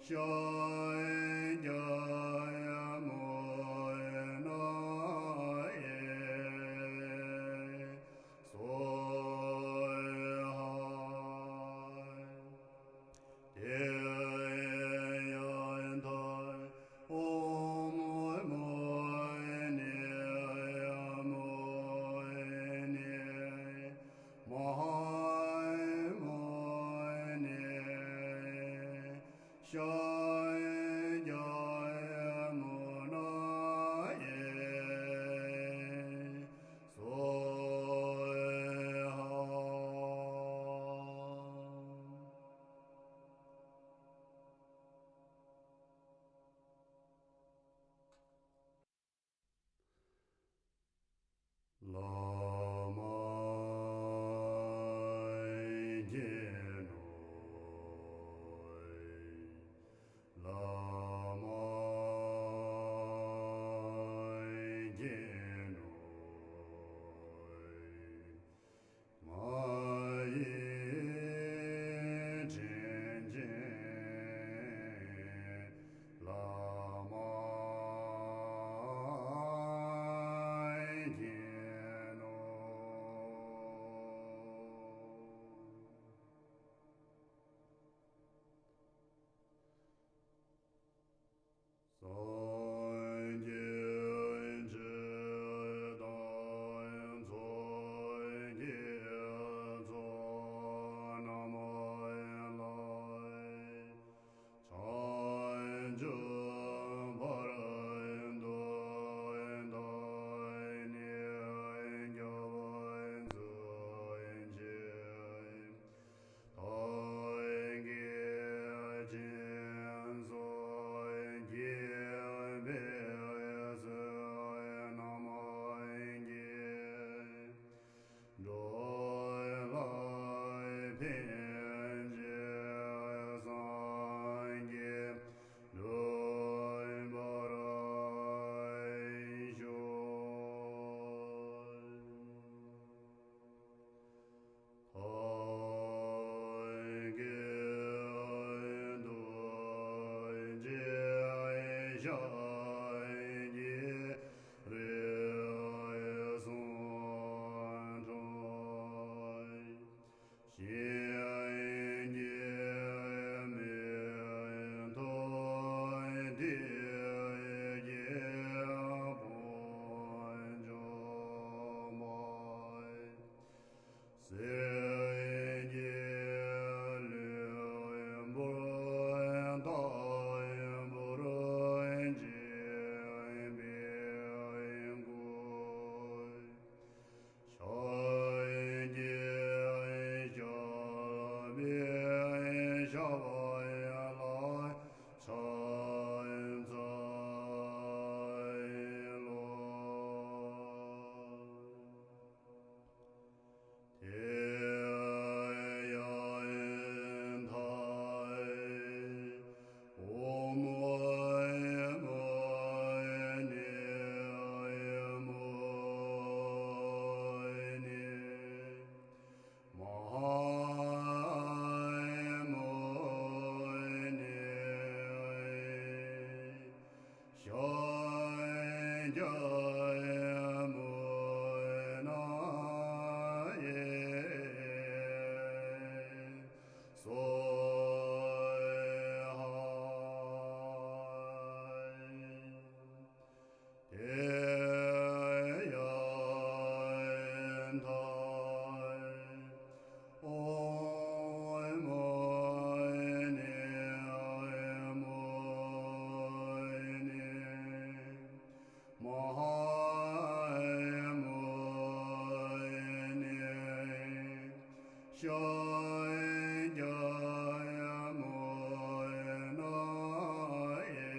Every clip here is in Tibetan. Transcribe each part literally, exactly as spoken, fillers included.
ཤཱཀྱ་ཡ་མུ་ན་ཡེ་སྭཱ་ཧཱ། དེ་ཡང་ད་ཨོཾ་མུ་ནེ་མུ་ནེ་མ་ཧཱ་མུ་ནེ་ཤཱཀྱ་ཡ་མུ་ན་ཡེ་སྭཱ་ཧཱ། བླ་མ་མཁྱེན་ནོ། བླ་མ་མཁྱེན་ནོ། ང་ཡི་དྲིན་ཅན་བླ་མ་མཁྱེན་ནོ། སངས་རྒྱས་ཆོས་དང་ཚོགས་ཀྱི་མཚོ་རྣམས་ལ། བྱང་ཆུབ་བར་དུ་བདག་ནི་སྐྱབས་སུ་མཆི། བདག་གིས་སྦྱིན་སོགས་བགྱིས་པའི་ཚེ་རྣམས་ཀྱི་འགྲོ་ལ་ཕན་ཕྱིར་སངས་རྒྱས་འགྲུབ་པར་ཤོག། བདག་གི་ཐུགས་རྗེ་ཤཱཀྱའི་རིགས་སུ་འཁྲུངས། གཞན་གྱིས་མི་ཐུབ་དེ་སྐྱེས་བུ་འཇོམས་པ། གསེར་གྱི་ལུས་འབུར་ལྟ་བུར་བརྗིད་པའི་སྐུ། ཕྱག་གི་ཞབས་པད་ཞབས་པད་ལ་ཕྱག་འཚལ་ལོ། དེ་ཡང་ད་ཨོཾ་མུ་ནེ་མུ་ནེ་མ་ཧཱ་མུ་ནེ་ཤཱཀྱ་ཡ་མུ་ན་ཡེ་སྭཱ་ཧཱ། དེ་ཡང་ད་ཨོཾ་མུ་ནེ་མུ་ནེ་མ་ཧཱ་མུ་ནེ་ཤཱཀྱ་ཡ་མུ་ན་ཡེ་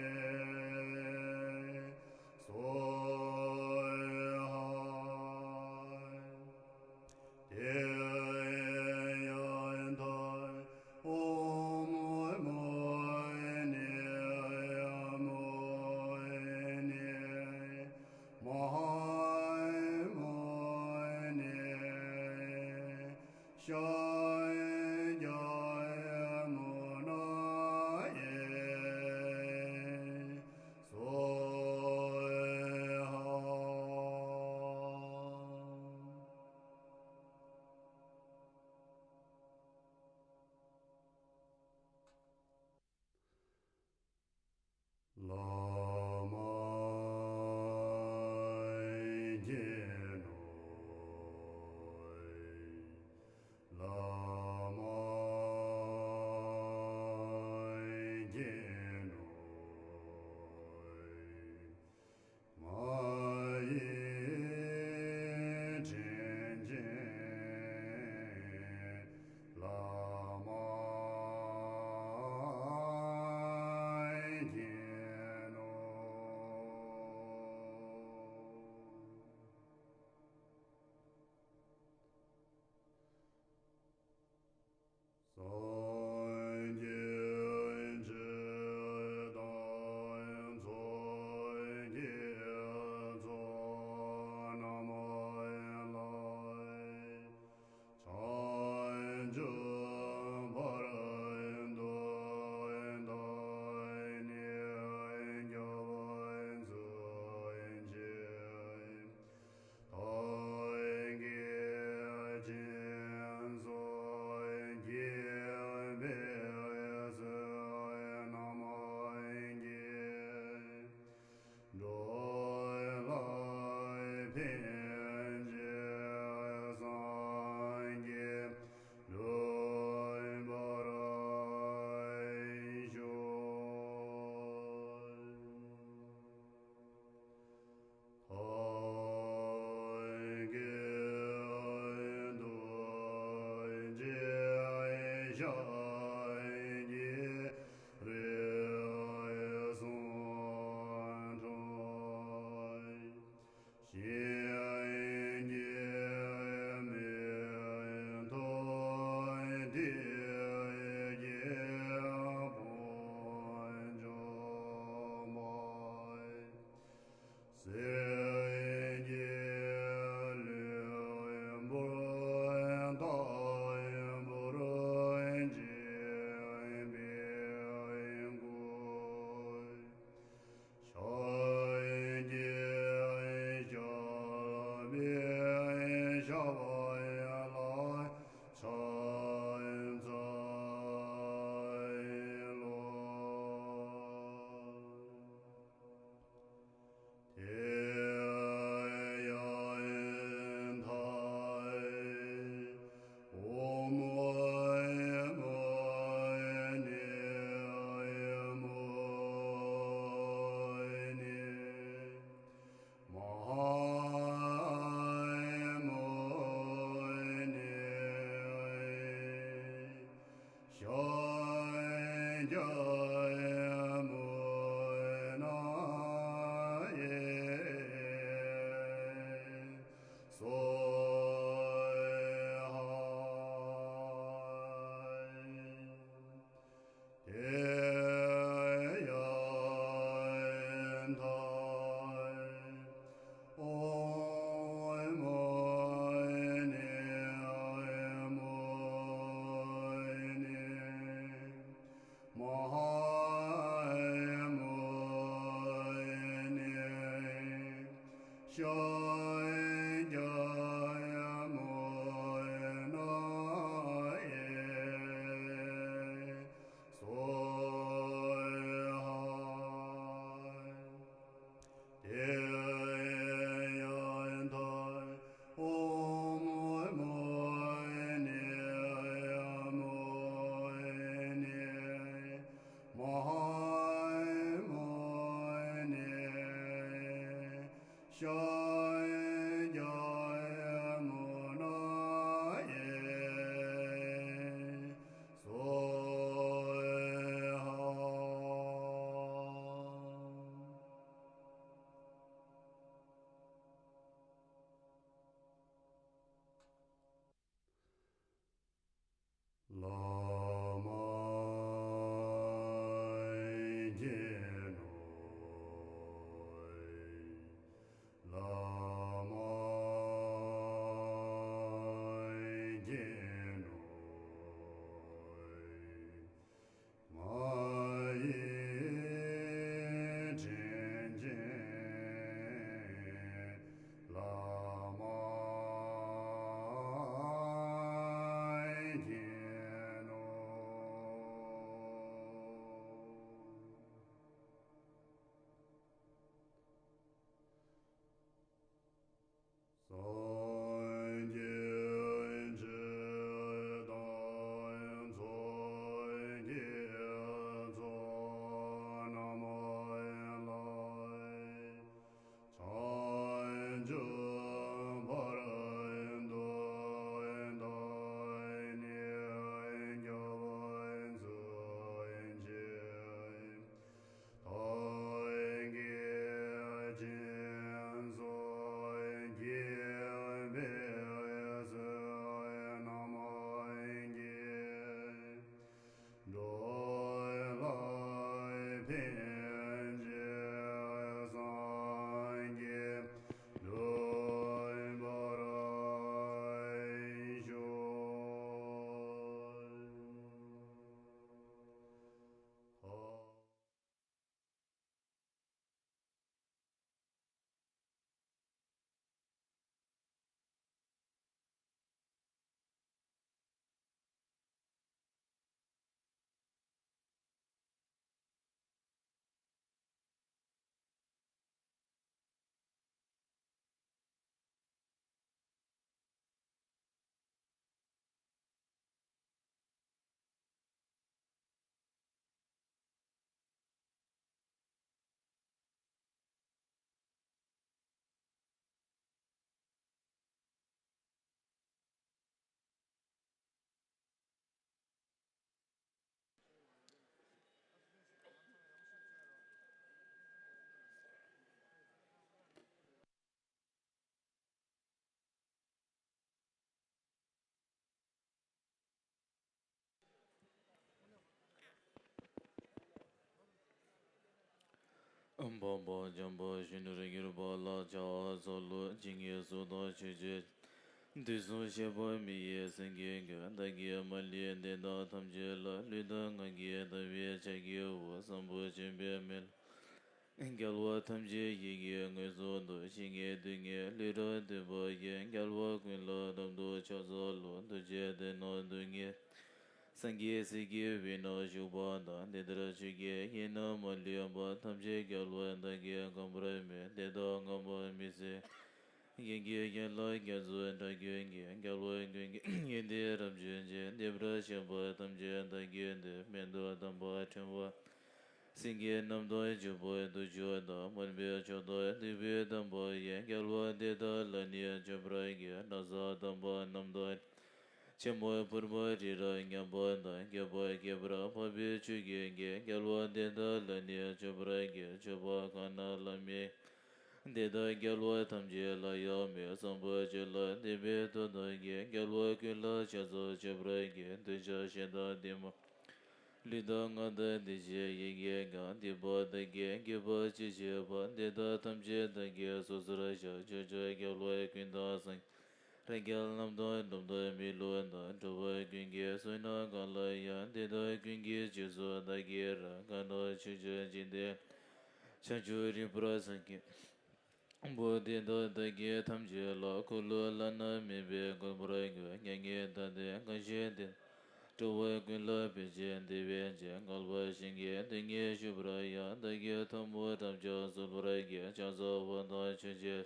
སྭཱ་ཧཱ། དེ་ཡང་ད་ཨོཾ་མུ་ནེ་མུ་ནེ་མ་ཧཱ་མུ་ནེ་ཤཱཀྱ་ཡ་མུ་ན་ཡེ་ ཕྱག་གི་རིགས་སུ་འཁྲུངས། ཞིང་གི་མེ་ཏོག་འདི་ཀྱི་དཔུང་འཇོམས་པ། སེང་གེ་ལུས་པོ་ལྟ་བུར་བརྗིད་པའི་སྐུ། ཕྱག་གི་ཞབས་པད་ཞབས་ལ་ཕྱག་འཚལ་ལོ། དེ་ཡང་མཐའ། ཨོཾ་མུ་ནི་མུ་ནི་མ་ཧཱ་མུ་ནི། ཤཱཀྱ་མུ་ནྱེ་སྭཱ་ཧཱ། དེ་ཡང་མཐའ། ཨོཾ་མུ་ནི་མུ་ནི་མ་ཧཱ་མུ་ནྱེ་ཤཱཀྱ་མུ་ནྱེ་སྭཱ་ཧཱ། དེ་ཡང་མཐའ། ཨོཾ་མུ་ནི་མུ་ནི་མ་ཧཱ་མུ་ནྱེ་ཤཱཀྱ་མུ་ནྱེ་སྭཱ་ཧཱ། བླ་མ་མཁྱེན་ནོ། བླ་མ་མཁྱེན་ནོ། ང་ཡི་དྲིན་ཅན་བླ་མ་མཁྱེན་ནོ། སངས་རྒྱས་སྤྱི་དང་ཚོགས་ཀྱི་གཙོ་རྣམས་ལ། བྱང་ཆུབ་བར་དུ་བདག་ནི་སྐྱབས་སུ་མཆི། བདག་གིས་སྦྱིན་སོགས་བགྱིས་པའི་བསོད་ནམས་ཀྱིས། འགྲོ་ལ་ཕན་ཕྱིར་སངས་རྒྱས་འགྲུབ་པར་ཤོག། འཕགས་པ་འཇམ་དཔལ་གཞོན་ནུར་གྱུར་པ་ལ་ཕྱག་འཚལ་ལོ། ཇི་སྙེད་སུ་དག་ཆོས་ཀྱི་དུས་གསུམ་གཤེགས་པ་མི་ཡི་སེང་གེ་ཀུན། བདག་གིས་མ་ལུས་དེ་དག་ཐམས་ཅད་ལ། ལུས་དང་ངག་གིས་བདག་པོའི་ཕྱག་བགྱིའོ། བཟང་པོ་སྤྱོད་པའི་མེ་ལྷ་རྒྱལ་བ་ཐམས་ཅད་ཡིད་ཀྱིས་མངོན་སུམ་དུ། ཇི་སྙེད་དུས་ཀྱི་ལུས་རབ་འདོད་པ་ཡིས། རྒྱལ་བ་ཀུན་ལ་རབ་ཏུ་ཕྱག་འཚལ་ལོ། ཐུགས་རྗེས་དེ་རྣམས་སྡུག་བསྔལ་སངས་རྒྱས་སྲས་ཀྱི་དབུས་ན་བཞུགས་པ་དང་། དེ་ལྟར་ཆོས་ཀྱི་དབྱིངས་རྣམས་མ་ལུས་པ། ཐམས་ཅད་རྒྱལ་བ་བདག་གིས་གང་བར་མོས། དེ་དག་བསྔགས་པ་མི་ཟད་ཡིད་ཀྱི་དབྱིངས་ལ་རྒྱ་མཚོའི་སྒྲ་སྐྱོན་གྱིས། རྒྱལ་བ་ཀུན་གྱི་ཡོན་ཏན་རབ་བརྗོད་ཅིང་། འདི་འདྲ་གཤེགས་པ་ཐམས་ཅད་བདག་གིས་བསྟོད། མིག་ཏུ་དམ་པ་ཕྲེང་བ་སེང་གེ་རྣམ་དག་བྱུག་པ་དུས་མཆོད་དང་། སྨོན་པའི་མཆོག་ཏུ་བསྟོད་པའི་དམ་པ་ཡིས། རྒྱལ་བ་དེ་དག་ལ་ནི་མཆོད་པར་བགྱི། ན་བཟའ་དམ་པ་རྣམས་དང་། ཆེན་པོ་ཕུར་པ་རི་རབ་མཉམ་པ་དང་། བསྐལ་པ་བསྐལ་པར་འཕགས་པའི་ཆོས་ཀྱི་རྒྱལ། རྒྱལ་བ་དེ་དག་ལ་ནི་མཆོད་པར་བགྱི། མཆོད་པ་གང་རྣམས་ལ་དམིགས། དེ་དག་རྒྱལ་བ་ཐམས་ཅད་ལ་ཡང་མོས། བཟང་པོ་སྤྱོད་ལ་འདུན་པའི་དོན་དུ་བགྱི། རྒྱལ་བ་ཀུན་ལ་ཕྱག་འཚལ་མཆོད་པར་བགྱི། འདོད་ཆགས་ཞེ་སྡང་གཏི་མུག་ལུས་དང་ངག་དང་འདུ་བྱེད་ཡིད་ཀྱིས་ཀྱང་། སྡིག་པ་བདག་གིས་བགྱིས་པ་ཅི་མཆིས་པ། དེ་དག་ཐམས་ཅད་བདག་གིས་སོ་སོར་བཤགས། ཕྱོགས་བཅུའི་རྒྱལ་བ་ཀུན་དང་སངས་རྒྱས་རྣམས་དང་། འགྲོ་དོན་མི་བསླུ་དང་། འགྲོ་བ་ཀུན་གྱི་བསོད་ནམས་གང་ལ་ཡང་། དེ་དག་ཀུན་གྱི་རྗེས་སུ་བདག་གིས་རག་གང་དག་ཕྱོགས་བཅུའི་འཇིག་རྟེན་བྱང་ཆུབ་རིམ་པར་སངས་རྒྱས་པ། དེ་དག་བདག་གིས་ཐམས་ཅད་ལ། འཁོར་ལོ་བླ་ན་མེད་པས་བསྐོར་བར་འགྱུར། མྱ་ངན་འདའ་སྟོན་གང་བྱེད་དེ། འགྲོ་བ་ཀུན་ལ་ཕན་ཕྱིར་བདེ་བའི་རྒྱལ། བསྐལ་པ་གཞན་གྱི་སྡུག་བསྔལ་ཞི་བར་ཡང་། བདག་གིས་ཐོབ་པའི་རབ་འབྱམས་སོལ་བར་བགྱི། ཕྱག་འཚལ་བ་དང་མཆོད་ཅིང་།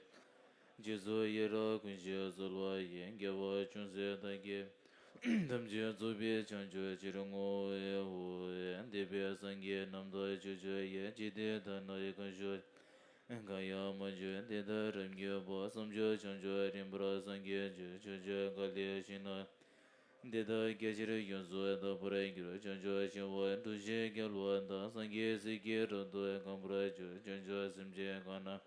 རྗེས་སུ་ཡི་རང་བསྐུལ་ཞིང་གསོལ་བ་ཡི། དགེ་བ་ཅུང་ཟད་བདག་གིས་ཐམས་ཅད་རྫོགས་པའི་བྱང་ཆུབ་ཕྱིར་བསྔོའོ། འདས་པའི་སངས་རྒྱས་རྣམས་དང་ཕྱོགས་བཅུའི་ཡི། འཇིག་རྟེན་དག་ན་གང་བཞུགས། གང་ཡང་མ་བྱོན་དེ་དག་རབ་མགོན་པོ། བསམ་བྱུང་བྱང་ཆུབ་རིམ་པར་སངས་རྒྱས་བྱོན། ཕྱོགས་བཅུའི་འགག་ལས་ཞི་གནས་དེ་དག་རྒྱ་ཆེར་ཡོངས་སུ་དག་པར་འགྱུར། བྱང་ཆུབ་ཤིང་དབང་འབྲུ་བཞིའི་རྒྱལ་བ་དང་། སངས་རྒྱས་སྲས་ཀྱིས་རབ་ཏུ་གང་བར་བརྗོད། བྱང་ཆུབ་སེམས་ཅན་གང་རྣམས་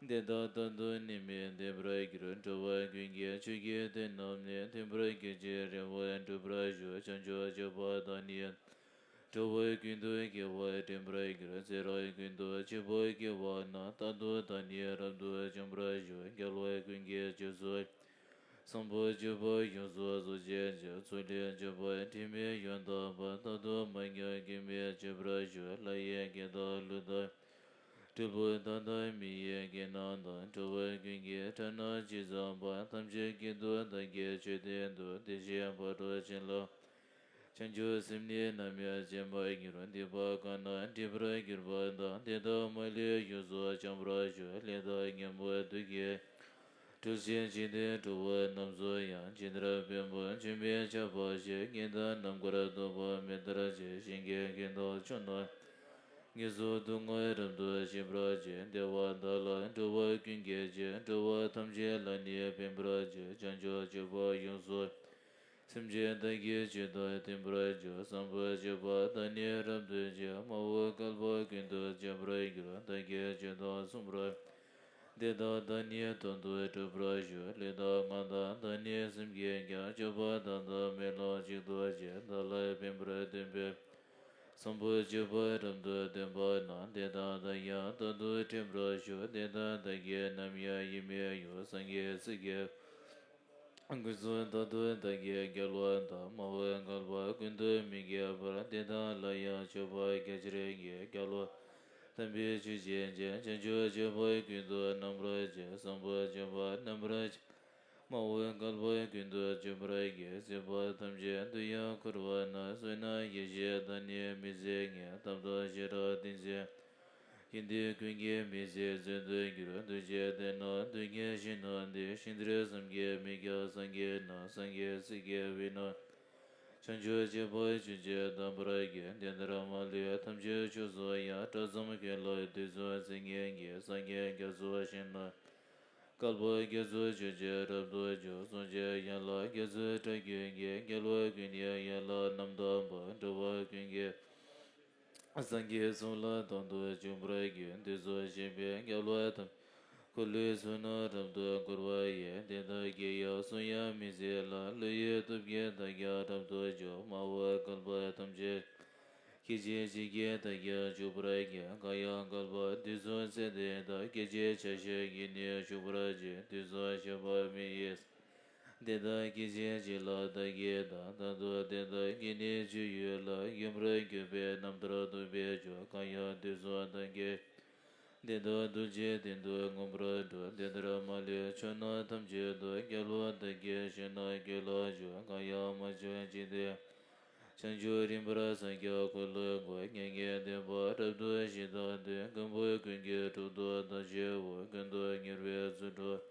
དེ་དག་དོན་དུ་ནི་མི་འདོད་པར་འགྱུར། འགྲོ་བ་ཀུན་གྱི་ཆོས་ཀྱི་དོན་རྣམས་ནི། མཐུན་པར་གྱུར་ཅིང་རིམ་པར་འགྲུབ་པར་ཤོག། བྱང་ཆུབ་སྤྱོད་པ་དང་ནི། འགྲོ་བ་ཀུན་ཏུ་དགེ་བ་འདྲེན་པར་འགྱུར། ཚེ་རབས་ཀུན་ཏུ་སྤྱོད་པ་དགེ་བ་རྣམས། རྟག་ཏུ་བདག་ནི་རབ་ཏུ་འཇོམས་པར་ཤོག། རྒྱལ་བ་ཀུན་གྱི་རྗེས་སུ། བཟང་པོ་སྤྱོད་པ་ཡོངས་སུ་རྫོགས་བྱེད་ཅིང་། ཚུལ་ཁྲིམས་སྤྱོད་པ་དྲི་མེད་ཡོན་དང་ལྡན་པ། རྟག་ཏུ་མ་ཉམས་སྐྱོན་མེད་སྤྱོད་པར་ཤོག། ལྷ་ཡི་སྐད་དང་ཀླུ་དང་། སྤྲུལ་པའི་གདངས་དང་མི་ཡི་སྐད་རྣམས་དང་། འགྲོ་བ་ཀུན་གྱི་སྒྲ་རྣམས་ཇི་ཙམ་པ། ཐམས་ཅད་སྐད་དུ་བདག་གིས་ཆོས་བསྟན་ཏོ། དེ་བཞིན་ཕ་རོལ་ཕྱིན་ལ། བྱང་ཆུབ་སེམས་ནི་ནམ་ཡང་བརྗེད་མ་གྱུར། སྡིག་པ་གང་རྣམས་སྒྲིབ་པར་གྱུར་པ་དང་། དེ་དག་མ་ལུས་ཡོངས་སུ་བྱང་བར་ཤོག། ལས་དང་ཉོན་མོངས་དུག་གིས། འཁྲུལ་ཞིང་འཇིག་རྟེན་འགྲོ་བ་རྣམས་སུ་ཡང་། ཇི་ལྟར་བེམ་པོ་ཆུ་མེད་ཆར་བབས་བཞིན། ཉིན་དང་ནམ་མཁར་ལྟ་བུར་མེ་ལྟར་བྱེད། ཞིང་གི་རྒན་དང་ཆུ་རྣམས། ངལ་གསོ་སྡུག་བསྔལ་རབ་ཏུ་ཞི་བར་བྱེད། བདེ་བ་དག་ལ་འགྲོ་བ་ཀུན་སྐྱེ་ཅིང་། འགྲོ་བ་ཐམས་ཅད་ལ་ནི་ཕན་པར་བྱེད། བྱང་ཆུབ་སྤྱོད་པ་ཡོངས་སུ། སེམས་ཅན་བདག་གིས་ཇི་ལྟར་བསྟན་པར་བྱ། བཟང་པོ་སྤྱོད་པ་དག་ནི་རབ་ཏུ་བྱ། དམའ་བའི་བསྐལ་པ་ཀུན་ཏུ་སྤྱོད་པར་འགྱུར། བདག་གིས་ཇི་ལྟར་གསུངས་པ། དེ་དག་བདག་ནི་དོན་དུ་སྒྲུབ་པར་ཞུ། ལུས་དང་ངག་དང་བདག་ནི་སེམས་ཀྱིས་ཀྱང་། སྤྱོད་པ་དག་དང་སྨོན་ལམ་གཅིག་ཏུ་བྱས། བདག་ལ་ཕན་པར་སྟོན་པའི། བཟང་པོ་སྤྱོད་པ་རབ་ཏུ་སྟོན་པ་རྣམས། དེ་དག་བདག་ཀྱང་རྟག་ཏུ་དྲན་པར་ཞུ། དེ་དག་བདག་གིས་ནམ་ཡང་ཡིད་མི་གཡོ། སངས་རྒྱས་སྲས་ཀྱི་སྐུ་གསུང་ཐུགས་དང་བདག་གི་རྒྱལ་བ་དང་། དམའ་བའི་བསྐལ་པ་ཀུན་ཏུ་མི་སྐྱེ་བར། དེ་དག་ལ་ཡང་མཆོད་པ་རྒྱ་ཆེར་བགྱི། རྒྱལ་བ་དམ་པའི་ཆོས་བྱེད་ཅིང་། བྱང་ཆུབ་སྤྱོད་པ་ཀུན་ཏུ་རྣམ་པར་སྤྱད། བཟང་པོ་སྤྱོད་པ་རྣམ་པར་སྤྱད། དམའ་བའི་བསྐལ་པ་ཀུན་ཏུ་སྤྱོད་པར་བགྱི། སྲིད་པ་ཐམས་ཅད་དུ་ཡང་འཁོར་བ་ན། བསོད་ནམས་ཡེ་ཤེས་དག་ནི་མི་ཟད་ངེས། དམ་དང་ཤེས་རབ་ཏིང་འཛིན། ཡོན་ཏན་ཀུན་གྱི་མི་ཟད་མཛོད་དུ་གྱུར། ཐུགས་རྗེས་དེ་རྣམས་སྡུག་བསྔལ་ཞི་གནས་འདིར། ཤིང་རྟ་བསམ་གྱིས་མི་ཁྱབ་སངས་རྒྱས་རྣམས། སངས་རྒྱས་སྲས་ཀྱི་དབུས་ན། བྱང་ཆུབ་སྤྱོད་པ་ཅི་མཆིས་གདམས་པར་བགྱི། དེ་ལྟར་མ་ལུས་ཐམས་ཅད་ཕྱོགས་སུ་ཡང་། གྲོགས་བཟང་ཀུན་ལ་དུས་གསུམ་བརྩེ་ཉིད་ཀྱིས། སངས་རྒྱས་རྒྱ་མཚོ་ཞིང་རྣམས། བསྐལ་པ་རྒྱ་མཚོ་ཆུ་སྐྱེས་རབ་ཏུ་འཇུག། གསུང་ཆེན་ཡན་ལག་རྒྱ་མཚོའི་སྒྲ་ཀུན་གྱིས། རྒྱལ་བ་ཀུན་གྱི་ཡན་ལག་རྣམས་དག་པ། འགྲོ་བ་ཀུན་གྱི། སངས་རྒྱས་གསུང་ལ་དང་དུ་འཇུག་པར་བགྱི། དུས་གསུམ་གཤེགས་པའི་རྒྱལ་བ་དང་། འཁོར་ལོའི་ཚོགས་རྣམས་རབ་ཏུ་བསྐོར་བ་ཡི། དེ་དག་གི་ཡང་གསུང་ཡང་མི་ཟད་ལ། བློ་ཡི་སྟོབས་ཀྱིས་བདག་ཀྱང་རབ་ཏུ་འཇུག། དམའ་བའི་བསྐལ་པ་ཐམས་ཅད། སྐད་ཅིག་གཅིག་གིས་བདག་གིར་འཇུག་པར་བགྱི། གང་ཡང་བསྐལ་པ་དུས་གསུམ་ཚེ་འདི་དག་སྐད་ཅིག་ཆ་ཤས་ཀྱིས་ནི་འཇུག་པར་བགྱི། དུས་གསུམ་གཤེགས་པ་མི་ཡི་ས་འདི་དག་སྐད་ཅིག་གཅིག་ལ་བདག་གིས་དང་། ད་དུང་དེ་དག་གི་ནི་སྤྱོད་ཡུལ་ལ། ཡུམ་རབ་གྱུར་པའི་རྣམ་ཐར་ཐོབ་པའི་མཆོག་གང་ཡང་དུས་གསུམ་མཐའ་སྐྱེ་འདི་དག་ཐུགས་རྗེའི་སྟེང་དུ་མངོན་པར་སྒྲུབ། འདི་ལྟར་མ་ལུས་ཕྱོགས་རྣམས་ཐམས་ཅད་དུ། རྒྱལ་བ་བདག་གིར་བཞེས་ནས་སྐྱོབ་ལ་བྱོན། གང་ཡང་མ་བྱོན་ཅི་སྟེ། བྱང་ཆུབ་རིམ་པར་སངས་རྒྱས་འཁོར་ལོས་བསྐོར། མྱ་ངན་འདས་པ་རབ་ཏུ་ཞི་བདག་འདོད། མགོན་པོ་ཀུན་གྱི་གྲོགས་དང་ཐག་ཆོད་པོ། ཀུན་ཏུ་མྱུར་བའི་ཚུལ་ཁྲིམས།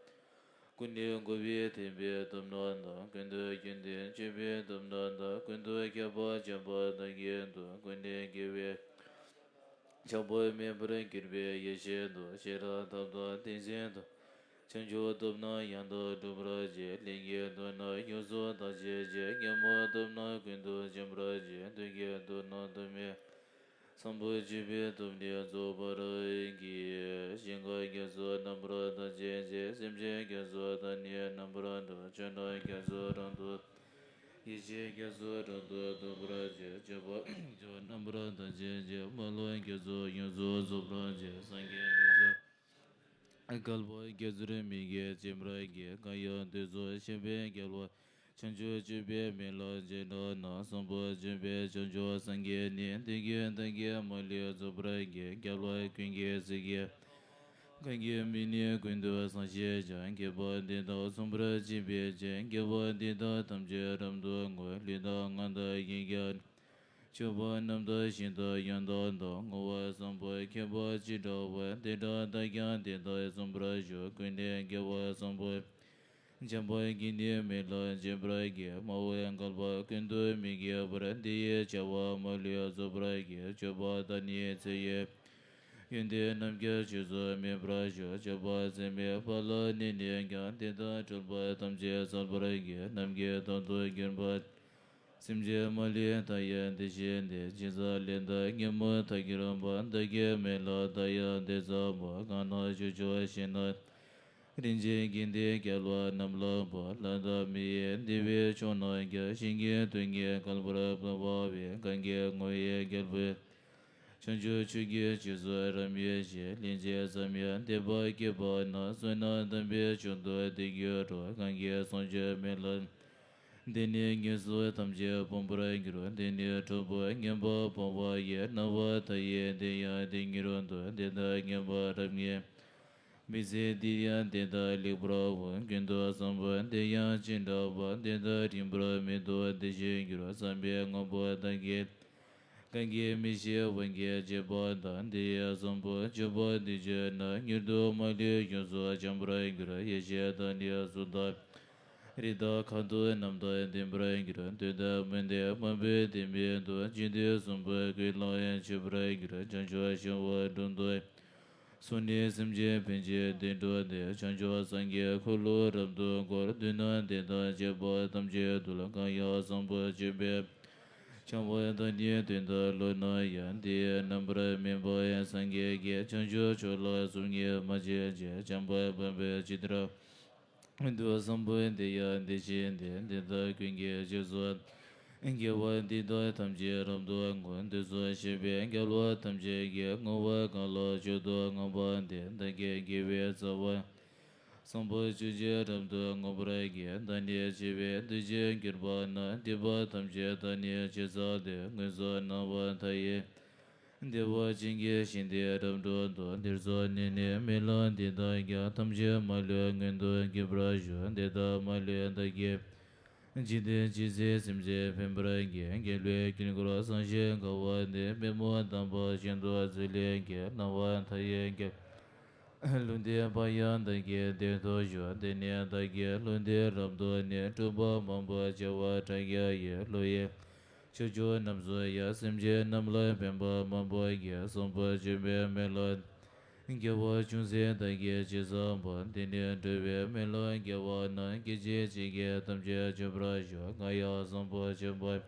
ཀུན་ནས་བསྐོར་བའི་ཐེག་པའི་སྟོབས་རྣམས་དང་། ཀུན་ཏུ་རྒྱུན་ལྡན་སྤྱོད་པའི་སྟོབས་རྣམས་དང་། ཀུན་ཏུ་ཁྱབ་པ་འཇམ་དཔལ་དབྱངས་ཀྱི་མདོག་ཀུན་ནས་རྒྱལ་བའི་ཆགས་པ་མེད་པར་གྱུར་པའི་ཡེ་ཤེས་མདོག་ཤེས་རབ་ཐབས་དང་ཏིང་འཛིན་དང་། བྱང་ཆུབ་སྟོབས་རྣམས་ཡང་དག་སྒྲུབ་པར་བྱེད། ལས་ཀྱི་དོན་རྣམས་ཡོངས་སུ་དག་བྱེད་ཅིང་། ཉོན་མོངས་སྟོབས་རྣམས་ཀུན་ཏུ་འཇོམས་པར་བྱེད། བདུད་ཀྱི་སྡེ་རྣམས་དུ་མའི་ཚོགས་འབུམ་འཇོམས་པའི་སྟོབས་ནི་རྫོགས་པར་བགྱི། ཞིང་ཁམས་རྒྱ་མཚོ་རྣམ་པར་དག་བྱེད་ཅིང་། སེམས་ཅན་རྒྱ་མཚོ་དང་ནི་རྣམ་པར་འགྲོགས། ཆོས་རྣམས་རྒྱ་མཚོ་རང་དུ། ཡེ་ཤེས་རྒྱ་མཚོ་རབ་ཏུ་དག་པར་བྱེད། སྤྱོད་པ་རྣམ་པར་དག་བྱེད་ཅིང་། མ་ལུས་རྒྱ་མཚོ་ཡོངས་སུ་རྫོགས་པར་བྱེད། སངས་རྒྱས་རྒྱ་མཚོ་བསྐལ་པ་རྒྱ་མཚོར་མི་སྐྱེ་འཇིག་པར་བགྱི། གང་ཡང་དུས་གསུམ་གཤེགས་པའི་རྒྱལ་བ། བྱང་ཆུབ་སྤྱོད་པའི་མེ་ལྷ་རྗེ་འདྲ་རྣམས། ཚོགས་འབུམ་འཇོམས་པའི་བྱང་ཆུབ་སངས་རྒྱས་ནི། བདུད་ཀྱི་མཐའ་བརྒྱད་མ་ལུས་རྫོགས་པར་བགྱི། རྒྱལ་བ་ཀུན་གྱི་སྲས་ཀྱི། གང་གི་མིང་ནི་ཀུན་ཏུ་བཟང་ཞེས་བྱ། རྒྱལ་བ་འདི་དག་མཚུངས་པར་བྱེད་པའི་ཕྱིར། རྒྱལ་བ་འདི་དག་ཐམས་ཅད་རབ་ཏུ་བསྔོ། ལུས་དང་ངག་དང་ཡིད་ཀྱང་། སྤྱོད་པ་རྣམས་དང་ཞིང་དང་ཡང་དག་དང་། བསྔོ་བ་བཟང་པོ་མཁས་པ་ཅི་འདྲ་བ། དེ་འདྲ་བདག་ཀྱང་དེ་དག་མཚུངས་པར་ཤོག་ཀུན་ནས་རྒྱལ་བ་བཟང་པོ། འཇམ་དཔལ་གྱིས་ནི་མི་ལ་བརྗོད་པར་བགྱི། མ་འོངས་བསྐལ་པ་ཀུན་ཏུ་མི་སྐྱེ་བར། འདི་ཡི་བྱ་བ་མ་ལུས་རྫོགས་པར་བགྱི། སྤྱོད་པ་དང་ནི་ཚེ་ཡི། ཡོན་ཏན་རྣམས་ཀྱང་ཆོས་སུ་སྨིན་པར་ཤོག་སྤྱོད་པ་ཚད་མེད་པ་ལ་གནས་ནས་ཀྱང་། དེ་དག་འཁྲུལ་པ་ཐམས་ཅད་སེལ་བར་བགྱི། ནམ་མཁའི་མཐར་ཐུག་གྱུར་པ། སེམས་ཅན་མ་ལུས་མཐའ་ཡས་བདེ་ཞིང་བདེ། ཇི་ཙམ་ལས་དང་ཉོན་མོངས་མཐར་གྱུར་པ། བདག་གི་མེ་ལྷ་མཐའ་ཡས་དེ་ཙམ་མོ། གང་རྣམས་ཕྱོགས་བཅུའི་ཞིང་རྣམས། རིན་ཆེན་གྱི་མདོག་རྒྱལ་བ་རྣམས་ལ་འབུལ། ལྷ་དང་མི་ཡི་འདུས་པའི་ཕྱོགས་རྣམས་ཀྱང་། ཞིང་གི་དོན་གྱིས་བསྐལ་པར་བུམ་པ་བས། གང་གི་ངོ་བོས་རྒྱལ་པོའི། བྱང་ཆུབ་མཆོག་གི་རྗེས་སུ་རབ་སྨོན་བྱེད། ལན་ཅིག་ཙམ་ཡང་འདས་པ་སྐྱེས་པ་ན། བསོད་ནམས་དམ་པའི་མཆོག་ཏུ་བདེ་གྱུར་འགྲོ། གང་གིས་བསངས་མཆོད་མེ་ལྷ། འདི་ནི་དངོས་སུ་ཐམས་ཅད་ཕོངས་པར་འགྱུར། འདི་ནི་འཁྲུལ་པ་ངན་པ་སྤོང་བ་ཡིན། སྣང་བ་མཐའ་ཡས་དེ་ཡང་དེ་ཉིད་དུ། དེ་དག་ངེས་པར་རབ་ངེས། མི་ཚེ་འདི་ཡང་དེ་དག་ལེགས་པར་འོང་། ཀུན་ཏུ་བཟང་པོ་དེ་ཡང་ཅི་འདྲ་བ། དེ་དག་རིམ་པར་མེད་དུ་བདེ་ཞིང་འགྱུར། བསམ་པའི་དངོས་པོ་དག་གིས། གང་གིས་མི་ཤེས་དབང་གིས་བྱས་པ་དག་འདི་ཡི་བཟང་པོ་སྤྱོད་པ་འདི་བརྗོད་ན། མྱུར་དུ་མ་ལུས་ཡོངས་སུ་འཇོམས་པར་འགྱུར། ཡེ་ཤེས་དང་ནི་གཟུགས་དང་། རིགས་དང་ཁམས་དང་རྣམས་དང་ལྡན་པར་འགྱུར། འདོད་དང་སྨོན་འདུན་མང་པོས་ལྡན་མིན་འདུག་འཇིག་རྟེན་གསུམ་པོ་ཀུན་ལའང་མཆོད་པར་འགྱུར། བྱང་ཆུབ་ཤིང་དབང་དྲུང་དུ། སོང་ནས་སེམས་ཅན་ཕན་ཕྱིར་བདེ་འགྲོ་སྟེ། བྱང་ཆུབ་སངས་རྒྱས་འཁོར་ལོ་རབ་ཏུ་བསྐོར། མདུན་ན་དེ་དག་བཅས་པ་ཐམས་ཅད་འདུལ། གང་ཡང་བཟང་པོ་སྤྱོད་པའི། བྱ་བ་དང་ནི་དོན་དག་བློ་རྣམས་ཡང་། དེ་ཡི་རྣམ་པར་སྨིན་པ་ཡང་སངས་རྒྱས་ཀྱིས། བྱང་ཆུབ་མཆོག་ལ་སོམ་ཉི་མ་བྱེད་ཅིག་བྱམས་པ་སྤངས་པས་ཇི་ལྟར། ཀུན་ཏུ་བཟང་པོ་དེ་ཡང་དེ་བཞིན་ཏེ། འདི་དག་ཀུན་གྱི་རྗེས་སུ། དགེ་བ་འདི་དག་ཐམས་ཅད་རབ་ཏུ་བསྔོ། དུས་གསུམ་གཤེགས་པའི་རྒྱལ་བ་ཐམས་ཅད་ཀྱིས། བསྔོ་བ་གང་ལ་མཆོག་ཏུ་བསྔགས་པ་འདི། བདག་གི་དགེ་བའི་རྩ་བ། བཟང་པོ་སྤྱོད་ཕྱིར་རབ་ཏུ་བསྔོ་བར་བགྱི། བདག་ནི་འཆི་བའི་དུས་ཀྱང་གྱུར་པ་ན། སྡིག་པ་ཐམས་ཅད་དག་ནི་ཕྱིར་བསལ་ཏེ། དངོས་སུ་སྣང་བ་མཐའ་ཡས། བདེ་བ་ཅན་གྱི་ཞིང་དེར་རབ་འགྲོ་འདོད། འདིར་འཚོགས་ནས་ནི་མི་ལ་འདི་དག་ཀྱང་། ཐམས་ཅད་མ་ལུས་མངོན་དུ་གྱུར་པར་ཤོག་འདི་དག་མ་ལུས་བདག་གིས། འཇིག་རྟེན་ཇི་སྲིད་སེམས་ཅན་ཕན་པར་བགྱི། རྒྱལ་བའི་དཀྱིལ་འཁོར་བསམ་ཞིང་དགའ་བ་འདི། པདྨོ་དམ་པ་ཤིན་ཏུ་མཛོད་ལས་སྐྱེས། སྣང་བ་མཐའ་ཡས་རྒྱལ། ལུང་བསྟན་པ་ཡང་བདག་གི་དོན་དུ་ཞུ། དེ་ནས་བདག་གིས་ལུང་བསྟན་རབ་ཏུ་ནི། སྤྲུལ་པ་མང་པོ་བྱེ་བ་ཕྲག་བརྒྱ་ཡིས། ལྷོ་ཡི་ཕྱོགས་བཅུ་རྣམས་སུ་ཡང་། སེམས་ཅན་རྣམས་ལ་ཕན་པ་མང་པོ་བགྱི། བཟང་པོ་སྤྱོད་པའི་མེ་ལྷ། དགེ་བ་ཅུང་ཟད་བདག་གིས་ཅི་བསགས་པ། དེ་ནས་འགྲོ་བའི་མེ་ལྷ་དགེ་བ་རྣམས། སྐད་ཅིག་གཅིག་གིས་ཐམས་ཅད་མཆོད་པར་ཤོག་གང་ཡང་བཟང་པོ་སྤྱོད་པ།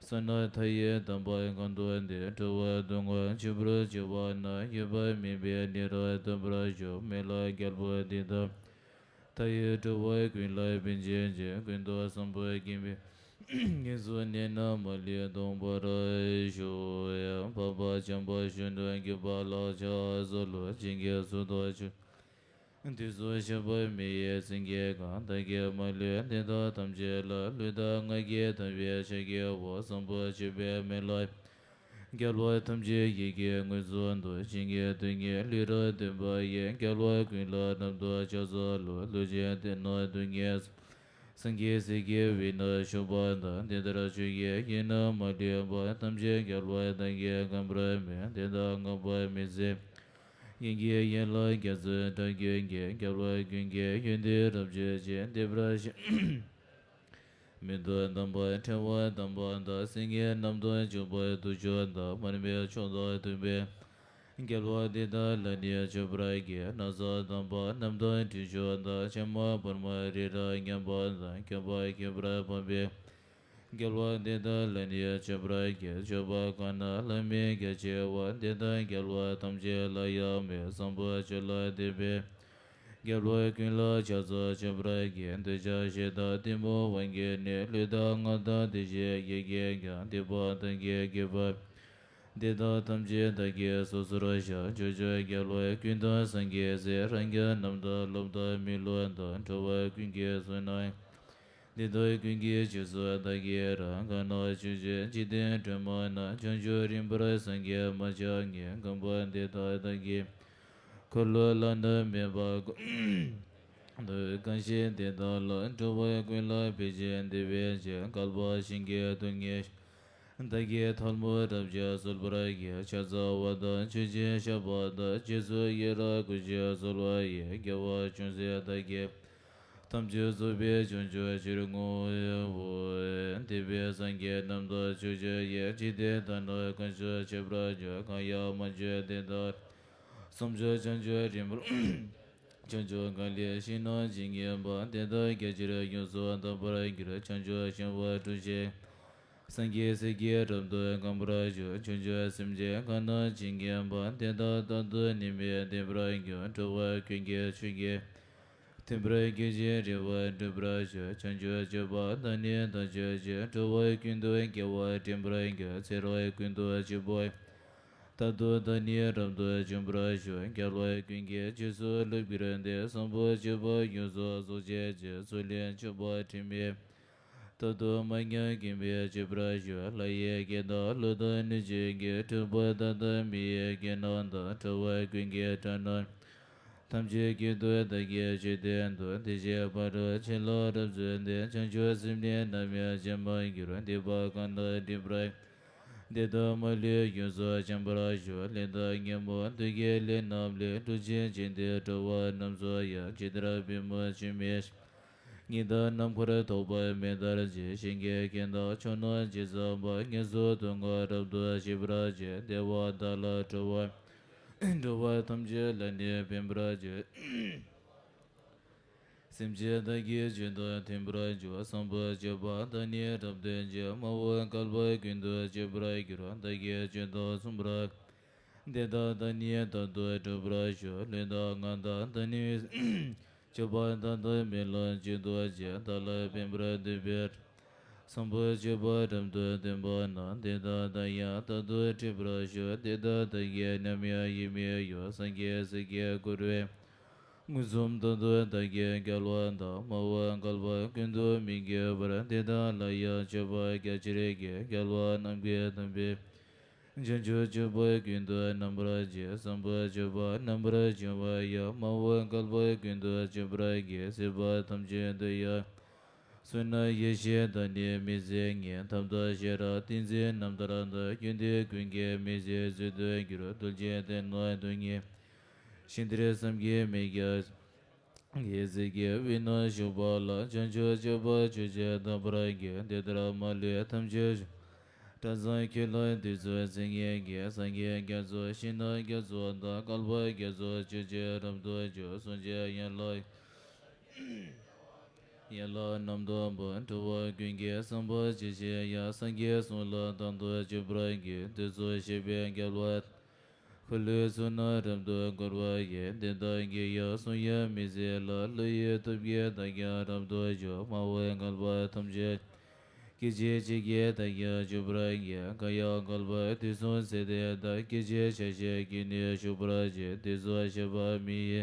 བསོད་ནམས་མཐའ་ཡས་དམ་པ་གང་དུ་འདུས། འགྲོ་བ་སྡུག་བསྔལ་ཆེན་པོར་སྤྱད་པ་ན། ཡོད་པ་མེད་པའི་གནས་རབ་སྟོན་པར་ཤོག་མེ་ལྷ་རྒྱལ་པོ་འདི་དག་མཐའ་ཡས་འགྲོ་བ་ཀུན་ལ་ཕན་བྱེད་ཅིང་། ཀུན་ཏུ་བཟང་པོ་དགེ་བའི་ ངན་སོང་གནས་རྣམས་མ་ལུས་སྟོངས་པར་ཤོག། འཕགས་པ་འཇམ་དཔལ་གཞོན་ནུ་གུས་པ་ལག་ཕྱག་འཚལ་ལོ། བྱིན་གྱིས་བརླབ་ཏུ་གསོལ། དུས་གསུམ་གཤེགས་པ་མི་ཡི་སེང་གེ་གང་། བདག་གིས་མ་ལུས་དེ་དག་ཐམས་ཅད་ལ། ལུས་དང་ངག་གིས་བདག་པོས་ཕྱག་བགྱིའོ། བཟང་པོ་སྤྱོད་པའི་མེ་ལྷ་རྒྱལ་བ་ཐམས་ཅད་ཡིད་ཀྱིས་མངོན་སུམ་དུ། བྱིན་གྱིས་དོན་གཉིས་ལས་རབ་སྟོན་པ་ཡི། རྒྱལ་བ་ཀུན་ལ་རབ་ཏུ་ཕྱག་འཚལ་ལོ། ལུས་ཅན་དེ་རྣམས་སྡུག་བསྔལ་སོགས། སངས་རྒྱས་སྲས་ཀྱི་དབུས་ན་བཞུགས་པ་དང་། དེ་ལྟར་ཆོས་ཀྱི་དབྱིངས་རྣམས་མ་ལུས་པ། ཐམས་ཅད་རྒྱལ་བ་དག་གིས་གང་བར་མོས། དེ་དག་བསྔགས་པ་མི་ཟད་ཡིད་ཀྱི་ཡན་ལག་རྒྱ་མཚོའི་སྒྲ་སྐད་ཀྱིས། རྒྱལ་བ་ཀུན་གྱི་ཡོན་ཏན་རབ་བརྗོད་ཅིང་། བདེ་བར་གཤེགས་མི་འདུག་གདམས་པ་ཕྲེང་བ་བསྡམས་པ་དང་། སེང་གེ་རྣམས་དང་བཅས་པ་གདུགས་མཆོག་དང་། མར་མེ་མཆོག་དང་མཐུན་པའི་རྒྱལ་བ་དེ་དག་ལ་ནི་མཆོད་པར་བགྱི། ན་བཟའ་དམ་པ་རྣམས་དང་དྲི་མཆོག་དང་། ཕྱག་མ་བར་མ་རི་རབ་མཉམ་པ་དང་། མཁས་པ་ཁྱད་པར་འཕགས་པའི་རྒྱལ་བ་དེ་དག་ལ་ནི་མཆོད་པར་བགྱི། མཆོད་པ་གང་རྣམས་བླ་མེད་རྒྱ་ཆེ་བ། དེ་དག་རྒྱལ་བ་ཐམས་ཅད་ལ་ཡང་མོས། བཟང་པོ་སྤྱོད་ལ་དད་པའི་རྒྱལ་བ་ཀུན་ལ་ཕྱག་འཚལ་མཆོད་པར་བགྱི། འདོད་ཆགས་ཞེ་སྡང་གཏི་མུག་དབང་གིས་ནི། ལུས་དང་ངག་དང་དེ་བཞིན་ཡིད་ཀྱིས་ཀྱང་། སྡིག་པ་ཐམས་ཅད་བགྱིས་པ་དེ་དག་ཐམས་ཅད་བདག་གིས་སོ་སོར་བཤགས། ཕྱོགས་བཅུའི་རྒྱལ་བ་ཀུན་དང་སངས་རྒྱས་སྲས། རང་རྒྱལ་རྣམས་དང་སློབ་དང་མི་སློབ་དང་། འགྲོ་བ་ཀུན་གྱི་བསོད་ནམས་དེ་དག་ཀུན་གྱི་རྗེས་སུ་བདག་གིས་རབ། གང་རྣམས་ཕྱོགས་བཅུའི་འཇིག་རྟེན་སྒྲོན་མ་རྣམས། བྱང་ཆུབ་རིམ་པར་སངས་རྒྱས་མ་ཆགས་ཉིད། གང་བ་དེ་དག་བདག་གི་འཁོར་ལོ་བླ་ན་མེད་པ་བསྐོར་དུ། གང་ཞིག་དེ་དག་ལ་འགྲོ་བ་ཀུན་ལ་ཕན་ཕྱིར་བདེ་བའི་ཕྱིར། བསྐལ་པ་ཞིང་གི་སྡུག་བསྔལ་བདག་གིས་ཐལ་མོ་སྦྱར་བྱས་སོལ་བར་བགྱི། ཕྱག་འཚལ་བ་དང་མཆོད་ཅིང་བཤགས་པ་དང་། རྗེས་སུ་ཡི་རང་བསྐུལ་ཞིང་གསོལ་བ་ཡི། དགེ་བ་ཅུང་ཟད་བདག་གིས་ཐམས་ཅད་རྫོགས་པའི་བྱང་ཆུབ་ཕྱིར་བསྔོའོ། དེ་བས་སངས་རྒྱས་རྣམས་དང་ཕྱོགས་བཅུ་ཡི། འཇིག་རྟེན་དག་ནི་གང་བཞུགས་མཆོད་པར་བགྱི། གང་ཡང་མ་མཆོད་དེ་དག་ལ། བསམ་བྱུང་བྱང་ཆུབ་རིམ་པར་བྱང་ཆུབ་གང་ལས་ཞིང་རྣམས་ཇི་སྙེད་པ། དེ་དག་རྒྱ་ཆེར་ཡོངས་སུ་དག་པར་འགྱུར། བྱང་ཆུབ་ཤིང་དབང་དྲུག་ཞིང་། སངས་རྒྱས་སྲས་ཀྱིས་རབ་ཏུ་གང་བར་བཞུགས། བྱང་ཆུབ་སེམས་ཅན་གང་རྣམས་ཇི་སྙེད་པ། དེ་དག་རྟག་ཏུ་ནི་མི་བདེན་པར་འགྱུར། འགྲོ་བ་ཀུན་གྱི་ཆོས་ཀྱི་མཐུན་པར་གྱུར་ཅིང་རེ་བ་འགྲུབ་པར་ཤོག། བྱང་ཆུབ་སྤྱོད་པ་དག་ནི་བདག་སྤྱོད་ཅིང་། འགྲོ་བ་ཀུན་ཏུ་དགེ་བ་འདྲེན་པར་འགྱུར། ཚེ་རབས་ཀུན་ཏུ་སྤྱོད་པ་རྟག་ཏུ་དག་ནི་རབ་ཏུ་འབྱུང་བར་ཤོག། རྒྱལ་བ་ཀུན་གྱི་རྗེས་སུ་སློབ་གྱུར་ཏེ། བཟང་པོ་སྤྱོད་པ་ཡོངས་སུ་རྫོགས་བྱེད་ཅིང་། ཚུལ་ལྡན་སྤྱོད་པ་དྲི་མེད་རྟག་ཏུ་མ་ཉམས་མཁྱེན་པས་སྤྱོད་པར་ཤོག། ལྷ་ཡི་སྐད་དང་ཀླུ་དང་གནོད་སྦྱིན་གྱི། འཁྲུག་པ་མཐའ་དག་མི་ཡི་སྐད་རྣམས་དང་། འགྲོ་བ་ཀུན་གྱི་སྒྲ་རྣམས་ཐམས་ཅད་སྐད་དུ་བདག་གིས་ཆོས་བསྟན་ཏོ། དེ་བཞིན་ཕ་རོལ་ཕྱིན་ལ་རབ་བརྩོན་ཏེ། བྱང་ཆུབ་སེམས་ནི་ནམ་ཡང་བརྗེད་མ་གྱུར། སྡིག་པ་གང་དག་སྒྲིབ་པར། དེ་དག་མ་ལུས་ཡོངས་སུ་བྱང་བར་ཤོག། ལས་དང་ཉོན་མོངས་བདུད་ཀྱི་ལས་རྣམས་ལས། འགྲོ་ཆོས་སྦྱིན་ཏེ་འགྲོ་བ་རྣམས་སུ་ཡང་། ཇི་ལྟར་པུས་མོ་ཆུ་མིག་ཉི་ཟླ་ནམ་མཁར་ཐོགས་པ་མེ་ལྟར་བྱེད། ཞིང་གི་རྐྱེན་དང་ཕྱོགས་རྣམས་ཇི་ཙམ་པ། ངན་སོང་དུག་ལྔ་རབ་ཏུ་ཞི་བར་བྱེད། བདེ་བ་དག་ལ་འགྲོ་བ། འགྲོ་བ་ཐམས་ཅད་ལ་ནི་ཕན་པར་བྱེད། སེམས་ཅན་དག་གི་རྒྱུད་དང་མཐུན་པར་འཇུག། བཟང་པོ་སྤྱོད་པ་དག་ནི་རབ་སྟོན་ཅིང་། མ་འོངས་བསྐལ་པ་ཀུན་ཏུ་སྤྱོད་པར་འགྱུར། བདག་གིས་ཆོས་དང་མཚུངས་པར། དེ་དག་བདག་ནི་རྟག་ཏུ་སྒྲུབ་པར་ཤོག། ལུས་དང་ངག་དང་དེ་ནི་སྤྱོད་པ་མཐའ་དག་མི་ལ་སྤྱོད་དོ་ཅིག། བདག་ལ་ཕན་པར་འདོད་པའི། བཟང་པོ་སྤྱོད་པ་རབ་ཏུ་སྟོན་པ་ན། དེ་དག་བདག་ཡང་རྟག་ཏུ་སྒྲུབ་པར་ཤོག། དེ་དག་བདག་གིས་ནམ་ཡང་ཡིད་མི་གཡོ། སངས་རྒྱས་སྲས་ཀྱིས་བསྐུལ་བས། མངོན་སུམ་དུ་བདག་གིས་རྒྱལ་བ་དང་། མ་འོངས་བསྐལ་པ་ཀུན་ཏུ་མི་འགྱུར་བར། དེ་དག་ལ་ཡང་མཆོད་པ་རྒྱ་ཆེར་བགྱི། རྒྱལ་བ་རྣམས་ཀྱི་དམ་པའི། བྱང་ཆུབ་སྤྱོད་པ་ཀུན་ཏུ་རྣམ་པར་བྱེད། བཟང་པོ་སྤྱོད་པ་རྣམ་པར་བྱེད་པ་ཡང་། མ་འོངས་བསྐལ་པ་ཀུན་ཏུ་སྤྱོད་པར་བགྱི། སྲིད་པ་ཐམས་ཅད་དུ་ཡང་། བསོད་ནམས་ཡེ་ཤེས་དང་ནི་མི་ཟད་ཉིད། ཐབས་དང་ཤེས་རབ་ཏིང་འཛིན་རྣམ་ཐར་དང་། ཡོན་ཏན་ཀུན་གྱི་མི་ཟད་མཛོད་དུ་གྱུར། རྡུལ་གཅིག་དེ་རྣམས་སྟོང་ཉིད་ཤིང་རྟར་བསམ་གྱིས་མི་ཁྱབ། གི་སྲས་ཀྱི་དབུས་ན་བཞུགས་པ་ལ། བྱང་ཆུབ་སྤྱོད་པ་ཆོས་ཀྱིས་དག་པར་བགྱི། དེ་ལྟར་མ་ལུས་ཐམས་ཅད་བསྒྲུབས། སྐྲ་བཟང་ཁྱོད་ལ་འདི་ཚོགས་བརྩེ་ངེས་ཀྱིས། སངས་རྒྱས་རྒྱ་མཚོ་ཞིང་རྣམས་རྒྱ་མཚོ་དང་། བསྐལ་པ་རྒྱ་མཚོ་ཆོས་ཀྱིས་རབ་ཏུ་འཇུག། གསུང་ཆེན་ཡན་ལག་ཡན་ལག་རྣམས་དང་པོ། འགྲོ་བ་ཀུན་གྱི་བསམ་པ་ཇི་བཞིན་དབྱངས། སངས་རྒྱས་གསུང་ལ་དང་དུ་འཇུག་པར་བགྱི། དེ་ཚོགས་ཞེས་པའི་རྒྱལ་བ། འཁོར་ལོའི་ཚོགས་རྣམས་རབ་ཏུ་བསྐོར་བ་ཡི། དེ་དག་གི་ཡང་གསུང་ཡང་མི་ཟད་ལ། བློ་ཡི་སྟོབས་ཀྱིས་བདག་ཀྱང་རབ་ཏུ་འཇུག། མ་འོངས་བསྐལ་པ་ཐམས་ཅད་ སྐད་ཅིག་གཅིག་གིས་མཐའ་ཡས་སྤྱོད་པར་བགྱི། གང་ཡང་བསྐལ་པ་དུས་གསུམ་ཚེ་འདི་དག་སྐད་ཅིག་ཆ་ཤས་ཀྱིས་ནི་ཞུགས་པར་བགྱི། དུས་གསུམ་གཤེགས་པ་མི་ཡི་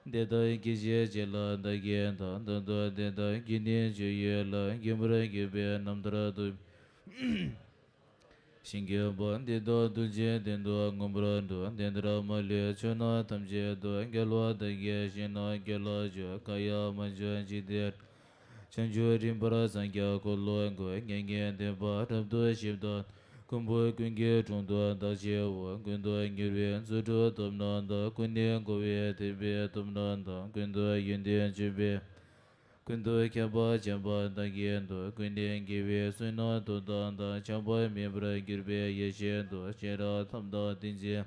སྡེ་དག་སྐད་ཅིག་གཅིག་ལ་བདག་གིས་དང་། ད་དུང་དེ་དག་གིས་ནི་སྤྱོད་ཡུལ་ལ་མགོན་པོར་གྱུར་པའི་རྣམ་ཐར་དུ་ཞིང་མགོན་པོ་འདི་དག་ཐུགས་རྗེའི་སྟེང་དུ་མངོན་པར་འགྲུབ། དེ་ལྟར་མ་ལུས་ཕྱོགས་རྣམས་ཐམས་ཅད་དུ། རྒྱལ་བ་བདག་གིས་ཞིང་རྣམས་རྒྱལ་བར་བྱོན། གང་ཡང་མ་བྱོན་ཅི་སྟེ། བྱང་ཆུབ་རིམ་པར་སངས་རྒྱས་འཁོར་ལོ་བསྐོར། མྱ་ངན་འདས་པ་རབ་ཏུ་ཞི་བ་དང་། མགོན་པོ་ཀུན་གྱི་དྲུང་དུ་བདག་མཆིའོ། ཀུན་ཏུ་མྱུར་བའི་རྫུ་འཕྲུལ་སྟོབས་རྣམས་དང་། ཀུན་ནས་འགོ་བའི་ཐེག་པའི་སྟོབས་རྣམས་དང་། ཀུན་ཏུ་ཡོན་ཏན་བརྗོད་པའི། ཀུན་ཏུ་ཁྱབ་པ་བྱམས་པ་དང་མཁྱེན་རྟོགས། ཀུན་ནས་དགེ་བའི་བསོད་ནམས་སྟོབས་དང་། ཆགས་པ་མེད་པར་གྱུར་པའི་ཡེ་ཤེས་སྟོབས། ཤེས་རབ་ཐབས་དང་ཏིང་འཛིན།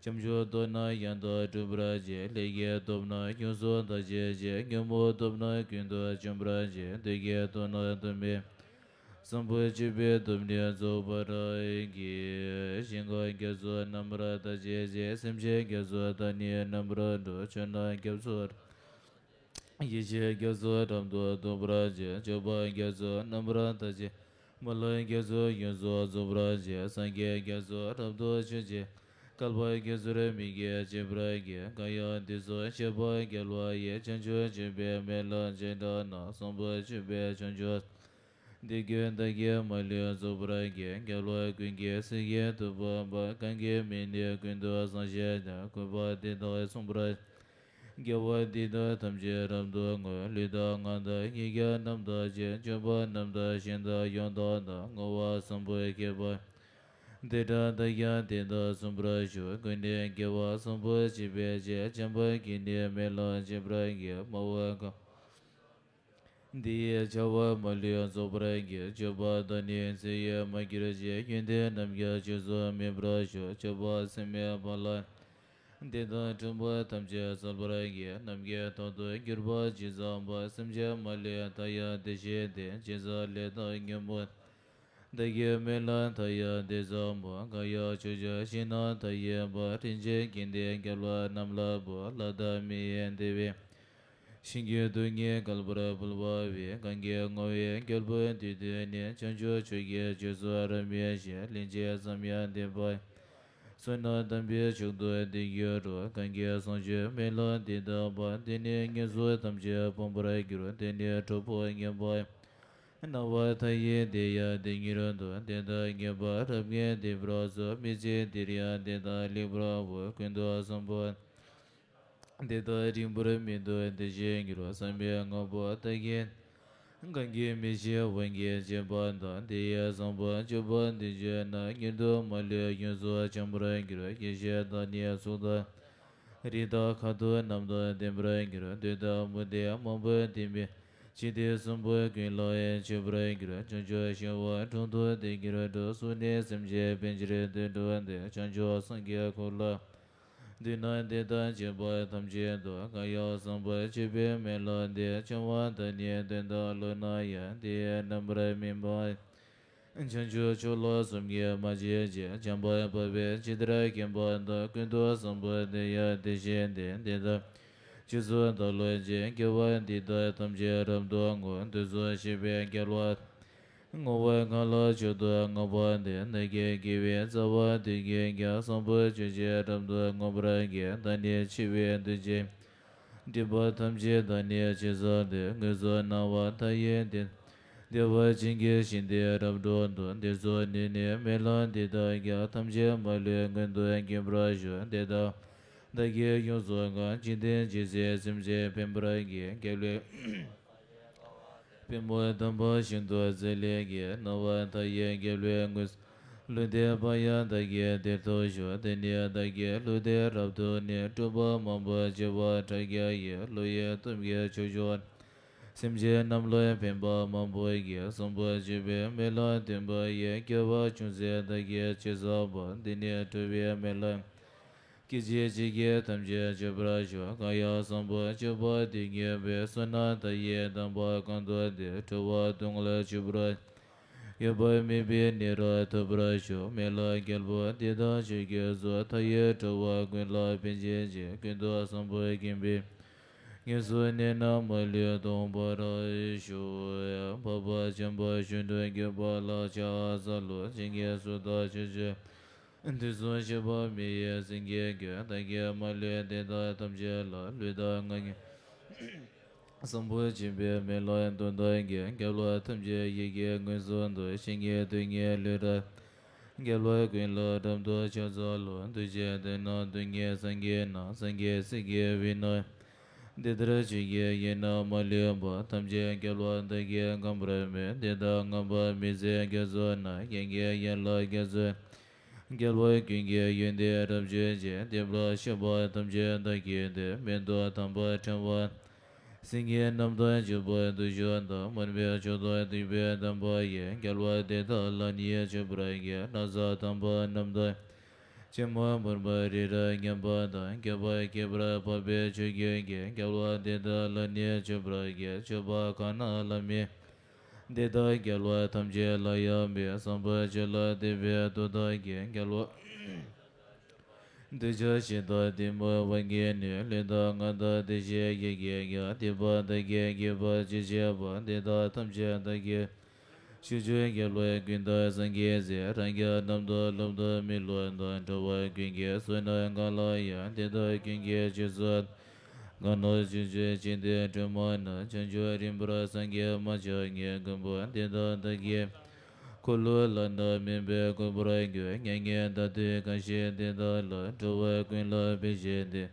བྱང་ཆུབ་སྟོབས་རྣམས་ཡང་དག་སྒྲུབ་པར་བྱེད། ལས་ཀྱི་སྟོབས་རྣམས་ཡོངས་སུ་དག་བྱེད་ཅིང་། ཉོན་མོངས་སྟོབས་རྣམས་ཀུན་ཏུ་འཇོམས་པར་བྱེད། བདུད་ཀྱི་སྟོབས་རྣམས་དམ་པའི་བཟང་པོ་སྤྱོད་པའི་སྟོབས་ནི་རྫོགས་པར་བགྱི། ཞིང་ཁམས་རྒྱ་མཚོ་རྣམ་པར་དག་བྱེད་ཅིང་། སེམས་ཅན་རྒྱ་མཚོ་དག་ནི་རྣམ་པར་སྒྲོལ། ཕྱོགས་རྣམས་རྒྱ་མཚོ། ཡེ་ཤེས་རྒྱ་མཚོ་རབ་ཏུ་འདོད་པར་བྱེད། སྤྱོད་པ་རྒྱ་མཚོ་རྣམ་པར་དག་བྱེད། མ་ལུས་རྒྱ་མཚོ་ཡོངས་སུ་རྫོགས་པར་བྱེད། སངས་རྒྱས་རྒྱ་མཚོ་རབ་ཏུ་ཞི་བྱེད། བསྐལ་པ་རྒྱ་མཚོར་མི་སྐྱེ་བྱེད་པར་བགྱི། གང་ཡང་དུས་གསུམ་གཤེགས་པ་རྒྱལ་བ་ཡི། བྱང་ཆུབ་སྤྱོད་པའི་མེ་ལྷ་ཆེ་དག་རྣམས། བཟང་པོ་སྤྱོད་པས་བྱང་ཆུབ། འདི་ཀུན་བདག་གིས་མ་ལུས་རྫོགས་པར་བགྱི། རྒྱལ་བ་ཀུན་གྱི་སྲས་ཀྱི་ཐུབ་པ་འབར། གང་གི་མིང་ནི་ཀུན་ཏུ་བཟང་ཞེས་བྱ། གུས་པས་འདི་དག་གསུངས་པར། རྒྱལ་བ་འདི་དག་ཐམས་ཅད་རབ་ཏུ་བསྔོ། ལུས་དང་ངག་དང་ཡིད་ཀྱི་རྣམ་དག་ཅིང་། སྤྱོད་པ་རྣམ་དག་ཞིང་དང་ཡང་དག་དང་། བསྔོ་བ་བཟང་པོ་བསྐྱེད་པ་འདི་འདྲ་དག་ཀྱང་དེ་དག་གསུངས་པར་ཞུ། ཀུན་ནས་དགེ་བ་བཟང་པོ་སྤྱད་པའི་ཕྱིར། བྱམས་པ་གིས་ནི་མི་ལ་སྤྱད་པར་བགྱི། སྨྲ་བ་གང་འདི་ཡི་བྱ་བ་མ་ལུས་རྫོགས་པར་བགྱི། སྤྱོད་པ་དག་ནི་ཚེ་ཡི་མ་གྱུར་ཅིག། ཡོན་ཏན་རྣམས་ཀྱང་ཆོས་སུ་སྨིན་པར་ཤོག། སྤྱོད་པ་སེམས་མེད་པ་ལ་དེ་དག་འཁྲུལ་པ་ཐམས་ཅད་སེལ་བར་བགྱི། ནམ་མཁའི་མཐའ་དང་གྱུར་པ་ཇི་ཙམ་པ། སེམས་ཅན་མ་ལུས་མཐའ་ཡས་དེ་བཞིན་ཏེ། ཇི་ཙམ་ལས་དང་ཉོན་མོངས་བདག་གི་མེ་ལྷ་མཐའ་ཡས་དེ་ཙམ་པ། གང་ཡང་ཕྱོགས་བཅུའི་ཞིང་རྣམས་མཐའ་ཡས་པ། རིན་ཆེན་དགེ་འདུན་རྒྱལ་བ་རྣམས་ལ་འབུལ། ལྷ་དང་མི་ཡི་བདེ་བའི་ཞིང་གི་རྡུལ་སྙེད་བསྐལ་པར་ཕུལ་བ་བས། གང་གིས་བསྔོ་བའི་རྒྱལ་པོ་འདི་དག་ནི། བྱང་ཆུབ་མཆོག་གི་རྗེས་སུ་རབ་མི་ཤེས། ལན་ཅིག་ཙམ་ཡང་བདེན་པ་བསོད་ནམས་དམ་པའི་མཆོག་ཏུ་འདི་གྱུར་རོ། གང་གིས་བཟང་སྤྱོད་མེ་ལྷ་འདི་དག་པ། དེ་ནི་ངན་སོང་ཐམས་ཅད་སྤོང་བར་འགྱུར། དེ་ནི་གྲོགས་པོ་ངན་པ་སྣང་བ་མཐའ་ཡས་དེ་ཡང་དེ་ཉིད་དོ། དེ་དག་ངེས་པར་རབ་ངས་དེ་སྦྱོར་སོ། མི་ཚེ་འདིར་ཡང་དེ་དག་ལེགས་པར་འོང་། ཀུན་ཏུ་བཟང་པོ་དེ་དག་རིང་པོར་མི་ཐོགས་དེ་བཞིན་འགྱུར། བསམ་པའི་དངོས་པོ་བདག་གིས་གང་གིས་མི་ཤེས་འོན་ཀྱང་བྱས་པ་དང་། དེ་ཡི་བཟང་པོ་སྤྱོད་པ་འདི་བརྗོད་ན། མྱུར་དུ་མ་ལུས་ཡོངས་སུ་བྱང་བར་འགྱུར། ཡེ་ཤེས་དང་ནི་གཟུགས་དང་། རིགས་དང་ཁ་དོག་རྣམས་དང་ལྡན་པར་འགྱུར། འདོད་དང་མུ་སྟེགས་མང་པོ་ལྡན་པའི། འཇིག་རྟེན་གསུམ་པོ་ཀུན་ལའང་མཆོད་པར་འགྱུར། བྱང་ཆུབ་ཤིང་དབང་དྲུང་དུ་དེ་གྱུར་ཏོ། གཟུགས་ནི་སེམས་ཅན་ཕན་ཕྱིར་དུད་འགྲོ་སྟེ། བྱང་ཆུབ་སངས་རྒྱས་འཁོར་ལོ་འདི་ན་དེ་དང་བཅས་པ་ཐམས་ཅད་དུ། གང་ཡང་བཟང་པོ་སྤྱོད་པའི་མེ་ལྷ་འདི། བྱང་བ་དག་ནི་དོན་དམ་ལུས་ན་ཡང་། དེ་ཡི་རྣམ་པར་སྨིན་པ། བྱང་ཆུབ་ཕྱོགས་ལ་གསུམ་གྱིས་མ་ཕྱེད་ཅིང་། བྱམས་པ་འཕགས་པས་ཇི་ལྟར་མཁྱེན་པ་དང་། ཀུན་ཏུ་བཟང་པོ་དེ་ཡང་དེ་བཞིན་ཏེ། དེ་དག་རྗེས་སུ་བདག་སློབ་ཅིང་། དགེ་བ་འདི་དག་ཐམས་ཅད་རབ་ཏུ་བསྔོ། དུས་གསུམ་གཤེགས་པའི་རྒྱལ་བ་བསྔོ་བ་གང་ལ་མཆོག་ཏུ་བསྔགས་པ་འདི། བདག་གི་དགེ་བའི་རྩ་བ་འདི་གིས་ཀྱང་། བཟང་པོ་སྤྱོད་ཕྱིར་རབ་ཏུ་བསྔོ་བར་བགྱི། བདག་ནི་འཆི་བའི་དུས་ཀྱི་སྒྲིབ་པ་ཐམས་ཅད་དག་ནི་ཕྱིར་བསལ་ཏེ། དངོས་སུ་སྣང་བ་མཐའ་ཡས་དེ། བདེ་བ་ཅན་གྱི་ཞིང་དེ་རབ་ཏུ་འདུ། དེར་སོང་ནས་ནི་མེ་ལྷ་འདི་དག་ཀྱང་། ཐམས་ཅད་མ་ལུས་མངོན་དུ་མཁྱེན་པར་ཤོག། དེ་དག་བདག་གིས་ཡོངས་སུ་བསྔགས། འཇིག་རྟེན་ཇི་སྲིད་སེམས་ཅན་ཕན་པར་བགྱི། རྒྱལ་བའི་པདྨོ་དམ་པ་ཞིང་དུ་བརྩེ་ལེགས་ཀྱིས། སྣང་བ་མཐའ་ཡས་རྒྱལ་བའི་དངོས་སུ་ལུས་འདི་པ་ཡང་བདག་གིས་དེར་ཐོབ་ཤོག། དེ་ནས་བདག་གི་ལུས་འདི་རབ་ཏུ་ནི། སྤྲུལ་པ་མང་པོ་བྱེ་བ་ཕྲག་བརྒྱ་ཡིས། ཀླུ་ཡི་སྟོབས་ཀྱིས་ཕྱོགས་བཅུ་སེམས་ཅན་རྣམས་ལ་ཕན་པ་མང་པོ་བགྱི། བཟང་པོ་སྤྱོད་པའི་མེ་ལྷ་ལྡན་པ་ཡི། སྐྱེ་བ་ཅུང་ཟད་བདག་གིས་ཕྱིར་བསལ་བ། འདི་ནི་སྤྲུལ་པའི་མེ་ལྷ་སྐད་ཅིག་གཅིག་གིས་ཐམས་ཅད་གཅོད་པར་ཤོག། གང་ཡང་བཟང་པོ་སྤྱོད་པ་འདི་ཉིད་པའི། བསོད་ནམས་མཐའ་ཡས་དམ་པ་གང་བསགས་དེ། འཁོར་བ་སྡུག་བསྔལ་ཆོད་པར་ཤོག། འོད་དཔག་མེད་པའི་གནས་རབ་ཐོབ་པར་ཤོག། མེ་ལྷ་རྒྱལ་པོ་འདི་དག་ཆོས་ཀྱི་གཙོ། མཐའ་ཡས་འཁོར་བ་ཀུན་ལ་ཕན་བྱེད་ཅིང་། ཀུན་ཏུ་བཟང་པོ་མཁྱེན་པའི་ དངོས་སུ་གནས་རྣམས་མ་ལུས་སྟོང་པར་ཤོག། འཕགས་པ་འཇམ་དཔལ་ཆོས་དྲུག་གི་བར་ལ་ཕྱག་འཚལ་ལོ། ཇི་སྙེད་སུ་དག་ཕྱོགས་བཅུའི་དུས་གསུམ་གཤེགས་པ་མི་ཡི་སེང་གེ་ཀུན། བདག་གིས་མ་ལུས་དེ་དག་ཐམས་ཅད་ལ། ལུས་དང་ངག་གི་བཟང་པོ་སྤྱོད་པའི་མེ་ལོང་དོན་དག་གི། རྒྱལ་བ་ཐམས་ཅད་ཡིད་ཀྱིས་མངོན་སུམ་དུ། ཇི་སྙེད་དུས་ཀྱི་ལུས་རབ་རྒྱལ་བ་ཀུན་ལ་རབ་ཏུ་ཕྱག་འཚལ་ལོ། འདུ་བྱེད་དེ་རྣམས་དུས་གཉིས་སངས་རྒྱས་རྣམས། སངས་རྒྱས་སྲས་ཀྱི་དབུས་ན་འདི་ལྟར་ཆོས་ཀྱི་དབྱིངས་རྣམས་མ་ལུས་པ། ཐམས་ཅད་རྒྱལ་བ་དག་གིས་གང་བར་མོས། དེ་དག་མངོན་པར་མི་ཟད་རྒྱ་མཚོ་རྣམས། གྱེན་གྱི་ཡན་ལག་རྒྱ་མཚོའི་རྒྱལ་བ་ཀུན་གྱི་ཡོན་ཏན་རབ་བརྗོད་ཅིང་། བསྟན་པར་གཤེགས་པ་ཐམས་ཅད་བདག་གིས་བསྟན། མེ་ཏོག་དམ་པ་ཕྲེང་བ་སེང་གེ་རྣམས་དང་བཅས་པ་བདུད་ཕྱོགས་དང་། མར་པའི་མཆོག་ཏུ་གདུག་པའི་དམ་པ་ཡིས། རྒྱལ་བ་དེ་དག་ལ་ནི་མཆོད་པར་བགྱི། ན་བཟའ་དམ་པ་རྣམས་དང་བཅས་མ་བུམ་པ་རི་རབ་མཉམ་པ་དང་། བསྐལ་པ་ཁྱད་པར་འཕགས་པའི་ཆོས་ཀུན་གྱི། རྒྱལ་བ་དེ་དག་ལ་ནི་མཆོད་པར་བགྱི། མཆོད་པ་གང་རྣམས་ལ་མིན་དེ་དག་རྒྱལ་བ་ཐམས་ཅད་ལ་ཡང་འབུལ། བཟང་པོ་སྤྱོད་ལ་དད་པའི་མཐུ་དག་གིས། རྒྱལ་བ་འདོད་ཆགས་ཞེ་སྡང་གཏི་མུག་དབང་གིས་ནི། ལུས་དང་ངག་དང་དེ་བཞིན་ཡིད་ཀྱིས་ཀྱང་། སྡིག་པ་དག་གིས་བགྱིས་པར་ཅི་བྱེད་པ། དེ་དག་ཐམས་ཅད་བདག་གིས་ཕྱོགས་བཅུའི་རྒྱལ་བ་ཀུན་དང་སངས་རྒྱས་སྲས། རང་རྒྱལ་རྣམས་དང་སློབ་དང་མི་སློབ་དང་། འགྲོ་བ་ཀུན་གྱི་བསོད་ནམས་གང་ལ་ཡང་། དེ་དག་ཀུན་གྱི་རྗེས་སུ་གང་རྣམས་ཕྱོགས་བཅུའི་འཇིག་རྟེན་སྒྲོན་མ་རྣམས། བྱང་ཆུབ་རིམ་པར་སངས་རྒྱས་མ་ཆགས་ཉིད། མགོན་པོ་དེ་དག་བདག་གི་འཁོར་ལོ་ལ་ནི་མིན་པས་བསྐོར་བར་འགྱུར། མྱ་ངན་འདའ་སྟོན་གང་བཞེད་དེ་དག་ལ། འགྲོ་བ་ཀུན་ལ་ཕན་བཞེད་དེ།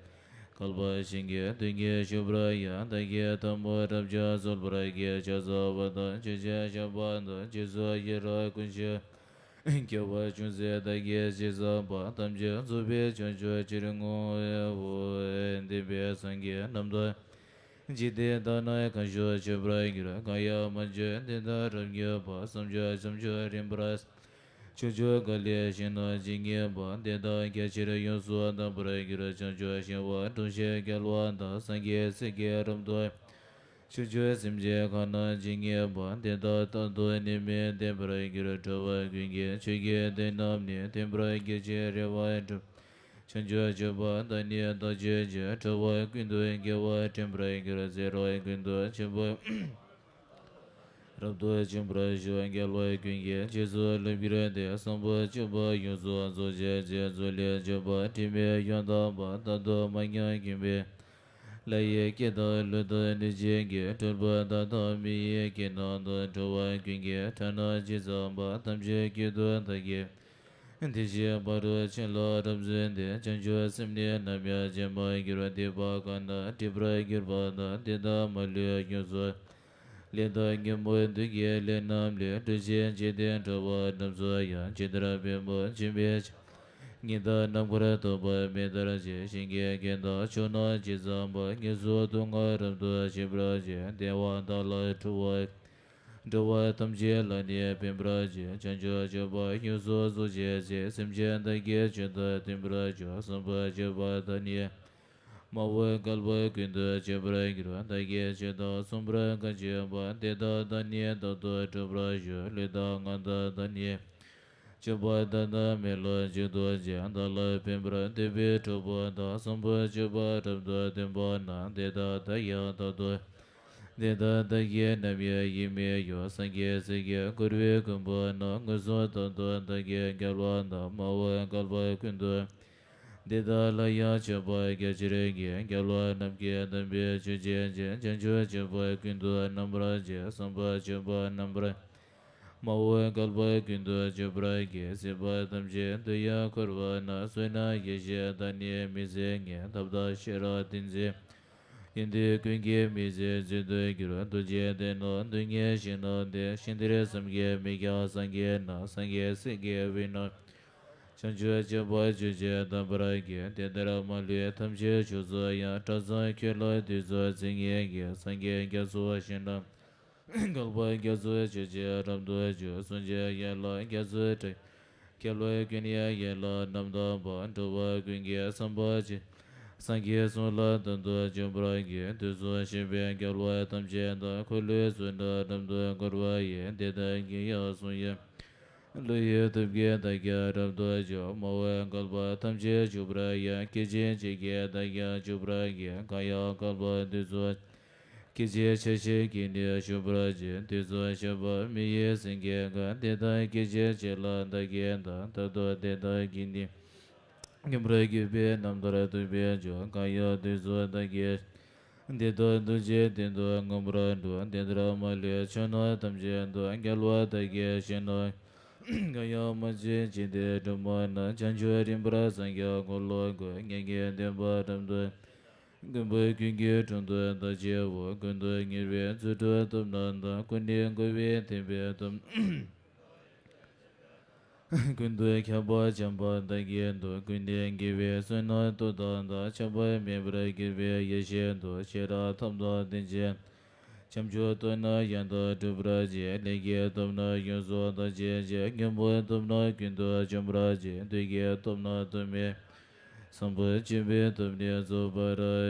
བསྐལ་པ་ཞིང་གི་དུས་ཀྱི་མཆོད་པར་ཡང་། བདག་གིས་ཐལ་མོ་རབ་བརྐྱང་གསོལ་བར་བགྱི། ཕྱག་འཚལ་བ་དང་མཆོད་ཅིང་བཤགས་པ་དང་། རྗེས་སུ་ཡི་རང་ཀུན་ཞིག་སྐྱེ་བ་ཅུང་ཟད་བདག་གིས་ཅི་བསགས་པ། ཐམས་ཅད་རྫོགས་པའི་བྱང་ཆུབ་ཕྱིར་བསྔོའོ། བདེན་པའི་སངས་རྒྱས་རྣམས་དང་། འཇིག་རྟེན་དག་ན་གང་བཞུགས་མཆོད་པར་འགྱུར། གང་ཡང་མ་བྱོན་དེ་དག་རབ་མྱུར་བར། བསམ་བྱུང་བྱང་ཆུབ་རིམ་པར། ཕྱོགས་བཅུ་ག་ལའི་ཞིང་རྣམས་ཇི་སྙེད་པ། དེ་དག་རྒྱ་ཆེར་ཡོངས་སུ་དག་པར་འགྱུར། བྱང་ཆུབ་ཤིང་དབང་དྲུང་ཞིང་རྒྱལ་བ་དང་། སངས་རྒྱས་སྲས་ཀྱིས་རབ་ཏུ། ཕྱོགས་བཅུའི་སེམས་ཅན་གང་རྣམས་ཇི་སྙེད་པ། དེ་དག་རྟག་ཏུ་ནི་མི་བདེན་པར་འགྱུར། འགྲོ་བ་ཀུན་གྱི་ཆོས་ཀྱི་དོན་རྣམས་ནི། བདེན་པར་གྱུར་ཅིང་རེ་བ་འགྲུབ། བྱང་ཆུབ་སྤྱོད་པ་དང་ནི་བདག་སྤྱོད་ཀྱི། འགྲོ་བ་ཀུན་ཏུ་དགེ་བ་འདྲེན་པར་འགྱུར། ཚེ་རབས་ཀུན་ཏུ་ཆོས་པ་རབ་ཏུ་འབྱོངས་པར་ཤོག། རྒྱལ་བ་ཀུན་གྱི་རྗེས་སུ་སློབ་གྱུར་ཏེ། བཟང་པོ་སྤྱོད་པ་ཡོངས་སུ་རྫོགས་བྱེད་ཅིང་། རྫོགས་ལས་སྤྱོད་པ་དྲི་མེད་ཡོན་དམ་པ། རྟག་ཏུ་མ་ཉམས་མཁྱེན་པའི་ལྷ་ཡི་སྐད་དང་ཀླུ་དང་གནོད་སྦྱིན་གྱི། གྲུལ་བུམ་དག་དང་མི་ཡི་སྐད་རྣམས་དང་། འགྲོ་བ་ཀུན་གྱི་སྒྲ་རྣམས་ཇི་ཙམ་པ། ཐམས་ཅད་སྐད་དུ་བདག་གིས་དེ་བཞིན་པ་རུ་ཕྱིན་ལ་རབ་གསུངས་ཏེ། བྱང་ཆུབ་སེམས་ནི་ནམ་ཡང་བརྗེད་མ་གྱུར། སྡིག་པ་གང་རྣམས་སྒྲིབ་པར་གྱུར་པ་དག་དེ་དག་མ་ལུས་ཡོངས་སུ་ལས་དང་ཉོན་མོངས་བདུད་ཀྱི་ལས་རྣམས་ལས། འགྲོ་ཞིང་འཇིག་རྟེན་འགྲོ་བ་རྣམས་སུ་ཡང་། ཇི་ལྟར་བུ་མོ་འཇིགས་མེད་ཅིང་། ཉི་ཟླ་ནམ་མཁར་ཐོགས་པ་མེ་ལྟར་ཆེ། ཞིང་གི་རྒྱན་དང་ཕྱོགས་རྣམས་ཇི་ཙམ་པ། དངོས་སུ་སྡུག་བསྔལ་རབ་ཏུ་ཞི་བར་བྱེད། བདེ་བ་བདག་ལ་སྤྲོ་བ། འགྲོ་བ་ཐམས་ཅད་ལ་ནི་ཕན་པར་བྱེད། བྱང་ཆུབ་སྤྱོད་པ་ཡོངས་སུ་རྫོགས་བྱེད་ཅིང་། སེམས་ཅན་བདག་གིས་མཆོད་དང་བསྟེན་པར་བྱ། བཟང་པོ་སྤྱོད་པ་དག་ནི་མ་འོངས་བསྐལ་པ་ཀུན་ཏུ་སྤྱད་པར་འགྱུར། བདག་གིས་མཆོད་དང་གསུངས་པར་གང་བྱེད་པ། དེ་དག་བདག་ནི་རྟག་ཏུ་སྒྲུབ་པར་ཤོག། ལུས་དང་ངག་དང་བརྡ་ནི་སྤྱོད་པ་དག་དང་མེ་ལོང་གཅིག་ཏུ་བྱ། བདག་ལ་ཕན་པར་འདོད་པའི་གྲོགས་པོ་དག་བཟང་པོ་སྤྱོད་པ་རབ་ཏུ་སྟོན་པ་རྣམས། དེ་དག་བདག་ཡང་རྟག་ཏུ། དེ་དག་བདག་གིས་ནམ་ཡང་ཡིད་མི་གཡོ། སངས་རྒྱས་སྲས་ཀྱིས་བསྐོར་བའི་མགོན་པོ་རྣམས། མངོན་སུམ་དོན་དུ་བདག་གིས་རྒྱལ་བ་དང་། མ་འོངས་བསྐལ་པ་ཀུན་ཏུ། དེ་དག་ལ་ཡང་མཆོད་པ་རྒྱ་ཆེར་བགྱི། རྒྱལ་བ་རྣམས་ཀྱིས་དམ་པའི་ཆོས་བྱེད་ཅིང་། བྱང་ཆུབ་སྤྱོད་པ་ཀུན་ཏུ་རྣམ་པར་བྱེད། བཟང་པོ་སྤྱོད་པ་རྣམ་པར། མ་འོངས་བསྐལ་པ་ཀུན་ཏུ་སྤྱོད་པར་བགྱི། སྲིད་པ་ཐམས་ཅད་དུ་ཡང་འཁོར་བ་ན། བསོད་ནམས་ཡེ་ཤེས་དང་ནི་མི་ཟད་ངེས། ཐབས་དང་ཤེས་རབ་ཏིང་འཛིན། ཡོན་ཏན་ཀུན་གྱི་མིག་འཛིན་མཛོད་དུ་གྱུར། རྡོ་རྗེ་གདན་ནི་སྟོང་ཉིད་ཞིང་རྣམས་ཏེ། ཞིང་དེར་བསམ་གྱིས་མི་ཁྱབ་སངས་རྒྱས་རྣམས། སངས་རྒྱས་སྲས་ཀྱི་དབུས་ན། བྱང་ཆུབ་སྤྱོད་པ་ཇི་བཞིན་གདམས་པར་བགྱི། དེ་ལྟར་མ་ལུས་ཐམས་ཅད་མཆོག་ཏུ་ཡང་། སྐྲ་བཟང་ཁྱོད་ལ་དུས་གསུམ་བརྩེ་ངེས་ཀྱི། སངས་རྒྱས་རྒྱ་མཚོ་ཞིང་རྣམས། བསྐལ་པ་རྒྱ་མཚོ་ཆོད་ཅིང་རབ་ཏུ་འཇུག། གསུང་ཆེན་ཡན་ལག་རྒྱ་མཚོའི་གྲས། ཁྱད་པར་ཀུན་ཡང་ཡན་ལག་རྣམ་དག་པ། འགྲོ་བ་ཀུན་གྱི་བསམ་པ་ཇི། སངས་རྒྱས་གསུང་ལ་དོན་དུ་འཇུག་པར་བགྱི། དུས་གསུམ་གཤེགས་པའི་རྒྱལ་བ་ཐམས་ཅད་དང་། འཁོར་ལོའི་ཚོགས་རྣམས་རབ་ཏུ་བསྐོར་བ་ཡི། དེ་དག་གི་ཡང་གསུང་ཡང་ བློ་ཡི་ཐབས་ཀྱིས་བདག་གིས་རབ་ཏུ་འཇོམས། སྨྲ་བའི་བསྐལ་པ་ཐམས་ཅད་འཇོམས་པར་ཡང་། སྐད་ཅིག་གཅིག་གིས་བདག་གིས་འཇོམས་པར་བགྱི། གང་ཡང་བསྐལ་པ་འདི་ཚོ་སྐད་ཅིག་ཕྱེད་ཕྱེད་ཀྱིས་ནི་འཇོམས་པར་བྱེད། དེ་ཚོ་ཤེས་པ་མི་ཡི་སེང་གེ་གང་། དེ་དག་སྐད་ཅིག་གཅིག་ལ་བདག་གིས་བདག་ད་ལྟོ་དེ་དག་གིས་ནི་མཉམ་པར་བརྒྱུད་པའི་རྣམ་ཐར་ཐུབ་པས་འཇོམས། གང་ཡང་དེ་ཚོ་བདག་གིས་འདི་དག་ཐམས་ཅད་སྟེང་དུ་མངོན་པར་འགྲོ། དེ་ལྟར་མ་ལུས་ཕྱོགས་རྣམས་ཐམས་ཅད་དུ། རྒྱལ་བ་བདག་གིས་ཞིང་རྣམས་གང་ཡང་མ་མཆིས་ཅི་སྟེ་སྒྲོན་མ་རྣམས། བྱང་ཆུབ་རིམ་པར་སངས་རྒྱས་འཁོར་ལོ་བསྐོར། མྱ་ངན་འདས་པ་རབ་ཏུ་མགོན་པོ་ཀུན་གྱི་དྲུང་དུ་བདག་མཆིའོ། ཀུན་ཏུ་གཉེར་བའི་རྫུ་འཕྲུལ་སྟོབས་རྣམས་དང་། ཀུན་ནས་བསྐོར་བའི་ཐེག་པའི་སྟོབས། ཀུན་ཏུ་ཁྱབ་པ་བྱམས་པ་དག་གི་མཐུ། ཀུན་ནས་དགེ་བའི་བསོད་ནམས་སྟོབས་དང་ལྡན། ཆགས་པ་མེད་པར་གྱུར་པའི་ཡེ་ཤེས་མཐུ། ཤེས་རབ་ཐབས་དང་ལྡན་ཅིང་། བྱམས་ཆོས་སྟོབས་རྣམས་ཡང་དག་སྒྲུབ་པར་བྱེད། ལས་ཀྱི་སྟོབས་རྣམས་ཡོངས་སུ་དག་བྱེད་ཅིང་། སྙིང་པོའི་སྟོབས་རྣམས་ཀུན་ཏུ་འཇོམས་པར་བྱེད། བདུད་ཀྱི་སྟོབས་རྣམས་དུ་མས། སྲིན་པོ་གཅིག་པའི་སྟོབས་ནི་རྫོགས་པར་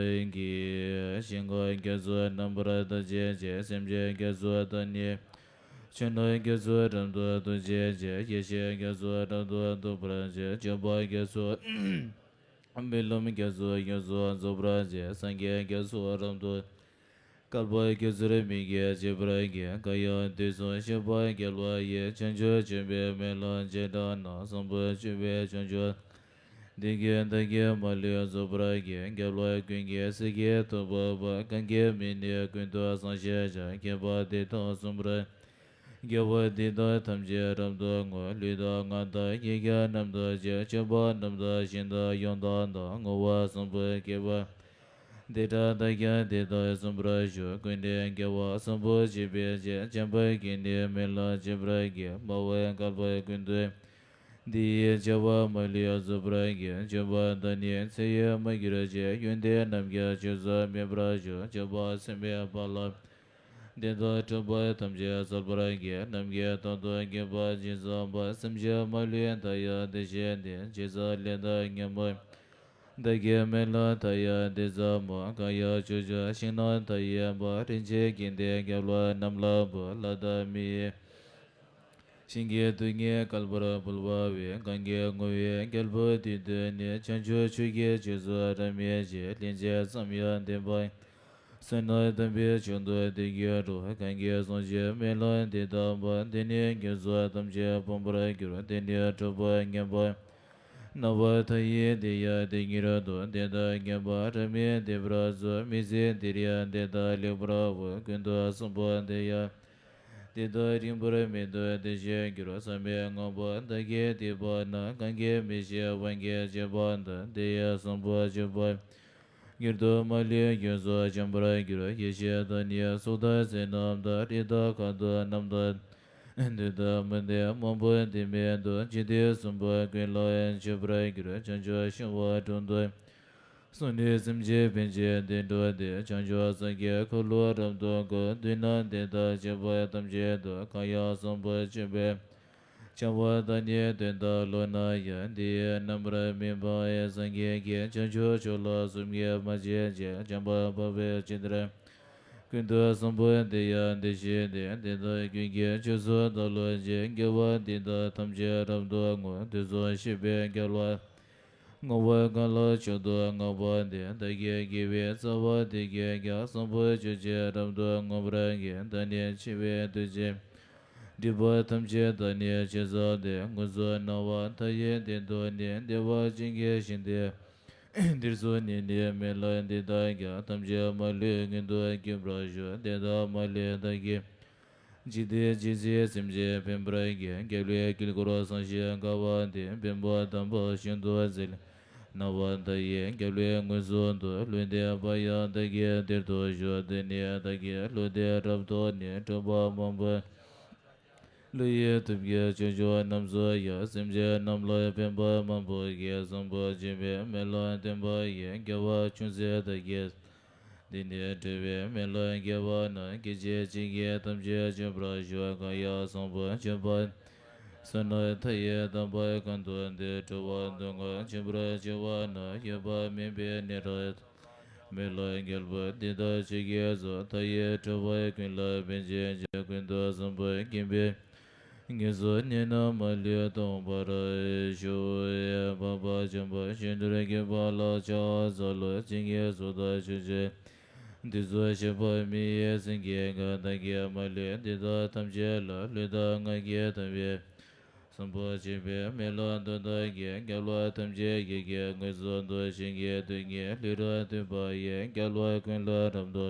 བགྱི། ཞིང་ཁམས་རྒྱ་མཚོ་རྣམ་པར་དག་བྱེད་ཅིང་། སེམས་ཅན་རྒྱ་མཚོ་དང་ནི། ཆོས་རྣམས་རྒྱ་མཚོ་རབ་ཏུ་རྫོགས་བྱེད་ཅིང་། ཡེ་ཤེས་རྒྱ་མཚོ་རབ་ཏུ་རྟོགས་པར་བྱེད། སྤྱོད་པ་རྒྱ་མཚོ་རྨི་ལམ་རྒྱ་མཚོ་ཡོངས་སུ་རྫོགས་པར་བྱེད། སངས་རྒྱས་རྒྱ་མཚོ་རབ་ཏུ། བསྐལ་པ་རྒྱ་མཚོར་མི་སྐྱེ་བྱེད་པར་བགྱི། གང་ཡང་དུས་གསུམ་གཤེགས་པ་རྒྱལ་བ་ཡི། བྱང་ཆུབ་སྤྱོད་པའི་སྨོན་ལམ་བྱེ་བྲག་རྣམས། སྲིན་པོ་གཅིག་པའི་བྱང་ཆུབ། འདི་ཀྱང་བདག་གིས་མ་ལུས་རྫོགས་པར་བགྱི། རྒྱལ་བ་ཀུན་གྱི་སྲས་ཀྱི་ཐུབ་པ་པོ། གང་གི་མིང་ནི་ཀུན་ཏུ་གསལ་ཞིང་འཆང་། མཁས་པ་འདི་དག་གསུངས་པར། རྒྱལ་བ་འདི་དག་ཐམས་ཅད་རབ་ཏུ་ངུ། ལུས་དང་ངག་དང་ཡིད་ཀྱང་རྣམ་དག་ཅིང་། སྤྱོད་པ་རྣམས་དང་ཞིང་དང་ཡང་དག་དང་། ངུ་བ་སྲིན་པོ་སྐྱེ་བ། འདི་དག་བདག་ཀྱང་འདི་ལྟར་གསུངས་པར་ཞུ། ཀུན་ནས་རྒྱལ་བ་སྲིན་པོ་གཅིག་པའི་ཞལ། བྱམས་པ་གིས་ནི་སྨོན་ལམ་བྱེད་པར་བགྱི། སྨྲ་བའི་བསྐལ་པ་ཀུན་ཏུ། འདི་ཡི་བྱ་བ་མ་ལུས་རྫོགས་པར་བགྱི། འཇོམས་པ་བདག་ནི་ཚེ་ཡི་མ་གྱུར་ཅིག། ཡོན་ཏན་རྣམས་ཀྱང་ཆུད་ཟོས་མེད་པར་ཞུ། སྤྱོད་པ་སེམས་དཔའི་དཔའ་རླབས། འདི་དག་འཁྲུགས་པ་ཐམས་ཅད་སེལ་བར་བགྱི། ནམ་མཁའི་མཐའ་སྟོང་གྱུར་པ་ཇི་ཙམ་པ། སེམས་ཅན་མ་ལུས་མཐའ་ཡས་དེ་བཞིན་ཏེ། ཇི་ཙམ་ལས་དང་སྙན་པོ། བདག་གི་སྨོན་ལམ་མཐའ་ཡས་འདི་ཙམ་མོ། གང་ཡང་ཕྱོགས་བཅུའི་ཞིང་རྣམས་མཐའ་ཡས་པ། རིན་ཆེན་ཀུན་ལྡན་རྒྱལ་བ་རྣམས་ལ་འབུལ། ལྷ་དང་མི་ཡི་ཞིང་གི་རྡུལ་སྙེད་བསྐལ་པར་འབུལ་བ་བས། གང་གིས་བསྔོ་བའི་རྒྱལ་པོ་དེ་བཏུད་ནས། བྱང་ཆུབ་མཆོག་གི་རྗེས་སུ་རབ་མོས་ཤིང་། སླན་ཆད་བསམ་ཡང་དེ་བར་བསོད་ནམས་དམ་པའི་མཆོག་ཏུ་དེ་སྐྱེ་རུང་། གང་གིས་བསྲུང་ཞིང་སྨོན་ལམ་འདི་བཏབ་པ། དེ་ནི་ངན་སོང་ཐམས་ཅད་སྤོང་བར་འགྱུར། དེ་ནི་འཁྲུགས་པ་ངན་པ་རྣམ་པ་མཐའ་ཡས་དེ་ཡང་དེ་ཉིད་དུ། དེ་དག་ངེས་པར་རབ་མོས་འདེབས་པར་མཛོད། མི་ཚེ་འདིར་ཡང་དེ་དག་ལེགས་པར་འོང་། ཀུན་ཏུ་བཟང་པོ་དེ་ཡང་དེ་དག་རིང་པོར་མི་ཐོགས་དེ་བཞིན་འགྱུར། བསམ་པའི་ངང་པོ་བདག་གིས་བཏུད་པ་ན། གང་གིས་མི་ཤེས་དབང་གིས་བྱས་པ་དག། དེ་ཡི་བཟང་པོ་སྤྱོད་པ་མྱུར་དུ་མ་ལུས་ཡོངས་སུ་འཇོམས་པར་འགྱུར། ཡེ་ཤེས་དང་ནི་གཟུགས་དང་ཚེ་རྣམས་དང་། རིགས་དང་ཁམས་དང་རྣམས་དང་འདོད་དང་མི་འདོད་མང་པོ་འདི་མེད་དོ། འཇིག་རྟེན་གསུམ་པོ་ཀུན་ལའང་མཆོད་པར་འགྱུར། བྱང་ཆུབ་ཤིང་དབང་དྲུང་དུ་སོང་ནས། སེམས་ཅན་ཕན་ཕྱིར་བདེ་འགྲོ་སྟེ། བྱང་ཆུབ་སངས་རྒྱས་འཁོར་ལོ་རབ་ཏུ་བསྐོར། མདུན་ན་དེ་དག་བྱེད་པ་ཐམས་ཅད་དུ། གང་ཡང་བཟང་པོ་སྤྱོད་པའི་བྱ་བ་དག་ནི་དོན་དམ་ལོག་ན་ཡང་། འདི་ཡི་རྣམ་པར་སྨིན་པ་ཡང་སངས་རྒྱས་ཀྱིས། བྱང་ཆུབ་མཆོག་ལ་གསུམ་གྱིས་མ་ཕྱེད་ཅིང་། བྱམས་པ་འཕགས་པས་ཇི་ལྟར་ཀུན་ཏུ་བཟང་པོ་དེ་ཡང་དེ་བཞིན་ཏེ། དེ་དག་ཀུན་གྱི་རྗེས་སུ་བདག་སློབ་ཅིང་། དགེ་བ་འདི་དག་ཐམས་ཅད་རབ་ཏུ་བསྔོ། དུས་གསུམ་གཤེགས་པའི་རྒྱལ་བ་བསྔོ་བ་གང་ལ་མཆོག་ཏུ་བསྔགས་པ་འདི། བདག་གི་དགེ་བའི་རྩ་བ་འདི་ཉིད་ཀྱང་། བཟང་པོ་སྤྱོད་ཕྱིར་རབ་ཏུ་བསྔོ་བར་བགྱི། བདག་ནི་འཆི་བའི་དུས་ཀྱི་སྒྲིབ་པ་ཐམས་ཅད་དག་ནས་ཕྱིར་སངས་ཏེ། མངོན་སུམ་སྣང་བ་མཐའ་ཡས་དེ་མཐོང་ནས། བདེ་བ་ཅན་གྱི་ཞིང་དེ་འདིར་སོང་ནས་ནི། སྨོན་ལམ་འདི་དག་ཀྱང་ཐམས་ཅད་མ་ལུས་མངོན་དུ་གྱུར་པར་ཞུ། དེ་དག་མ་ལུས་བདག་གིས་བགྱིས་ཏེ། ཇི་སྲིད་སེམས་ཅན་ཕན་པར་བགྱི། རྒྱལ་བའི་དཀྱིལ་འཁོར་བཟང་ཞིང་དགའ་བ་དེར། བེམ་པོ་དམ་པ་ཞིང་དུ་གཟིགས། སྣང་བ་མཐའ་ཡས་རྒྱལ་བས་མངོན་སུམ་དུ། ལུས་བདེ་བ་ཡང་བདག་གི་དེར་ཐོབ་ཤོག། དེ་ནས་བདག་གིས་ལུས་དེ་རབ་ཐོབ་ནས། འཁྲུགས་པ་མང་པོ་ལུས་ཡི་ཐབས་ཀྱིས་ཆོས་སྐྱོང་རྣམས་སུ་ཡང་། སེམས་ཅན་རྣམས་ལ་ཕན་པ་མང་པོ་བགྱི། བཟང་པོ་སྤྱོད་པའི་སྨོན་ལམ་བརྟན་པ་ཡིས། དགེ་བ་ཅུང་ཟད་བདག་གིས། འདི་ནི་འབྲེལ་བའི་སྨོན་ལམ་དགེ་བ་རྣམས། སྐད་ཅིག་གཅིག་གིས་ཐམས་ཅད་འཇོམས་པར་ཤོག། གང་ཡང་བཟང་པོ་སྤྱོད་པ། བསོད་ནམས་མཐའ་ཡས་དམ་པ་གང་ཐོབ་འདིར། འཁྲུལ་བ་སྡུག་བསྔལ་འཇོམས་པར་བྱེད་པ་ན། ཡོད་པ་མིན་པའི་ནད་རབ། སྨོན་ལམ་རྒྱལ་པོ་འདི་དག་ཆོས་ཀྱི་མཚོ། མཐའ་ཡས་འཁྲུལ་པ་ཀུན་ལ་ཕན་བྱེད་ཅིང་། ཀུན་ཏུ་བཟང་པོ་བརྒྱན་པའི་ ངན་སོང་གནས་རྣམས་མ་ལུས་སྟོངས་པར་ཤོག། འཕགས་པ་འཇམ་དཔལ་ཆོས་འདིར་སྐྱེས་པ་ལ་ཕྱག་འཚལ་ལོ། ཇི་སྙེད་སུ་དག་ཕྱོགས་བཅུའི་དུས་སུ་གཤེགས་པ་མི་ཡི་སེང་གེ་གང་། བདག་གིས་མ་ལུས་འདི་དག་ཐམས་ཅད་ལ། ལུས་དང་ངག་གིས་དམ་པའི་སམ་བྷོ་ཅི་པའི་མེ་ལྷ་འདི་དག་གིས། རྒྱལ་བ་ཐམས་ཅད་ཀྱི་དཀྱིལ་དངོས་སུ་འདུ་ཞིང་གི། དུས་ངན་ལུས་རབ་བཏུད་པ་ཡི། རྒྱལ་བ་ཀུན་ལ་རབ་ཏུ་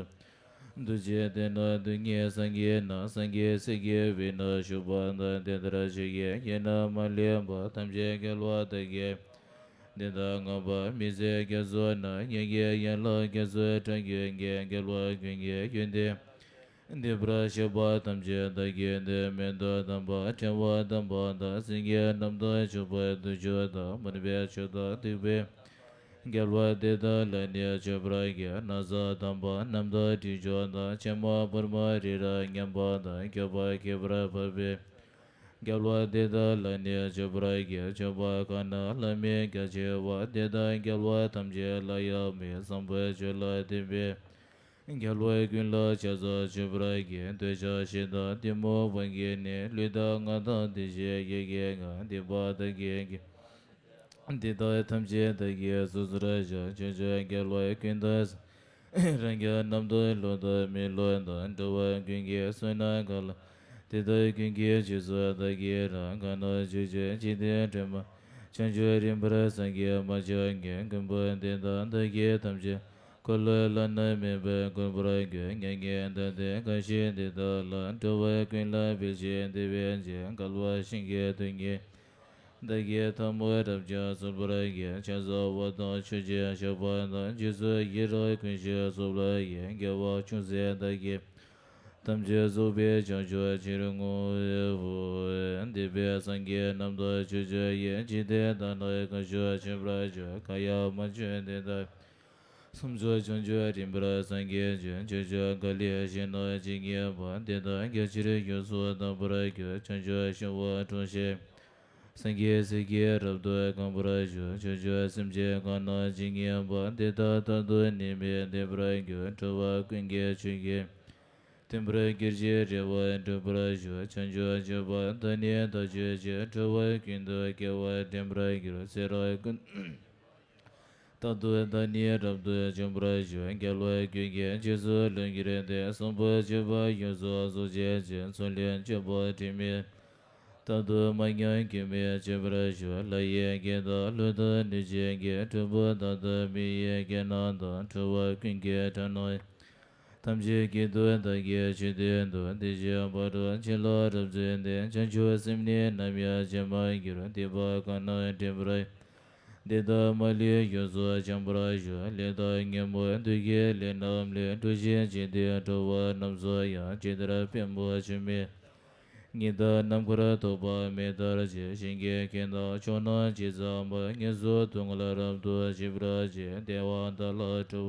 འདུད་ཅིང་། དེ་ནས་དུས་ངན་སངས་རྒྱས་རྣམས། སངས་རྒྱས་སྲས་ཀྱི་དབུས་ན་བཞུགས་པ་དང་། དེ་ལྟར་ཆོས་ཀྱི་དབྱིངས་རྣམས་མ་ལུས་པ། ཐམས་ཅད་རྒྱལ་བ་དག་གི་དེ་དག་བསྔགས་པ་མི་ཟད་རྒྱ་མཚོ་རྣམས། ཡ་གྱལ་ཡན་ལག་རྒྱ་མཚོའི་སྒྲ་ཀུན་གྱིས། རྒྱལ་བ་ཀུན་གྱི་ཡོན་ཏན་བསྟན་པར་གཤེགས་པ་ཐམས་ཅད་བདག་གིས་བསྟོད། མེ་ཏོག་དམ་པ་ཕྲེང་བ་དམ་པ་དང་། སེང་གེ་རྣམས་དང་ཕྱུག་པོ་བདུད་ཅུ་དང་། མུན་པའི་ཆུ་དང་སྡིག་པའི་རྒྱལ་བ་དེ་དག་ལ་ནི་མཆོད་པར་བགྱི། ན་བཟའ་དམ་པ་རྣམས་དང་དྲི་མཆོག་དང་། ཕྱེ་མ་ཕུར་མ་རི་རབ་མཉམ་པ་དང་། སྐྱོབ་པ་ཁྱད་པར་འཕགས་པའི་རྒྱལ་བ་དེ་དག་ལ་ནི་མཆོད་པར་བགྱི། མཆོད་པ་གང་རྣམས་བླ་མེད་རྒྱ་ཆེ་བ། དེ་དག་རྒྱལ་བ་ཐམས་ཅད་ལ་ཡང་མོས། བཟང་པོའི་ཆོས་ལ་བརྟེན་པའི་རྒྱལ་བ་ཀུན་ལ་ཕྱག་འཚལ་མཆོད་པར་བགྱི། འདོད་ཆགས་ཞེ་སྡང་གཏི་མུག་པང་གིས་ནི། ལུས་དང་ངག་དང་དེ་བཞིན་ཡིད་ཀྱིས་ཀྱང་། སྡིག་པ་བདག་གིས་ཀྱང་དེ་དག་ཐམས་ཅད་བདག་གིས་སོ་སོར་བཤགས། ཕྱོགས་བཅུའི་རྒྱལ་བ་ཀུན་དང་། རང་རྒྱལ་རྣམས་དང་ཀླུ་དང་མི་ཀླུ་དང་། འགྲོ་བ་ཀུན་གྱི་བསོད་ནམས་གང་ལགས། དེ་དག་ཀུན་གྱི་རྗེས་སུ་བདག་གིས་རབ། གང་རྣམས་ཕྱོགས་བཅུའི་འཇིག་རྟེན་དྲི་མ་བྱང་ཆུབ་རིམ་པར་སངས་རྒྱས་མ་ཆགས་ཀྱི། མགོན་པོ་འདི་དག་བདག་གིས་ཐམས་ཅད་འཁོར་ལོ་བླ་ན་མེད་པས་བསྐོར་བར་འགྱུར། མྱ་ངན་འདའ་སྟོན་གང་བཞེད་འདི་དག་ལ། འགྲོ་བ་ཀུན་ལ་ཕན་ཕྱིར་འདི་བས་ཀྱང་། བསྐལ་པ་ཞིང་གི་དུས་ངན་བདག་གིས་ཐལ་མོ་སྦྱར་བར་གསོལ་བར་བགྱི། ཕྱག་འཚལ་བ་དང་མཆོད་ཅིང་བཤགས་པ་དང་། རྗེས་སུ་ཡི་རང་ཀུན་ཞིག་གསོལ་བ་ཡི། དགེ་བ་ཅུང་ཟད་བདག་གིས་ཐམས་ཅད་རྫོགས་པའི་བྱང་ཆུབ་ཕྱིར་བསྔོ་བའོ། འདས་པའི་སངས་རྒྱས་རྣམས་དང་ཕྱོགས་བཅུ་ཡི། འཇིག་རྟེན་དག་ནི་གང་བཞུགས་མཆོད་པར་བགྱི། གང་ཡང་མ་བྱོན་དེ་དག་སུམ་ཚོགས་བྱང་ཆུབ་རིམ་པར་སངས་རྒྱས་བྱོན། ཕྱོགས་བཅུ་ག་ལའི་ཞིང་རྣམས་ཇི་སྙེད་པ། དེ་དག་རྒྱ་ཆེར་ཡོངས་སུ་གདགས་པར་འགྱུར། བྱང་ཆུབ་ཤིང་དབང་དྲུང་ཞིང་། སངས་རྒྱས་སྲས་ཀྱིས་རབ་ཏུ་གང་བར་བཞུགས། ཕྱོགས་བཅུའི་སེམས་ཅན་གང་རྣམས་ཇི་སྙེད་པ། དེ་དག་མཐར་ཐུག་ནི་མི་འདོད་པར་འགྱུར། འགྲོ་བ་ཀུན་གྱི་ཆོས་ཀྱི་མཐུན་པར་གྱུར་ཅིང་རེ་བ་འགྲུབ་པར་ཤོག། བྱང་ཆུབ་སྤྱོད་པ་དང་ནི་དག་ཕྱོགས་བཅུའི། འགྲོ་བ་ཀུན་ཏུ་དགེ་བ་འདྲེན་པར་འགྱུར། ཚེ་རབས་ཀུན་ཏུ་བདག་ནི་རབ་ཏུ་འབྱུང་བར་ཤོག། རྒྱལ་བ་ཀུན་གྱི་རྗེས་སུ་ལུས་གྱུར་ཏེ། བཟང་པོ་སྤྱོད་པ་ཡོངས་སུ་རྫོགས་བྱེད་ཅིང་། ཚུལ་ཁྲིམས་སྤྱོད་པ་དྲི་མེད་རྟག་ཏུ་མ་ཉམས་སྐྱོན་མེད་སྤྱོད་པར་ཤོག། ལྷ་ཡི་སྐད་དང་ཀླུ་དང་གནོད་སྦྱིན་གྱི། གྲུལ་བུམ་དག་དང་མི་ཡི་སྐད་རྣམས་དང་། འགྲོ་བ་ཀུན་གྱི་སྒྲ་རྣམས་ཐམས་ཅད་ཀྱི་མཐུ་བདག་གིས་ཆོས་སྟོན་ཏོ། དེ་བཞིན་བར་དུ་བྱིན་རླབས་རབ་མཛད་དེ། བྱང་ཆུབ་སེམས་ནི་ནམ་ཡང་བརྗེད་མ་གྱུར། སྡིག་པ་གང་རྣམས་དྲན་པར་དེ་དག་མ་ལུས་ཡོངས་སུ་བྱང་བར་ཤོག། ལས་དང་ཉོན་མོངས་བདུད་ཀྱི་ལས་རྣམས་ལས། འགྲོ་ཞིང་འཇིག་རྟེན་འགྲོ་བ་རྣམས་སུ་ཡང་། ཇི་ལྟར་བེམ་པོ་ཆུ་མིག་ཉི་ཟླ་ནམ་མཁར་ཐོགས་པ་མེ་ལྟར་ཆེ། ཞིང་གི་ཁྱོན་དང་ཕྱོགས་རྣམས་ཇི་ཙམ་པར། ངན་སོང་སྡུག་བསྔལ་རབ་ཏུ་ཞི་བར་བྱེད། བདེ་བ་དག་ལ་སྤྲོ་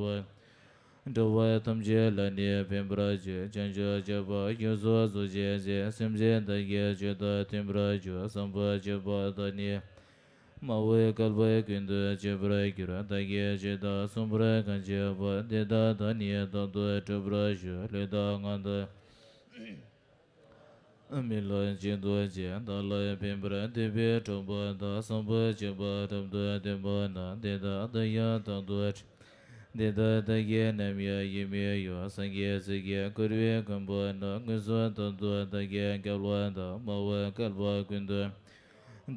བ། འགྲོ་བ་ཐམས་ཅད་ལ་ནི་ཕན་པར་བྱེད། བྱང་ཆུབ་སྤྱོད་པ་ཡོངས་སུ་རྫོགས་བྱེད་ཅིང་། སེམས་ཅན་བདག་གིས་ཆོས་དང་མཐུན་པར་འགྱུར། བཟང་པོ་སྤྱོད་པ་དག་ནི་མ་འོངས་བསྐལ་པ་ཀུན་ཏུ་སྤྱོད་པར་འགྱུར། བདག་གིས་ཆོས་དང་མཚུངས་པར་གང་བྱེད་པ། དེ་དག་བདག་ནི་རྟག་ཏུ་སྒྲུབ་པར་ཤོག། ལུས་དང་ངག་དང་མི་ལ་གཅིག་ཏུ་བྱས། བདག་ལ་ཕན་པར་འདོད་པའི་གྲོགས་པོ་དག། བཟང་པོ་སྤྱོད་པ་རབ་ཏུ་སྟོན་པ་རྣམས། དེ་དག་བདག་ཡང་རྟག་ཏུ་དེ་དག་བདག་གིས་ནམ་ཡང་ཡིད་མི་གཡོ། སངས་རྒྱས་སྲས་ཀྱིས་བསྐུལ་བའི་མགོན་པོ་རྣམས། མངོན་སུམ་དུ་བདག་གི་རྒྱལ་བ་དང་། མ་འོངས་བསྐལ་པ་ཀུན་ཏུ་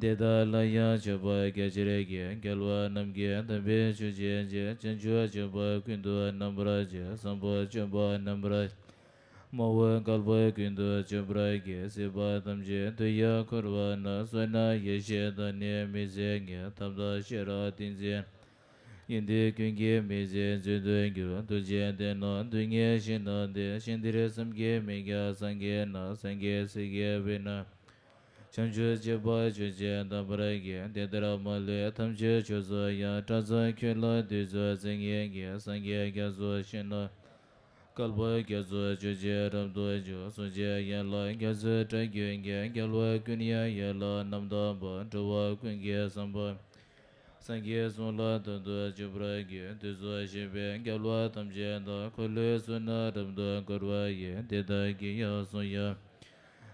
དེ་དག་ལ་ཡང་མཆོད་པ་རྒྱ་ཆེར་བགྱི། རྒྱལ་བ་རྣམས་ཀྱི་དམ་པའི་ཆོས་བྱེད་ཅིང་། བྱང་ཆུབ་སྤྱོད་པ་ཀུན་ཏུ་རྣམ་པར་བྱེད། བཟང་པོ་སྤྱོད་པ་རྣམ་པར་མ་འོངས་བསྐལ་པ་ཀུན་ཏུ་སྤྱོད་པར་བགྱི། སྲིད་པ་ཐམས་ཅད་དུ་ཡང་འཁོར་བ་ན། བསོད་ནམས་ཡེ་ཤེས་དང་ནི་མི་ཟད་ངེས། ཐབས་དང་ཤེས་རབ་ཏིང་འཛིན་ཡོན་ཏན་ཀུན་གྱི་མིག་འཛིན་མཛོད་དུ་གྱུར། ཐུགས་རྗེ་ལྡན་ན་སྡུག་བསྔལ་ཞི་ནི་འདིར། ཞིང་འདིར་བསམ་གྱིས་མི་ཁྱབ་སངས་རྒྱས་རྣམས། སངས་རྒྱས་སྲས་ཀྱི་དབུས་ན་བྱང་ཆུབ་སྤྱོད་པ་ཆོས་ཀྱིས་འདག་པར་བགྱི། དེ་ལྟར་མ་ལུས་ཐམས་ཅད་ཕྱོགས་སུ་ཡང་། སྐྲ་རྩེ་ཁྱོད་ལ་དུས་སུ་བརྩེ་ངེས་ཀྱི། སངས་རྒྱས་རྒྱ་མཚོ་ཞིང་རྣམས་བསྐལ་པ་རྒྱ་མཚོ་ཆོས་ཀྱིས་རབ་ཏུ་འཇུག། གསུང་ཆེན་ཡན་ལག་རྒྱ་མཚོའི་སྒྲ་ཀུན་གྱིས། རྒྱལ་བ་ཀུན་དབྱངས་ཡན་ལག་རྣམ་དག་པ། འགྲོ་བ་ཀུན་གྱི་བསམ་པ་སངས་རྒྱས་གསུང་ལ་མཐར་ཐུག་འཇུག་པར་བགྱི། དུས་སུ་གཤེགས་པའི་རྒྱལ་བ་ཐམས་ཅད་དང་། འཁོར་ལོའི་ཚོགས་རྣམས་རབ་ཏུ་བསྐོར་བ་ཡི། དེ་དག་གི་ཡང་གསུང་ཡང་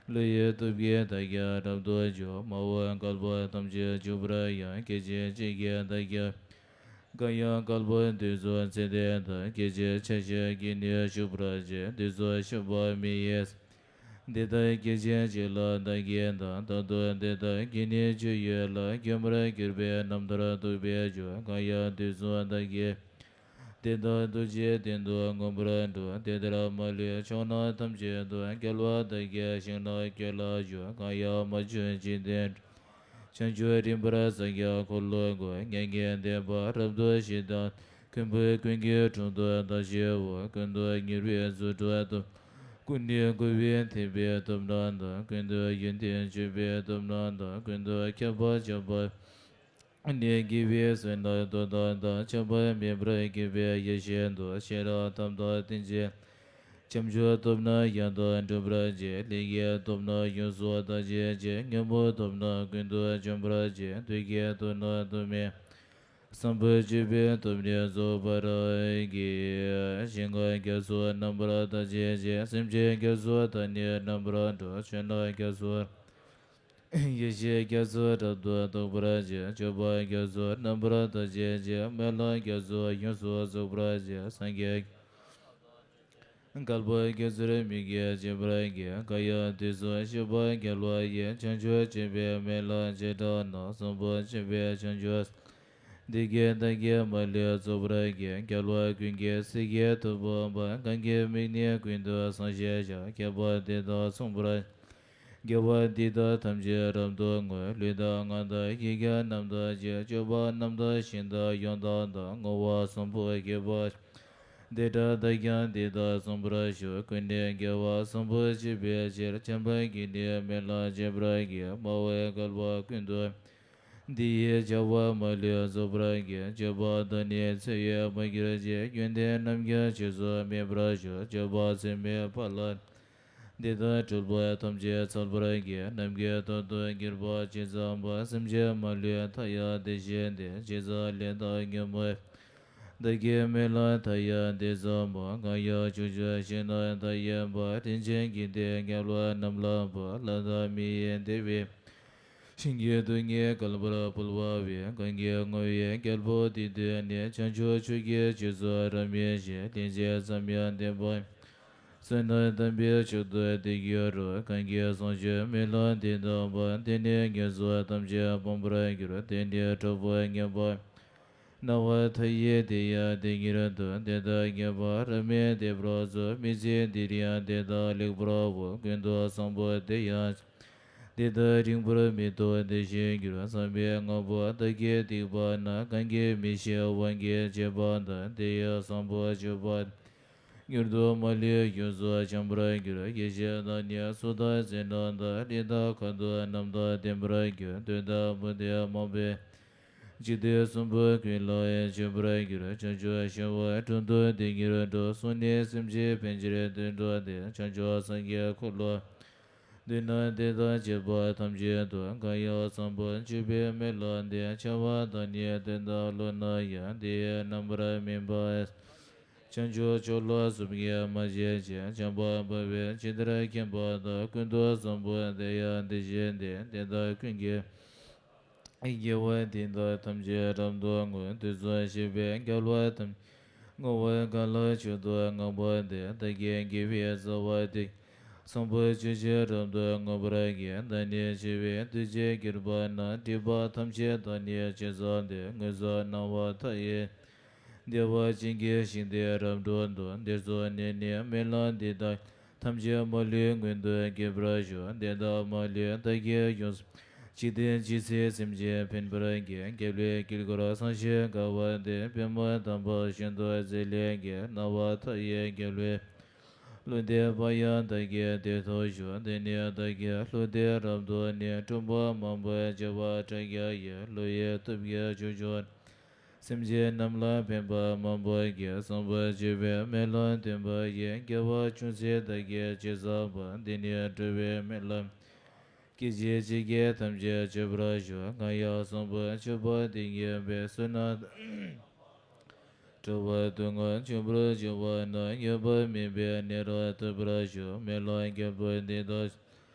བློ་ཡི་སྟོབས་ཀྱིས་བདག་ཀྱང་རབ་ཏུ་འཇོམས། མ་འོངས་བསྐལ་པ་ཐམས་ཅད་འཇུག་པར་ཡང་། སྐད་ཅིག་གཅིག་གིས་བདག་ཀྱང་གང་ཡང་བསྐལ་པ་དུས་གསུམ་ཚེ་འདས་དང་། སྐད་ཅིག་ཕྱིར་གཤེགས་ཀྱིས་ནི་གཞོམ་པར་བྱེད། དུས་གསུམ་གཤེགས་པ་མི་ཡི་སར། འདི་ལྟར་སྐད་ཅིག་གཅིག་ལ་བདག་གིས་དང་། ད་དུང་འདི་ལྟར་ཀྱེ་ནི་ཇི་ཡོད་ལ། མགོན་པོར་གྱུར་པའི་རྣམ་ཐར་རྟོགས་པའི་མཆོག། གང་ཡང་དུས་གསུམ་བདག་གིས་དེ་དག་ཐུགས་རྗེའི་སྟེང་དུ་མངོན་པར་འགྲུབ། དེ་ལྟར་མ་ལུས་ཕྱོགས་རྣམས་ཐམས་ཅད་དུ། རྒྱལ་བ་བདག་གིས་ཞིང་རྣམས་ཀུན་ལ་བཞུགས། གང་ཡང་མ་བྱོན་འཇིག་རྟེན་དྲུག། བྱང་ཆུབ་རིམ་པར་སངས་རྒྱས་འཁོར་ལོ་བསྐོར། མྱ་ངན་འདས་པ་རབ་ཏུ་ཞི་དང་། མགོན་པོ་ཀུན་གྱི་དྲུང་དུ་བདག་བཞུགས་པ། ཀུན་ཏུ་མྱུར་བའི་རྫུ་འཕྲུལ་སྟོབས། ཀུན་ནས་བསྒོམས་པས་ཐེག་པའི་སྟོབས་རྣམས་དང་། ཀུན་ཏུ་ཡོན་ཏན་སྤྱོད་པའི་སྟོབས་རྣམས་དང་། ཀུན་ཏུ་ཁྱབ་པ་བྱམས་པ། ནས་དགེ་བའི་བསོད་ནམས་སྟོབས་དང་དང་། ཆགས་པ་མེད་པར་དགེ་བའི་ཡེ་ཤེས་སྟོབས། ཤེས་རབ་ཐབས་དང་ལྡན་ཅིང་། བྱང་ཆུབ་སྟོབས་རྣམས་ཡང་དག་འགྲུབ་པར་བྱེད། ལས་ཀྱི་སྟོབས་རྣམས་ཡོངས་སུ་དག་བྱེད་ཅིང་། ཉོན་མོངས་སྟོབས་རྣམས་ཀུན་ཏུ་འཇོམས་པར་བྱེད། བདུད་ཀྱི་སྟོབས་རྣམས་སྟོབས་མེད། བཟང་པོ་སྤྱོད་པའི་སྟོབས་ནི་རྫོགས་པར་བགྱི། ཞིང་ཁམས་རྒྱ་མཚོ་རྣམ་པར་དག་བྱེད་ཅིང་། སེམས་ཅན་རྒྱ་མཚོ་དག་ནི་རྣམ་པར་སྒྲོལ། ཆོས་རྣམས་རྒྱ་མཚོ། ཡེ་ཤེས་རྒྱ་མཚོ་རབ་ཏུ་རྟོགས་པར་བྱེད། སྤྱོད་པ་རྒྱ་མཚོ་རྣམ་པར་དག་བྱེད་ཅིང་། སྨོན་ལམ་རྒྱ་མཚོ་ཡོངས་སུ་རྫོགས་པར་བྱེད། སངས་རྒྱས་བསྐལ་པ་རྒྱ་མཚོར་མི་སྐྱེ་བྱེད་པར་བགྱི། གང་ཡང་དུས་གསུམ་གཤེགས་པ་རྒྱལ་བ་ཡི། བྱང་ཆུབ་སྤྱོད་པའི་སྨོན་ལམ་བྱེ་བྲག་རྣམས། བཟང་པོ་སྤྱོད་པའི་བྱང་ཆུབ་སེམས། འདི་ཀྱང་བདག་གིས་མ་ལུས་རྫོགས་པར་བགྱི། རྒྱལ་བ་ཀུན་གྱི་སྲས་ཀྱི་ཐུ་བོ་འབར། གང་གི་མིག་ནི་ཀུན་ཏུ་བཟང་ཞེས་བྱ། ཁྱད་པར་འདི་དག་མཚུངས་པར། དགེ་བ་འདི་དག་ཐམས་ཅད་རབ་ཏུ་བསྔོ། ལུས་དང་ངག་དང་ཡིད་ཀྱི་རྣམ་དག་ཅན། སྤྱོད་པ་རྣམ་དག་ཞིང་དང་ཡང་དག་དང་། བསྔོ་བ་བཟང་པོ་དགེ་བ། འདི་དག་བདག་ཀྱང་འདི་དག་མཚུངས་པར་ཞུ། ཀུན་ནས་དགེ་བ་བཟང་པོ་སྤྱད་པའི་ཕྱིར། བྱམས་པ་གིས་ནི་སྨོན་ལམ་བྱེད་པར་བགྱི། མ་འོངས་བསྐལ་པ་ཀུན་ཏུ། འདི་ཡི་བྱ་བ་མ་ལུས་རྫོགས་པར་བགྱི། སྤྱོད་པ་དག་ནི་ཚེ་ཡི་མ་གྱུར་ཅིག། ཡོན་ཏན་རྣམས་ཀྱང་ཆོས་སུ་སྨིན་པར་ཞུ། སྤྱོད་པ་ཚད་མེད་པ་ལ། འདི་དག་སྤྲུལ་པ་ཐམས་ཅད་འཚལ་བར་བགྱི། ནམ་མཁའི་མཐའ་དང་གྱུར་པ་ཇི་ཙམ་པ། སེམས་ཅན་མ་ལུས་མཐའ་ཡས་དེ་བཞིན་ཏེ། ཇི་ཙམ་ལས་དང་ཉོན་མོངས། བདག་གིས་སྨོན་ལམ་མཐའ་ཡས་འདི་བསམ་པ། གང་ཡང་ཕྱོགས་བཅུའི་ཞིང་རྣམས་མཐའ་ཡས་པ། རིན་ཆེན་གྱི་དེ་རྒྱལ་བ་རྣམས་ལ་འབུལ། ལྷ་དང་མི་ཡི་བདེ་བའི། ཞིང་གི་རྡུལ་སྙེད་བསྐལ་པར་འཕུར་བ་བས། གང་གིས་བསྔོ་བའི་རྒྱལ་པོ་འདི་ཐོས་ནས། བྱང་ཆུབ་མཆོག་གི་རྗེས་སུ་རབ་སྨིན་ཞིང་། ལན་ཅིག་ཙམ་ཡང་བདེན་པ། བསོད་ནམས་དམ་པའི་མཆོག་ཏུ་དེ་གྱུར་རོ། གང་གིས་བཟང་སྤྱོད་སྨོན་ལམ་འདི་བཏབ་པ། དེ་ནི་ངན་སོང་ཐམས་ཅད་སྤངས་པར་འགྱུར། དེ་ནི་གྲོགས་པོ་ངན་པ། སྣང་བ་མཐའ་ཡས་དེ་ཡང་དེ་ཉིད་དུ། དེ་དག་ངེས་པར་རབ་སྨིན་དེ་འབུལ་ཚུལ། མི་ཚེ་འདིར་ཡང་དེ་དག་ལེགས་པར་འོང་། ཀུན་ཏུ་བཟང་པོ་དེ་ཡང་། དེ་དག་རིང་པོར་མི་ཐོགས་དེ་བཞིན་འགྱུར། བསམ་པའི་དངོས་པོ་བདག་གིས་བསྡིགས་པ་ན། གང་གིས་མི་ཤེས་དབང་གིས་བྱས་པ་དག། དེ་ཡི་བཟང་པོ་སྤྱོད་པ། མྱུར་དུ་མ་ལུས་ཡོངས་སུ་བྱང་བར་འགྱུར། ཡེ་ཤེས་དང་ནི་གཟུགས་དང་ཚེ་རྣམས་དང་། ལུས་དང་ཁ་དོག་རྣམས་དང་ལྡན་པར་འགྱུར། བདུད་དང་བུ་དེ་མང་པོས་འཇིག་རྟེན་གསུམ་པོ་ཀུན་ལའང་མཆོད་པར་འགྱུར། བྱང་ཆུབ་ཤིང་དབང་དྲུང་དུ་དེ་ཉིད་འགྲོ། སོགས་ནི་སེམས་ཅན་ཕན་ཕྱིར་དུད་འགྲོ་སྟེ། བྱང་ཆུབ་སངས་རྒྱས་འཁོར་ལོ་འདི་ན། དེ་དང་བཅས་པ་ཐམས་ཅད་དུ། གང་ཡང་བཟང་པོ་སྤྱོད་པའི་སྨོན་ལམ་འདི། བྱ་བ་དང་ནི་དོན་དང་བློ་རྣམས་ཡང་། དེ་ཡི་རྣམ་པར་སྨིན་པ། བྱང་ཆུབ་མཆོག་ལ་གཟུགས་བརྙན་མ་བྱེད་ཅིང་། བྱམས་པ་འབར་བས་ཇི་ལྟར་མཁྱེན་པ་དང་། ཀུན་ཏུ་བཟང་པོ་དེ་ཡང་དེ་བཞིན་ཏེ། དེ་དག་ཀུན་གྱི་དགེ་བ་འདི་དག་ཐམས་ཅད་རབ་ཏུ་བསྔོ། དུས་གསུམ་གཤེགས་པའི་རྒྱལ་བ་ཐམས་ཅད་བསྔོ་བ་གང་ལ་མཆོག་ཏུ་བསྔགས་པ་འདི། བདག་གི་དགེ་བའི་རྩ་བ་འདི། བཟང་པོ་སྤྱོད་ཕྱིར་རབ་ཏུ་བསྔོ་བར་བགྱི། བདག་ནི་འཆི་བའི་དུས་ཀྱིས་གྱུར་པ་ན། སྒྲིབ་པ་ཐམས་ཅད་དག་ནི་ཇི་ཙམ་འདས། ངན་སོང་སྣང་བ་མཐའ་ཡས། བདེ་བ་ཅན་གྱི་ཞིང་དེར་རབ་ཏུ་འགྲོ། འདིར་སོང་ནས་ནི་སྨོན་ལམ་འདི་དག་ཐམས་ཅད་མ་ལུས་མངོན་དུ་བགྱིད་པར་ཞུ། དེ་དག་མ་ལུས་བདག་གིས་ཡོངས་སུ། འཇིག་རྟེན་ཇི་སྲིད་སེམས་ཅན་ཕན་པར་བགྱི། རྒྱལ་བའི་དཀྱིལ་འཁོར་བཟང་ཞིང་དགའ་བ་དེར། པདྨོ་དམ་པ་ཤིན་ཏུ་མཛེས་ལས་སྐྱེས། སྣང་བ་མཐའ་ཡས་རྒྱལ་བའི། ལུས་འདི་བ་ཡང་བདག་གིས་དེར་ཐོབ་ཤོག། དེ་ནས་བདག་གིས་ལྷུང་སྟེ་རབ་ཏུ་ནི། སྒྲོན་མ་མང་པོ་བྱེ་བ་ཕྲག་བརྒྱ་ཡིས། ཀླུ་ཡི་སྟོབས་ཀྱིས་ཕྱོགས་བཅུ། སེམས་ཅན་རྣམས་ལ་ཕན་པ་མང་པོ་བགྱི། བཟང་པོ་སྤྱོད་པའི་སྨོན་ལམ་འདོན་པ་ཡིས། དགེ་བ་ཅུང་ཟད་བདག་གིས་ཅི་བསགས་པ། འདི་ནི་འགྲོ་བའི་སྨོན་ལམ། སྐད་ཅིག་གཅིག་གིས་ཐམས་ཅད་གཅོད་པར་ཤོག། གང་ཡང་བཟང་པོ་སྤྱོད་པ་འདི་ཉིད་པའི། བསོད་ནམས་འགྲོ་བ་སྡུག་བསྔལ་འཇོམས་པར་བྱེད་པ་ན། ཉེས་པ་མེད་པའི་གནས་རབ་ཐོབ་པར་ཤོག། སྨོན་ལམ་རྒྱལ་པོ་འདི་དག་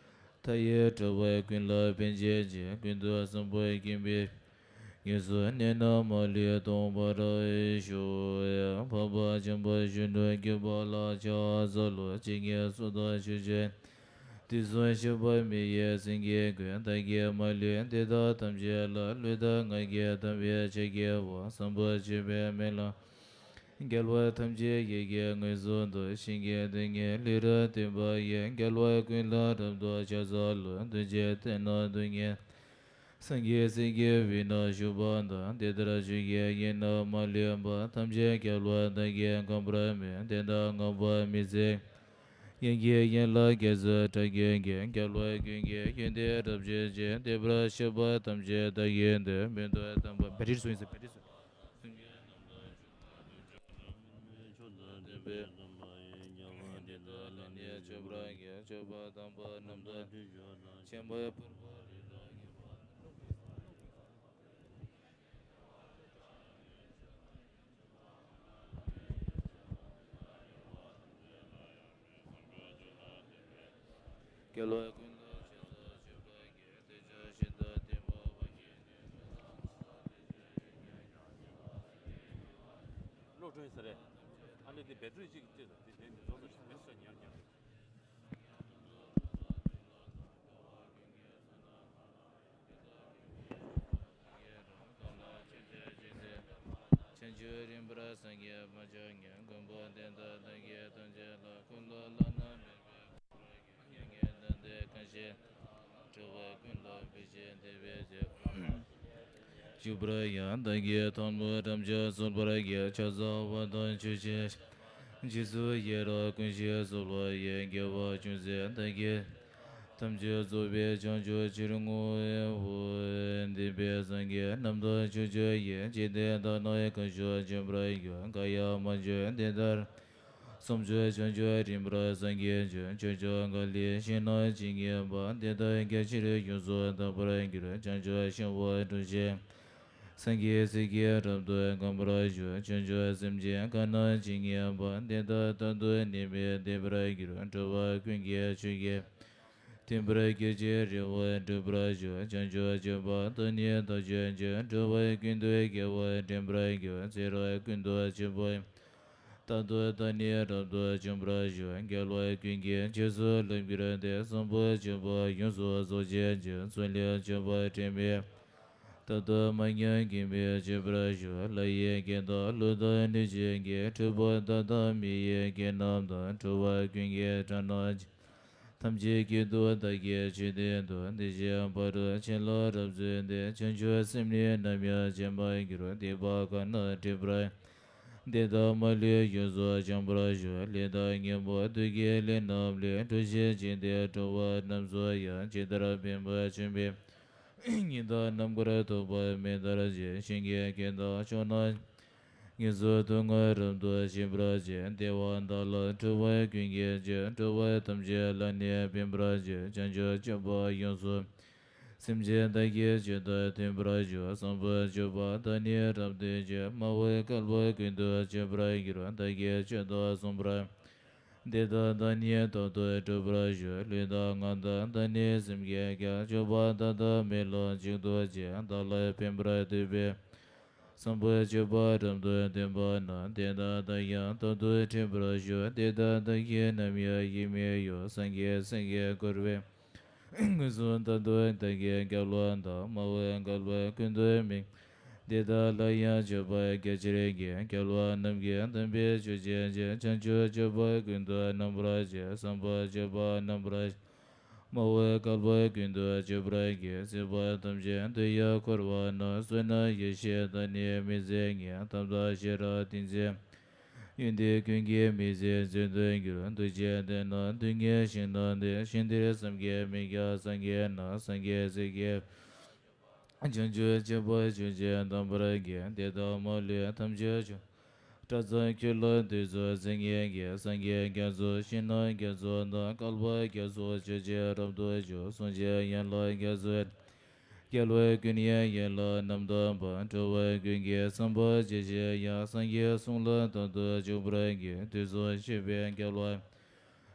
མཐའ་ཡས་གྲགས་པ་ཀུན་ལ་ཕན་བྱེད་ཅིང་། ཀུན་ཏུ་བཟང་པོ་སྐྱེ་བའི་དངོས་སུ་གནས་རྣམས་མ་ལུས་སྟོང་པར་ཤོག། འཕགས་པ་འཇམ་དཔལ་གཞོན་ནུར་གྱུར་པ་ལ་ཕྱག་འཚལ་ལོ། ཇི་སྙེད་སུ་དག་ཕྱོགས་བཅུའི་དུས་གསུམ་གཤེགས་པ་མི་ཡི་སེང་གེ་ཀུན། བདག་གིས་མ་ལུས་འདི་དག་ཐམས་ཅད་ལ། བློས་བཏང་ང་གིས་དམ་པའི་ཆོས་བསྐྱེད་པ། བཟང་པོ་སྤྱོད་པའི་སྨོན་ལམ་རྒྱལ་བ་ཐམས་ཅད་ཡིད་ཀྱིས་མངོན་སུམ་དུ། ཞིང་གི་རྡུལ་སྙེད་ལུས་རབ་བསྟན་པ་ཡི། རྒྱལ་བ་ཀུན་ལ་རབ་ཏུ་ཕྱག་འཚལ་ལོ། རྡུལ་གཅིག་སྟེང་ན་རྡུལ་སྙེད་སངས་རྒྱས་སྲས་ཀྱི་དབུས་ན་བཞུགས་པ་དང་། དེ་ལྟར་ཆོས་ཀྱི་དབྱིངས་རྣམས་མ་ལུས་པ། ཐམས་ཅད་རྒྱལ་བ་དག་གིས་གང་བར་མོས། དེ་དག་བསྔགས་པ་མི་ཟད་ཡིད་ཀྱི་དབྱིངས་ལ་རྒྱལ་སྲས་སྒྲ་སྐད་ཀྱིས། རྒྱལ་བ་ཀུན་གྱི་ཡོན་ཏན་རབ་བརྗོད་ཅིང་། དེ་བར་གཤེགས་པ་ཐམས་ཅད་བདག་གིས་བསྟོད། མིང་འདོགས་དམ་པ་བེ་རིར་སོང་ཡིན་ཟེར་བེ་རིར་སོང་། སེམས་ཅན་རྣམས་དང་ཕྱོགས་དང་བྲལ་བའི་སྟོན་པ་ཡི། རྒྱལ་བ་དེ་དག་ལ་ནི་མཆོད་པར་བགྱི། མཆོད་པ་དམ་པ་རྣམས་དང་ཆོས་མཆོག་དང་། མཆོད་པ་ཕུལ་བ་རེ་དག་གི་བར་དུ། རྒྱལ་བ་ཀུན་ལ་ཆེད་དུ་མཆོད་པར་བགྱི། དེ་ཕྱིར་ཤིན་ཏུ་བརྟན་པ་དབང་གིས་ནི། གློག་སྒྲོན་ཟེར་རེད། ཨ་ནི་དེ་བེ་ཊི་རི་གཅིག་གཅིག་དང་དེ་དེ་འདི་ཚོ་ལ་ཞིག་མེད་ས་ཉར་ཉར། བྱང་ཆུབ་རིམ་པར་སངས་རྒྱས་པ་ཕྱོགས་ཉིད། མགོན་པོ་དེ་དག་བདག་གིས་ཐམས་ཅད་ལ། འཁོར་ལོ་བླ་ན་མེད་པའི་འཁོར་ལོ་བརྒྱ། མྱ་ངན་འདས་འདིར་གང་ཞིག་ཐར། འགྲོ་བ་ཀུན་ལ་ཕན་ཕྱིར་དེ་བས་ཀྱང་། བཞུགས་པར་ཡང་བདག་གིས་ཐོག་མར་དམ་ཆོས་གསུང་བར་བགྱི། ཕྱག་འཚལ་བ་དང་མཆོད་ཅིང་། རྗེས་སུ་ཡི་རང་ཀུན་ཞིག་གསོལ་བ་ཡི། དགེ་བ་ཅུང་ཟད་བདག་གིས་ཐམས་ཅད་རྫོགས་པའི་བྱང་ཆུབ་ཕྱིར་བསྔོ་བའོ། འདུས་པའི་སངས་རྒྱས་རྣམས་དང་ཕྱོགས་བཅུ་ཡི། འཇིག་རྟེན་དག་ན་གང་བཞུགས་བྱོན་པར་ཤོག། འགའ་ཡང་མ་བྱོན་འདི་ལྟར་སུམ་ཅུ་བྱང་ཆུབ་རིམ་པར་སངས་རྒྱས་བྱོན། ཕྱོགས་བཅུ་ག་ལའི་ཞིང་རྣམས་ཇི་སྙེད་པ། དེ་དག་རྒྱ་ཆེར་ཡོངས་སུ་དག་པར་འགྱུར། བྱང་ཆུབ་ཤིང་དབང་དྲུང་ཆེན་སངས་རྒྱས་སྲས་ཀྱིས་རབ་ཏུ་གང་བར་བཞུགས། བྱང་ཆུབ་སེམས་ཅན་གང་རྣམས་ཇི་སྙེད་པ། དེ་དག་རྟག་ཏུ་ནི་མི་བདེ་བར་འགྱུར། འགྲོ་བ་ཀུན་གྱི་ཆོས་ཀྱི་མཐུན་པར་གྱུར་ཅིང་རེ་བ་འགྲུབ་པར་ཤོག། བྱང་ཆུབ་སྤྱོད་པ་དང་ནི་བདག་ཕྱོགས་བཅུ། འགྲོ་བ་ཀུན་ཏུ་དགེ་བ་འདྲེན་པར་འགྱུར། ཚེ་རབས་ཀུན་ཏུ་སྤྱོད་པ་རྟག་ཏུ་བདག་ནི་རབ་ཏུ་བྱུང་བར་ཤོག། རྒྱལ་བ་ཀུན་གྱི་རྗེས་སུ་བསླབ་གྱུར་ཏེ། བཟང་པོ་སྤྱོད་པ་ཡོངས་སུ་རྫོགས་བྱེད་ཅིང་། ཚུལ་ཁྲིམས་སྤྱོད་པ་དྲན་པས་རྟག་ཏུ་མ་ཉམས་དགེ་བའི་སྤྱོད་པར་ཤོག། ལྷ་ཡི་སྐད་དང་ཀླུ་དང་གནོད་སྦྱིན་སྐད། གྲུལ་བུམ་དག་དང་མི་ཡི་སྐད་རྣམས་དང་། འགྲོ་བ་ཀུན་གྱི་སྒྲ་རྣམས་ཀྱིས། ཐམས་ཅད་སྐད་དུ་བདག་གིས་ཆོས་བསྟན་ཏོ། དེ་བཞིན་ཕ་རོལ་ཕྱིན་ལ་རབ་བརྩོན་ཏེ། བྱང་ཆུབ་སེམས་ནི་ནམ་ཡང་བརྗེད་མ་གྱུར། སྡིག་པ་གང་རྣམས་སྒྲིབ་པར། དེ་དག་མ་ལུས་ཡོངས་སུ་བྱང་བར་ཤོག། ལས་དང་ངན་པ་དུག་གི་ལས་རྣམས་ལས། གྲོལ་ཞིང་བྱིང་རྟེན་འགྲོ་བ་རྣམས་སུ་ཡང་། ཇི་ལྟར་བེམ་པོ་ཆུན་པོའི་ཉི་ཟླ་ནམ་མཁར་ཐོགས་པ་མེ་ལྟར་བྱེད། ཞིང་གི་རྒྱུན་དང་ཕྱོགས་རྣམས་ངན་སོང་དུག་ལྔ་རབ་ཏུ་ཞི་བར་བྱེད། བདེ་བ་དག་ལ་འགྲོ་བ་ཀུན་གྱི་རྗེ། འགྲོ་བ་ཐམས་ཅད་ལ་ནི་ཕན་པར་བྱེད། བྱང་ཆུབ་སྤྱོད་པ་ཡོངས་སུ། སེམས་ཅན་དག་གི་སྤྱོད་དང་མཐུན་པར་ཤོག། བཟང་པོ་སྤྱོད་པ་དག་ནི་རབ་ཏུ་སྤྱད། སྨྲ་བའི་སྐལ་བ་ཀུན་ཏུ་སྤྱོད་པར་འགྱུར། བདག་གིས་ཆོས་དག་གསུངས་པ། དེ་དག་བདག་ནི་རྟག་ཏུ་སྒྲུབ་པར་ཤོག། ལུས་དང་ངག་དང་བརྡ་ནི་སེམས་ཀྱིས་ཀྱང་། སྤྱོད་པ་དག་དང་སྨོན་ལམ་གཅིག་ཏུ་བྱེད། བདག་ལ་ཕན་པར་འདོད་པའི། བཟང་པོ་སྤྱོད་པ་རབ་ཏུ་སྟོན་པ་རྣམས། དེ་དག་བདག་ཀྱང་རྟག་ཏུ་དྲན་པར་ཤོག། དེ་དག་བདག་གིས་ནམ་ཡང་ཡིད་མི་གཡོ། སངས་རྒྱས་སེང་གེ་བསྐོར་བའི་མངོན་སུམ་དུ་བདག་གིས་བསྐལ་པ་དང་། སྨྲ་བའི་སྐལ་པ་ཀུན་ཏུ་སྨིན། དེ་དག་ལ་ཡང་མཆོད་པ་རྒྱ་ཆེར་བགྱི། རྒྱལ་བ་རྣམས་ཀྱི་དམ་པའི་ཆོས་བྱེད་ཅིང་། བྱང་ཆུབ་སྤྱོད་པ་ཀུན་ཏུ་རྣམ་པར་བྱེད། བཟང་པོ་སྤྱོད་པ་རྣམ་པར་སྨྲ་བའི་སྐལ་པ་ཀུན་ཏུ་སྤྱོད་པར་བགྱི། སྲིད་པ་ཐམས་ཅད་དུ་ཡང་འཁོར་བ་ན། བསོད་ནམས་ཡེ་ཤེས་དང་ནི་མི་ཟད་ཉིད། ཐབས་དང་ཤེས་རབ་ཏིང་འཛིན་ཡོན་ཏན་ཀུན་གྱི་མིང་ཚིག་མཛོད་དུ་གྱུར། ཐུགས་རྗེ་ལྡན་ན་དུས་ངན་ཞིང་ནང་འདིར། ཞིང་འདིར་བསམ་གྱིས་མི་ཁྱབ་སངས་རྒྱས་རྣམས། སངས་རྒྱས་སྲས་ཀྱི་བྱང་ཆུབ་སྤྱོད་པ་ཆོས་ཀྱིས་གདམས་པར་བགྱི། དེ་དག་མ་ལུས་ཐམས་ཅད་ཆོས་སྒྲ་ཙམ་ཁྱོད་ལ་ཐོས་སོ་ཟེར་ངེས་ཀྱིས། སངས་རྒྱས་རྒྱ་མཚོ་ཞིང་རྣམས་རྒྱ་མཚོ་དང་། བསྐལ་པ་རྒྱ་མཚོ་ཆོས་ཀྱིས་རབ་ཏུ་ཕྱུག། གསུང་ཆེན་ཡན་ལག་རྒྱ་མཚོ་རྒྱལ་བ་ཀུན་ཡང་ཡིད་ལ་རྣམ་དག་པ། འགྲོ་བ་ཀུན་གྱི་བསམ་པ་ཇི་བཞིན་དབྱངས། སངས་རྒྱས་གསུང་ལ་རྟག་ཏུ་འཇུག་པར་བགྱི། དུས་གསུམ་གཤེགས་པའི་རྒྱལ་བ།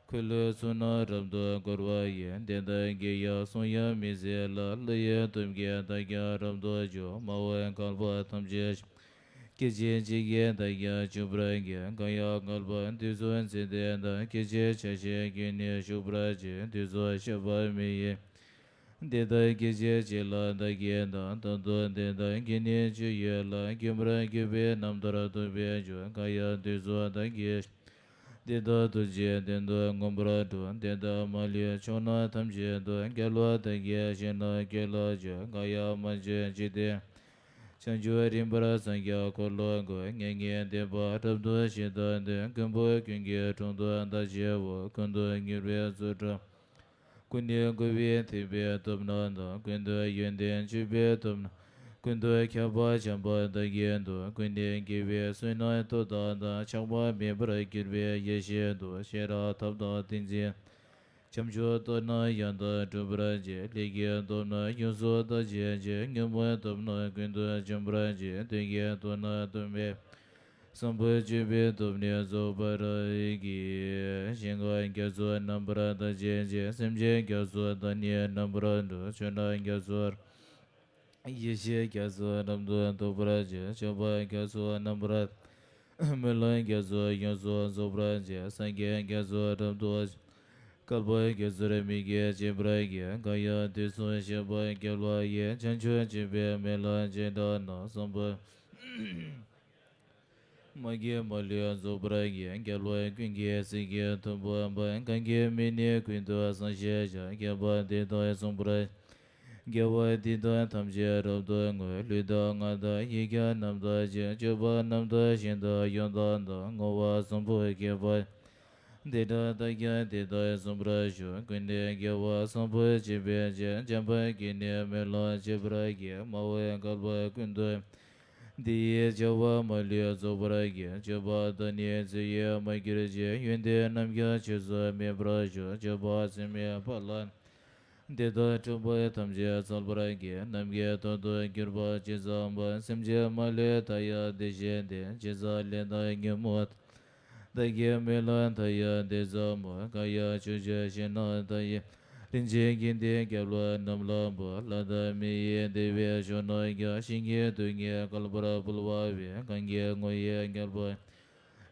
འཁོར་ལོའི་ཚུལ་རྣམས་རབ་ཏུ་བསྐོར་བ་ཡིས། དེ་དག་གི་ཡང་གསུང་ཡང་མི་ཟད་ལ། ཀླུ་ཡི་སྟོབས་ཀྱིས་བདག་ཀྱང་རབ་ཏུ་འཇུག་སྨྲ་བའི་བསྐལ་པ་ཐམས་ཅད་སྐད་ཅིག་གཅིག་གིས་བདག་ཀྱང་འཇུག་པར་འགྱུར། གང་ཡང་བསྐལ་པ་དུས་གསུམ་ཚེ་འདི་དང་། སྐད་ཅིག་ཆ་ཤས་ཀྱིས་ནི་གཞུག་པར་བྱེད། དུས་གསུམ་གཤེགས་པ་མི་ཡི་དེ་དག་སྐད་ཅིག་གཅིག་ལ་བདག་གིས་དང་། ད་དུང་དེ་དག་གི་ནི་སྤྱོད་ཡུལ་ལ། མངོན་པར་གྱུར་པའི་རྣམ་ཐར་ཐོབ་པའི་རྒྱུ། གང་ཡང་དུས་གསུམ་བདག་གིས་དེ་དག་ཐུགས་རྗེའི་དོན་དུ་མངོན་པར་བསྒྲུབས། དེ་དག་མ་ལུས་ཕྱོགས་རྣམས་ཐམས་ཅད་དུ། རྒྱལ་བ་དག་གིས་བཞེད་ནས་སྐད་ལ་བསྒྱུར། གང་ཡང་མ་བྱོན་ཅི་སྟེ་བྱང་ཆུབ་རིམ་པར་སངས་རྒྱས་འཁོར་ལོ་བསྐོར། མྱ་ངན་འདས་པ་རབ་ཏུ་ཞི་དང་ལྡན། མགོན་པོ་ཀུན་གྱི་དྲུང་དུ་བདག་བཞུགས་པ། ཀུན་ཏུ་མྱུར་བའི་ཚུལ་དྲུག་ཀུན་ནས་བསྐོར་བའི་ཐེག་པའི་སྟོབས་རྣམས་དང་། ཀུན་ཏུ་ཡོན་ཏན་སྤྱོད་པའི་སྟོབས་རྣམས། ཀུན་ཏུ་ཁྱབ་པ་བྱམས་པ་དང་ལྡན་དུ། ཀུན་ནས་དགེ་བའི་བསོད་ནམས་སྟོབས་དག་དང་། ཆགས་པ་མེད་པར་གྱུར་པའི་ཡེ་ཤེས་དང་། ཤེས་རབ་ཐབས་དང་ཏིང་འཛིན། བྱམས་ཆོས་སྟོབས་རྣམས་ཡང་དག་སྒྲུབ་པར་བྱེད། ལས་ཀྱི་སྟོབས་རྣམས་ཡོངས་སུ་དག་བྱེད་ཅིང་། ཉོན་མོངས་སྟོབས་རྣམས་ཀུན་ཏུ་འཇོམས་པར་བྱེད། དོན་གྱི་སྟོབས་རྣམས་སྟོབས་མེད་པ། བཟང་པོ་སྤྱོད་པའི་སྟོབས་ནི་རྫོགས་པར་བགྱི། ཞིང་ཁམས་རྒྱ་མཚོ་རྣམ་པར་དག་བྱེད་ཅིང་། སེམས་ཅན་རྒྱ་མཚོ་དག་ནི་རྣམ་པར་སྒྲོལ། ཆོས་རྣམས་རྒྱ་མཚོ། ཡེ་ཤེས་རྒྱ་མཚོ་རབ་ཏུ་རྟོགས་པར་བྱེད། སྤྱོད་པ་རྒྱ་མཚོ་རྣམ་པར། སྨོན་ལམ་རྒྱ་མཚོ་ཡོངས་སུ་རྫོགས་པར་བྱེད། སངས་རྒྱས་རྒྱ་མཚོ་རབ་ཏུ། བསྐལ་པ་རྒྱ་མཚོར་མི་སྐྱེ་བྱེད་པར་བགྱི། གང་ཡང་དུས་གསུམ་གཤེགས་པ་རྒྱལ་བ་ཡི། བྱང་ཆུབ་སྤྱོད་པའི་སྨོན་ལམ་ཅི་འདྲ་ན། བཟང་པོ། མ་སྐྱེས་མ་ལུས་རྫོགས་པར་བགྱི། རྒྱལ་བ་ཀུན་གྱི་སྲས་ཀྱི་ཐུབ་པ་འབར། གང་གི་མིང་ནི་ཀུན་ཏུ་གསལ་ཞེས་བྱ། བསྐལ་པ་འདི་དག་གསུངས་པར། རྒྱལ་བ་འདི་དག་ཐམས་ཅད་རབ་ཏུ་བསྔོས། ལུས་དང་ངག་དང་ཡིད་ཀྱང་རྣམ་དག་ཅིང་། སྤྱོད་པ་རྣམས་དང་ཞིང་དང་ཡང་དག་དང་། བསྔོ་བ་བཟང་པོ་བསྐྱེད་པ། འདི་དག་དག་ཀྱང་དེ་ལྟར་གསུངས་པར་ཞུ། ཀུན་ནས་རྒྱལ་བ་བཟང་པོ་སྤྱོད་པའི་ཕྱིར། འཇམ་དཔལ་གྱིས་ནི་སྨོན་ལམ་བྱེད་པར་བགྱི། སྨྲ་བའི་བསྐལ་པ་ཀུན་ཏུ། འདི་ཡི་བྱ་བ་མ་ལུས་རྫོགས་པར་བགྱི། སྤྱོད་པ་དག་ནི་རྫས་ཡོད་མ་གྱུར་ཅིག། ཡོན་ཏན་རྣམས་ཀྱང་ཆོས་སུ་སྨིན་པར་ཤོག། སྤྱོད་པ་ཚད་མེད་པ་ལ། འདི་དག་འཁྲུལ་པ་ཐམས་ཅད་ཚོལ་བར་བགྱི། ནམ་མཁའི་མཐོངས་སུ་གྱུར་པ་ཇི་ཙམ་པ། སེམས་ཅན་མ་ལུས་མཐའ་ཡས་དེ་བཞིན་ཏེ། ཇི་ཙམ་ལས་དང་ཉོན་མོངས་དག་གི་སྨོན་ལམ་མཐའ་ཡས་དེ་ཙམ་མོ། གང་ཡང་ཕྱོགས་བཅུའི་ཞིང་རྣམས་མཐའ་ཡས། རིན་ཆེན་དགེ་འདུན་རྒྱལ་བ་རྣམས་ལ་འབུལ། ལྷ་དང་མི་ཡི་བདེ་བའི་མཆོག་རྣམས་ཀྱང་། ཞིང་གི་རྡུལ་སྙེད་བསྐལ་པར་འཕུར་བ་བས། གང་གི་ངོ་བོ་ཉམས་པ། བྱང་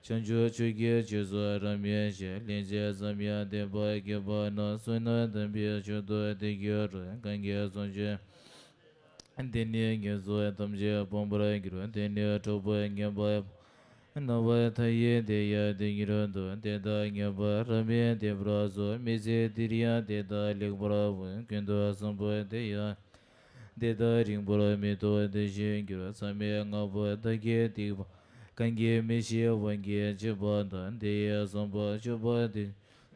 ཆུབ་མཆོག་གི་རྗེས་སུ་རབ་སྨིན་ཞིང་། ལན་ཅིག་ཙམ་ཡང་བསྟེན་པར་བགྱིས་པ་ན། བསོད་ནམས་དམ་པའི་མཆོག་ཏུ་དེ་འགྱུར་རོ། གང་གིས་བཟུང་བྱས་འདི་ནི་ངན་སོང་ཐམས་ཅད་སྤོང་བར་འགྱུར། དེ་ནས་འཁྲུལ་པ་ངན་པ་སྣང་བ་མཐའ་ཡས་དེ་ཡང་དེ་ཉིད་དུ། དེ་དག་ངེས་པར་རབ་སྨིན་བསྟེན་པར་གསོལ། མི་ཚེ་འདིར་ཡང་དེ་དག་ལེགས་པར་འོང་། ཀུན་ཏུ་བཟང་པོ་དེ་ཡང་དེ་དག་རིང་པོར་མི་ཐོགས་དེ་བཞིན་འགྱུར། མཚམས་མེད་ལྔ་པོ་བདག་གིས་བསྡིགས་པ། གང་གིས་མི་ཤེས་དབང་གིས་བྱས་པ་དང་། དེ་ཡི་བཟང་པོ་སྤྱོད་པ་དེ་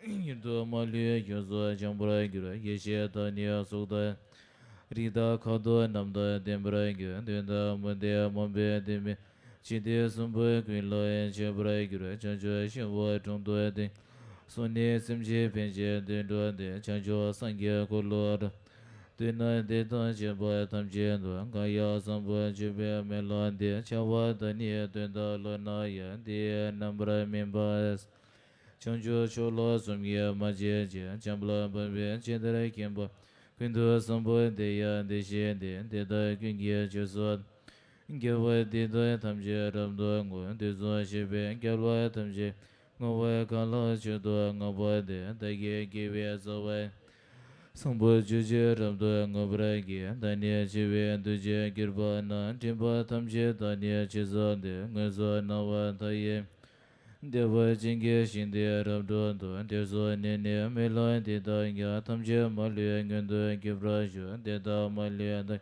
ཉིད་དུ་མ་ལུས་ཡོངས་སུ་བྱང་བར་འགྱུར། ཡེ་ཤེས་དང་ནི་གཟུགས་དང་། རིགས་དང་ཁ་དོག་རྣམས་དང་ལྡན་པར་འགྱུར། གདོན་དང་མུ་སྟེགས་མུན་པའི་གདོན་མི་འཇིག་རྟེན་གསུམ་པོ་ཀུན་ལས་ཆད་པར་འགྱུར། བྱང་ཆུབ་ཤིང་དབུས་དྲུང་དུ་བསྟེན། སོང་ནས་སེམས་ཅན་ཕན་ཕྱིར་དུད་འགྲོ་སྟེ། བྱང་ཆུབ་སངས་རྒྱས་འཁོར་ལོ་རབ་ཏུ་བསྟེན་ན། དེ་དང་བཅས་པ་ཐམས་ཅད་དུ། གང་ཡང་བཟང་པོ་སྤྱོད་པའི་སྨོན་ལམ་འདི། བྱ་བ་དག་ནི་དོན་དམ་ལོག་ན་ཡང་། དེ་ཡི་རྣམ་པར་སྨིན་པ། བྱང་ཆུབ་མཆོག་ལ་བསམ་གྱིས་མ་ཆོད་ཅིང་། བྱམས་པ་འཕགས་པས་ཇི་ལྟར་མཁྱེན་པ། ཀུན་ཏུ་བཟང་པོ་དེ་ཡང་དེ་བཞིན་ཏེ། དེ་དག་ཀུན་གྱི་རྗེས་སུ། རྒྱལ་བ་འདི་དག་ཐམས་ཅད་རབ་ཏུ་བསྔོ། དུས་གསུམ་གཤེགས་པའི་རྒྱལ་བ་ཐམས་ཅད། བསྔོ་བ་གང་ལ་མཆོག་ཏུ་བསྔགས་པ་འདི། བདག་གི་དགེ་བའི་རྩ་བ། བཟང་པོ་སྤྱོད་ཕྱིར་རབ་ཏུ་བསྔོ་བར་བགྱི། བདག་ནི་འཆི་བའི་འདུ་བྱེད་གྱུར་པ་ན། འདྲེན་པ་ཐམས་ཅད་དག་ནི་ཇི་ཙམ་འདུལ། མངོན་སུམ་སྣང་བ་མཐའ་ཡས། བདེ་བ་ཅན་གྱི་ཞིང་དེ་རབ་ཏུ་འདུལ། དེ་སོགས་ནས་ནི་སྨོན་ལམ་འདི་དག་ཀྱང་། ཐམས་ཅད་མ་ལུས་མངོན་དུ་གྱུར་པར་ཤོག། དེ་དག་མ་ལུས་བདག་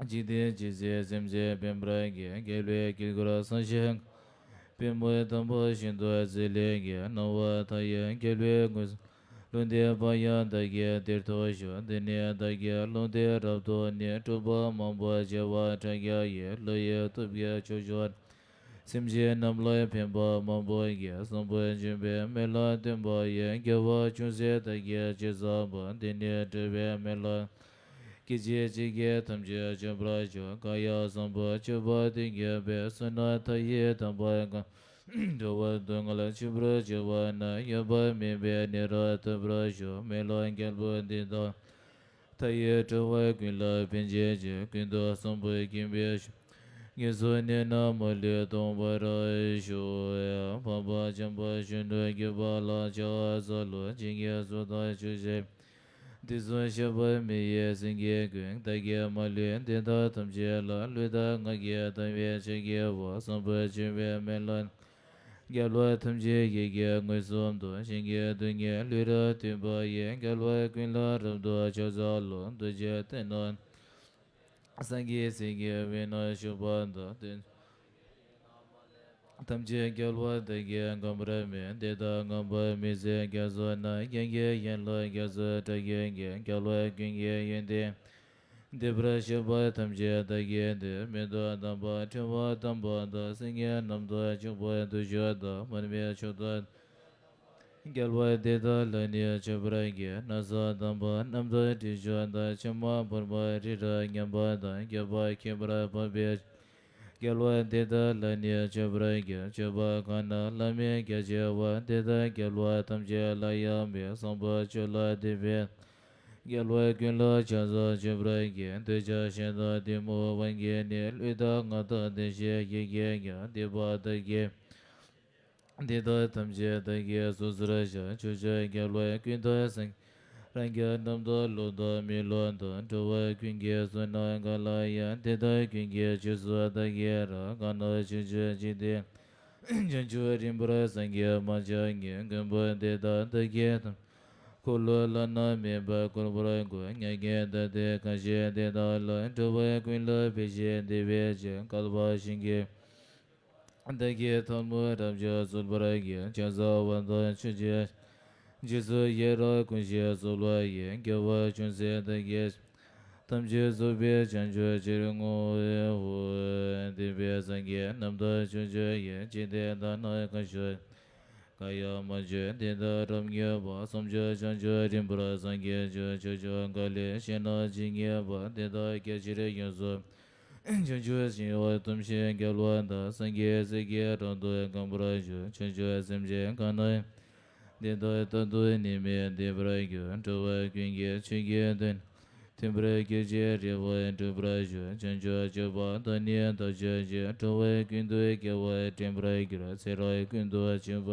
འཇིག་རྟེན་ཇི་སྲིད་སེམས་ཅན་ཕན་པར་བགྱི། རྒྱལ་བའི་དཀྱིལ་འཁོར་བསམ་ཞིང་། པདྨོ་དམ་པ་ཤིན་ཏུ་མཛེས་ལས་ཀྱི། སྣང་བ་མཐའ་ཡས་རྒྱལ་བའི་ངོས་སུ། ལུང་བསྟན་པ་ཡང་བདག་གིས་དེར་ཐོབ་ཤོག། དེ་ནས་བདག་གིས་ལུང་བསྟན་རབ་ཏུ་ནི། གྲུབ་པ་མང་པོ་བྱེ་བ་ཕྲག་བརྒྱ་ཡིས། ཀླུ་ཡི་སྟོབས་ཀྱིས་ཕྱོགས་བཅུར། སེམས་ཅན་རྣམས་ལ་ཕན་པ་མང་པོ་བགྱི། བཟང་པོ་སྤྱོད་པའི་སྨོན་ལམ་སྟོན་པ་ཡི། དགེ་བ་ཅུང་ཟད་བདག་གིས་ཅི་བསགས་པ། དེ་ནི་སྒྲུབ་པའི་སྨོན་ལམ། སྐད་ཅིག་གཅིག་གིས་ཐམས་ཅད་འཇོམས་པར་ཤོག། གང་ཡང་བཟང་པོ་སྤྱོད་པ་དེ་གྱུར་པའི། བསོད་ནམས་མཐའ་ཡས་དམ་པ་གང་ འགྲོ་བ་སྡུག་བསྔལ་ཆེན་པོར་སྐྱེ་བ་ན། ཡོད་པ་མེད་པའི་ནད་རབ་ཐོབ་པར་ཤོག། མེ་ལོང་རྒྱལ་པོ་འདི་དག་མཐའ་ཡས་འགྲོ་བ་ཀུན་ལ་ཕན་བྱེད་ཅིང་། ཀུན་ཏུ་བཟང་པོས་ཁེངས་པའི་ཤོག། ངན་སོང་གནས་རྣམས་མ་ལུས་སྟོངས་པར་ཤོག། འཕགས་པ་འཇམ་དཔལ་གཞོན་ནུ་གུས་པ་ལ། ཕྱག་འཚལ་ལོ། ཇི་སྙེད་གསོལ་དང་མཆོད་བྱ། དུས་གསུམ་གཤེགས་པ་མི་ཡི་སེང་གེ་ཀུན། བདག་གིས་མ་ལུས་དེ་དག་ཐམས་ཅད་ལ། ལུས་དང་ངག་གིས་བདག་བསྐྱབ་པའི་ཕྱག་བགྱིའོ། བཟང་པོ་སྤྱོད་པའི་མེ་ལོང་རྒྱལ་བ་ཐམས་ཅད་ཡིད་ཀྱིས་མངོན་སུམ་དུ། གཞན་གྱི་སྡུག་བསྔལ་ལུས་རབ་ཐོབ་པ་ཡི། རྒྱལ་བ་ཀུན་ལ་རབ་ཏུ་ཕྱག་འཚལ་ལོ། རྡོ་རྗེ་གདན་ནི་སངས་རྒྱས་སྲས་ཀྱི་དབུས་ན་བཞུགས་པ་དང་། ཐམས་ཅད་རྒྱལ་བ་དག་གིས་བཀང་བར་མོས། དེ་དག་བསྔགས་པ་མི་ཟད་རྒྱ་མཚོ་ན། ཡང་དགེ་ཡན་ལག་རྒྱ་མཚོའི་སྒྲ་སྐད་ཀྱིས། རྒྱལ་བ་ཀུན་གྱི་ཡོན་ཏན་འདས་པར་གཤེགས་པ་ཐམས་ཅད་བདག་གིས་བསྟོད། མིག་ཏུ་དམ་པ་ཕྲེང་བ་དམ་པ་དང་། སེང་གེ་རྣམས་དང་ཕྱུག་པོ་བདུད་ཕྱུག་དང་། མར་མེ་མཆོག་ཏུ་རྒྱལ་བ་དེ་དག་ལ་ནི་མཆོད་པར་བགྱི། ན་བཟའ་དམ་པ་རྣམས་དང་དྲི་མཆོག་དང་། ཕྱེ་མ་ཕུར་པ་རི་རབ་མཉམ་པ་དང་། རྒྱལ་པོ་ཁྱད་པར་འཕགས་པའི་རྒྱལ་བ་དེ་དག་ལ་ནི་མཆོད་པར་བགྱི། མཆོད་པ་གང་རྣམས་བླ་མེད་རྒྱ་ཆེ་བ། དེ་དག་རྒྱལ་བ་ཐམས་ཅད་ལ་ཡང་འབུལ། བཟང་པོ་སྤྱོད་ལ་འདུད་པའི་རྒྱལ་བ་ཀུན་ལ་ཕྱག་འཚལ་མཆོད་པར་བགྱི། འདོད་ཆགས་ཞེ་སྡང་གཏི་མུག་དབང་གིས་ནི། ལུས་དང་ངག་དང་དེ་བཞིན་ཡིད་ཀྱིས་ཀྱང་། སྡིག་པ་དག་གིས་འདི་དག་ཐམས་ཅད་བདག་གིས་སོ་སོར་བཤགས། ཕྱོགས་བཅུའི་རྒྱལ་བ་ཀུན་དང་སེང་རང་རྒྱལ་རྣམས་དང་། ཀླུ་དང་མི་ཀླུ་དང་། འགྲོ་བ་ཀུན་གྱི་བསོད་ནམས་གང་ལ་ཡང་། དེ་དག་ཀུན་གྱི་རྗེས་སུ་བདག་གིས་རབ། གང་རྣམས་ཕྱོགས་བཅུའི་འཇིག་རྟེན་བྱང་ཆུབ་རིམ་པར་སངས་རྒྱས་མ་ཆགས་ཉིད། མགོན་པོ་འདི་དག་བདག་གིས་ཐམས་འཁོར་ལོ་བླ་ན་མེད་པ་བསྐོར་བར་བསྐུལ། མྱ་ངན་འདའ་སྟོན་གང་བཞེད་དེ་དག་ལ། འགྲོ་བ་ཀུན་ལ་ཕན་ཞིང་བདེ་བའི་ཕྱིར། བསྐལ་པ་བཞིན་གྱི་བདག་གིས་ཐལ་མོ་རབ་བརྒྱ་གསོལ་བར་བགྱི། ཕྱག་འཚལ་བ་དང་མཆོད་ཅིང་རྗེས་སུ་ཡི་རང་ཀུན་ཞིག་གསོལ་བ་ཡི། རྒྱལ་བ་ཅུང་ཟད་བདག་གིས་ཐམས་ཅད་རྫོགས་པའི་བྱང་ཆུབ་ཕྱིར་བསྔོ་བའི་འོ། འདུས་པའི་སངས་རྒྱས་རྣམས་དང་ཕྱོགས་བཅུ་ཡི། འཇིག་རྟེན་དག་ན་གང་བཞུགས་གང་ཡང་མ་བྱོན། དེ་དག་རབ་མྱུར་བར། བྱང་ཆུབ་བྱང་ཆུབ་རིམ་པར་སངས་རྒྱས་བྱོན། ཕྱོགས་བཅུ་འགའ་ལས་གཞན་རྣམས་ཇི་སྙེད་པ། དེ་དག་རྒྱ་ཆེར་ཡོངས་སུ། བྱང་ཆུབ་སེམས་དཔའ་ཐམས་ཅད་རྒྱལ་བ་དང་། སངས་རྒྱས་སྲས་ཀྱིས་རབ་ཏུ་བསྐང་བར་ཤོག། བྱང་ཆུབ་སེམས་ཅན་གང་རྣམས་དེ་དག་རྟག་ཏུ་ནད་མེད་བདེ་བར་འགྱུར། འགྲོ་བ་ཀུན་གྱི་ཆོས་ཀྱི་དོན་མཐུན་པར་གྱུར་ཅིང་རེ་བ་འགྲུབ་པར་ཤོག། བྱང་ཆུབ་སྤྱོད་པ་དག་ནི་བདག་སྤྱོད་ཅིང་། འགྲོ་བ་ཀུན་ཏུ་དགེ་བ་འདྲེན་པར་འགྱུར། ཚེ་རབས་ཀུན་ཏུ་སྤྱོད་པ་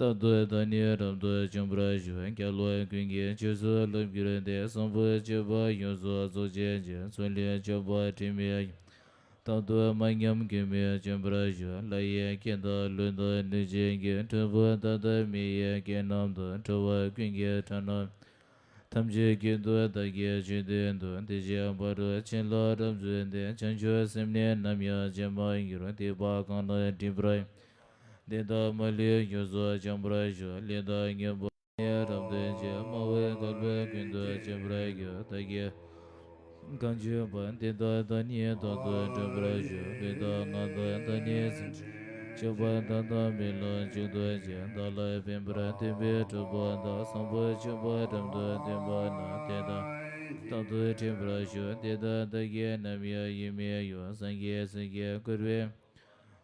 རྟག་ཏུ་བདག་ནི་རབ་ཏུ་འབྱུང་བར་ཤོག། རྒྱལ་བ་ཀུན་གྱི་རྗེས་སུ་བསླབ་གྱུར་ཏེ། བཟང་པོ་སྤྱོད་པ་ཡོངས་སུ་རྫོགས་བྱེད་ཅིང་། ཚུལ་ཁྲིམས་སྤྱོད་པ་དྲི་མེད་ཡུལ་རྟག་ཏུ་མ་ཉམས་གོང་མར་འབྱོན་པར་ཤོག། ལྷ་ཡི་སྐད་དང་ཀླུ་དང་གནོད་སྦྱིན་གྱི། གྲུལ་བུམ་དག་དང་མི་ཡི་སྐད་རྣམས་དང་། འགྲོ་བ་ཀུན་གྱི་སྒྲ་རྣམས་ཐམས་ཅད་ཀུན་ཏུ་བདག་གིས་ཆོས་བསྟན་ཏོ། དེ་བཞིན་ཕ་རོལ་ཕྱིན་ལ་རབ་འཛུད་དེ། བྱང་ཆུབ་སེམས་ནི་ནམ་ཡང་ཇི་མ་ཡོད། སྡིག་པ་གང་རྣམས་སྒྲིབ་པར། དེ་དག་མ་ལུས་ཡོངས་སུ་བྱང་བར་ཤོག། ལས་དང་ཉོན་མོངས་ནི་རབ་བསྟོད་ཅིང་། དམའ་བའི་བསྐལ་པ་ཀུན་ཏུ་སྤྱན་པར་གྱུར། བདག་གིས་གང་བྱས་པ་དེ་དག་བདག་ནི་རྟག་ཏུ་འགྲུབ་པར་ཤོག། ལུས་དང་ངག་དང་བདག་ནི་སེམས་ཅན་སྤྱོད་པ་དག་དང་མི་སློབ་མཆོག་ཏུ་བྱས། བདག་ལ་ཕན་པར་འདོད་པའི་གྲོགས་པོ་དག་བཟང་པོ་སྤྱོད་པ་རབ་ཏུ་སྟོན་པ་རྣམས་དེ་དག་རྟག་ཏུ་འདྲེན་པར་ཤོག། དེ་དག་བདག་གིས་ནམ་ཡང་ཡིད་མི་དབྱུང་། སངས་རྒྱས་སྲས་ཀྱིས་བསྐུལ་བའི་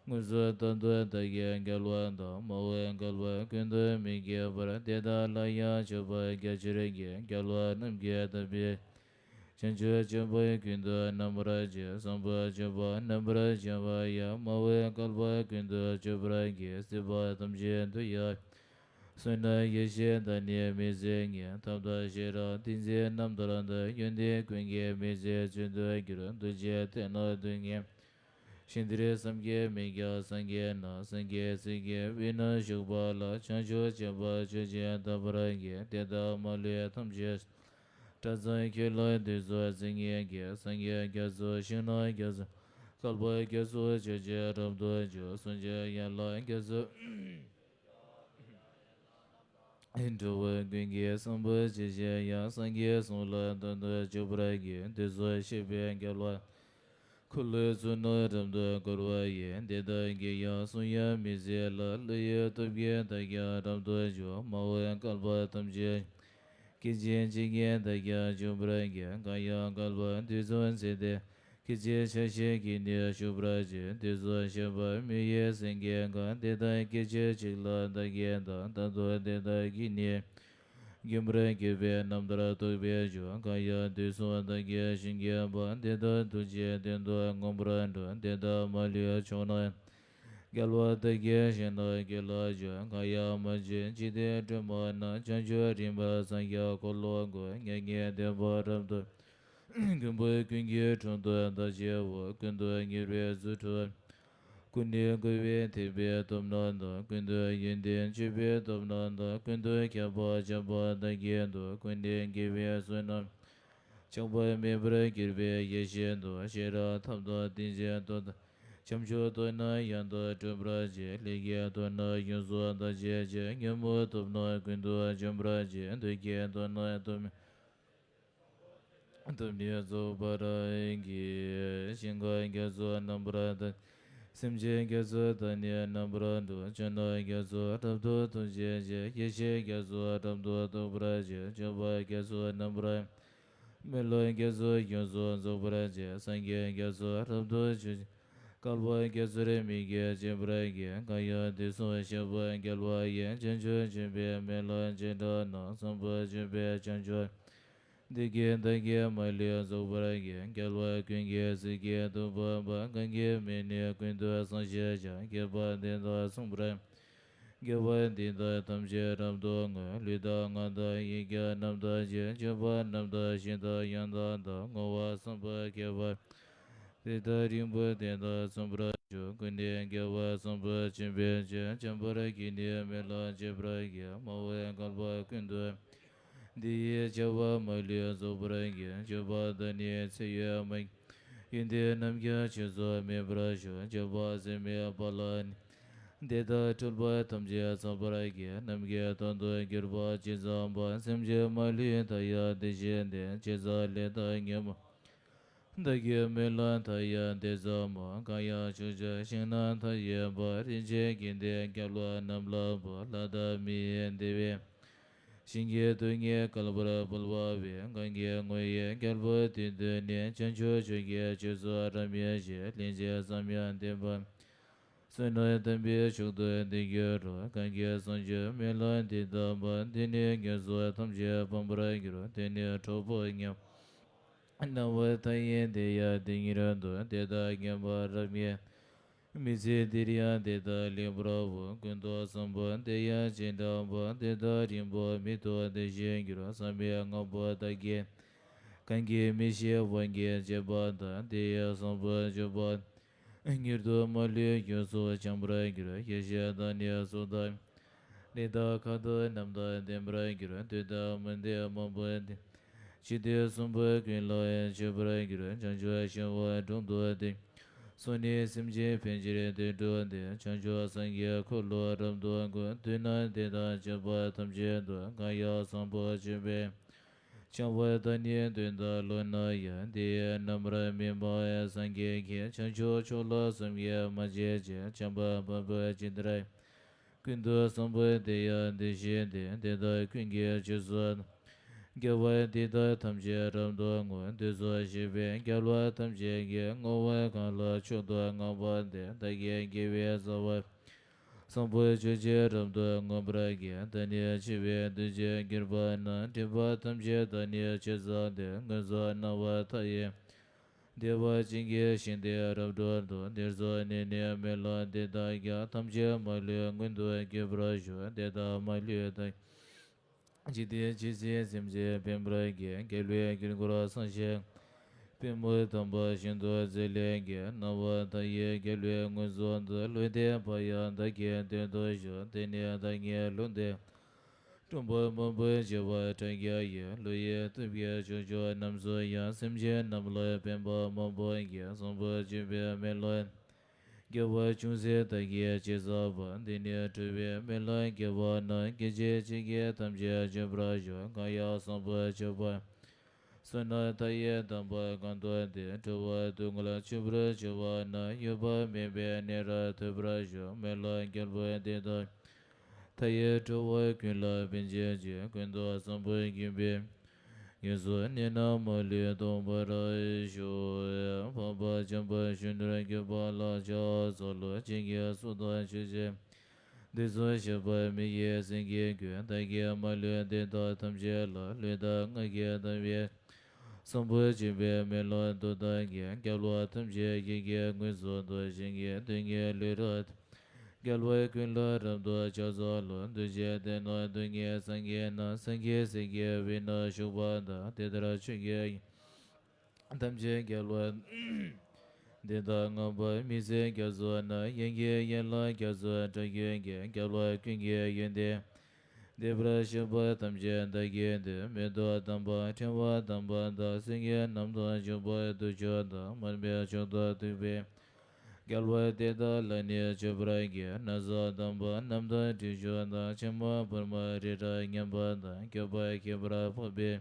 དངོས་སུ་རྟག་ཏུ་བདག་གིས་འགལ་བ་དང་། དམའ་བའི་བསྐལ་པ་ཀུན་ཏུ་མི་སྐྱེ་བར། དེ་དག་ལ་ཡང་མཆོད་པ་རྒྱ་ཆེར་བགྱི། རྒྱལ་བ་རྣམས་ཀྱིས་བསྟན་པའི་བྱང་ཆུབ་སྤྱོད་པ་ཀུན་ཏུ་རྣམ་པར་བྱས། བཟང་པོ་སྤྱོད་པ་རྣམ་པར་བྱ་བ་ཡང་། དམའ་བའི་བསྐལ་པ་ཀུན་ཏུ་སྤྱོད་པར་བགྱི། སྲིད་པ་ཐམས་ཅད་དུ་ཡང་བསོད་ནམས་ཡེ་ཤེས་དང་ནི་མི་ཟད་ཉིད། ཐབས་དང་ཤེས་རབ་ཏིང་འཛིན་རྣམ་ཐར་དང་། ཡོན་ཏན་ཀུན་གྱི་མི་ཟད་མཆོག་ཏུ་གྱུར། རྡོ་རྗེ་གདན་ན་སྡུག་བསྔལ་ཞི་བདེར་བསམ་གྱིས་མི་ཁྱབ་སངས་རྒྱས་རྣམས། སངས་རྒྱས་སྲས་ཀྱི་དབུས་ན་བཞུགས་པ་ལ། བྱང་ཆུབ་སྤྱོད་པ་མཆོག་ཅེས་བཏགས་པར་བགྱི། དེ་དག་མ་ལུས་ཐམས་ཅད་གྲགས་ཙམ་ཁྱོད་ལ་དུས་གསུམ་སིལ་སྙན་གྱིས། སངས་རྒྱས་རྒྱ་མཚོ་ཞིང་རྣམས་རྒྱ་མཚོ། བསྐལ་པ་རྒྱ་མཚོ་ཆོས་ཀྱི་རབ་ཏུ་འཇུག། སངས་རྒྱས་ཡན་ལག་རྒྱ་མཚོ། འགྲོ་བ་ཀུན་གྱི་བསམ་པ་ཇི་བཞིན་དབྱངས། སངས་རྒྱས་གསུང་ལ་མདུན་དུ་བཅུག་པར་བགྱི། དུས་གསུམ་གཤེགས་པའི་རྒྱལ་བ་འཁོར་ལོའི་ཚུལ་རྣམས་རབ་ཏུ་བསྐོར་བ་ཡི། དེ་དག་གི་ཡང་གསུང་ཡང་མི་ཟད་ལ། ཀླུ་ཡི་སྟོབས་ཀྱིས་བདག་ཀྱང་རབ་ཏུ་འཇུག། དམའ་བའི་བསྐལ་པ་ཐམས་ཅད་སྐད་ཅིག་གཅིག་གིས་བདག་ཀྱང་འཇོམས་པར་བགྱི། གང་ཡང་བསྐལ་པ་དུས་གསུམ་ཚེ་འདས་ཀྱི། སྐད་ཅིག་ཆ་ཤས་ཀྱིས་ནི་ཞུགས་པར་བྱེད། དེ་ཚོ་བཤད་པ་མི་ཡི་སེང་གེ་གང་། དེ་དག་སྐད་ཅིག་གཅིག་ལ་བདག་གིས་བལྟ། ད་དུང་དེ་དག་གིས་ནི་རྒྱུན་པར་གྱུར་པའི་རྣམ་ཐར་རྟོགས་པའི་མཆོག་གང་ཡང་དུས་གསུམ་བདག་གིས་བཞིན་གྱིས་པ། དེ་དག་ཐུགས་རྗེའི་དོན་དུ་མངོན་པར་འགྲུབ། དེ་དག་མ་ལུས་མཆོག་རྣམས། རྒྱལ་བ་དག་གི་ཞིང་རྣམས་དགེ་ལ་སྤྱོད། གང་ཡང་མ་བྱོན་འཇིག་རྟེན་སྒྲོན་མ་རྣམས། བྱང་ཆུབ་རིམ་པར་སངས་རྒྱས་འཁོར་ལོ་བསྐོར། མྱ་ངན་འདས་པ་རབ་ཏུ་ཀུན་པོ་ཀུན་གྱི་དྲུང་དུ་བདག་བྱེད་པ། ཀུན་ཏུ་ཉེ་བའི་རྫུ་འཕྲུལ། ཀུན་ནས་བསྐོར་བའི་ཐེག་པའི་སྟོབས་རྣམས་དང་། ཀུན་ཏུ་ཡོན་ཏན་སྤྱོད་པའི་སྟོབས་རྣམས་དང་། ཀུན་ཏུ་ཁྱབ་པ་འཇམ་དཔལ་དག་གི་མཐུ། ཀུན་ནས་དགེ་བའི་བསོད་ནམས། ཆགས་པ་མེད་པར་གྱུར་པའི་ཡེ་ཤེས་མཐུ། ཤེས་རབ་ཐབས་དང་ལྡན་ཅིང་ཐུགས་དང་། བྱམས་ཆོས་སྟོབས་རྣམས་ཡང་དག་སྒྲུབ་པར་བྱེད། ལས་ཀྱི་དོན་རྣམས་ཡོངས་སུ་དག་བྱེད་ཅིང་། ཉོན་མོངས་སྟོབས་རྣམས་ཀུན་ཏུ་འཇོམས་པར་བྱེད། འདོད་ཀྱི་དོན་རྣམས་སྟོབས་སྟོབས་ནི་རྫོགས་པར་བགྱི། ཞིང་ཁམས་རྒྱ་མཚོ་རྣམ་པར་དག་སེམས་ཅན་རྒྱ་མཚོ་དག་ནི་རྣམ་པར་གྲོལ། ཕྱོགས་རྣམས་རྒྱ་མཚོ་རབ་ཏུ་ཐོབ་བྱེད་ཅིང་། ཡེ་ཤེས་རྒྱ་མཚོ་རབ་ཏུ་རྟོགས་པར་བྱེད། སྤྱོད་པ་རྒྱ་མཚོ་རྣམ་པར། སྨོན་ལམ་རྒྱ་མཚོ་ཡོངས་སུ་རྫོགས་པར་བྱེད། སངས་རྒྱས་རྒྱ་མཚོ་རབ་ཏུ་འབྱུང་། བསྐལ་པ་རྒྱ་མཚོར་མི་སྐྱེ་བྱེད་པར་བགྱི། གང་ཡང་དུས་གསུམ་གཤེགས་པ་རྒྱལ་བ་ཡི། བྱང་ཆུབ་སྤྱོད་པའི་སྨོན་ལམ་བྱེ་བྲག་རྣམས། བཟང་པོ་སྤྱོད་པའི་བྱང་ཆུབ། འདི་སྐད་བདག་གིས་མ་ལུས་རྫོགས་པར་བགྱི། རྒྱལ་བ་ཀུན་གྱི་སྲས་ཀྱི་ཐུགས་ཕམ་པ། གང་གིས་སྨྲས་ནས་ཀུན་ཏུ་བཟང་ཞེས་བྱ། དགེ་བ་འདི་དག་བསམ་པར། དགེ་བ་འདི་དག་ཐམས་ཅད་རབ་ཏུ་བསྔོ། ལུས་དང་ངག་དང་ཡིད་ཀྱང་རྣམ་དག་བྱེད། སྤྱོད་པ་རྣམས་དག་བཞིན་དུ་ཡང་དག་བལྟ། བསྔོ་བ་བསམ་པ་དགེ་བ་དེ་དག་རིང་པོ་དེ་དག་བརྩམ་པར་ཤོག་ཀུན་ནས་རྒྱལ་བ་བཟང་པོ་སྤྱོད་པའི་ཕྱིར། འཇམ་དཔལ་གྱིས་ནི་སྨོན་ལམ་བྱེད་པར་བགྱི། མ་འོངས་བསྐལ་པ་ཀུན་ཏུ་འདི་ཡི་བྱ་བ་མ་ལུས་རྫོགས་པར་བགྱི། སྤྱོད་པ་དང་ནི་ཚེ་ཡོད་མ། ཡོན་ཏན་རྣམས་ཀྱང་ཆོས་སུ་སྨིན་པར་ཤོག་སྤྱོད་པ་ཟད་མེད་པ་ལ་ནི། དེ་དག་འཁྲུལ་པ་ཐམས་ཅད་ཚང་བར་བགྱི། ནམ་མཁའི་མཐོངས་སུ་གྱུར་པ་ཇི་ཙམ་པ། སེམས་ཅན་མ་ལུས་མཐའ་ཡས་དེ་བཞིན་ཏེ། ཇི་ཙམ་ལས་དང་ཉོན་མོངས། བདག་གི་སྨོན་ལམ་མཐའ་ཡས་དེ་ཙམ་མོ། གང་ཡང་ཕྱོགས་བཅུའི་ཞིང་རྣམས་མཐའ་ཡས་པ། རིན་ཆེན་དགེ་འདུན་རྒྱལ་བ་རྣམས་ལ་འབུལ། ལྷ་དང་མི་ཡི་བདེ་བའི། ཞིང་གི་རྡུལ་སྙེད་བསྐལ་པར་འབུལ་བ་བས། གང་གི་ངོ་བོ་ཡི་རྒྱལ་པོ་དེ་དུས་ནས། བྱང་ཆུབ་མཆོག་གི་རྗེས་སུ་རབ་སྨིན་ཞིང་། ལན་ཅིག་ཙམ་ཡང་བསྟན་པ། བསོད་ནམས་དམ་པའི་མཆོག་ཏུ་འདི་འགྱུར་རོ། གང་གིས་བཟང་སྤྱོད་སྨོན་ལམ་འདི་བཏབ་པ། དེ་ནི་ངན་སོང་ཐམས་ཅད་སྤངས་པར་འགྱུར། དེ་ནི་གྲོགས་པོ་ངན་སྣང་བ་མཐའ་ཡས་དེ་ཡང་དེ་ཉིད་དུ། དེ་དག་ངན་པ་རབ་སྨིན། མི་ཚེ་འདིར་ཡང་དེ་དག་ལེགས་པར་འོང་། ཀུན་ཏུ་བཟང་པོ་དེ་ཡང་ཅི་འདྲ་བ། དེ་དག་རིང་པོ་མི་ཐོགས་དེ་བཞིན་འགྱུར། བསམ་པའི་དངོས་པོ་དག་གིས། གང་གིས་མི་ཤེས་དབང་གིས་བྱས་པ་དག་དེ་ཡི་བཟང་པོ་སྤྱོད་པ། མྱུར་དུ་མ་ལུས་ཡོངས་སུ་བྱང་བར་འགྱུར། ཡེ་ཤེས་དང་ནི་གཟུགས་དང་། ལུས་དང་ཁམས་དང་རྣམས་དང་ལྡན་པར་འགྱུར། དུས་དང་མུན་ལྡན་མང་པོ་འདས། ཕྱི་དུས་གསུམ་པོ་ཀུན་ལ་མཆོད་པར་འགྱུར། བྱང་ཆུབ་ཤིང་དབང་དྲུང་དུ་བརྟན། སོགས་ནི་སེམས་ཅན་ཕན་ཕྱིར་དུད་འགྲོ་འདི། བྱང་ཆུབ་སངས་རྒྱས་འཁོར་ལོ་རབ་ཏུ་བསྐོར། དུས་རྣམས་དེ་དང་བཅས་པ་ཐམས་ཅད་དུ། གང་ཡང་བཟང་པོ་སྤྱོད་པའི། བྱ་བ་དང་ནི་དོན་དག་བློ་རྣམས་ཡང་། དེ་ཡི་རྣམ་པར་སྨིན་པ་སངས་རྒྱས་ཀྱིས། བྱང་ཆུབ་མཆོག་ལ་བསམ་གྱིས་མ་ཆོད་ཅིང་། བྱམས་པ་འབའ་པོ་ཇི་ལྟར། ཀུན་ཏུ་བཟང་པོ་དེ་ཡང་དེ་བཞིན་ཏེ། དེ་དག་ཀུན་གྱི་རྗེས་སུ། དགེ་བ་འདི་དག་ཐམས་ཅད་རབ་ཏུ་བསྔོ། དུས་གསུམ་གཤེགས་པའི་རྒྱལ་བ་ཐམས་ཅད་ཀྱིས། བསྔོ་བ་གང་ལ་མཆོག་ཏུ་བསྔགས་པ་འདི། བདག་གི་དགེ་བའི་རྩ་བ། བཟང་པོ་སྤྱོད་ཕྱིར་རབ་ཏུ་བསྔོ་བར་བགྱི། ད་ནི་འཆི་བའི་དུས་ཀྱིས་གྱུར་པ་ན། སྒྲིབ་པ་ཐམས་ཅད་དག་ནི་ཕྱིར་བྱང་སྟེ། ངན་སོང་སྣང་བ་མཐའ་ཡས། བདེ་བ་ཅན་གྱི་ཞིང་དེ་རབ་འགྲོ་འདུག་དེར་སོང་ནས་ནི་སྨོན་ལམ་འདི་དག་ཀྱང་། ཐམས་ཅད་མ་ལུས་མངོན་དུ་གྱུར་པར་ཤོག་དེ་དག་མ་ལུས་དག་འཇིག་རྟེན་ཇི་སྲིད་སེམས་ཅན་ཕན་པར་བགྱི། རྒྱལ་བའི་དཀྱིལ་འཁོར་བསམ་ཞིང་། པུས་མོ་དམ་པ་བཞིན་དུ་བརྩེ་ལེགས་བགྱི། སྣང་བ་མཐའ་ཡས་རྒྱལ་བའི་མངོན་རྫོགས་འདི། ལུས་ལྡན་པ་ཡང་བདག་གི་དོན་དུ་ཞུ། དེ་ནས་བདག་ཉིད་ལུས་འདི། སྟོང་པ་མང་པོར་བྱེ་བ་ཕྲག་བརྒྱ་ཡིས། བློ་ཡི་སྟོབས་ཀྱིས་ཕྱོགས་བཅུ་རྣམས་སུ་ཡང་། སེམས་ཅན་རྣམས་ལ་ཕན་པ་མང་པོ་བགྱི། བཟང་པོ་སྤྱོད་པའི་སྨོན་ལམ། དགེ་བ་ཅུང་ཟད་བདག་གིས་ཅི་བསགས་པ། འདི་ནི་སྤྲོ་བའི་སྨོན་ལམ་དགེ་བ་རྣམས། སྐད་ཅིག་གཅིག་གིས་ཐམས་ཅད་འབྱོངས་པར་ཤོག་གང་ཡང་བཟང་པོ་སྤྱོད་པ། བསོད་ནམས་མཐའ་ཡས་དམ་པ་གང་བསགས་ཏེ། འགྲོ་བ་སྡུག་བསྔལ་ཆེན་པོར་སྐྱེ་བ་ན། འོད་དཔག་མེད་པའི་གནས་རབ་ཐོབ་པར་ཤོག་སྨོན་ལམ་རྒྱལ་པོ་འདི་དག་མཐའ་ཡས་འགྲོ་བ་ཀུན་ལ་ཕན་བྱེད་ཅིང་། ཀུན་ཏུ་བཟང་པོ་ཡིན་པས། ཡོངས་སུ་གནས་རྣམས་མ་ལུས་སྟོང་པར་ཤོག། འཕགས་པ་འཇམ་དཔལ་གཞོན་ནུར་གྱུར་པ་ལ་ཕྱག་འཚལ་ལོ། ཇི་སྙེད་སུ་དག་ཆོས་ཀྱི་འདི་ཚོགས་བཤད་པ་མི་ཡི་སེང་གེའི་མགུལ། བདག་གིས་མ་ལུས་འདི་དག་ཐམས་ཅད་ལ། ལུས་དང་ངག་གི་དང་བའི་གསོན་པོ་བྱིན་པའི་མེ་ལོང་དུ་བདག་གིས། རྒྱལ་བ་ཐམས་ཅད་ཡིད་ཀྱིས་མངོན་སུམ་དུ། ཞིང་གི་རྡུལ་སྙེད་ལུས་རབ་རྒྱལ་བའི་མགུལ་ལ་རབ་ཏུ་ཕྱག་འཚལ་ལོ། འདུ་བྱེད་དེ་ན་རྡུལ་སྙེད་སངས་རྒྱས་རྣམས། སངས་རྒྱས་སྲས་ཀྱི་དབུས་ན་བཞུགས་པ་དང་། དེ་ལྟར་ཆོས་ཀྱི་དབྱིངས་ཐམས་ཅད་རྒྱལ་བ་འདི་དག་མངའ་བ་མི་ཟད་རྒྱ་མཚོ་རྣམས། ཡང་གི་ཡན་ལག་རྒྱ་མཚོའི་སྒྲ་སྐད་ཀྱིས། རྒྱལ་བ་ཀུན་གྱི་ཡོན་ཏན་བསྟན་པར་བཞེད་པ་ཐམས་ཅད་བདག་གིས་བཏུད། མེ་ཏོག་དམ་པ་ཕྲེང་བ་དམ་པ་དང་། སེང་གེ་རྣམས་དང་བཅས་པ་བདུད་ཅག་དང་། མར་མེ་མཆོག་ཏུ་བཏུད་པའི་རྒྱལ་བ་དེ་དག་ལ་ནི་མཆོད་པར་བགྱི། ན་བཟའ་དམ་པ་རྣམས་དང་དྲི་ཆབ་དང་། ཕྱེ་མ་ཕུར་མ་རི་རབ་མཉམ་པ་དང་། སྐྱོབ་པ་ཁྱད་པར་འཕགས་པའི་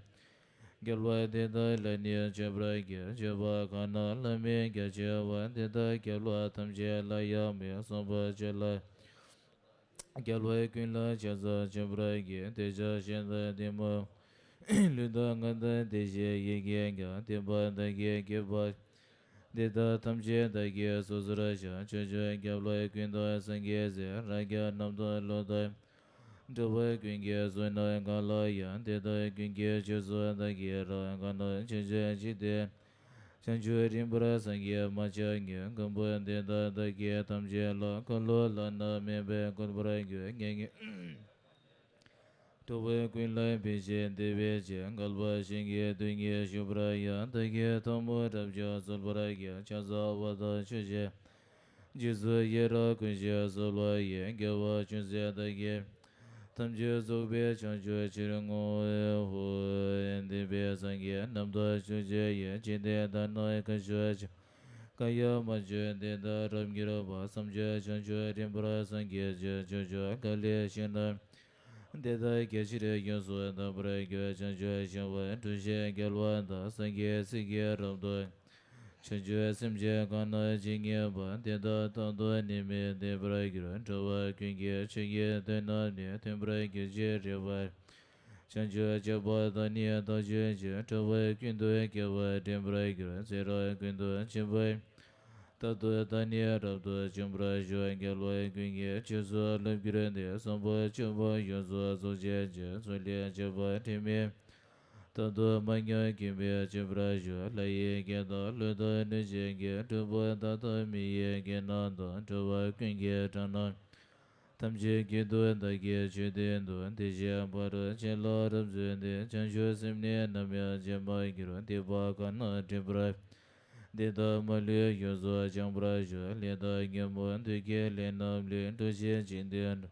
རྒྱལ་བ་དེ་དག་ལ་ནི་མཆོད་པར་བགྱི། མཆོད་པ་གང་རྣམས་བླ་མེད་རྒྱ་ཆེ་བ། དེ་དག་རྒྱལ་བ་ཐམས་ཅད་ལ་ཡང་མོས། གསུངས་པ་ཅི་ལ་རྒྱལ་བ་ཀུན་ལ་ཕྱག་འཚལ་མཆོད་པར་བགྱི། དེ་ཕྱིར་གཞན་དག་འདི་མ་ལུས་དང་ངག་དང་བདེ་གཤེགས་ཡིད་ཀྱིས་ཀྱང་། བསྟན་པ་བདག་གིས་བགྱིས་པ་དེ་དག་ཐམས་ཅད་བདག་གིས་སོ་སོར་བཤགས། ཕྱོགས་བཅུའི་རྒྱལ་བ་ཀུན་ཏུ་སངས་རྒྱས་སྲས། རང་རྒྱལ་རྣམས་དང་ཀླུ་དང་འགྲོ་བ་ཀུན་གྱི་གཙོ་རྣམས་གང་ལ་ཡང་། དེ་དག་ཀུན་གྱི་རྗེས་སུ་བདག་གིས་རབ། གང་རྣམས་ཕྱོགས་བཅུའི་འཇིག་རྟེན་བྱང་ཆུབ་རིམ་པར་སངས་རྒྱས་མ་ཆགས་མྱུར། མགོན་པོ་འདི་དག་བདག་གིས་ཐམས་ཅད་ལ། འཁོར་ལོ་བླ་ན་མེད་པས་བསྐོར་བར་འགྱུར། མྱ་ངན་འགྲོ་བ་ཀུན་ལ་ཕན་ཕྱིར་བདེ་བའི་ཕྱིར། བསྐལ་པ་གཞན་གྱི་དུས་ཉིད་བཞུགས་པར་ཡང་། བདག་གིས་ཐལ་མོ་རབ་བརྐྱང་གསོལ་བར་བགྱི། ཕྱག་འཚལ་བ་དང་མཆོད་ཅིང་རྗེས་སུ་ཡི་རང་བསྐུལ་ཞིང་གསོལ་བ་ཡི། དགེ་བ་ཅུང་ཟད་བདག་གིས་ཐམས་ཅད་རྫོགས་པའི་བྱང་ཆུབ་ཕྱིར་བསྔོ་བའོ། འདུས་པའི་སངས་རྒྱས་རྣམས་དང་ཕྱོགས་བཅུ་ཡི། འཇིག་རྟེན་དག་རྣམས་གང་བཞུགས་ཀྱང་། གང་ཡང་མ་བྱོན་དེ་དག་རབ་གྱུར་པ། བསམ་བྱུང་བྱང་ཆུབ་རིམ་པར་སངས་རྒྱས་ཀྱི། ཕྱོགས་བཅུ་ག་ལས་ཞིང་རྣམས་དེ་དག་རྒྱ་ཆེར་ཡོངས་སུ་དག་པར་གྱུར། བྱང་ཆུབ་ཤིང་དབང་གྲུ་བཞིའི་རྒྱལ་བ་དང་། སངས་རྒྱས་སྲས་ཀྱིས་རབ་ཏུ་བྱང་ཆུབ་སེམས་ཅན་གང་རྣམས་ཇི་སྙེད་པ། དེ་དག་རྟག་ཏུ་ནད་མེད་བདེ་བར་འགྱུར། འགྲོ་བ་ཀུན་གྱི་ཆོས་ཀྱི་དོན་རྣམས་ནི། མཐུན་པར་གྱུར་ཅིང་རིག་པར་བྱང་ཆུབ་སྤྱོད་པ་དང་ནི། བདག་སྤྱོད་ཅིང་འགྲོ་བ་ཀུན་ཏུ་དགེ་བ་འདྲེན་པར་འགྱུར། ཚེ་རབས་ཀུན་ཏུ་སྦྱིན་པ་རྟག་ཏུ་བདག་ནི་རབ་ཏུ་བྱུང་བར་ཤོག། རྒྱལ་བ་ཀུན་གྱི་རྗེས་སུ་བསླབ་གྱུར་ཏེ། གསོན་པོ་སྤྱོད་པ་ཡོངས་སུ་རྫོགས་བྱེད་ཅིང་། ཚུལ་ལྡན་སྤྱོད་པ་དྲི་མེད་རྟག་ཏུ་མ་ཉམས་གོང་མར་སྤྱོད་པར་ཤོག། ལྷ་ཡི་སྐད་དང་ཀླུ་དང་གནོད་སྦྱིན་གྱི། གྲུབ་པ་དག་དང་མི་ཡི་སྐད་རྣམས་དང་། འགྲོ་བ་ཀུན་གྱི་སྒྲ་རྣམས་ཐམས་ཅད་ཀུན་ཏུ་བདག་གིས་ཆོས་བསྟན་ཏོ། དེ་བཞིན་ཕ་རོལ་ཕྱིན་ལ་རབ་བརྩོན་ཏེ། བྱང་ཆུབ་སེམས་ནི་ནམ་ཡང་བརྗེད་མ་གྱུར། སྡིག་པ་གང་རྣམས་སྒྲིབ་པར་འདི་དག་མ་ལུས་ཡོངས་སུ་བྱང་བར་ཤོག། ལས་དང་ཉོན་མོངས་བདུད་ཀྱི་ལས་རྣམས་ལས། འགྲོ་ཞིང་འཇིག་རྟེན་འགྲོ།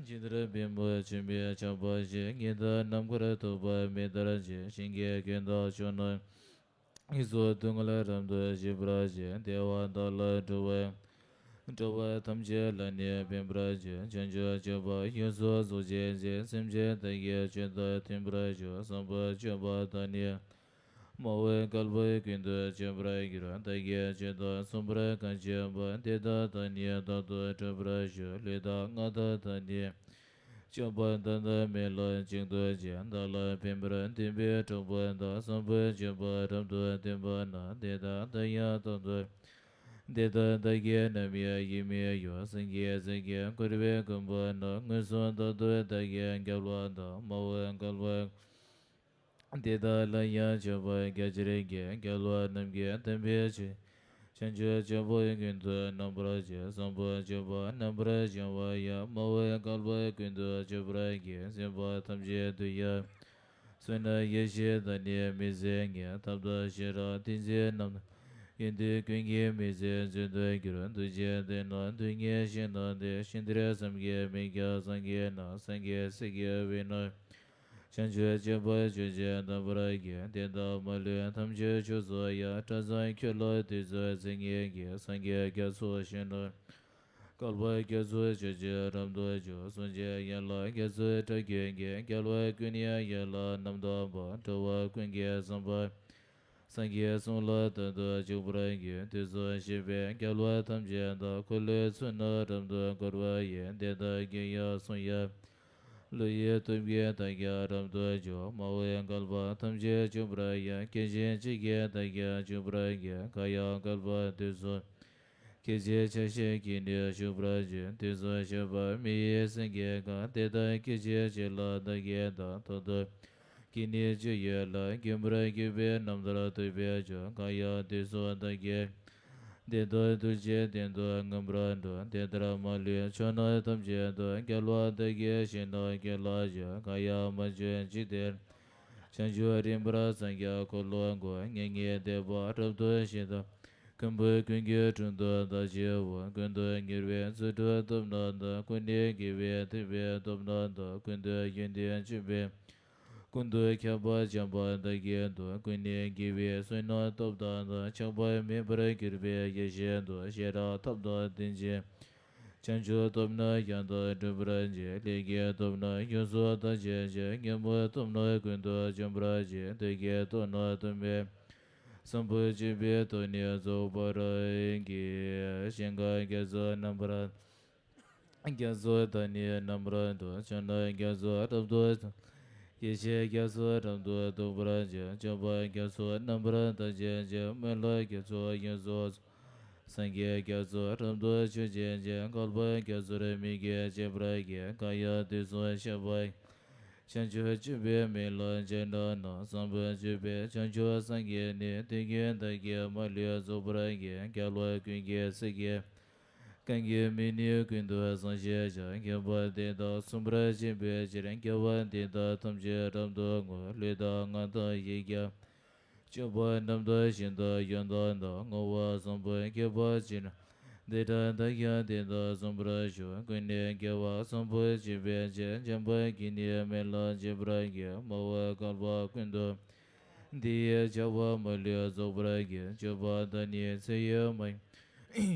ཇི་ལྟར་པུས་མོ་ཆུ་མིག་ཆགས་པ་བཞིན། ཉི་ཟླ་ནམ་མཁར་ཐོགས་པ་མེ་ལྟར་ཆེ། ཞིང་གི་རྒྱུན་དང་ཕྱོགས་རྣམས་ཀྱི་སོགས་སྡུག་བསྔལ་རབ་ཏུ་ཞི་བར་བྱེད། བདེ་བ་དག་ལ་འགྲོ་བ་འགྲོ་བ་ཐམས་ཅད་ལ་ནི་ཕན་པར་བྱེད། བྱང་ཆུབ་སྤྱོད་པ་ཡོངས་སུ་རྫོགས་བྱེད་ཅིང་། སེམས་ཅན་དག་གི་ཆོས་དང་མཐུན་པར་ཤོག། བཟང་པོ་སྤྱོད་པ་དག་ནི་སྨྲ་བའི་བསྐལ་པ་ཀུན་ཏུ་སྤྱོད་པར་འགྱུར། བདག་གིས་ཆོས་དང་མཚུངས་པར་གང་བྱས་པ། དེ་དག་དག་ནི་རྟག་ཏུ་སྒྲུབ་པར་ཤོག། ལུས་དང་ངག་དང་དག་ནི་སྤྱོད་པ་དག་དང་མེ་ལ་གཅིག་ཏུ་བྱས། བདག་ལ་ཕན་པར་འདོད་པའི་གྲོགས་པོ་དག། བཟང་པོ་སྤྱོད་པ་རབ་ཏུ་སྟོན་པ་རྣམས། དེ་དག་དག་ཡང་རྟག་ཏུ་དེ་དག་བདག་གིས་ནམ་ཡང་ཡིད་མི་གཡོ། སངས་རྒྱས་སྲས་ཀྱིས་བསྐོར་བའི་མགོན་པོ་རྣམས། མངོན་སུམ་རྟག་ཏུ་བདག་གི་རྒྱལ་བ་དང་། སྨྲ་བའི་བསྐལ་པ་དེ་དག་ལ་ཡང་མཆོད་པ་རྒྱ་ཆེར་བགྱི། རྒྱལ་བ་རྣམས་ཀྱི་དམ་པའི་ཆོས། བྱང་ཆུབ་སྤྱོད་པ་ཀུན་ཏུ་རྣམ་པར་ཕྱེ། བཟང་པོ་སྤྱོད་པ་རྣམ་པར་བྱང་བ་ཡང་། སྨྲ་བའི་བསྐལ་པ་ཀུན་ཏུ་སྤྱོད་པར་བགྱི། སེམས་པ་ཐམས་ཅད་དུ་ཡང་། བསོད་ནམས་ཡེ་ཤེས་དག་ནི་མི་ཟད་ངེས། ཐབས་དང་ཤེས་རབ་ཏིང་འཛིན་རྣམས། ཡོན་ཏན་ཀུན་གྱི་མིག་འཛིན་མཛོད་དུ་གྱུར། འདུ་བྱེད་དེ་རྣམས་སྡུག་བསྔལ་ཞི་གནས་ཏེ། ཤིང་རྟར་བསམ་གྱིས་མི་ཁྱབ་སངས་རྒྱས་རྣམས། སངས་རྒྱས་སྲས་ཀྱི་དབུས་ན། བྱང་ཆུབ་སྤྱོད་པ་སྤྱོད་ཅིང་གདམས་པར་བགྱི། དེ་དག་མ་ལུས་ཐམས་ཅད་ཕྱོགས་སུ་ཡང་། སྐྲ་བསང་ཁྱོད་ལ་དུས་སུ་བརྩེ་ངེས་ཀྱི། སངས་རྒྱས་རྒྱ་མཚོ་ཞིང་རྣམས་བསྐལ་པ་རྒྱ་མཚོ་ཆོད་ཅིང་རབ་ཏུ་འཇུག། གསུང་ཆེན་ཡན་ལག་རྒྱ་མཚོའི་སྒྲ་ཀུན་གྱིས། རྒྱལ་བ་ཀུན་ཡང་ཡིད་ལ་རྣམ་དག་པ། འགྲོ་བ་ཀུན་གྱི་བསམ་པ་སངས་རྒྱས་གསུང་ལ་རྟག་ཏུ་འཇུག་པར་བགྱི། དུས་གསུམ་གཤེགས་པའི་རྒྱལ་བ་ཐམས་ཅད་དང་། འཁོར་ལོའི་ཚུལ་རྣམས་རབ་ཏུ་བསྐོར་བ་ཡི། དེ་དག་གི་ཡང་གསུང་ཡང་ བློ་ཡི་སྟོབས་ཀྱིས་བདག་ཀྱང་རབ་ཏུ་འཇོམས། མ་འོངས་བསྐལ་པ་ཐམས་ཅད་འཇོམས་པར་ཡང་། སྐད་ཅིག་གཅིག་གིས་བདག་ཀྱང་འཇོམས་པར་བགྱི། གང་ཡང་བསྐལ་པ་དུས་གསུམ་སྐད་ཅིག་ཆ་ཤས་ཀྱིས་ནི་འཇོམས་པར་འགྱུར། དུས་གསུམ་གཤེགས་པ་མི་ཡི་སེང་གེ་གང་། དེ་དག་སྐད་ཅིག་གཅིག་ལ་བདག་གིས་བལྟ། ཐོབ་ཐོབ་ཀྱིས་ནི་སྤྱོད་ཡུལ་ལ། མགོན་པོར་གྱུར་པའི་རྣམ་ཐར་ཐོས་པས་འཇོམས། གང་ཡང་དུས་གསུམ་བདག་གིས་བདེ་སྟོབས་རྡོ་རྗེའི་གདན་དུ་མངོན་པར་འགྲོ། དེ་ལྟར་མ་ལུས་ཕྱོགས་རྣམས་ཐམས་ཅད་དུ། རྒྱལ་བ་བདག་གིས་བཞེད་ནས་སྐད་ལ་བརྗོད། གང་ཡང་མ་བྱོན་ཅིག་དེར། བྱང་ཆུབ་རིམ་པར་སངས་རྒྱས་འཁོར་ལོ་བསྐོར། མྱ་ངན་འདས་པ་རབ་ཏུ་ཞི་དང་། མགོན་པོ་ཀུན་གྱི་དྲུང་དུ་བདག་མཆིའོ། ཀུན་ཏུ་གཉེར་བའི་རྫུ་འཕྲུལ་སྟོབས་རྣམས་དང་། ཀུན་ནས་དགེ་བའི་ཐེག་པའི་སྟོབས་རྣམས་དང་། ཀུན་ཏུ་ཡོན་ཏན་ཆེན་པོའི་ཀུན་ཏུ་ཁྱབ་པ་འཇམ་དཔལ་དག་གི་མཐུ། ཀུན་ནས་དགེ་བའི་བསོད་ནམས་སྟོབས་དང་ལྡན། ཆགས་པ་མེད་པར་གྱུར་པའི་ཡེ་ཤེས་མཐུ། ཤེས་རབ་ཐབས་དང་ལྡན་ཅིང་། བྱང་ཆུབ་སྟོབས་རྣམས་ཡང་དག་སྒྲུབ་པར་བྱེད། ལས་ཀྱི་སྟོབས་རྣམས་ཡོངས་སུ་དག་བྱེད་ཅིང་། ཉོན་མོངས་སྟོབས་རྣམས་ཀུན་ཏུ་འཇོམས་པར་བྱེད། བདུད་ཀྱི་སྟོབས་རྣམས་དུ་མའི་བཟང་པོ་སྤྱོད་པའི་ཐོག་ནས་རྫོགས་པར་བགྱི། ཞིང་ཁམས་རྒྱ་མཚོ་རྣམ་པར། རྒྱ་མཚོ་དང་ནི་རྣམ་པར་དུ། ཕྱོགས་རྣམས་རྒྱ་མཚོ་རབ་ཏུ། ཡེ་ཤེས་རྒྱ་མཚོ་རབ་ཏུ་འདོགས་པར་བྱེད། སྤྱོད་པ་རྒྱ་མཚོ་རྣམ་པར་དག་བྱེད་ཅིང་། སྨོན་ལམ་རྒྱ་མཚོ་ཡོངས་སུ་རྫོགས། སངས་རྒྱས་རྒྱ་མཚོ་རབ་ཏུ་མཆོད་བྱེད་ཅིང་། བསྐལ་པ་རྒྱ་མཚོར་མི་སྐྱོ་སྤྱད་པར་བགྱི། གང་ཡང་དུས་གསུམ་གཤེགས་པ། བྱང་ཆུབ་སྤྱོད་པའི་མེ་ལྷ་སྤྱན་དྲངས་ནས། བཟང་པོ་སྤྱོད་པས་བྱང་ཆུབ་སངས་རྒྱས་ནས། དེ་ཀུན་བདག་གིས་མ་ལུས་རྫོགས་པར་བགྱི། རྒྱལ་བ་ཀུན་གྱི་སྲས་ཀྱི། གང་གིས་མི་ནུས་ཀུན་ཏུ་བཟང་བྱེད་ཅིང་། མཁས་པ་དེ་དག་སྲུང་བར་བྱེད་པའི་ཕྱིར། རྒྱལ་བ་དེ་དག་ཐམས་ཅད་རབ་ཏུ་བསྔོ། ལུས་དང་ངག་དང་ཡིད་ཀྱང་། སྤྱོད་པ་རྣམས་དང་ཞིང་དང་ཡོན་ཏན་དང་། བསྔོ་བ་བཟང་པོ་བགྱིས་པ་ཅི་རིགས། དེ་དག་བདག་ཀྱང་དེ་དག་སྲུང་བར་ཞུ། ཀུན་ནས་དགེ་བ་བཟང་པོ་སྤྱད་པའི་ཕྱིར། འཇམ་དཔལ་གྱིས་ནི་མེ་ལྷ་སྤྱད་པར་བགྱི། མ་འོངས་བསྐལ་པ་ཀུན་ཏུ། དེ་ཡི་བྱ་བ་མ་ལུས་རྫོགས་པར་བགྱི། སྤྱོད་པ་དང་ནི་ཚེ་ཡི་མ།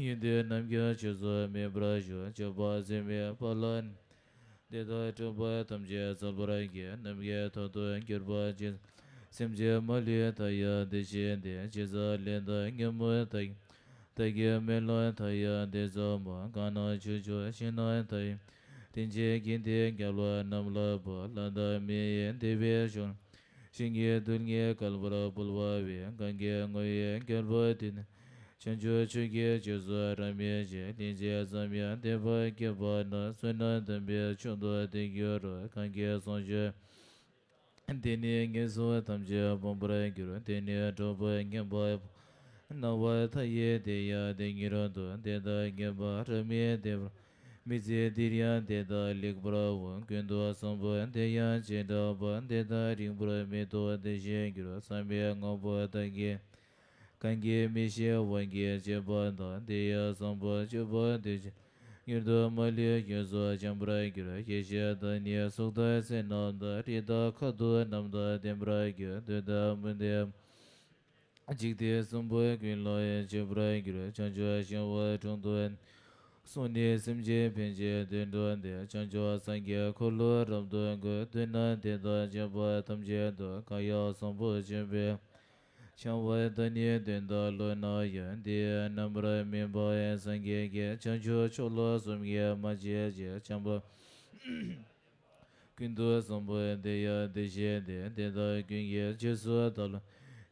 ཡོན་ཏན་རྣམས་ཀྱང་ཆོས་སུ་མེད་པར་ཞུ། སྤྱོད་པ་ཟད་མེད་པ་ལ། དེ་དག་སྤྲུལ་པ་ཐམས་ཅད་སྩོལ་བར་བགྱི། ནམ་མཁའི་མཐའ་དང་གྱུར་པ་ཇི། སེམས་ཅན་མ་ལུས་མཐའ་ཡས་བདེ་ཆེན་དེ། ཇི་སྲིད་ལས་དང་ཉོན་མོངས་མཐའ། མཐའ་གི་མེ་ལྷ་མཐའ་ཡས་དེ་ཚང་མ། གང་རྣམས་ཕྱོགས་བཅུའི་ཞིང་རྣམས་མཐའ་ཡས། དེ་ཕྱིར་གལ་ཏེ་རྒྱལ་བ་རྣམས་ལ་དཔག། ལྷ་དང་མི་ཡི་བདེ་བའི་མཆོག། ཞིང་གི་རྡུལ་སྙེད་བསྐལ་པར་འཕོ་བ་བས། གང་གིས་བསྔོ་བའི་དཀྱིལ་འཁོར་དེར། བྱང་ཆུབ་མཆོག་གི་རྗེས་སུ་རབ་མོས་ཤིང་། ལན་ཅིག་ཙམ་ཡང་བདེ་བ་བགྱིས་པ་ན། བསོད་ནམས་དམ་པའི་མཆོག་ཏུ་དེ་འགྱུར་རོ། གང་གིས་བསངས་མཆོད། དེས་ནི་ངན་སོང་ཐམས་ཅད་སྤངས་པར་འགྱུར། དེས་ནི་གྲོགས་པོ་ངན་པ། སྣང་བ་མཐའ་ཡས་དེ་ཡང་དེ་ཉིད་དུ། དེ་དག་ངན་པ་རབ་མི་བདེ་བར། མི་ཚེ་འདིར་ཡང་དེ་དག་ལེགས་པར་འོང་། ཀུན་ཏུ་བཟང་པོ་དེ་ཡང་བྱེ་བྲག་པ། དེ་དག་རིང་པོར་མི་ཐོགས་བདེ་ཞིང་འགྱུར། བསམ་པའི་དངོས་པོ་དག་གིས། གང་གིས་མི་ཤེས་དབང་གིས་བྱས་པ་དག། དེ་ཡང་བཟང་པོ་སྤྱོད་པ་དེ་ཕྱིར། མྱུར་དུ་མ་ལུས་རྒྱུན་སོགས་འཇོམས་པར་འགྱུར། ཡེ་ཤེས་དང་ནི་གཟུགས་དང་ཚེ་རྣམས་དང་། རིགས་དང་ཁ་དོག་རྣམས་དང་ལྡན་པར་འགྱུར། འདོད་དང་མི་འདོད། འཇིག་རྟེན་གསུམ་པོ་ཀུན་ལ་མཆོད་པར་འགྱུར། བྱང་ཆུབ་ཤིང་དབང་དྲུང་དུ། སོང་ནས་སེམས་ཅན་ཕན་ཕྱིར་དོན་དུ་འདི། བྱང་ཆུབ་སངས་རྒྱས་འཁོར་ལོ་རབ་ཏུ་བསྐོར། མདུན་ན་དེ་དག་བྱོན་པ་ཐམས་ཅད་དུ། གང་ཡང་བཟང་པོ་སྤྱོད་པའི། བྱ་བ་དང་ནི་དོན་དག་བློ་ན་ཡོད། དེ་ཡི་རྣམ་པར་སྨིན་པ་སངས་རྒྱས་ཀྱིས། བྱང་ཆུབ་མཆོག་ལ་གསུམ་གྱིས་མ་ཕྱེད་ཅིང་། བྱམས་པ་ཀུན་ཏུ་བཟང་པོ་དེ་ཡང་དེ་བཞིན་ཏེ། དེ་དག་ཀུན་གྱི་རྗེས་སུ་བདག་སློབ་ཅིང་།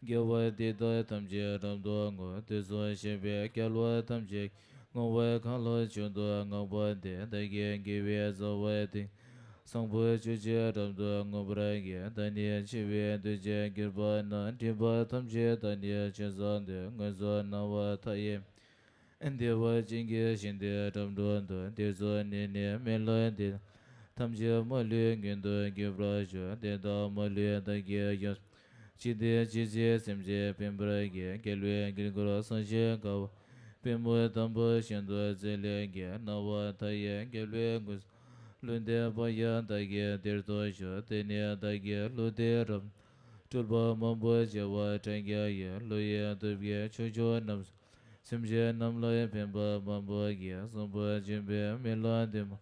དགེ་བ་འདི་དག་ཐམས་ཅད་རབ་ཏུ་བསྔོ། དུས་གསུམ་གཤེགས་པའི་རྒྱལ་བ་ཐམས་ཅད་ཀྱིས། བསྔོ་བ་གང་ལ་མཆོག་ཏུ་བསྔགས་པ་དེ། བདག་གི་དགེ་བའི་རྩ་བ་དེ། བཟང་པོ་སྤྱོད་ཕྱིར་རབ་ཏུ་བསྔོ་བར་བགྱི། བདག་ནི་འཆི་བའི་འདུ་བྱེད་གྱུར་པ་ན། སྒྲིབ་པ་ཐམས་ཅད་དག་ནི་ཆོས་བཟང་སྟེ། ངན་སོང་སྣང་བ་མཐའ་ཡས། བདེ་བ་ཅན་གྱི་ཞིང་དེ་རབ་ཏུ་འདུ། དེ་ཚུ་ནི་ནི་མེ་ལྷ་འདི་དག་ཐམས་ཅད་མ་ལུས་མངོན་དུ་གྱུར་པར་ཤོག། དེ་དག་མ་ལུས་བདག་གིས་ཡོངས་སུ། ཇི་སྟེ་ཇི་སྲིད་སེམས་ཅན་ཕན་པར་བགྱི། རྒྱལ་བའི་དཀྱིལ་འཁོར་བསངས་ཤིང་དགའ་བ། པུས་མོ་དམ་པ་ཤིན་ཏུ་བརྩེ་ལེགས་བརྒྱན། སྣང་བ་མཐའ་ཡས་རྒྱལ་བའི་ངོས་སུ། ལུས་འདི་པ་ཡང་བདག་གི་དེར་ཐོབ་ཤོག། དེ་ནས་བདག་གིས་ལུས་འདི་རབ་སྤྲུལ་པ་མང་པོ་བྱེ་བ་ཕྲག་བརྒྱ་ཡིས། ཀླུ་ཡི་སྟོབས་ཀྱིས་ཕྱོགས་བཅུ་རྣམས་སུ། སེམས་ཅན་རྣམས་ལ་ཕན་པ་མང་པོ་བགྱི། བཟང་པོ་སྤྱོད་པའི་མེ་ལྷ་འདི་མ།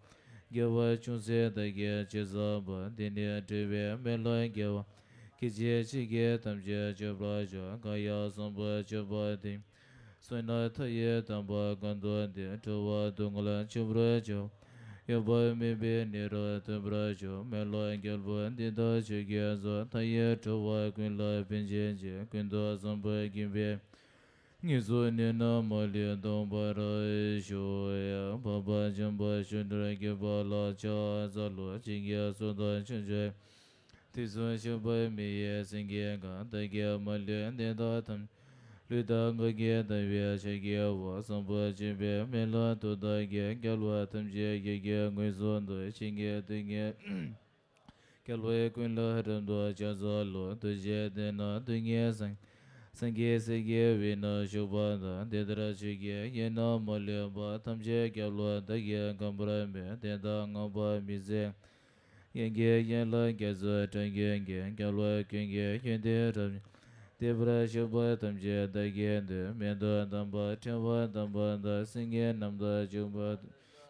དགེ་བ་ཅུང་ཟད་བདག་གིས་ཅི་བསགས་པ། དེ་ནི་སྤྲུལ་པའི་མེ་ལྷ་དགེ་བ། སྐད་ཅིག་གཅིག་གིས་ཐམས་ཅད་སྤྱོད་པར་ཤོག། གང་ཡང་བཟང་པོ་སྤྱོད་པ་དེ། བསོད་ནམས་མཐའ་ཡས་དམ་པ་གང་དུ་འདུས། འགྲོ་བ་སྡུག་བསྔལ་ཆེན་པོར་སྤྱོད། ཡོད་པ་མེད་པའི་གནས་རབ་ཐོབ་པར་ཤོག་སྨོན་ལམ་རྒྱལ་པོ་འདི་དག་ཆོས་ཀྱི་མཛོད། མཐའ་ཡས་འགྲོ་བ་ཀུན་ལ་ཕན་བྱེད་ཅིང་། ཀུན་ཏུ་བཟང་པོ་དགེ་བའི་ཉེས་ཚོགས་ནད་རྣམས་མ་ལུས་སྟོངས་པར་ཤོག་འཕགས་པ་འཇམ་དཔལ་ཞབས་དྲུང་གི་དཔལ་ལ་ཕྱག་འཚལ་ལོ། བྱིན་གྱིས་བརླབ་ཏུ་ཕྱག་འཚལ་ལོ། དུས་གསུམ་མཆོད་པ་མི་ཡི་སེང་གེའི་སྒང་། བདག་གིས་མ་ལུས་དེ་དག་ཐམས་ཅད། ལུས་དང་ངག་གིས་བདག་བསྐུལ་ཕྱག་བགྱིའོ། བཟང་པོ་སྤྱོད་པའི་སྨོན་ལམ་མཐུ་དང་བརྒྱད། རྒྱལ་བ་ཐམས་ཅད་ཀྱི་དཀྱིལ་འཁོར་ཡོངས་སུ་འདུ། བྱིན་གྱིས་རློབ་ཀྱི་རྒྱལ་བའི་སྐུ་ལ་རབ་ཏུ་ཕྱག་འཚལ་ལོ། ཐུགས་རྗེའི་གདན་ན་སྟོང་ཉིད་སངས། སངས་རྒྱས་སྲས་ཀྱི་དབུས་ན་བཞུགས་པ་དང་། དེ་ལྟར་ཆོས་ཀྱི་དབྱིངས་རྣམས་མ་ལུས་པ། ཐམས་ཅད་རྒྱལ་བ་བདག་གིས་གང་བར་མོས། དེ་དག་བསྔགས་པ་མི་ཟད། ཡོན་གྱི་ཡན་ལག་བརྒྱ་རྩ་བརྒྱད་ཀྱིས་བརྒྱན། རྒྱལ་བ་ཀུན་གྱི་ཡོན་ཏན་རབ་རྫོགས། བསྟན་པར་བཞུགས་པ་ཐམས་ཅད་བདག་གིས་བསྟོད། སྨན་དང་དམ་པ་ཕྲེང་བ་དམ་པ་དང་། སེང་གེ་རྣམས་དང་བཅས་པ་དུ་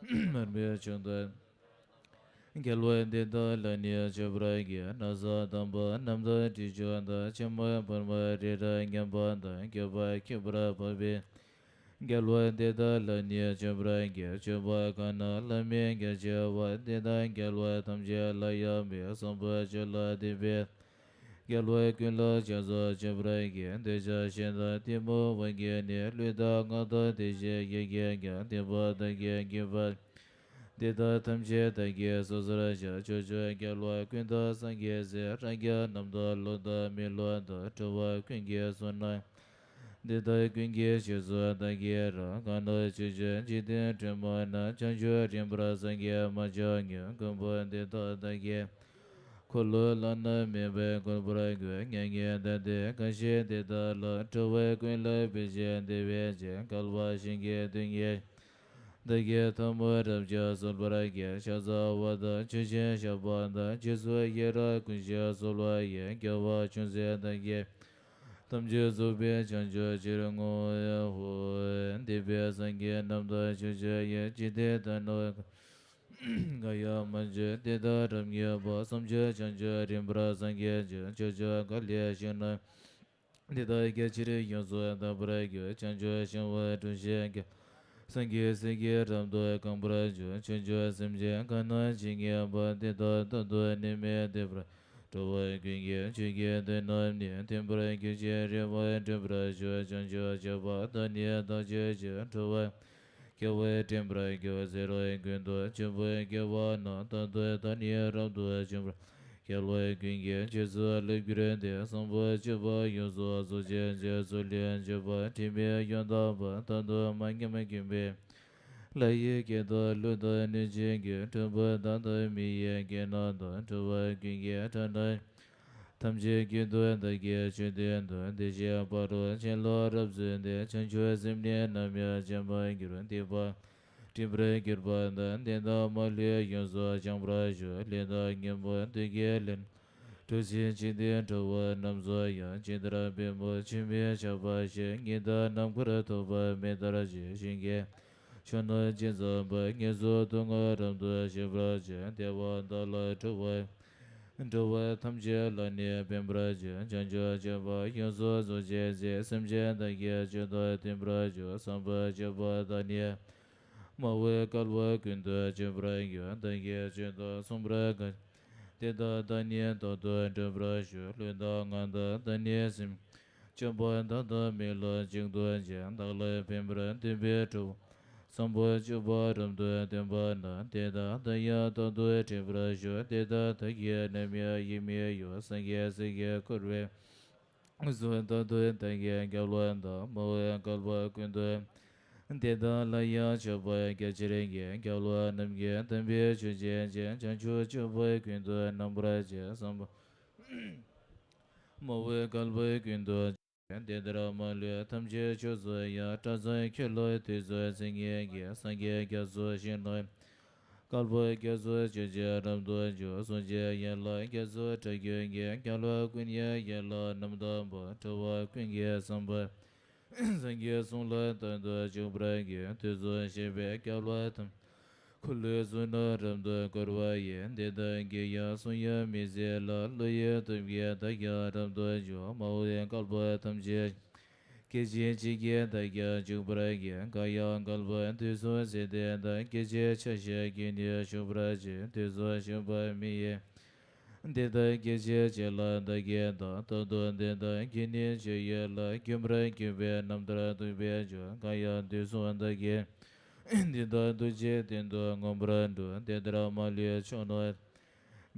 མ་མོའི་མཆོག་ཏུ། རྒྱལ་བ་འདི་དག་ལ་ནི་མཆོད་པར་བགྱི། ན་བཟའ་དམ་པ་རྣམས་དང་དྲི་མཆོག་དང་། ཕྱེ་མ་ཕུར་མ་རི་རབ་མཉམ་པ་དང་། སྐྱེ་བ་ཁྱད་པར་འཕགས་པའི་རྒྱལ་བ་འདི་དག་ལ་ནི་མཆོད་པར་བགྱི། མཆོད་པ་གང་རྣམས་བླ་མེད་རྒྱ་ཆེ་བ། དེ་དག་རྒྱལ་བ་ཐམས་ཅད་ལ་ཡང་མོས། བཟང་པོ་སྤྱོད་ལ་འདུད་པའི་རྒྱལ་བ་ཀུན་ལ་ཕྱག་འཚལ་མཆོད་པར་བགྱི། འདོད་ཆགས་ཞེ་སྡང་གཏི་མུག་དབང་གིས་ནི། ལུས་དང་ངག་དང་བདེ་གཤེགས་ཡིད་ཀྱིས་ཀྱང་། བསྟན་པ་བདག་གིས་བསྐུལ་བ་འདི་དག་ཐམས་ཅད་བདག་གིས་སོ་སོར་བཤགས། ཕྱོགས་བཅུའི་རྒྱལ་བ་ཀུན་དང་སངས་རྒྱས་སྲས། རང་རྒྱལ་རྣམས་དང་ལོག་ལྟ་མི་སློབ་དང་། འགྲོ་བ་ཀུན་གྱི་བསོད་ནམས་འདི་དག་ཀུན་གྱི་རྗེས་སུ་བདག་གིས་རབ། གང་ན་ཕྱོགས་བཅུའི་འཇིག་རྟེན་དྲི་མ་རྣམས། བྱང་ཆུབ་རིམ་པར་སངས་རྒྱས་མ་ཆགས་མྱུར། མགོན་པོ་འདི་དག་བདག་གི་འཁོར་ལོ་བླ་ན་མེད་པས་བསྐོར་བར་བསྐུལ། མྱ་ངན་འདའ་སྟོན་གང་བཞེད་དེ་དག་ལ། འགྲོ་བ་ཀུན་ལ་ཕན་ཕྱིར་འདུལ་བའི་ཕྱིར། བསྐལ་པ་གཞན་གྱི་དོན་གྱི་བདག་གིས་ཐལ་མོ་སྦྱར་བར་གསོལ་བར་བགྱི། ཕྱག་འཚལ་བ་དང་མཆོད་ཅིང་བཤགས་པ་དང་། རྗེས་སུ་ཡི་རང་ཀུན་ཞིག་གསོལ་བ་ཡི། རྒྱལ་བ་ཆོས་མཛད་བདག་གིས་ཐམས་ཅད་རྫོགས་པའི་བྱང་ཆུབ་ཕྱིར་བསྔོའོ། འདས་པའི་སངས་རྒྱས་རྣམས་དང་ཕྱོགས་བཅུ་ཡི། འཇིག་རྟེན་དང་ནམ་མཁའ་ཡང་མ་བྱོན། དེ་དག་རབ་མཉེས་པ། བསམ་བརྗོད་བྱང་ཆུབ་རིམ་པར་སངས་རྒྱས་ཤིང་། ཕྱོགས་བཅུ་ག་ལའི་ཞིང་རྣམས་འདི་དག་རྒྱ་ཆེར་ཡོངས་སུ་དག་པར་གྱུར། བྱང་ཆུབ་ཤིང་དབུས་གྲུ་བཞིའི་རྒྱལ། སངས་རྒྱས་སྲས་ཀྱིས་རབ་ཏུ་གང་བར་གྱུར། ཕྱོགས་བཅུའི་སེམས་ཅན་གང་རྣམས་ཇི་སྙེད་པ། དེ་དག་མཐར་ཐུག་ནད་མེད་བདེ་བར། འགྲོ་བ་ཀུན་གྱི་ཆོས་ཀྱི་དོན་རྣམས་ནི། མཐུན་པར་གྱུར་ཅིང་རེ་བ་འགྲུབ་པར་ཤོག་བྱང་ཆུབ་སྤྱོད་པ་དང་ནི་བདག་སྤྱོད་ཅིང་། འགྲོ་བ་སྐལ་བ་དྲན་པར་འགྱུར། ཟེར་བ་ཀུན་ཏུ་སྤྱོད་པའི་སྐལ་བ་རྣམས། མཐར་ཐུག་བདག་ནི་རབ་ཏུ་འབྱུང་བར། རྒྱལ་བ་ཀུན་གྱི་རྗེས་སུ་བསླབ་གྱུར་ཏེ། བཟང་པོ་སྤྱོད་པ་ཡོངས་སུ་རྫོགས་བྱེད་ཅིང་། ཚུལ་ལྡན་སྤྱོད་པ་དྲི་མེད་ཡང་དག་པ། མཐར་ཐུག་མ་ཉམས་མཁྱེན་པའི་ལྷ་ཡི་སྐད་དུ་ལུས་དང་ནུས་བྱེད་ཀྱི། སྤྲུལ་པ་དག་དང་མི་ཡི་སྐད་རྣམས་དང་། འགྲོ་བ་ཀུན་གྱི་སྒྲ་རྣམས་ཐམས་ཅད་ཀུན་ཏུ་བདག་གིས་ཆོས་བསྟན་ཏོ། བདེ་གཤེགས་ཕ་རོལ་ཕྱིན་ལ་རབ་བརྩོན་ཏེ། བྱང་ཆུབ་སེམས་ནི་ནམ་ཡང་བརྗེད་མ་གྱུར། སྡིག་པ་སྒྲིབ་པར་གྱུར་པ་དང་། དེ་དག་མ་ལུས་ཡོངས་སུ་བྱང་བར་ཤོག་ལས་དང་གཉེན་པོ་བདུད་ཀྱི་ལས་རྣམས་གྲོགས་བྱེད་ཅིང་སྟེ། འགྲོ་བ་རྣམས་སུ་ཡང་ཇི་ལྟར་བུ་མོ་ཆུ་མིག་ཆགས་པ་བཞིན། ཉི་ཟླ་ནམ་མཁར་ཐོགས་པ་མེ་ལྟར་གཅིག་ཞིང་གི་ཕྱོགས་རྣམས་ཇི་ཙམ་པར། ངན་སོང་དུག་ལྔ་རབ་ཏུ་ཞི་བར་བྱེད། བདེ་བ་དག་ལ་འགྲོ་བ་འགྲོ་བ་ཐམས་ཅད་ལ་ནི་ཕན་པར་བྱེད། བྱང་ཆུབ་སྤྱོད་པ་ཡོངས་སུ་རྫོགས་བྱེད་ཅིང་། སེམས་ཅན་དག་གི་སྤྱོད་དང་མཐུན་པར་འཇུག་བཟང་པོ་སྤྱོད་པ་དག་ནི་མ་འོངས་བསྐལ་པ་ཀུན་ཏུ་སྤྱོད་པར་འགྱུར། བདག་གིས་སྤྱོད་དང་མཚུངས་པར་གང་དེ་དག་བདག་ནི་རྟག་ཏུ་འགྲུབ་པར་ཤོག་ལུས་དང་ངག་དང་བདག་ནི་སེམས། སྤྱོད་པ་དག་དང་མི་སློབ་གཅིག་ཏུ་བྱེད། བདག་ལ་ཕན་པར་འདོད་པའི་གྲོགས། བཟང་པོ་སྤྱོད་པ་རབ་ཏུ་སྟོན་པ་ན། དེ་དག་བདག་ཡང་རྟག་ཏུ་འདྲེན་པར་ཤོག་དེ་དག་བདག་གིས་ནམ་ཡང་ཡིད་མི་གཡོ། སངས་རྒྱས་སྲས་ཀྱིས་བསྐོར་བའི་དངོས་སུ་རྟག་ཏུ་བདག་གི་རྒྱལ་པོ་དང་། མ་འོངས་བསྐལ་པ་ཀུན་ཏུ། དེ་དག་ལ་ཡང་མཆོད་པ་རྒྱ་ཆེར་བགྱི། རྒྱལ་བ་རྣམས་ཀྱི་དམ་པའི་ཆོས་བྱེད་ཅིང་། བྱང་ཆུབ་སྤྱོད་པ་ཀུན་ཏུ་རྣམ་པར་བྱེད། བཟང་པོ། མ་འོངས་བསྐལ་པ་ཀུན་ཏུ། དེ་ལྟར་མ་ལུས་ཐམས་ཅད་ཕྱོགས་སུ་ཡང་། གྲངས་མཚམས་ཁྱོད་ལ་དུས་གསུམ་མཚན་ཉིད་ཀྱི། སངས་རྒྱས་རྒྱ་མཚོ་ཞིང་རྣམས། བསྐལ་པ་རྒྱ་མཚོ་ཆོས་ཀྱིས་རབ་ཏུ་འཇུག་གཟུགས་ཅན་ཡན་ལག་རྒྱ་མཚོ་སྒྲ་སྐད་ཀྱིས། རྒྱལ་བ་ཀུན་གྱི་ཡན་ལག་རྣམས་དག་པ། འགྲོ་བ་ཀུན་གྱི་བསམ་པ། སངས་རྒྱས་གསུང་ལ་རྟག་ཏུ་འཇུག་པར་བགྱི། དུས་གསུམ་གཤེགས་པའི་རྒྱལ་བ་ཐམས། འཁོར་ལོའི་གཙུག་ན་རབ་ཏུ་བསྐོར་བ་ཡི། དེ་དག་གི་ཡང་གསུང་ཡང་མི་ཟད་ལ། བློ་ཡི་སྟོབས་ཀྱིས་བདག་ཀྱང་རབ་ཏུ་འཇུག་མ་འོངས་བསྐལ་པ་ཐམས་ཅད། སྐད་ཅིག་གཅིག་གིས་བདག་ཀྱང་འཇུག་པར་བགྱི། གང་ཡང་བསྐལ་པ་དུས་གསུམ་ཟད་དེ་འདས། སྐད་ཅིག་ཆ་ཤས་ཀྱིས་ནི་ཞུགས་པར་བགྱི། དུས་གསུམ་ཞུགས་པ་མི་ཡི་འདི་ལྟར་སྐད་ཅིག་གཅིག་ལ་བདག་གིས་བལྟ། རྟག་ཏུ་འདི་དག་གིས་ནི་ཆོས་ཡིན་ལ། མཁྱེན་པར་གྱུར་པས་རྣམ་ཐར་ཐུག་པའི་མཆོག་གང་ཡང་དུས་གསུམ་བདག་གིས་འདི་ལྟར་ཐུགས་རྗེའི་སྟེང་དུ་མངོན་པར་འགྲུབ། དེ་ལྟར་མ་ལུས་ཕྱོགས་རྣམས་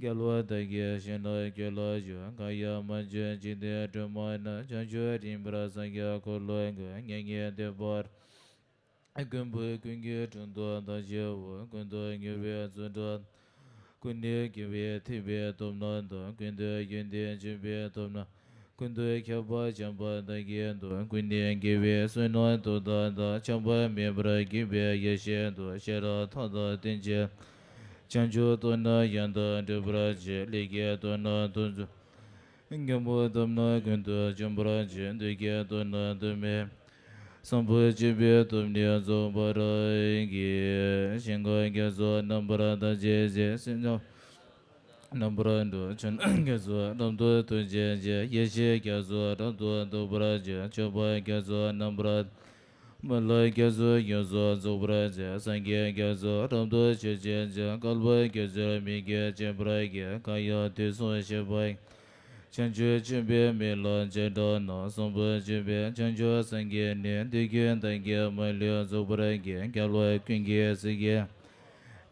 རྒྱལ་བ་བདག་གིས་ཞིང་རྣམས་སྐྱོང་ལ་བཞུགས། གང་ཡང་མ་བྱོན་འཇིག་རྟེན་སྒྲོན་མ་ན། བྱང་ཆུབ་རིམ་པར་སངས་རྒྱས་འཁོར་ལོ་བསྐོར། མྱ་ངན་འདས་པར་མགོན་པོ་ཀུན་གྱི་དྲུང་དུ་བདག་བཞུགས་པ། ཀུན་ཏུ་མྱུར་བའི་ཚུལ་དང་། ཀུན་ནས་རྒྱལ་བའི་ཐེག་པའི་སྟོབས་རྣམས་དང་། ཀུན་ཏུ་ཡོན་ཏན་སྤྱོད་པའི་སྟོབས་རྣམས། ཀུན་ཏུ་ཁྱབ་པ་བྱམས་པ་དང་བརྒྱད་དོ། ཀུན་ནས་དགེ་བའི་བསོད་ནམས་མཐུ་དང་ལྡན། ཆགས་པ་མེད་པར་གྱུར་པའི་ཡེ་ཤེས་དང་། ཤེས་རབ་མཐའ་དག་སྟོན་བྱེད། བྱང་ཆུབ་སྟོབས་རྣམས་ཡང་དག་སྒྲུབ་པར་བྱེད། ལས་ཀྱི་སྟོབས་རྣམས་ཐུགས་རྗེ། ཉོན་མོངས་སྟོབས་རྣམས་ཀུན་ཏུ་འཇོམས་པར་བྱེད། བདུད་ཀྱི་སྟོབས་རྣམས་དུ་མས། བཟང་པོ་སྤྱོད་པའི་སྟོབས་ནི་རྫོགས་པར་བགྱི། ཞིང་ཁམས་རྒྱ་མཚོ་རྣམ་པར་དག་བྱེད་ཅིང་། སེམས་ཅན་རྣམ་པར་སྒྲོལ། ཕྱི་ནང་རྒྱ་མཚོ་རབ་ཏུ་འདུལ་བྱེད་ཅིང་། ཡེ་ཤེས་རྒྱ་མཚོ་རབ་ཏུ་ཐོབ་པར་བྱེད། སྤྱོད་པ་རྒྱ་མཚོ་རྣམ་པར། མི་ལ་རྒྱ་མཚོ་ཡོངས་སུ་རྫོགས་པར་བྱེད། སངས་རྒྱས་རྒྱ་མཚོ་རབ་ཏུ་མཆོད་བྱེད་ཅིང་། བསྐལ་པ་རྒྱ་མཚོའི་མིང་གིས་བྱེད་པར་བགྱི། གང་ཡང་དུས་གསུམ་གཤེགས་པ། བྱང་ཆུབ་སྤྱོད་པའི་མི་ལ་བྱེ་བྲག་སྣང་། བཟང་པོ་སྤྱོད་པའི་བྱང་ཆུབ་སངས་རྒྱས་ནི། དུས་ཀུན་བདག་གིས་མ་ལུས་རྫོགས་པར་བགྱི། རྒྱལ་བ་ཀུན་གྱི་སྲས་ཀྱིས།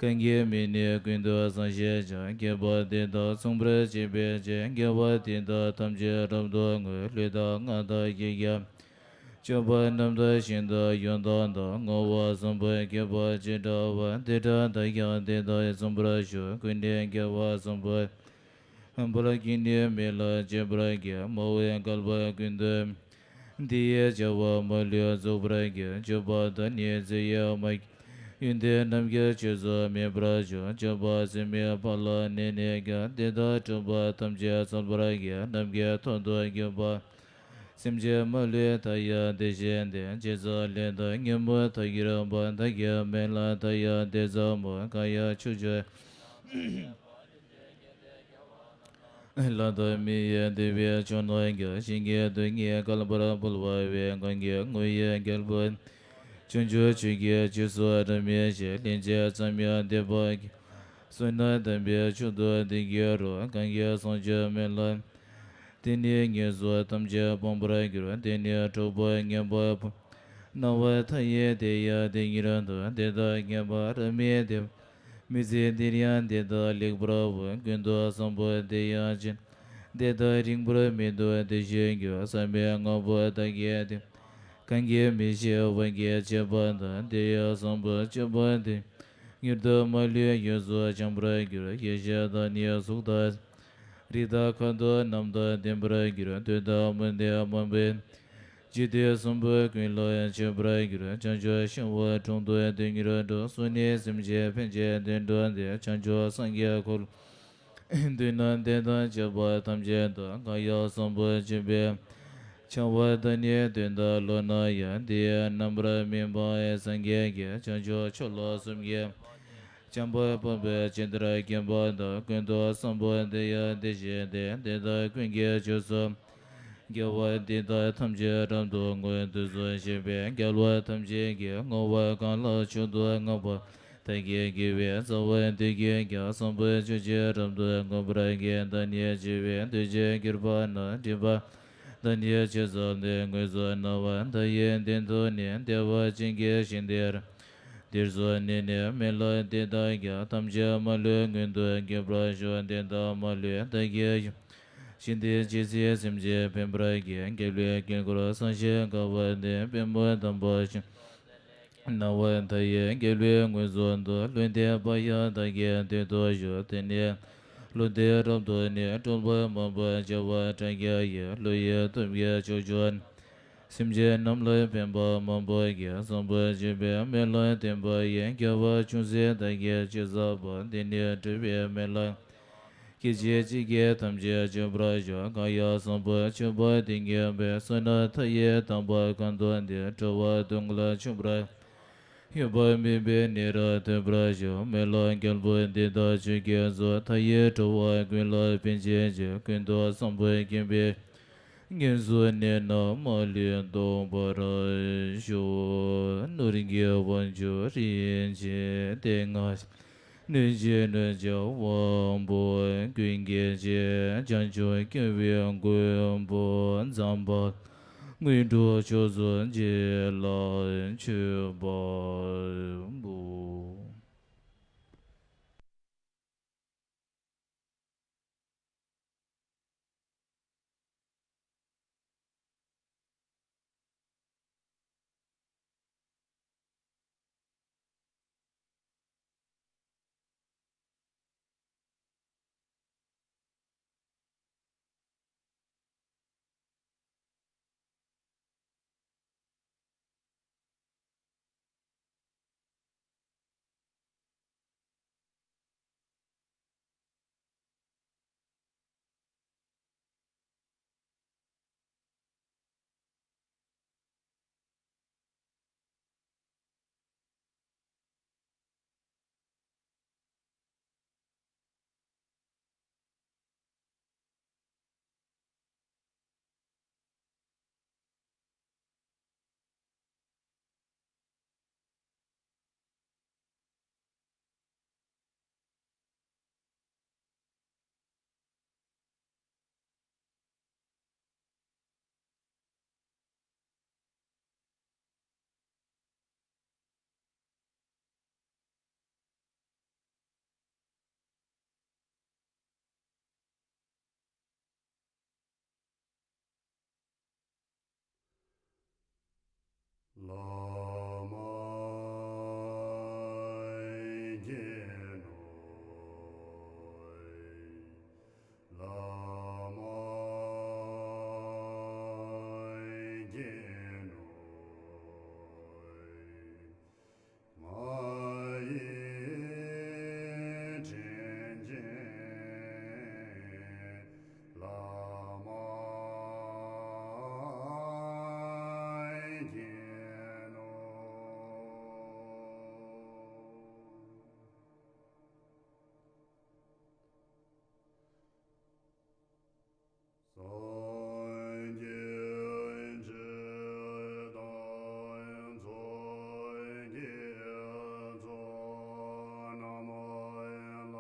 གང་གི་མིང་ནི་ཀུན་ཏུ་བཟང་ཞེས་བྱ། བསྐལ་པ་འདི་དག་མཚུངས་པར་བྱེད་པའི་ཕྱིར། དགེ་བ་འདི་དག་ཐམས་ཅད་རབ་ཏུ་བསྔོ། ལུས་དང་ངག་དང་ཡིད་ཀྱང་། སྤྱོད་པ་རྣམས་དང་ཞིང་དང་ཡུལ་དང་དག། བསྔོ་བ་བཟང་པོ་བསྐལ་པ་ཇི་འདྲ་བ། དེ་འདྲ་བདག་ཀྱང་དེ་དག་མཚུངས་པར་ཤོག་ཀུན་ནས་དགེ་བ་བཟང་པོ། བར་གྱི་ནི་མི་ལ་སྤྱད་པར་བགྱི། མ་འོངས་བསྐལ་པ་ཀུན་ཏུ། འདི་ཡི་བྱ་བ་མ་ལུས་རྫོགས་པར་བགྱི། སྤྱོད་པ་དང་ནི་རྩེ་ཡི་མ། ཡོན་ཏན་རྣམས་ཀྱི་ཆོས་སུ་སྨིན་པར་ཤོག་སྤྱོད་པ་སེམས་མེད་པ་ལ་གནས་ནས་ཀྱང་། དེ་དག་སྤྲུལ་པ་ཐམས་ཅད་འཚལ་བར་བགྱི། ནམ་མཁའི་མཐོ་དང་སྐྱོན་པ། སེམས་ཅན་མ་ལུས་མཐའ་ཡས་བདེ་ཞིང་ལྡན། ཇི་ཙམ་ལས་དང་ཉོན་མོངས་མཐའ་ཡས་པ། བདག་གི་མིང་ལ་མཐའ་ཡས་དེ་ཙམ་མོ། གང་ཡང་ཕྱོགས་བཅུ། ལྷ་དང་མི་ཡི་འདུས་པའི་ཕྱོགས་རྣམས་ཀྱང་། ཞིང་གི་རྡུལ་སྙེད་བསྐལ་པར་འབུལ་བ་བས། གང་གི་ངོ་བོ་ཡི་རྒྱལ་པོ། བྱང་ཆུབ་ཆོས་ཀྱི་རྗེས་སུ་འབྲང་མི་ཤེས། ལན་ཅིག་ཙམ་ཡང་འདས་པ། བསོད་ནམས་དམ་པའི་མཆོག་ཏུ་ལྡན་གྱུར་རོ། གང་གིས་བསམ་བརྗོད་སྨོན་ལམ། དེ་ནི་ངན་སོང་ཐམས་ཅད་སྤོང་བར་འགྱུར། དེ་ནི་གྲོགས་པོ་ངན་པ་སྤོང་། སྣང་བ་མཐའ་ཡས་དེ་ཡང་དེ་ཉིད་དོ། དེ་དག་ངན་པ་རབ་མི་བདེ། མི་ཚེ་འདིར་ཡང་དེ་དག་ལེགས་པར་འོང་། ཀུན་ཏུ་བཟང་པོ་དེ་ཡང་ཅི། དེ་དག་རིང་པོར་མི་སྡོད་དེ་ཞིག་འགྱུར། བསམ་པའི་དངོས་པོ་བདག་གིས་བསྟེན། གང་གིས་མི་ཤེས་དབང་གིས་བྱས་པ་དང་། དེ་ཡང་བཟང་པོ་སྤྱོད་པ་དེ། མྱུར་དུ་མ་ལུས་ཡོངས་སུ་བྱང་བར་འགྱུར། ཡེ་ཤེས་དང་ནི་གཟུགས་དང་། རིགས་དང་ཁམས་དང་རྣམས་དང་ལྡན་པར་འགྱུར། འདོད་དང་སྨོན་འདོད་མང་པོས། འཇིག་རྟེན་གསུམ་པོ་ཀུན་ལ་མཆོད་པར་འགྱུར། བྱང་ཆུབ་ཤིང་དབང་དྲུང་དུ་དེ་ཉིད་འགྲོ། སོ་ནི་སེམས་ཅན་ཕན་ཕྱིར་དོན་དུ་འདོད། བྱང་ཆུབ་སངས་རྒྱས་འཁོར། མདུན་ན་བསྟན་དང་བཅས་པ་ཐམས་ཅད་དང་། གང་ཡང་བཟང་པོ་སྤྱོད་པའི། བྱ་བ་དང་ནི་དོན་དག་བློ་སྣང་ཡང་། དེ་ཡི་རྣམ་པར་སྨིན་པ་སངས་རྒྱས་ཀྱི། བྱང་ཆུབ་ཕྱོགས་ལ་གསུམ་གྱི། བྱམས་པ་སྤངས་པས་ཇི་ལྟར་མཁྱེན་པ་དང་། ཀུན་ཏུ་བཟང་པོ་དེ་ཡང་དེ་བཞིན་ཏེ། དེ་དག་ཀུན་གྱི་རྗེས་སུ། དགེ་བ་འདི་དག་ཐམས་ཅད་རབ་ཏུ་བསྔོ། དུས་གསུམ་གཤེགས་པའི་རྒྱལ་བ་ཐམས་ཅད་ཀྱིས། བསྔོ་བ་གང་ལ་མཆོག་ཏུ་བསྔགས་པ། བདག་གི་དགེ་བའི་རྩ་བ་འདི་གིས་ཀྱང་། བཟང་པོ་སྤྱོད་ཕྱིར་རབ་ཏུ་བསྔོ་བར་བགྱི། བདག་ནི་སྤྱོད་པའི་འདུ་བྱེད་གྱུར་པ་ན། སྒྲིབ་པ་དང་ནི་ཕྱི་ཙམ་ལས། དངོས་སུ་སྣང་བ་མཐའ་ཡས་སྟེང་དུ་ནི། བདེ་བ་ཅན་གྱི་ཞིང་དེར། དེར་སོང་ནས་ནི་མི་ལ་དེ་དག་ཀྱང་། ཐམས་ཅད་མ་ལུས་མངོན་དུ་གྱུར་པར་ཤོག་དེ་དག་མ་ལུས་བདག་གིས་ཡུམ། ཞིང་དེར་ཇི་སྲིད་སེམས་ཅན་ཕན་པར་བགྱི། རྒྱལ་བའི་དཀྱིལ་འཁོར་བསམ་ཞིང་དགའ་བ་འདི། པདྨོ་དམ་པ་ཞིང་། སྣང་བ་མཐའ་ཡས་རྒྱལ་བའི་ངོས་སུ་འདུག་བློ་ལྡན་པ་ཡང་བདག་གི་མདུན་དུ་བཞུགས། དེ་ནས་བློ་ལྡན་རབ་ཏུ་ནི། སྤྲུལ་པ་མང་པོ་བྱེ་བ་ཕྲག་བརྒྱ་ཡིས། བློ་ཡི་སྟོབས་ཀྱིས་ཕྱོགས་བཅུ་ན། སེམས་ཅན་རྣམས་ལ་ཕན་པ་མང་པོ་བགྱི། བཟང་པོ་སྤྱོད་པའི་སྨོན་ལམ་བརྟན་པ་ཡིས། དགེ་བ་ཅུང་ཟད་བདག་གིས་ཅི་བསགས་པ། དེ་ནི་སྤྲུལ་པའི་སྨོན་ལམ། སྐད་ཅིག་གཅིག་གིས་ཐམས་ཅད་སྤྱོད་པར་ཤོག་གང་ཡང་བཟང་པོ་སྤྱོད་པ་དེ་ཉིད་པའི། བསོད་ནམས་མཐའ་ཡས་དམ་པ་གང་དག་འདི། འགྲོ་བ་སྡུག་བསྔལ་ཆུང་བར། ཡོད་པ་མིན་པའི་གནས་རབ་ཐོབ་པར་ཤོག་སྨོན་ལམ་རྒྱལ་པོ་འདི་དག་ཆོས་ཀྱི་མཛོད། མཐའ་ཡས་འགྲོ་བ་ཀུན་ལ་ཕན་བྱེད་ཕྱིར། ཀུན་ཏུ་བཟང་པོ་མཁྱེན་པའི། ངན་སོང་གནས་རྣམས་མ་ལུས་ཟློག་པར་ཤོག། ནོར་གྱི་དབང་ཕྱུག་རིན་ཆེན་གདན་ལྔ། གནོད་སྦྱིན་གནོད་བྱེད་དབང་པོ་ཀུན་གྱི་རྗེ། བྱང་ཆུབ་སྐྱོང་བའི་མགོན་པོ་ཛམ་བྷ་ལ། དངོས་གྲུབ་མཆོག་སྩོལ་བྱིན་རླབས་མཆོད་པ་འབུལ། བླ་མ་མཁྱེན་ནོ། བླ་མ་མཁྱེན་ནོ། ང་ཡི་དྲིན་ཅན་བླ་མ་མཁྱེན་ནོ། སངས་རྒྱས་ཆོས་དང་ཚོགས་ཀྱི་མཆོག་རྣམས་ལ།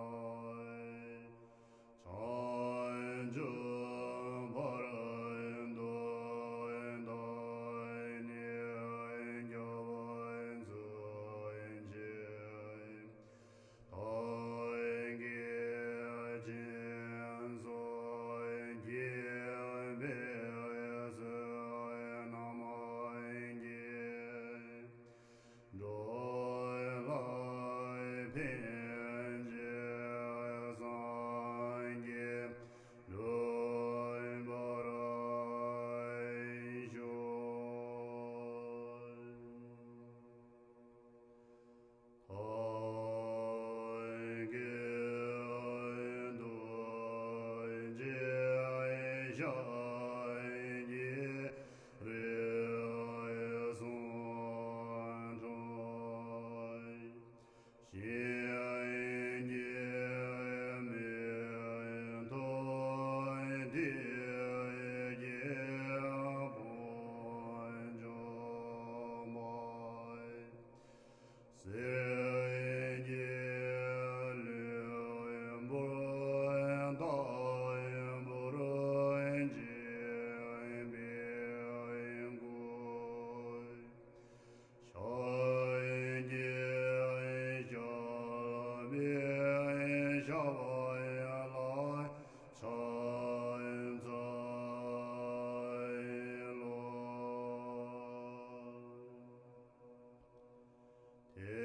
བྱང་ཆུབ་བར་དུ་བདག་ནི་སྐྱབས་སུ་མཆི། བདག་གིས་སྦྱིན་སོགས་བགྱིས་པའི་ཚོགས་རྣམས་ཀྱིས། འགྲོ་ལ་ཕན་ཕྱིར་སངས་རྒྱས་འགྲུབ་པར་ཤོག། བདག་གི་ཐུགས་རྗེ་ཞབས་ཀྱིས་རེ་ཟུང་འཕྲོག། གཞན་གྱིས་མི་ཐུབ་དེ་སྐྱེ་བོ་འཇོམས་པ། སེམས་ཀྱི་ལུས་པོ་དང་པོར་བཅིངས་པའི་སྐུ། ཕྱག་གི་ཞབས་པའི་ཞབས་ལ་ཕྱག་འཚལ་ལོ། དེ་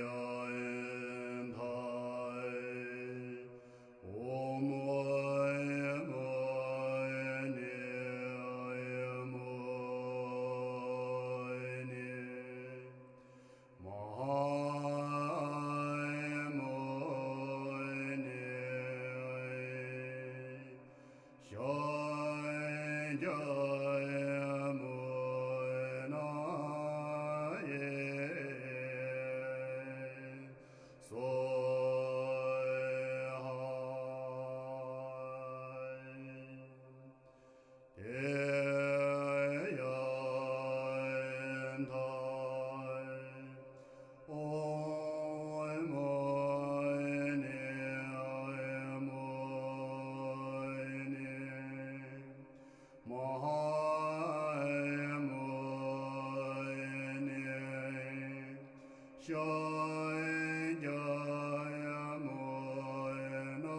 ཡང་མཐའ་འོག་མའི་མུན་ནས་མུན་ནས། མའི་མུན་ནས་ཤཱཀྱའི་མུན་ནང་སོ་ཧ། ཤཱཀྱ་མུ་ནེ་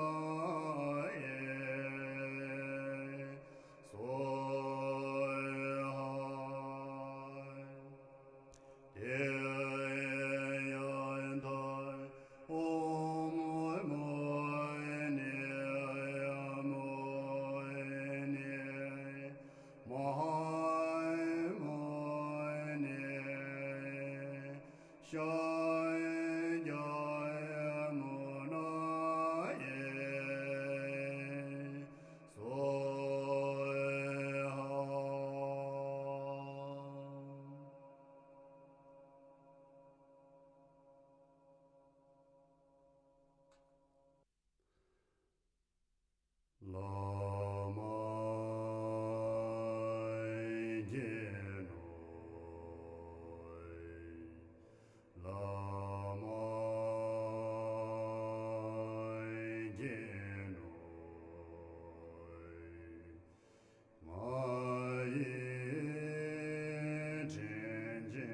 སྭཱ་ཧཱ། དེ་ཡང་ད་ཨོཾ་མུ་ནེ་མུ་ནེ་མ་ཧཱ་མུ་ནེ་ཤཱཀྱ་མུ་ནེ་སྭཱ་ཧཱ། བླ་མ་མཁྱེན་ནོ། བླ་མ་མཁྱེན་ནོ། ང་ཡི་དྲིན་ཅན་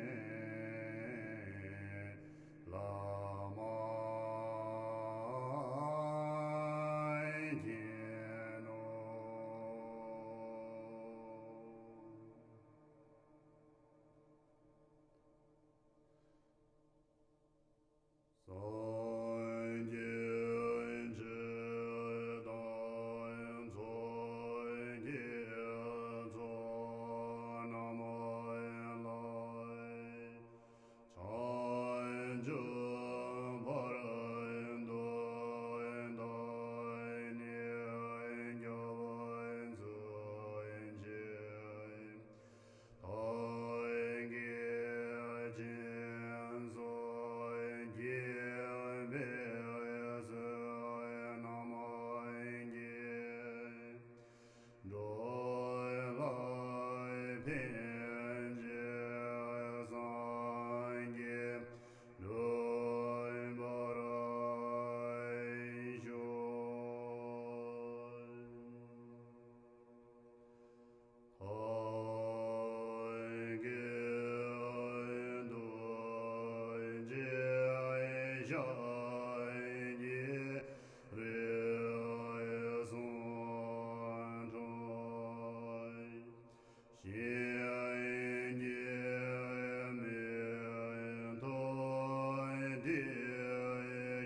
བླ་མ་མཁྱེན་ནོ། སངས་རྒྱས་ཆོས་དང་ཚོགས་ཀྱི་མཚོ་རྣམས་ལ། བྱང་ཆུབ་བར་དུ་བདག་ནི་སྐྱབས་སུ་མཆི། བདག་གིས་སྦྱིན་སོགས་བགྱིས་པའི་ཚེ་རྣམས་ཀྱི་འགྲོ་ལ་ཕན་ཕྱིར་སངས་རྒྱས་འགྲུབ་པར་ཤོག། ཐབས་མཁས་ཐུགས་རྗེ་ཤཱཀྱའི་རིགས་སུ་འཁྲུངས། གཤིན་རྗེའི་མི་ཐོབ་དེ་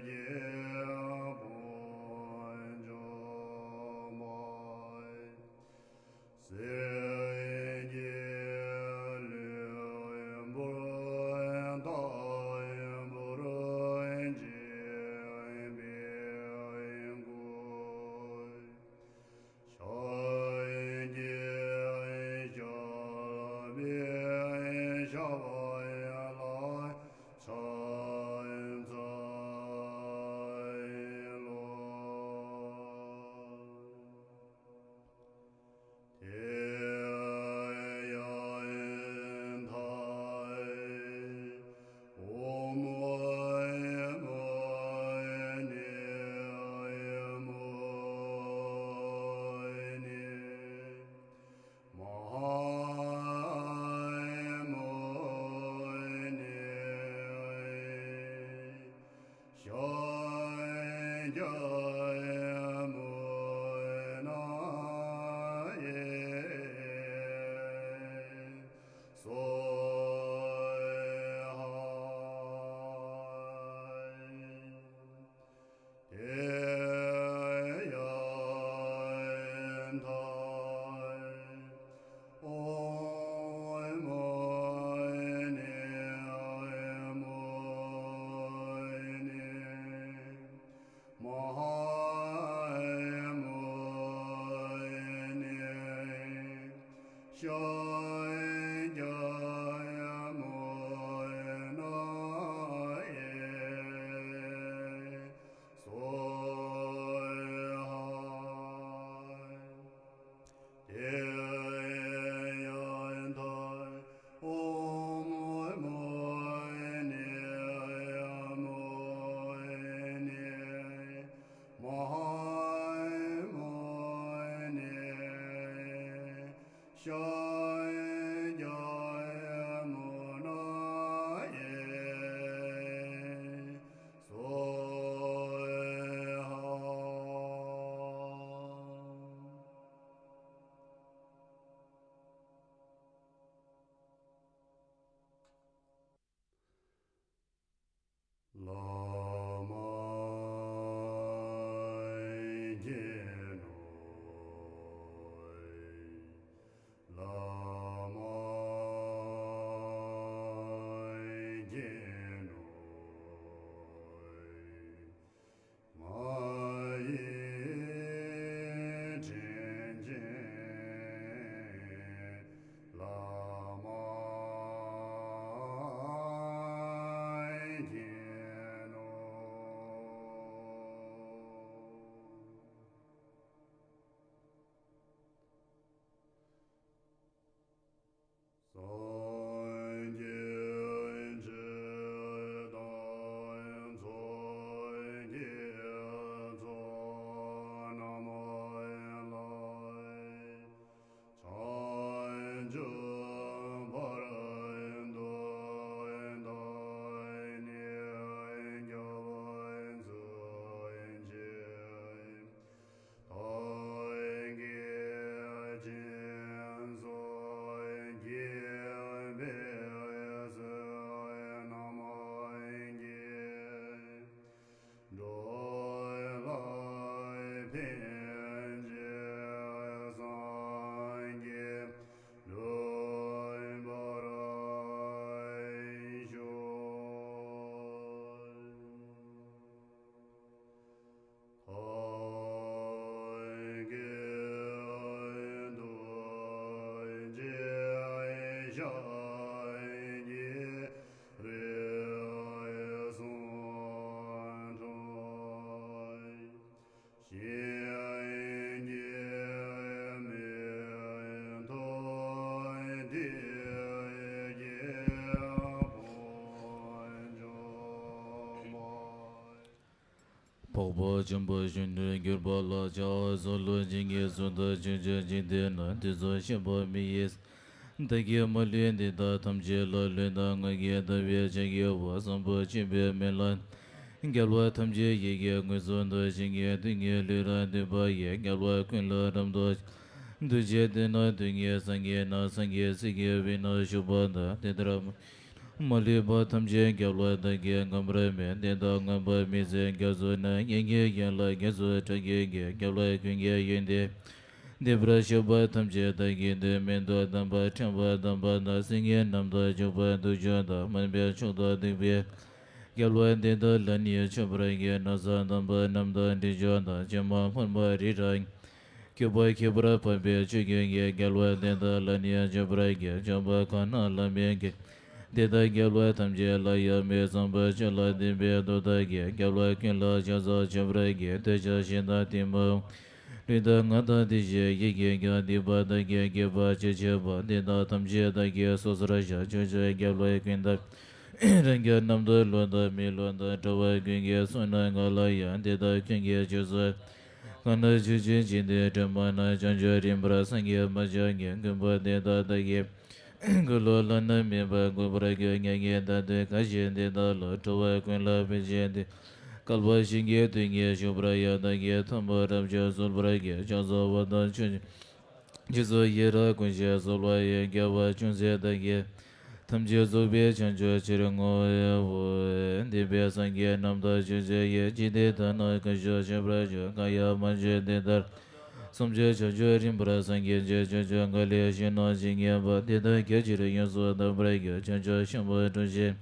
ཀྱི་དཔུང་འཇོམས་པ། གསེར་གྱི་ལུས་པོར་ལྟ་བུར་བྱེད་པའི་སྐུ། ཕྱག་གི་ཞབས་པད་ཞབས་པད་ལ་ཕྱག་འཚལ་ལོ། དེ་ཡང་ད་ཨོཾ་མུ་ནེ་མུ་ནེ་མ་ཧཱ་མུ་ནེ་ཤཱཀྱ་མུ་ནེ་སྭཱ་ཧཱ། དེ་ཡང་ད་ཨོཾ་མུ་ནེ་མུ་ནེ་མ་ཧཱ་མུ་ནེ་ཤཱཀྱ་མུ་ནེ་སྭཱ་ཧཱ། དེ་ཡང་ད་ཨོཾ་མུ་ནེ་མུ་ནེ་མ་ཧཱ་མུ་ནེ་ཤཱཀྱ་ ལྷན་ཅིག་སངས་རྒྱས་འགྲུབ་པར་ཤོག། ཐབས་མཁས་ཐུགས་རྗེ་ཞབས་ཀྱིས་འོད་སྲུང་འཕྲོ། གཞན་གྱིས་མི་ཐུབ་དེ་སྐྱེས་དཀོན་མཆོག་མ། འཕགས་པ་འཇམ་དཔལ་གཞོན་ནུར་གྱུར་པ་ལ། ཕྱག་འཚལ་ལོ། བྱིན་གྱིས་བརླབ་ཏུ་སྤྱན་རས་གཟིགས་དེ་ན། དེ་ཚུལ་ཤེས་པ་མི་ཡི། བདག་གིས་མ་ལུས་འདི་དག་ཐམས་ཅད་ལ། ལུས་དང་ངག་གིས་བདག་པོས་ཕྱག་བགྱིའོ། བཟང་པོ་སྤྱོད་པའི་མེ་ལྷ། རྒྱལ་བ་ཐམས་ཅད་ཡིད་ཀྱིས་མངོན་སུམ་དུ། བྱིན་གྱིས་བརླབ་ནས་ལུས་རབ་བཏུད་པ་ཡི། རྒྱལ་བ་ཀུན་ལ་རབ་ཏུ། ཐུགས་རྗེ་དེ་ན་དུས་ངན་སངས་རྒྱས་ན། སངས་རྒྱས་སྲས་ཀྱི་དབུས་ན་བཞུགས་པ་དང་། དེ་ལྟར་མ་ལུས་པ་ཐམས་ཅད་རྒྱལ་བ་བདག་གིས་བཀང་བར་མོས། དེ་དག་བསྔགས་པ་མི་ཟད་རྒྱ་མཚོ་ན། ཡི་གེ་བརྒྱ་ལ་རྒྱ་མཚོ་ཁྲག་གིས་བརྒྱན། རྒྱལ་བ་ཀུན་གྱི་ཡོན་ཏན་བསྟན་པར་བྱེད་པ་ཐམས་ཅད་བདག་གིས་བསྟན། མེ་ཏོག་དམ་པ་ཕྲེང་བ་དམ་པ་དང་། སེང་གེ་རྣམས་དང་བྱུག་པ་གདུགས་མཆོག་དང་། སྨན་པའི་མཆོག་ཏུ་བསྟན་པའི་རྒྱལ་བ་དེ་དག་ལ་ནི་མཆོད་པར་བགྱི། ན་བཟའ་དམ་པ་རྣམས་དང་སྤྲིན་མཆོག་དང་། ཕྱེ་མ་ཕུར་པ་རི་རབ་སྐྱོགས་པ་ཁྱད་པར་འཕགས་པའི་ཆུ་རྒྱུན་གྱི། རྒྱལ་བ་དེ་དག་ལ་ནི་མཆོད་པར་བགྱི། མཆོད་པ་གང་རྣམས་ལ་མི་འགལ། དེ་དག་རྒྱལ་བ་ཐམས་ཅད་ལ་ཡང་མོས། བཟང་པོ་སྤྱོད་ལ་ལྡན་པའི་མདོ་དག་གིས། རྒྱལ་བ་ཀུན་ལ་ཕྱག་འཚལ་མཆོད་པར་བགྱི། འདོད་ཆགས་ཞེ་སྡང་གཏི་མུག་ལུས་དང་ངག་དང་དེ་བཞིན་ཡིད་ཀྱི་ཀྱང་། སྡིག་པ་བདག་གིས་བགྱིས་པ་ཅི་མཆིས་པ། དེ་དག་ཐམས་ཅད་བདག་གིས་སོ་སོར་བཤགས། ཕྱོགས་བཅུའི་རྒྱལ་བ་ཀུན་དང་། རང་རྒྱལ་རྣམས་དང་ཀླུ་དང་མི་ཀླུ་དང་། འགྲོ་བ་ཀུན་གྱི་གསུང་རྣམས་ངག་ལ་ཡང་། དེ་དག་ཀུན་གྱི་རྗེས་སུ་གང་ན་ཆོས་ཀྱི་འཇིག་རྟེན་དྲི་མ་རྣམས། བྱང་ཆུབ་རིམ་པར་སངས་རྒྱས་མ་ཆགས་ཀྱི། མགོན་པོ་དེ་དག་བདག་གིས་བསྐུལ་ལོ། བླ་ན་མེད་པ་འགུགས་པར་ཤོག། ངེད་ཀྱིས་ད་དུང་གང་ཞིག་དེ་དག་ལ། འགྲོ་བ་ཀུན་ལ་ཕན་ཕྱིར་དེ། བསྐལ་པ་བཞིན་གྱི་དུས་ངན་བཞུགས་པར་ཡང་། བདག་གིས་ཐུན་མོང་རབ་ཀྱང་གསོལ་བར་བགྱི། ཕྱག་འཚལ་བ་དང་ཆོས་ཀྱི་རྗེས་སུ་ཡི་རང་། ཀུན་ཞིག་གསོལ་བ་ཡི། རྒྱལ་བ་ཅུང་ཟད་བདག་གིས་ཐམས་ཅད་རྫོགས་པའི་བྱང་ཆུབ་ཕྱིར་བསྔོའོ། འདས་པའི་སངས་རྒྱས་རྣམས་དང་ཆོས་མཛད་ཡི། ཇི་སྙེད་དག་ན་གང་བཞུགས་མཆོད་པར་བགྱི། གང་ཡང་མ་མཆིས་དེ་དག་ལ། བསམ་གྱིས་བྱང་ཆུབ་རིམ་པར་སངས་རྒྱས་ཀྱི། བྱང་ཆུབ་འགག་ལས་ཞི་གནས་ཇི་སྙེད་པ། དེ་དག་བརྒྱ་ཕྱིར་ཡོངས་སུ་དག་པར་ཤོག། བྱང་ཆུབ་ཤིང་དུ་འགྲོ་ཞིང་།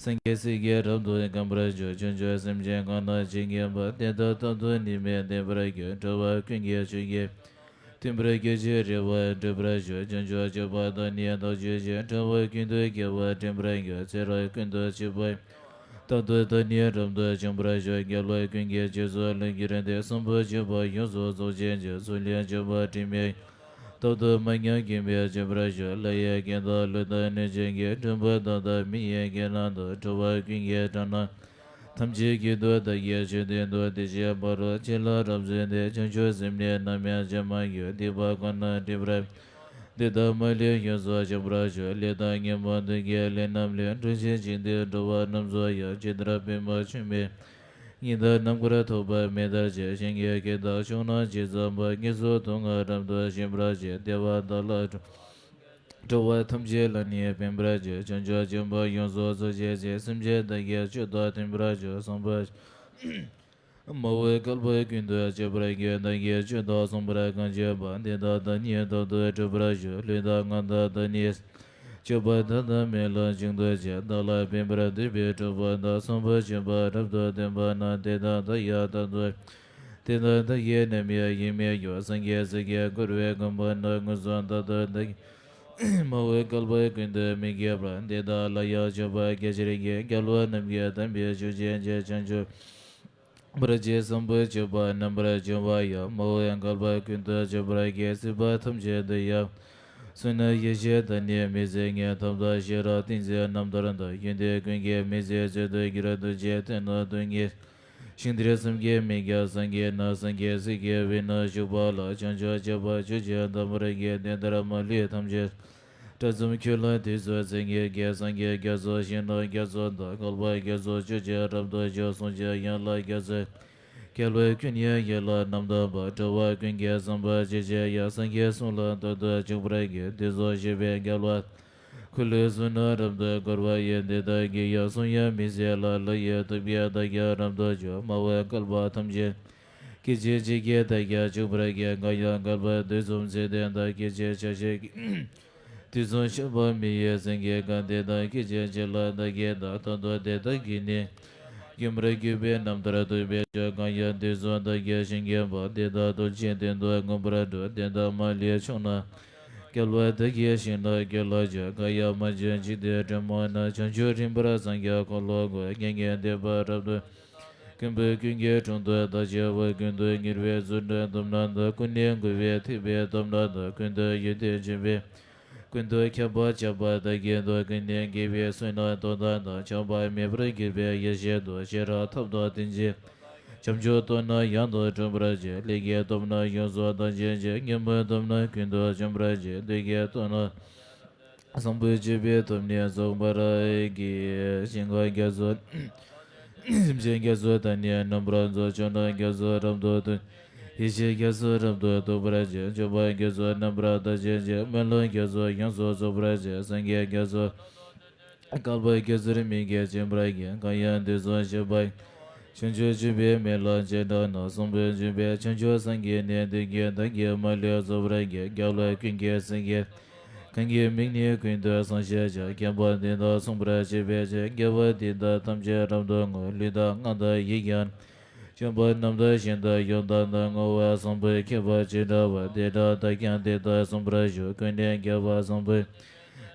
སངས་རྒྱས་སྲས་ཀྱིས་རབ་ཏུ་བསྐང་བར་ཤོག། བྱང་ཆུབ་སེམས་ཅན་གང་ན་ཇི་སྙེད་པ། དེ་དག་རྟག་ཏུ་ནི་མི་བདེན་པར་ཤོག། འགྲོ་བ་ཀུན་གྱི་ཆོས་ཀྱི་མཐུན་པར་གྱུར་ཅིང་རེ་བ་འགྲུབ་པར་ཤོག། བྱང་ཆུབ་སྤྱོད་པ་དང་ནི་བདག་སྤྱོད་ཅིང་། འགྲོ་བ་ཀུན་ཏུ་དགེ་བ་འགྲིམ་པར་ཤོག། ཚེ་རབས་ཀུན་ཏུ་སྤྱོད་པ་རྟག་ཏུ་བདག་ནི་རབ་ཏུ་འབྱུང་བར་ཤོག། རྒྱལ་བ་ཀུན་གྱི་རྗེས་སུ་བསླུ་གྱུར་ཏེ། བཟང་པོ་སྤྱོད་པ་ཡོངས་སུ་རྫོགས་བྱེད་ཅིང་། ཚུལ་ལྡན་སྤྱོད་པ་དྲི་མེད་རྟག་ཏུ་མ་ཉམས་མཁྱེན་པས་འཇོམས་པར་ཤོག། ལྷ་ཡི་སྐད་དང་ཀླུ་དང་གནོད་སྦྱིན་གྱི། སྒྲུབ་པ་དག་དང་མི་ཡི་སྐད་རྣམས་དང་། འགྲོ་བ་ཀུན་གྱི་སྒྲ་རྣམས་ཐམས་ཅད་ཀྱི་མཐུ་བདག་གིས་ཆོས་སྟོན་ཏོ། དེ་བཞིན་ཕ་རོལ་ཕྱིན་ལ་རབ་བརྩོན་ཏེ། བྱང་ཆུབ་སེམས་ནི་ནམ་ཡང་བརྗེད་མ་གྱུར། སྡིག་པ་གང་རྣམས་སྒྲིབ་པར། དེ་དག་མ་ལུས་ཡོངས་སུ་བྱང་བར་ཤོག། ལས་དང་ཉོན་མོངས་གདོན་གྱི་ལས་རྣམས་ལས། འགྲོ་ཞིང་འཇིག་རྟེན་འགྲོ་བ་རྣམས་སུ་ཡང་། ཇི་ལྟར་པདྨ་འབྱུང་གནས་ཉི་ཟླ་ནམ་མཁར་ཐོགས་པ་མེ་ལྟར་ཞིག། གཞན་གྱི་སྐད་དང་ཕྱོགས་རྣམས་ཇི་ཙམ་པ། དངོས་སུ་ཐོས་ན་རབ་ཏུ་ཤེས་པར་བྱ། བདེ་བ་བདག་ལ་སྤྲོད། འགྲོ་བ་ཐམས་ཅད་ལ་ནི་ཕན་པར་བྱེད། བྱང་ཆུབ་སྤྱོད་པ་ཡོངས་སུ་རྫོགས་བྱེད་ཅིང་། སེམས་ཅན་བདག་གི་སྤྱོད་དང་མཐུན་པར་སྤྱོད། བཟང་པོ་མ་འོངས་བསྐལ་པ་ཀུན་ཏུ་སྤྱོད་པར་བགྱི། བདག་གིས་སྤྱོད་དང་བཟང་པོར་གང་བྱས་པ། དེ་དག་བདག་ཉིད་རྟག་ཏུ་སྒྲུབ་པར་ཤོག། ལུས་དང་ངག་དང་བདག་ནི། སྤྱོད་པ་དག་དང་མི་ལ་འཇུག་འདོད་ཅིང་། བདག་ལ་ཕན་པར་འདོད་པའི་གྲོགས་པོ་དག། བཟང་པོ་སྤྱོད་པ་རབ་ཏུ་སྟོན་པ་ན། དེ་དག་བདག་ཡང་རྟག་ཏུ། དེ་དག་བདག་གིས་ནམ་ཡང་ཡིད་མི་དགྱེས། སངས་རྒྱས་སྲས་ཀྱིས་བསྐུལ་བའི་མགོན་པོ་རྣམས། མངོན་སུམ་རྟག་ཏུ་བདག་གིས། མ་འོངས་བསྐལ་པ་ཀུན་ཏུ་མི་སྐྱེ་བར། དེ་དག་ལ་ཡང་སྤྱོད་པ་སྐད་ཅིག་གིས། རྒྱལ་བ་རྣམས་ཀྱི་དམ་པའི་ཆོས་ཀྱི་རྗེ། བྱང་ཆུབ་བར་བྱེད་བཟང་པོ་སྤྱོད་པ་རྣམ་པར་སྦྱོང་བ་ཡང་། མ་འོངས་བསྐལ་པ་ཀུན་ཏུ་སྤྱོད་པར་བགྱི། སྲིད་པ་ཐམས་ཅད་དུ་ཡང་། བསོད་ནམས་ཡེ་ཤེས་དང་ནི་མི་ཟད་ལྔའི། ཐབས་དང་ཤེས་རབ་ཏིང་འཛིན་རྣམ་ཐར་དང་། ཡོན་ཏན་ཀུན་གྱི་མི་ཟད་མཛོད་དུ་གྱུར། ཐུགས་རྗེ་ཐོབ་ནས་སྡུག་བསྔལ། ཞིང་དེར་བསམ་གྱིས་མི་ཁྱབ་སངས་རྒྱས་ན། སངས་རྒྱས་སྲས་ཀྱི་དབུས་ན་བཞུགས་པ་ལ། བྱང་ཆུབ་སྤྱོད་པ་ཆོས་ཀྱི་དམ་པར་བགྱི། དེ་ལྟར་མ་ལུས་ཐམས་ཅད་སྐྲག་མཚམས་ཁྱོད་ལ་དུས་སུ་བརྩེ་ངེས་ཀྱི། སངས་རྒྱས་རྒྱ་མཚོ་ཞིང་ན་རྒྱ་མཚོ་དང་། བསྐལ་པ་རྒྱ་མཚོ་ཆོས་ཀྱིས་རབ་ཏུ་ཕྱུག། གསུང་ཆེན་ཡན་ལག་རྒྱ་མཚོའི་སྐད་ལ་ཀུན་ནས་ཡན་ལག་རྣམ་དག་པ། འགྲོ་བ་ཀུན་གྱི་བསམ་པ་ཇི་བཞིན་དབྱངས། སངས་རྒྱས་གསུང་ལ་རྟག་ཏུ་འཇུག་པར་བགྱི། དུས་སུ་བྱོན་པའི་རྒྱལ་བ། འཁོར་ལོའི་ཚུལ་རྣམས་རབ་ཏུ་བསྐོར་བ་ཡི། དེ་དག་གི་ཡང་གསུང་ཡང་མི་ཟད་ལ། ལྷ་ཡི་ཐུགས་ཀྱིས་བདག་ཀྱང་རབ་ཏུ་བསྐྱོད། མ་འོངས་བསྐལ་པ་ཐམས་ཅད་ཀྱི། སྐད་ཅིག་གཅིག་གིས་བདག་ཀྱང་འཇུག་པར་བགྱི། གང་ཡང་བསྐལ་པ་དུས་གསུམ་ཚད་ལྡན་དང་། སྐད་ཅིག་ཆ་ཤས་ཀྱིས་དུས་གསུམ་འབྱེད་པ་མི་ཡི་སེང་གེ། གང་དེ་དག་སྐད་ཅིག་གཅིག་ལ་བདག་གིས་བལྟ། མཐོང་དུས་དེ་དག་གིས་ནི་མགོན་པར་གྱུར་པའི་རྣམ་ཐར་ཐོས་པའི་ཕྱིར། གང་ཡང་དུས་གསུམ་བདག་གིས་ཞིང་ཁྱབ་པ། དེ་དག་ཐམས་ཅད་དོན་དུ་མངོན་པར་འགྲུབ། དེ་དག་མ་ལུས་བྱུང་ན་སྐལ་བ་བདག་གི་ཞིང་ལ་སྐྱེ་ལ་འགྱུར། གང་ཡང་མ་བྱོན་འཇིག་རྟེན་སྒྲོན་མ་ན། བྱང་ཆུབ་རིམ་པར་སངས་རྒྱས་འཁོར་ལོ་བསྐོར། མཁྱེན་བརྒྱད་ལྡན་པ་རབ་ཏུ་མཁྱེན་པས་ཀུན་གྱི་དྲུང་དུ་བདག་བྱེད་པ། ཀུན་ཏུ་གཉེར་བའི་རྫུ་འཕྲུལ་སྟོབས་རྣམས་དང་། ཀུན་ནས་བསྒོམ་པའི་ཐེག་པའི་སྟོབས་རྣམས་དང་། ཀུན་ཏུ་ཡོན་ཏན་སྤྱོད་པའི་ཀུན་ཏུ་ཁྱབ་པ་སྤྱད་པ་དག་གིས་འདུད། ཀུན་ནས་དགེ་བའི་བསོད་ནམས་སྟོབས་དང་ལྡན། བྱམས་པ་མེད་པར་གྱུར་པའི་ཡེ་ཤེས་སྟོབས། ཤེས་རབ་ཐབས་དང་ལྡན་ཅིང་བྱང་ཆུབ་སྟོབས་རྣམས་ཡང་དག་འགྲུབ་པར་བྱེད། ལས་ཀྱི་སྟོབས་རྣམས་ཡོངས་སུ་དག་བྱེད་ཅིང་། ཉོན་མོངས་སྟོབས་རྣམས་ཀུན་ཏུ་འཇོམས་པར་བྱེད། བདུད་ཀྱི་སྟོབས་རྣམས་བཟང་པོ་སྤྱོད་པའི་སྟོབས་ནི་རྫོགས་པར་བགྱི། ཞིང་ཁམས་རྒྱ་མཚོ་སེམས་ཅན་རྒྱ་མཚོ་དག་ནི་རྣམ་པར་རྫོགས། ཕྱོགས་རྣམས་རྒྱ་མཚོ་རབ་ཏུ་རྟོག་ཡེ་ཤེས་རྒྱ་མཚོ་རབ་ཏུ་རྟོགས་པར་བྱེད། སྤྱོད་པ་རྒྱ་མཚོ་རྣམ་པར་དག་བྱེད་ཅིང་། སྨོན་ལམ་རྒྱ་མཚོ་ཡོངས་སུ་རྫོགས་པར་བྱེད། སངས་རྒྱས་རྒྱ་མཚོ་བསྐལ་པ་རྒྱ་མཚོར་མི་འགྱུར་འབྱོན་པར་བགྱི། གང་ཡང་དུས་གསུམ་གཤེགས་པ་བྱང་ཆུབ་སྤྱོད་པའི་སྨོན་ལམ་ཇི་ལྟར་ན། བཟང་པོ་སྤྱོད་པའི་བྱང་ཆུབ་སངས་རྒྱས་ནི། དེ་ཉིད་བདག་གིས་མ་ལུས་རྫོགས་པར་བགྱི། རྒྱལ་བ་ཀུན་གྱི་སེང་གེ། གང་གི་མིང་ནི་ཀུན་ཏུ་བཟང་ཞེས་བྱ། མཁྱེན་པ་འདི་དག་མཚུངས་པར་བྱེད་པའི་ཕྱིར། དགེ་བ་འདི་དག་ཐམས་ཅད་རབ་ཏུ་བསྔོ། ལུས་དང་ངག་དང་ཡིད་ཀྱང་། སྤྱོད་པ་རྣམས་དང་ཞིང་དང་ཡོན་ཏན་དང་། བསྔོ་བ་བཟང་པོ་མཁས་པ་ཇི་འདྲ་བ། དེ་འདྲ་བདག་ཀྱང་དེ་ལྟར་བསྲུང་བར་ཞུ། ཀུན་ནས་རྒྱལ་བ་བཟང་པོ་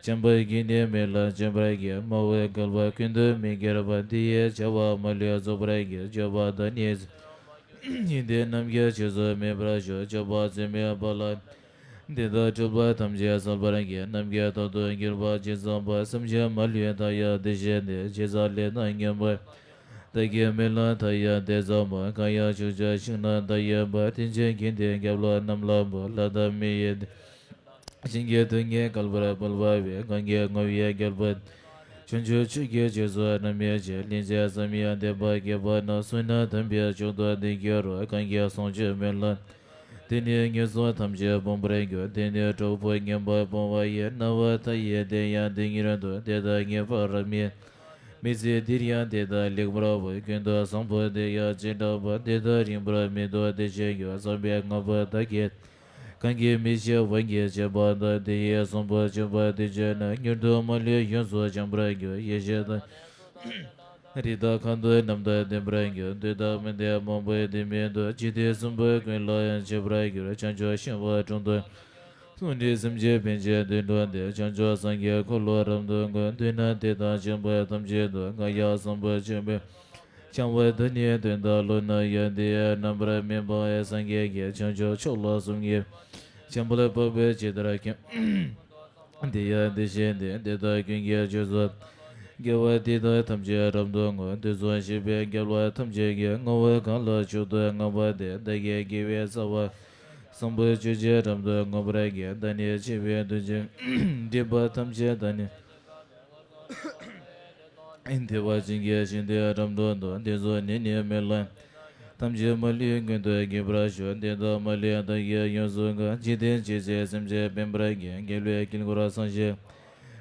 ཆེན་པོ་ཉིད་ནི་སྨོན་ལམ་སྤྱོད་པར་བགྱི། སྨྲ་བའི་བསྐལ་པ་ཀུན་ཏུ་མི་འགྱུར་བ། འདི་ཡི་བྱ་བ་མ་ལུས་རྫོགས་པར་བགྱི། སྤྱོད་པ་དང་ནི་ཡོན་ཏན་རྣམས་ཀྱང་ཆོས་སུ་མེད་པར་ཞོག། སྤྱོད་པ་རྩོལ་མེད་པ་ལ་འདི་དག་སྒྲུབ་པ་ཐམས་ཅད་གསལ་བར་བགྱི། རྣམ་མཁྱེན་རྟག་ཏུ་གྱུར་པ་ཇི་ཙམ་པ། སེམས་ཅན་མ་ལུས་མཐའ་ཡས་བདེ་ཞིང་སྟེ། ཇི་ཙམ་ལས་སྣང་མངོན་པར་བདག་གིས་སྨོན་ལམ་མཐའ་ཡས་དེ་ཙམ་མོ། གང་ཡང་ཕྱོགས་བཅུའི་ཞིང་རྣམས་མཐའ་ཡས་པ། དེ་བཞིན་དགེ་འདུན་རྒྱབ་ལ་རྣམས་ལ་འབུལ། ལྷ་དང་མི་ཡི་སྡེ་ཞིང་གི་དོན་གཉིས་བསྐལ་པར་འབུལ་བ་བས། གང་གིས་བསྔོ་བའི་རྒྱལ་པོ་བྱང་ཆུབ་མཆོག་གི་རྗེས་སུ་བསྔོ་བའི་ཕྱིར། ལན་ཅིག་བསམ་ཡས་འདོད་པ་སྐྱེས་པ་ན། བསོད་ནམས་དམ་པའི་མཆོག་ཏུ་འདི་སྐྱེ་རུང་། གང་གིས་བཟུང་བྱས་སྨོན་ལམ་འདི་ནི་ངན་སོང་ཐམས་ཅད་སྤོང་བར་འགྱུར། དེ་ནས་གྲོགས་པོ་ངན་པ་སྤོང་བ་ཡི། སྣང་བ་མཐའ་ཡས་དེ་ཡང་འདི་ཉིད་དུ། དེ་དག་ངེས་པར་རབ་སྨིན་མི་ཚེ་འདིར་ཡང་དེ་དག་ལེགས་པར་འོང་། ཀུན་ཏུ་བཟང་པོ་དེ་ཡང་ཅི་འདྲ་བ། དེ་དག་རིང་པོར་མི་ཐོགས་བདེ་ཞིང་ཡུན། བསམ་པའི་དངོས་པོ་བདག་གིས་གང་གིས་མི་ཤེས་དབང་གིས་བྱས་པ་དག། དེ་ཡི་བཟང་པོ་སྤྱོད་པ་དེ་བྱས་ན། མྱུར་དུ་མ་ལུས་ཡོངས་སུ་བྱང་བར་འགྱུར། ཡེ་ཤེས་དང་རིགས་དང་ཁམས་དང་རྣམས་དང་ལྡན་པར་འགྱུར། འདོད་དང་མི་འདོད་མང་པོ་དེ་མིན་འདུག། འཇིག་རྟེན་གསུམ་པོ་ཀུན་ལ་ཡང་མཆོད་པར་འགྱུར། བྱང་ཆུབ་ཤིང་དཔལ་དྲུང་དུ་སོང་ནས། སེམས་ཅན་ཕན་ཕྱིར་དུད་འགྲོ་འདི། བྱང་ཆུབ་སངས་རྒྱས་འཁོར་ལོ་རབ་ཏུ་བསྔོ། མདུན་ན་དེ་དག་བྱོན་པ་ཐམས་ཅད་དུ། གང་ཡང་བཟང་པོ་སྤྱོད་པའི་བྱང་བ་དག་ནི་དོན་དམ་ལོ་ན་ཡང་། དེ་ཡང་རྣམ་པར་སྨིན་པ་སངས་རྒྱས་ཀྱི། བྱང་ཆུབ་མཆོག་ལ་གསུམ་གྱི་ཆེན་པོར་བབས་པས་ཇི་ལྟར་མཁྱེན། དེ་ཡང་དེ་བཞིན་ཏེ། དེ་དག་ཀུན་གྱི་རྗེས་སུ་དགེ་བ་འདི་དག་ཐམས་ཅད་རབ་ཏུ་བསྔོ། དུས་གསུམ་གཤེགས་པའི་རྒྱལ་བ་ཐམས་ཅད་ཀྱི། བསྔོ་བ་གང་ལ་མཆོག་ཏུ་བསྔགས་པ་དེ། བདག་གི་དགེ་བའི་རྩ་བ་བཟང་པོ་སྤྱོད་ཕྱིར་རབ་ཏུ་བསྔོ་བར་བགྱི། བདག་ནི་ཆེ་བའི་དུས་ཀྱི་སྒྲིབ་པ་ཐམས་ཅད་དག་ནས། བདེ་བ་ཅན་གྱི་ཞིང་དུ་རབ་ཏུ་འདུག། དེ་ཚོ་ནི་ནི་སྨོན་ལམ་ཐམས་ཅད་མ་ལུས་མངོན་དུ་གྱུར་པར་ཤོག། དེ་དག་མ་ལུས་བདག་གིས་ཡོངས་སུ་བསྔོ། འཇིག་རྟེན་ཇི་སྲིད་སེམས་ཅན་ཕན་པར་བགྱི། རྒྱལ་བའི་དཀྱིལ་འཁོར་སངས་རྒྱས་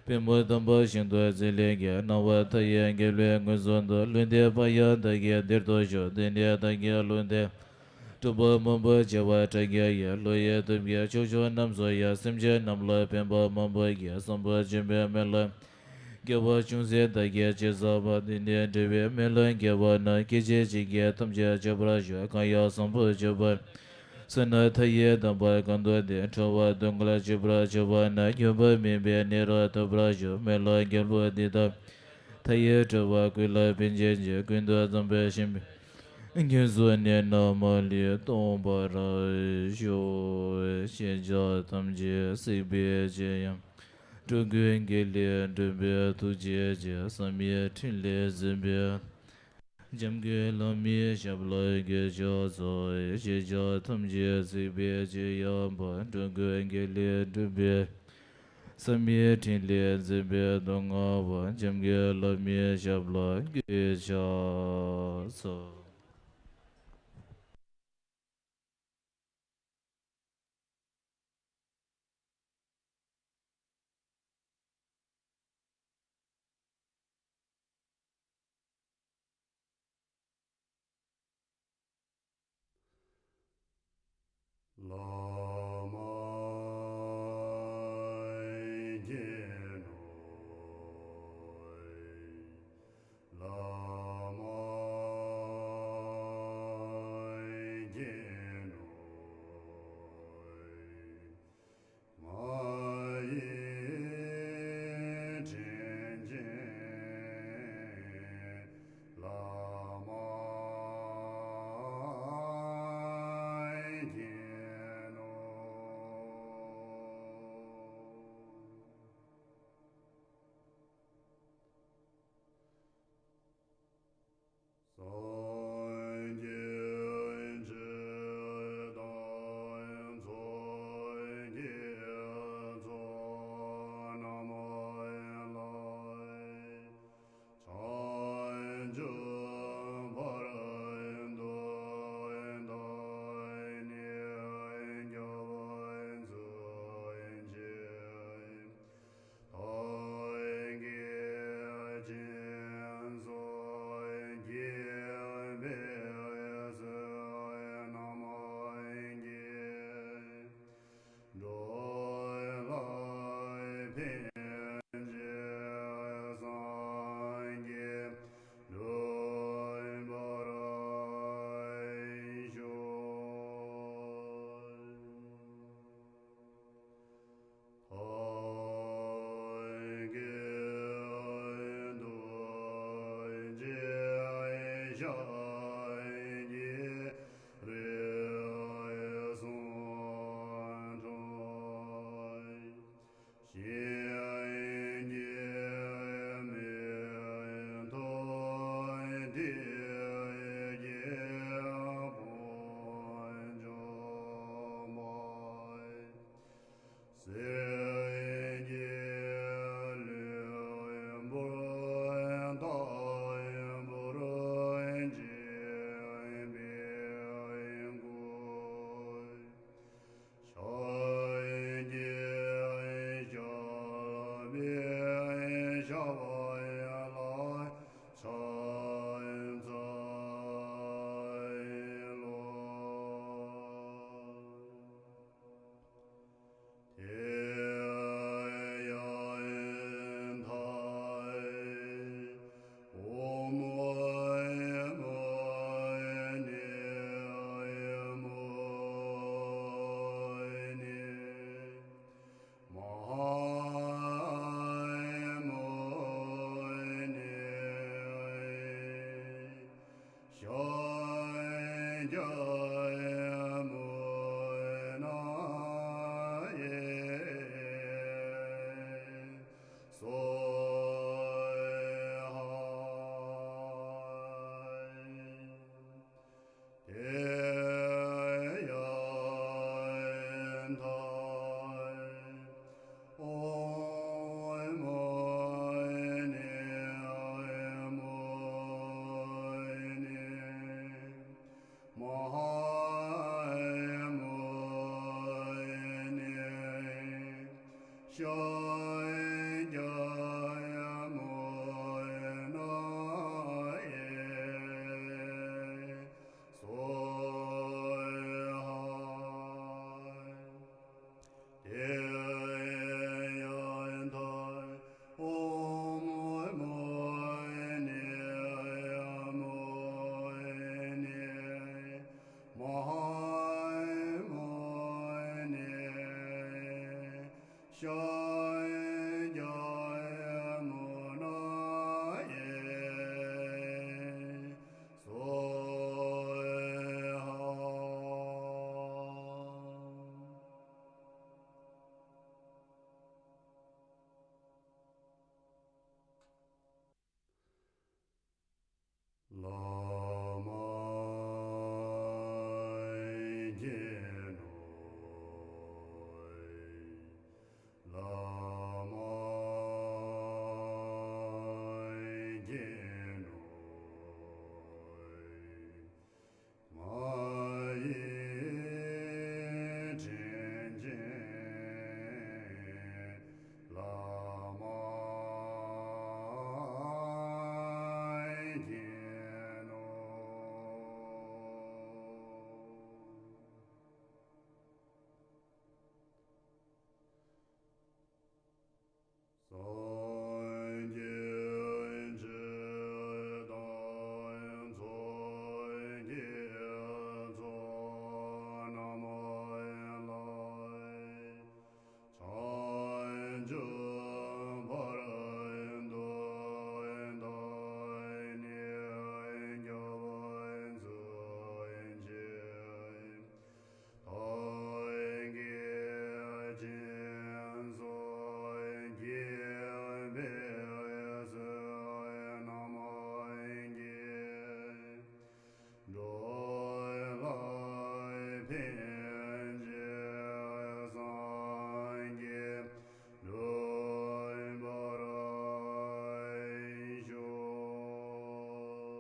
པདྨོ་དམ་པ་ཞིང་དུ་བྱིན་ལེན་གྱིས། སྣང་བ་མཐའ་ཡས་རྒྱལ་བའི་མངོན་སུམ་དུ། ལུས་འདི་པ་ཡང་བདག་གི་དེར་ཐོབ་ཤོག། དེ་ནས་བདག་གིས་ལུས་འདི་སྒྲུབ་པ་མང་པོ་བྱེ་བ་ཕྲག་བརྒྱ་ཡིས། བློ་ཡི་སྟོབས་ཀྱིས་ཕྱོགས་བཅུ་རྣམས་སུ་ཡང་། སེམས་ཅན་རྣམས་ལ་ཕན་པ་མང་པོ་བགྱི། བཟང་པོ་སྤྱོད་པའི་སྨོན་ལམ་དགེ་བ་ཅུང་ཟད་བདག་གིས་ཅི་བསགས་པ། དེ་ནས་འབྲེལ་བའི་སྨོན་ལམ་དགེ་བ་རྣམས། སྐད་ཅིག་གཅིག་གིས་ཐམས་ཅད་སྤྱོད་པར་ཤོག། གང་ཡང་བཟང་པོ་སྤྱོད་པ་བསོད་ནམས་མཐའ་ཡས་དམ་པ་གང་དག་དེ། ཁྲོ་བ་སྡུག་བསྔལ་སྤྱོད་པར་བྱ་བ་རྣམས། ཉམས་པ་མེད་པའི་གནས་རབ་ཐོབ་པར་ཤོག། སྨོན་ལམ་རྒྱལ་པོ་འདི་དག་མཐའ་ཡས་གྲོལ་བ་ཀུན་ལ་ཕན་བྱེད་ཅིང་། ཀུན་ཏུ་བཟང་པོ་ཞིང་པའི་དགེ་སོགས་ནི་རྣམས་མ་ལུས་སྟོན་པར་ཤོག། ཞེས་བྱ་ཐམས་ཅད་གཟིགས་པའི་ཕྱིར་ཡང་། འགྲོ་ཀུན་དགེ་ལེགས་འགྲུབ་པའི་ཐུགས་རྗེ་ཆེ། བསམ་ཡས་འཕྲིན་ལས་གཟིགས་པའི་འཇམ་མགོན་བླ་མའི་ཞབས་ལ་གུས་ཕྱག་འཚལ། ཞེས་བྱ་ཐམས་ཅད་གཟིགས་པའི་ཕྱིར་ཡང་དག་པར་འགྲོ་ཀུན་དགེ་ལེགས་འགྲུབ་པའི། བསམ་ཡས་འཕྲིན་ལས་མཛད་པའི་མདོ་སྔགས་པ། འཇམ་མགོན་བླ་མའི་ཞབས་ལ་གུས་ཕྱག་འཚལ། ཆུ་བར་དུ་བདག་ནི་སྐྱབས་མཛོད་ཅིག་བདག་གིས་སྦྱིན་སོགས་བགྱིས་པའི་ཚེ་ན་མ་གིས་འགྲོ་ལ་ཕན་ཕྱིར་སངས་རྒྱས་འགྲུབ་པར་ཤོག་ཐབས་མཁས་ཐུགས་རྗེ་ཤཱཀྱའི་རིགས་སུ་འཁྲུངས། གཞན་གྱིས་མི་ཐུབ་དེ་སྐྱེས་བུ་འཇོམས་པ། སེམས་ཀྱི་ལུས་པོ་ལྟ་བུར་བྱེད་པའི་སྐུ། ཕྱག་རྒྱའི་ཞབས་པད་ཞབས་ལ་ཕྱག་འཚལ་ལོ། དེ་ཡང་མཐའ་ཨོཾ་མུ་ནེ་མུ་ནེ་མ་ཧཱ་མུ་ནེ། ཤཱཀྱ་མུ་ནེ་སྭཱ་ཧཱ། དེ་ཡང་མཐའ་ཨོཾ་མུ་ནེ་མུ་ནེ་མ་ཧཱ་མུ་ནེ་ཤཱཀྱ་མུ་ནེ་སྭཱ་ཧཱ། དེ་ཡང་མཐའ་ཨོཾ་མུ་ནེ་མུ་ནེ་མ་ཧཱ་མུ་ནེ་ཤཱཀྱ་མུ་ནེ་སྭཱ་ཧཱ། བླ་མ་མཁྱེན་ནོ། བླ་མ་མཁྱེན་ནོ། ང་ཡི་དྲིན་ཅན་བླ་མ་མཁྱེན་ནོ། སངས་རྒྱས་ཆོས་དང་ཚོགས་ཀྱི་མཚོ་རྣམས་ལ། བྱང་ཆུབ་བར་དུ་བདག་ནི་སྐྱབས་མཛོད་ཅིག་བདག་གིས་སྦྱིན་སོགས་བགྱིས་པའི་ཚེ་ན་མ་གིས་འགྲོ་ལ་ཕན་ཕྱིར་སངས་རྒྱས་འགྲུབ་པར་ཤོག་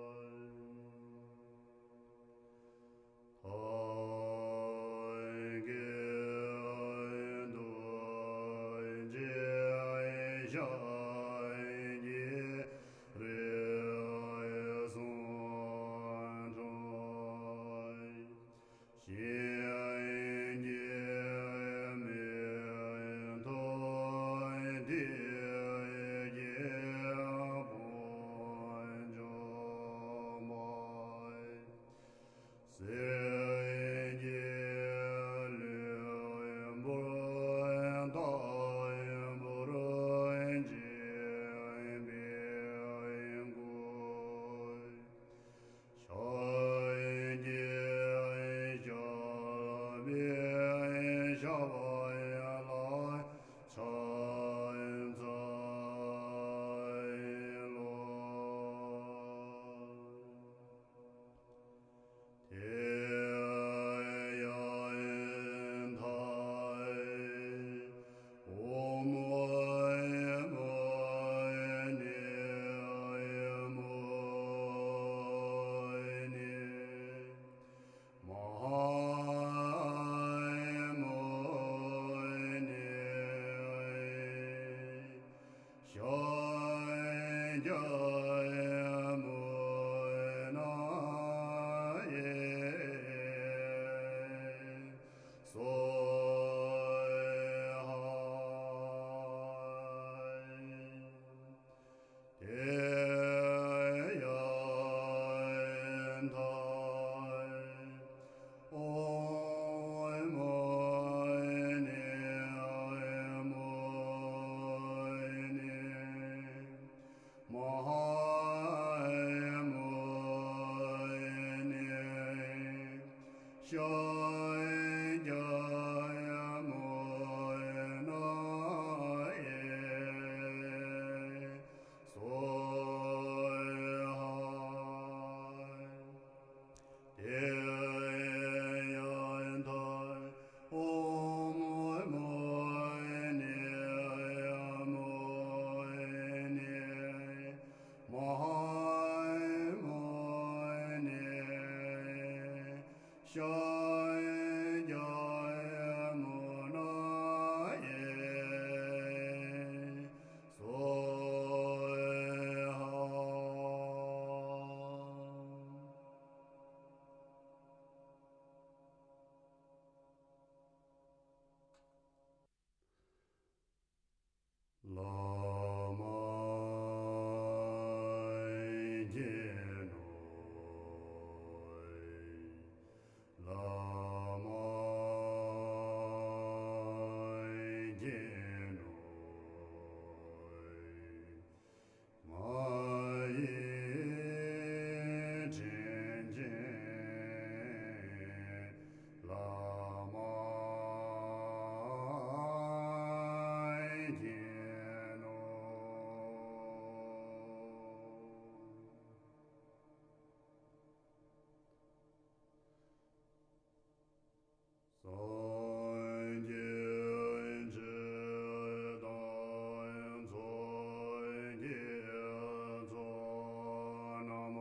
ཀྱ་ཡ་མུ་ན་ཡེ་སྭཱ་ཧཱ། དེ་ཡང་མཐར་ཨོཾ་མུ་ནེ་མུ་ནེ་མ་ཧཱ་མུ་ནེ་ཤཱཀྱ་མུ་ན་ཡེ་སྭཱ་ཧཱ། དེ་ཡང་མཐར་ཨོཾ་མུ་ནེ་མུ་ནེ་མ་ཧཱ་མུ་ནེ་ཤཱཀྱ་མུ་ན་ཡེ་སྭཱ་ཧཱ། བླ་མ་མཁྱེན་ནོ། བླ་མ་མཁྱེན་ནོ། ང་ཡི་དྲིན་ཅན་བླ་མ་མཁྱེན་ནོ། སངས་རྒྱས་ཆོས་དང་ཚོགས་ཀྱི་མཆོག་རྣམས་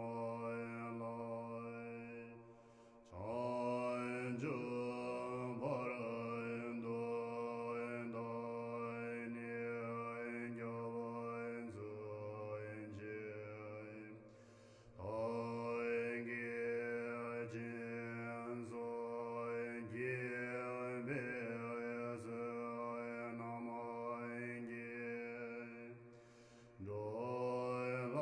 ལ། བྱང་ཆུབ་བར་དུ་བདག་ནི་སྐྱབས་སུ་མཆི། བདག་གིས་སྦྱིན་སོགས་བགྱིས་པའི་ཚེ་རྣམས་ཀྱིས། འགྲོ་ལ་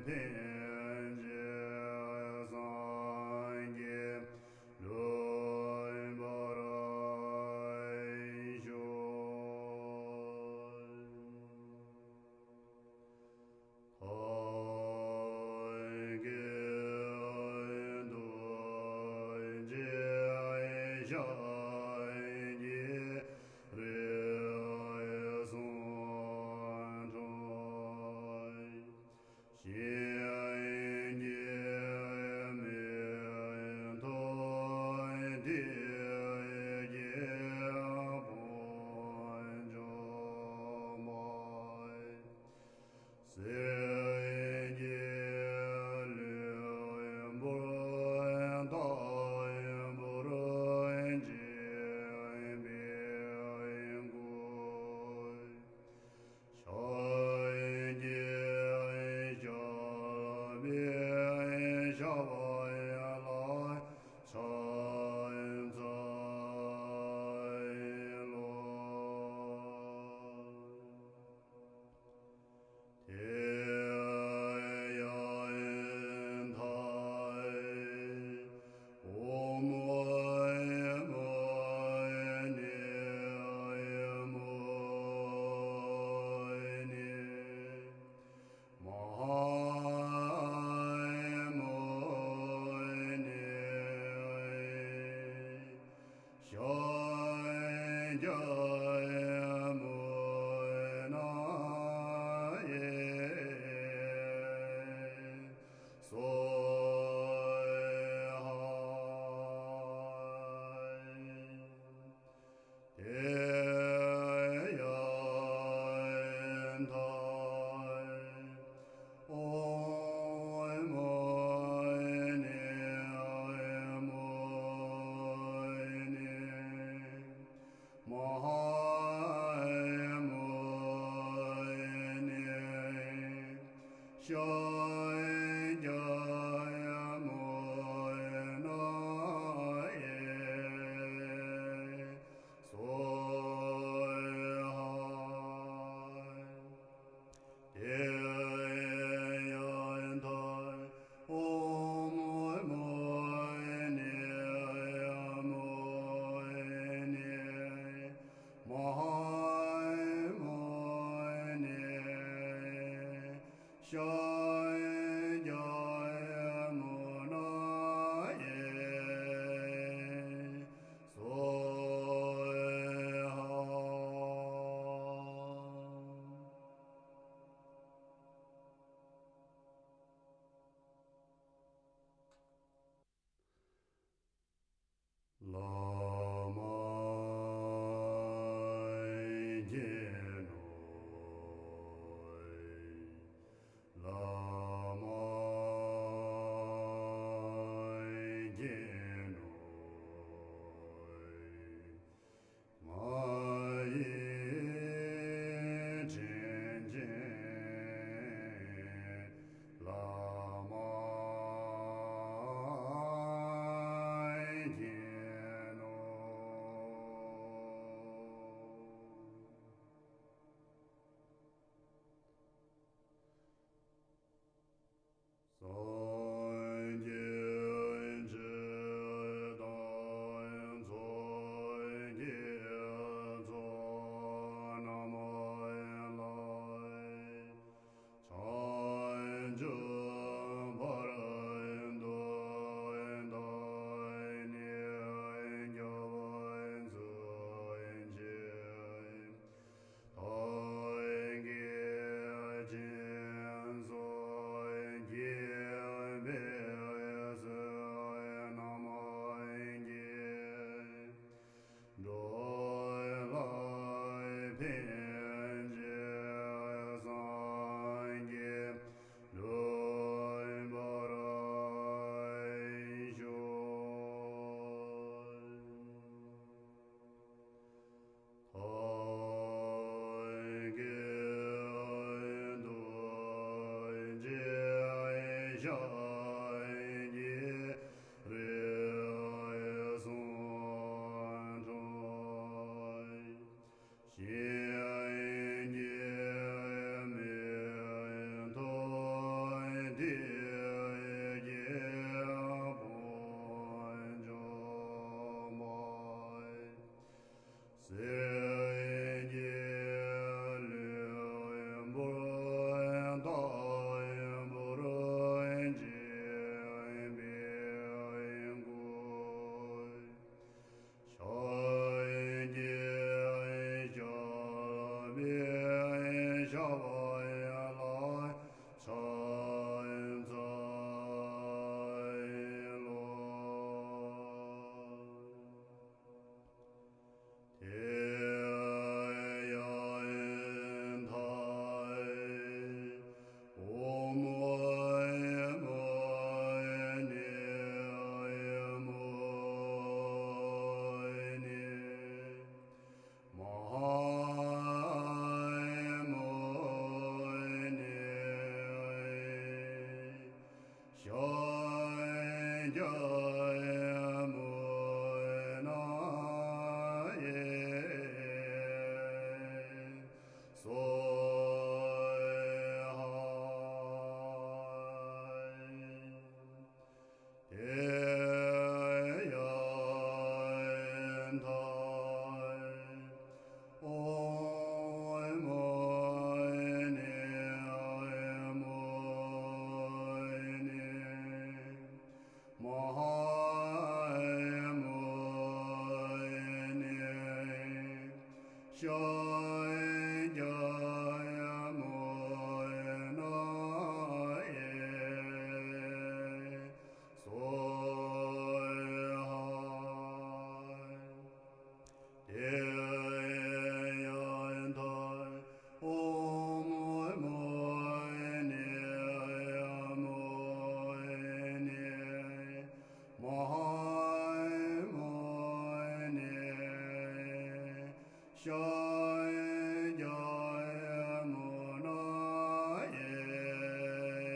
ཕན་ཕྱིར་སངས་རྒྱས་འགྲུབ་པར་ཤོག། ཐབས་མཁས་ཐུགས་རྗེ་ཤཱཀྱ་རིགས་སུ་འཁྲུངས། གཞན་གྱིས་མི་ཐུབ་དེ་སྐྱེས་བུ་འཇོམས་པ། སེམས་ཀྱི་ལུས་པོ་ལྟ་བུར་བྱེད་པའི་སྐུ། ཕྱག་གི་ཞབས་པད་ཞབས་པ་ལ་ཕྱག་འཚལ་ལོ། དེ་ཡང་མཐར་ཨོཾ་མུ་ནེ་མུ་ནེ་མ་ཧཱ་མུ་ནེ་ཤཱཀྱ་མུ་ན་ཡེ་སྭཱ་ཧཱ། དེ་ཡང་མཐར་ཨོཾ་མུ་ནེ་མུ་ནེ་མ་ཧཱ་ ཤཱཀྱ་ཡ་མུ་ན་ཡེ་སྭཱ་ཧཱ། དེ་ཡ་ཐཱ། ཨོཾ་མུ་ནི་མུ་ནི་མ་ཧཱ་མུ་ནི་ཤཱཀྱ་ཡ་མུ་ན་ཡེ་སྭཱ་ཧཱ། བླ་མ་མཁྱེན་ནོ། བླ་མ་མཁྱེན་ནོ། ང་ཡི་དྲིན་ཅན་བླ་མ་མཁྱེན་ནོ། སངས་རྒྱས་ཆོས་དང་ཚོགས་ཀྱི་མཚོ་རྣམས་ལ། བྱང་ཆུབ་བར་དུ་བདག་ནི་སྐྱབས་སུ་མཆི། བདག་གིས་སྦྱིན་སོགས་བགྱིས་པའི་ཚེ་རྣམས་ཀྱི། འགྲོ་ལ་ཕན་ཕྱིར་སངས་རྒྱས་འགྲུབ་པར་ཤོག། ཐབས་མཁས་ཐུགས་རྗེ་ཤཱཀྱའི་རིགས་སུ་འཁྲུངས། གཤིན་རྗེའི་མི་ཐོབ་དེ་སྐྱེ་བོ་འཇོམས་པ། སྲིད་ཀྱི་ལུས་འབུར་དང་འབུར་བྱེད་པའི་སྐུ། ཤཱཀྱའི་ཞབས་པད་ཞབས་པད་ལ་ཕྱག་འཚལ་ལོ། དེ་ཡང་ཐལ། ཨོཾ་མུ་ནི་མུ་ནི་མ་ཧཱ་མུ་ནི་ཤཱཀྱ་ཡ་མུ་ན་ཡེ་སྭཱ་ཧཱ། དེ་ཡང་ཐལ། ཨོཾ་མུ་ནི་མུ་ནི་མ་ཧཱ་མུ་ནི་ཤཱཀྱ་ཡ་མུ་ན་ཡེ་སྭཱ་ཧཱ། དེ་ཡང་ཐལ། ཨོཾ་མུ་ནི་མུ་ནི་མ་ཧཱ་མུ་ནི་ཤཱཀྱ་ཡ་མུ་ན་ཡེ་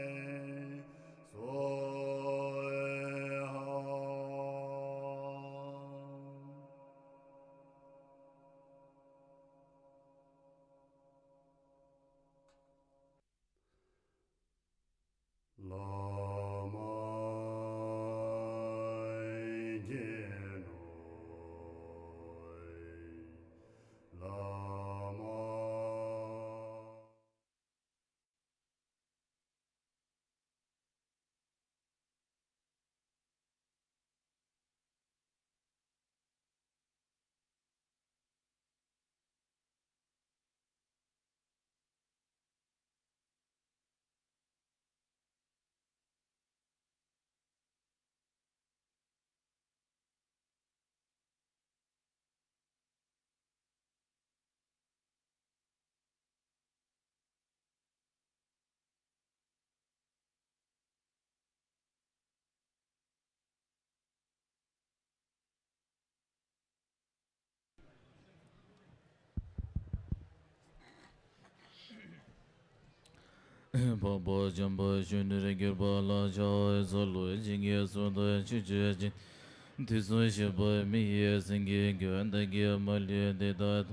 འཕགས་པ་འཇམ་དཔལ་གཞོན་ནུར་གྱུར་པ་ལ་ཕྱག་འཚལ་ལོ། ཇི་སྙེད་སུ་དག་ཆོས་སྤྱོད་ཅིང་། དུས་གསུམ་གཤེགས་པ་མི་ཡི་སེང་གེའི་རྒྱལ། བདག་གིས་མ་ལུས་འདི་དག་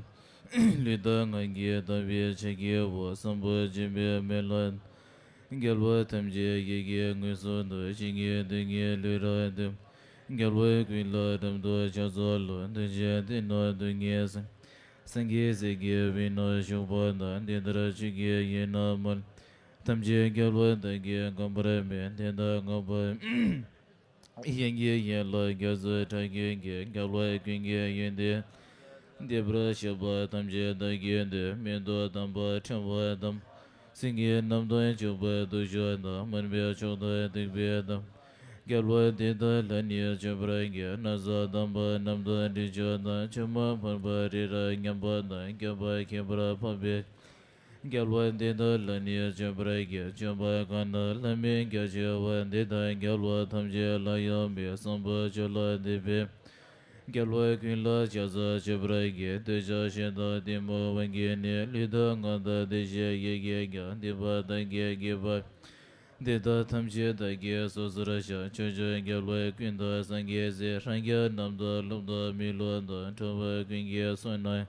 དང་། ལུས་དང་ངག་གིས་བདག་པོའི་ཕྱག་བགྱིའོ། བསམ་པ་བརྗོད་པས་མི་ལང་། རྒྱལ་བ་ཐམས་ཅད་ཡིད་ཀྱི་དངོས་སུ་བསྟོད། ཇི་སྙེད་དུ་ངས་ལུས་རེ་འདེབས། རྒྱལ་བ་ཀུན་ལ་རབ་ཏུ་ཕྱག་འཚལ་ལོ། འདུ་བྱེད་སྡེ་རྣམས་སྡུག་བསྔལ་སེལ། སངས་རྒྱས་སྲས་ཀྱི་དཔལ་རྣམས་བཞུགས་པ་དང་། དེ་ལྟར་ཆོས་ཀྱི་དབྱིངས་རྣམས་མ་ལུས། ཐམས་ཅད་རྒྱལ་བ་དག་གིས་གང་བར་མོས། དེ་དག་བསྔགས་པ་ཡང་གི་ཡན་ལག་རྒྱ་མཚོའི་སྒྲ་སྐད་ཀྱིས། རྒྱལ་བ་ཀུན་གྱི་ཡོན་ཏན་བསྟན་པར་བྱེད་པ་ཐམས་ཅད་བདག་གིས་བསྟོད། མིག་ཏུ་དམ་པ་ཕྲེང་བ་དང་། སེང་གེ་རྣམས་དང་བཅས་པ་དུར་ཁྲོད་དང་། མར་པའི་མཆོག་ཏུ་གཏུགས་པའི་དམ། རྒྱལ་བ་འདི་དག་ལ་ནི་མཆོད་པར་བགྱི། ན་བཟའ་དམ་པ་རྣམས་དང་དྲི་མཆོག་དང་། ཕྱེ་མ་ཕུར་པ་རི་རབ་མཉམ་པ་དང་། བསྐལ་པ་ཁྱད་པར་འཕགས་པའི། རྒྱལ་བ་འདི་དག་ལ་ནི་མཆོད་པར་བགྱི། མཆོད་པ་གང་རྣམས་ལ་མིན་གྱི་མཆོད་པ་འདི་དག་རྒྱལ་བ་ཐམས་ཅད་ལ་ཡང་འབུལ། བསམ་པ་ཆོས་ལ་འདུས་པའི། རྒྱལ་བ་ཀུན་ལ་ཕྱག་འཚལ་མཆོད་པར་བགྱི། འདོད་ཆགས་ཞེ་སྡང་གཏི་མུག་དབང་གིས་ནི། ལུས་དང་ངག་དང་བདེ་གཤེགས་ཡིད་ཀྱིས་ཀྱང་། སྡིག་པ་དག་གིས་བགྱིས་པ་འདི་དག་ཐམས་ཅད་བདག་གིས་སོ་སོར་བཤགས། ཕྱོགས་བཅུའི་རྒྱལ་བ་ཀུན་དང་སངས་རྒྱས་སྲས། རང་རྒྱལ་རྣམས་དང་ལྷ་དང་མི་ལུས་དང་། འགྲོ་བ་ཀུན་གྱི་བསོད་ནམས་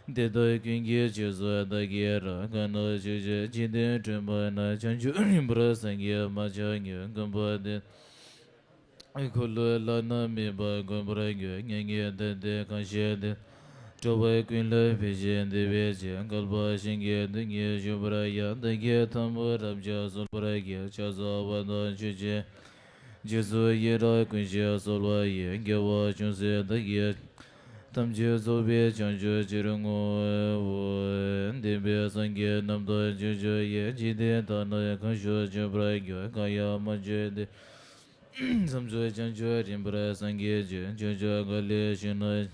འདི་དག་ཀུན་གྱི་རྗེས་སུ་བདག་གིས་བསྔགས། གང་རྣམས་ཕྱོགས་བཅུའི་འཇིག་རྟེན་སྤྲུལ་པ་རྣམས། བྱང་ཆུབ་རིམ་པར་སངས་རྒྱས་མ་ཆགས་ཉིད། མགོན་པོ་འདི་འཁོར་ལོའི་ལྷ་རྣམས་མོས་པ་འགོད་པར་འགྱུར། མྱ་ངན་འདས་འདས་གང་བཞེད་དེ། འགྲོ་བ་ཀུན་ལ་ཕན་ཞིང་བདེ་བའི་ཕྱིར། བསྐལ་པ་གཞན་གྱི་སྡུག་བསྔལ་སྤྱོད་པར་ཡང་། བདག་གིས་ཐལ་མོ་རབ་སྦྱར་གསོལ་བར་བགྱི། ཕྱག་འཚལ་བ་དང་ཆོས་ཀྱི་རྗེས་སུ་ཡི་རང་ཀུན་ཞིག་གསོལ་བ་ཡི། དགེ་བ་ཅུང་ཟད་བདག་གིས་ཐམས་ཅད་རྫོགས་པའི་བྱང་ཆུབ་ཕྱིར་བསྔོའོ། འདས་པའི་སངས་རྒྱས་རྣམས་དང་ཕྱོགས་བཅུ་ཡི། འཇིག་རྟེན་དག་རྣམས་གང་བཞུགས་མཆོད་པར་འགྱུར། གང་ཡང་མ་མཆོད་དེ། བསམ་རྫོགས་བྱང་ཆུབ་རིམ་པར་སངས་རྒྱས་ཀྱི། ཕྱོགས་བཅུ་ག་ལའི་ཞིང་རྣམས་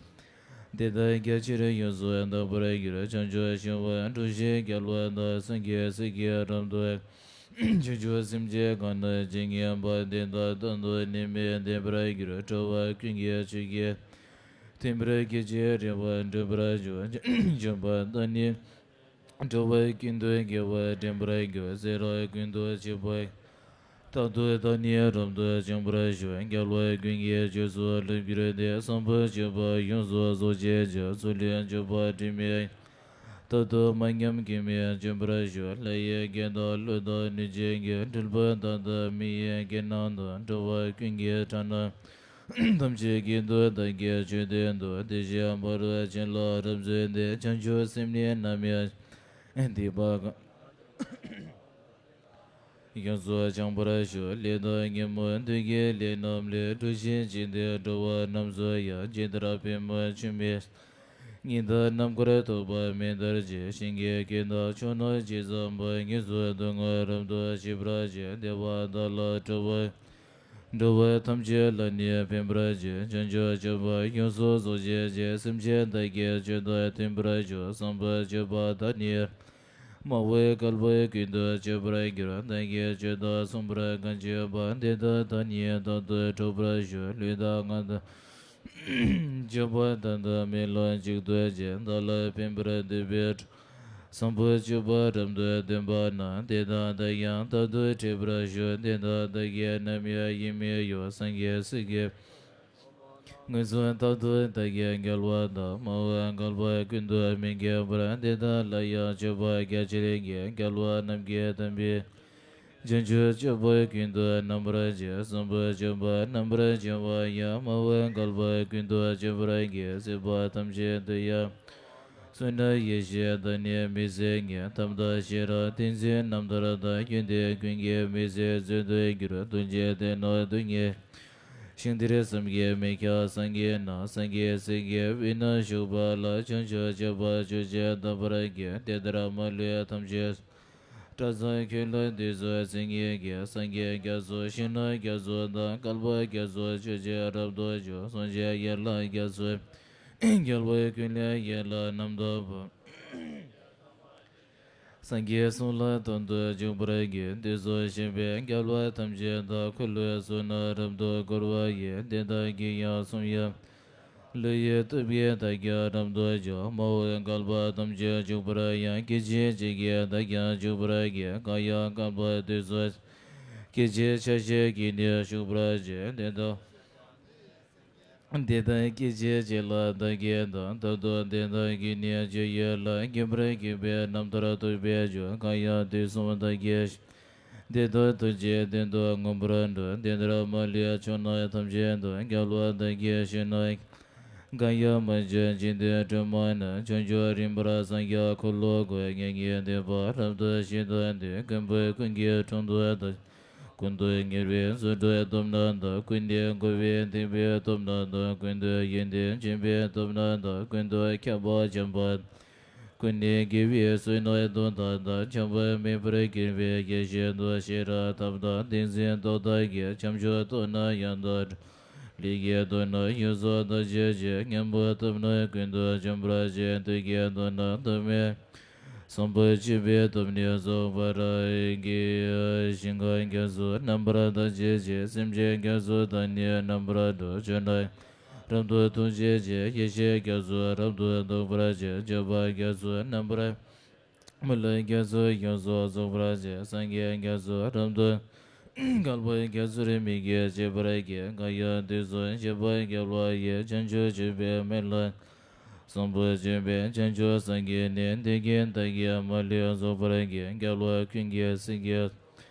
དེ་དག་རྒྱ་ཆེར་ཡོངས་སུ་དག་པར་འགྱུར། བྱང་ཆུབ་ཤིང་དབང་འགྲོ་བཞིའི་རྒྱལ་བ་དང་། སངས་རྒྱས་སྲས་ཀྱིས་རབ་ཏུ་བྱང་ཆུབ་སེམས་ཅན་གང་རྣམས་ཇི་སྙེད་པ། དེ་དག་རྟག་ཏུ་ནི་མི་བདེན་པར་འགྱུར། འགྲོ་བ་ཀུན་གྱི་ཆོས་ཀྱི་མཐུན་པར་སྐད་ཅིག་རེ་བ་འགྲུབ་པར་འགྱུར། འཇམ་དཔལ་དང་ནི་འགྲོ་བ་ཀུན་ཏུ་དགེ་བ་འདྲེན་པར་འགྱུར། ཚེ་རབས་ཀུན་ཏུ་གཅིག་པ། རྟག་ཏུ་བདག་ནི་རབ་ཏུ་བྱང་བར་ཤོག། རྒྱལ་བ་ཀུན་གྱི་རྗེས་སུ་སློབ་གྱུར་ཏེ། བསམ་པ་གཅིག་པ་ཡོངས་སུ་རྫོགས་བྱེད་ཅིང་། ཚུལ་ཁྲིམས་འཇུག་པ་དྲི་མེད། རྟག་ཏུ་མ་ཉམས་སྐྱོན་མེད་སྤྱོད་པར་ཤོག། ལྷ་ཡི་སྐད་དང་ཀླུ་དང་གནོད་སྦྱིན་གྱི། འཁྲུལ་པ་དག་དང་མི་ཡི་སྐད་རྣམས་དང་། འགྲོ་བ་ཀུན་གྱི་སྒྲ་རྣམས་ཐམས་ཅད་ཀུན་ཏུ་བདག་གིས་ཆོས་བསྟན་ཏོ། དེ་བཞིན་ཕ་རོལ་ཕྱིན་ལ་རབ་འཛིན་ཏེ། བྱང་ཆུབ་སེམས་ནི་ནམ་ཡང་སྡིག་པ་གང་ཡོངས་སུ་བྱང་བར་ཤོག། ལས་དང་ཉོན་མོངས་བདུད་ཀྱི་ལས་རྣམས་ལས། གྲོལ་ཞིང་བྱིང་འདི་འགྲོ་བ་རྣམས་སུ་ཡང་། ཇི་ལྟར་པུས་མོ་ཆུ་མིག་གཉིས་དང་ནམ་མཁར་ཐུག་པ་མེ་ལྟར་བྱེད། ཞིང་གི་སྐད་དང་ཆུ་རྣམས་ཇི་ཙམ་པ། ཉིད་སུ་སྡུག་བསྔལ་རབ་ཏུ་ཞི་བར་བྱེད། བདེ་བ་བདག་ལ་སྤྲོ་བ། འགྲོ་བ་ཐམས་ཅད་ལ་ནི་ཕན་པར་བྱེད། བྱང་ཆུབ་སྤྱོད་པ་ཡོངས་སུ་རྫོགས་བྱེད་ཅིང་། སེམས་ཅན་དག་གི་སྤྱོད་དང་མཐུན་པར་འཇུག། བསམ་པ་སྤྱོད་པ་དག་ནི། མ་འོངས་བསྐལ་པ་ཀུན་ཏུ་སྤྱོད་པར་འགྱུར། བདག་གི་སྤྱོད་དང་མཚུངས་པར་གང་སྤྱོད་པ། དེ་དག་དག་ནི་རྟག་ཏུ་གྲོལ་བར་ཤོག། ལུས་དང་ངག་དང་། སྤྱོད་པ་དག་དང་མི་སློབ་གཅིག་ཏུ་བྱེད། བདག་ལ་ཕན་པར་འདོད་པའི་བསམ་པ་སྤྱོད་པ་རབ་ཏུ་ལྡན་པ་རྣམས། དེ་དག་དག་ཀྱང་རྟག་ཏུ་བྲལ་བར་ཤོག། དེ་དག་བདག་གིས་ནམ་ཡང་ཡིད་མི་གཡོ། སངས་རྒྱས་སྲས་ཀྱི་དངོས་སུ་རྟག་ཏུ་བདག་གིས་རྒྱལ་བ་དང་། མ་འོངས་བསྐལ་པ་ཀུན་ཏུ་མི་འགྱུར་བར། དེ་དག་ལ་ཡང་མཆོད་པ་རྒྱ་ཆེར་བགྱི། རྒྱལ་བ་རྣམས་ཀྱི་དམ་པའི། བྱང་ཆུབ་སྤྱོད་པ་ཀུན་ཏུ་རྣམ་པར་བྱེད། བསམ་པ་སྤྱོད་པ་རྣམ་པར་བྱེད་པ་ཡང་། མ་འོངས་བསྐལ་པ་ཀུན་ཏུ་སྤྱོད་པར་བགྱི། སྲིད་པ་ཐམས་ཅད་དུ་ཡང་། བསོད་ནམས་ཡེ་ཤེས་དང་ནི་མི་ཟད་ཉིད། ཐབས་དང་ཤེས་རབ་ཏིང་འཛིན་རྣམ་ཐར་དང་། ཡོན་ཏན་ཀུན་གྱི་མི་ཟད་མཛོད་དུ་གྱུར། ཐུགས་རྗེ་དེ་རྣམས་སྡུག་བསྔལ་ཞིང་དེར་བསམ་གྱིས་མི་ཁྱབ་སངས་རྒྱས་རྣམས། སངས་རྒྱས་སྲས་ཀྱི་དབུས་ན་བཞུགས་པ་ལ། བྱང་ཆུབ་སྤྱོད་པ་ཆོས་ཀྱིས་བདག་པར་བགྱི། དེ་ལྟར་མ་ལུས་ཐམས་ཅད་སྐྲག་མཚང་ཁྱོད་ལ་འདི་ཚོགས་མཚན་ཉིད་ཀྱིས། སངས་རྒྱས་རྒྱ་མཚོ་ཞིང་རྣམས་རྒྱ་མཚོ་དང་། བསྐལ་པ་རྒྱ་མཚོ་ཆོས་ཀྱིས་རབ་ཏུ་འཇུག། སངས་རྒྱས་ཡན་ལག་རྒྱ་མཚོའི་རྒྱལ་བ་ཀུན་ལས་ཡན་ལག་རྣམ་དག་པ། སངས་རྒྱས་གསུང་ལ་དོན་དུ་འཇུག་པར་བགྱི། འདི་ཚོགས་ཞིང་པའི་རྒྱལ་བ་ཐམས་ཅད་དང་། འཁོར་ལོའི་ཚོགས་རྣམས་རབ་ཏུ་བསྐོར་བ་ཡི། དེ་དག་གི་ཡང་གསུང་ཡང་ ལྷ་ཡི་སྟོབས་ཀྱིས་བདག་ཀྱང་རབ་ཏུ་འཇུག། མ་འོངས་བསྐལ་པ་ཐམས་ཅད་འཇུག་པར་ཡང་། སྐད་ཅིག་གཅིག་གིས་བདག་ཀྱང་འཇུག་པར་བགྱི། གང་ཡང་བསྐལ་པ་དུས་གསུམ། སྐད་ཅིག་ཆ་ཤས་ཀྱིས་ནི་ཞུགས་པར་བྱེད། དེ་དག་དེ་དག་སྐད་ཅིག་གཅིག་ལ་བདག་གིས་འདུལ། ད་དུང་དེ་དག་གིས་ནི་སྤྱོད་ཡུལ་ལ། སྐྱེ་བར་གྱུར་པའི་རྣམ་ཐར་ཐོས་པའི་མཆོག། གང་ཡང་དུས་གསུམ་བདག་གིས། དེ་དག་ཐམས་ཅད་དོན་དུ་མངོན་པར་འགྲུབ། དེ་ལྟར་མ་ལུས་ཕྱོགས་རྣམས་ཐམས་ཅད་དུ། རྒྱལ་བ་བདག་གིས་བཞུགས་ན། གང་ཡང་མ་བྱོན་འཇིག་རྟེན་སྒྲོན་མ་ན། བྱང་ཆུབ་རིམ་པར་སངས་རྒྱས་འཁོར་ལོ་བསྐོར། མྱ་ངན་འདས་པ་རབ་ཏུ་ཞི་དང་ལྡན། མགོན་པོ་ཀུན་གྱི་དྲུང་དུ་བདག་ཀུན་ཏུ་ཉེ་བའི་རྫུ་འཕྲུལ་སྟོབས་རྣམས་དང་། ཀུན་ནས་འགོ་བའི་བདེན་པའི་སྟོབས་རྣམས་དང་། ཀུན་ཏུ་ཡོན་ཏན་སྦྱིན་པའི་སྟོབས་རྣམས་དང་། ཀུན་ཏུ་ཁྱབ་པ་འཇམ་དཔལ། ཀུན་ནས་དགེ་བའི་བསོད་ནམས་དུ་མཐའ་དག་འཆད་པ་མེད་པར་གྱུར་པའི་ཡེ་ཤེས་དང་ཤེས་རབ་ཐབས་དང་ཏིང་འཛིན་རྟོག་བཏང་གི། བྱང་ཆུབ་ཏོག་ན་ཡང་དག་ལས་ཀྱི་དོན་རྣམས་ཡོངས་སུ་དག་བྱེད་ཅིང་། མཉམ་པའི་སྟོབས་རྣམས་ཀུན་ཏུ་འཇོམས་པར་བྱེད། བདུད་ཀྱི་གདོན་རྣམས་དུ་མས། བཟང་པོ་སྤྱོད་པའི་སྟོབས་ནི་རྫོགས་པར་བགྱི། ཞིང་ཁམས་རྒྱ་མཚོ་རྣམ་པར་དག་བྱེད་ཅིང་། སེམས་ཅན་རྒྱ་མཚོ་དང་ནི་རྣམ་པར་འགྲོགས། ཆོས་རྣམས་རབ་ཏུ་ཐོབ་བྱེད་ཅིང་། ཡེ་ཤེས་རྒྱ་མཚོ་རབ་ཏུ་རྟོགས་པར་བྱེད། སྤྱོད་པ་རྒྱ་མཚོ་རྣམ་པར། མ་ལུས་རྒྱ་མཚོ་ཡོངས་སུ་རྫོགས་པར་བྱེད། སངས་རྒྱས་རྒྱ་མཚོ་རབ་ཏུ། བསྐལ་པ་རྒྱ་མཚོར་མི་སྐྱེ་བྱེད་པར་བགྱི། གང་ཡང་དུས་གསུམ་གཤེགས་པ་རྒྱལ་བ་ཡི། བྱང་ཆུབ་སྤྱོད་པའི་མེ་ལྷ། བཟང་པོ་སྤྱོད་པས་བྱང་ཆུབ་སངས་རྒྱས་ནས། དེ་ཀུན་བདག་གིས་མ་ལུས་རྫོགས་པར་བགྱི། རྒྱལ་བ་ཀུན་གྱི་སྲས་ཀྱི།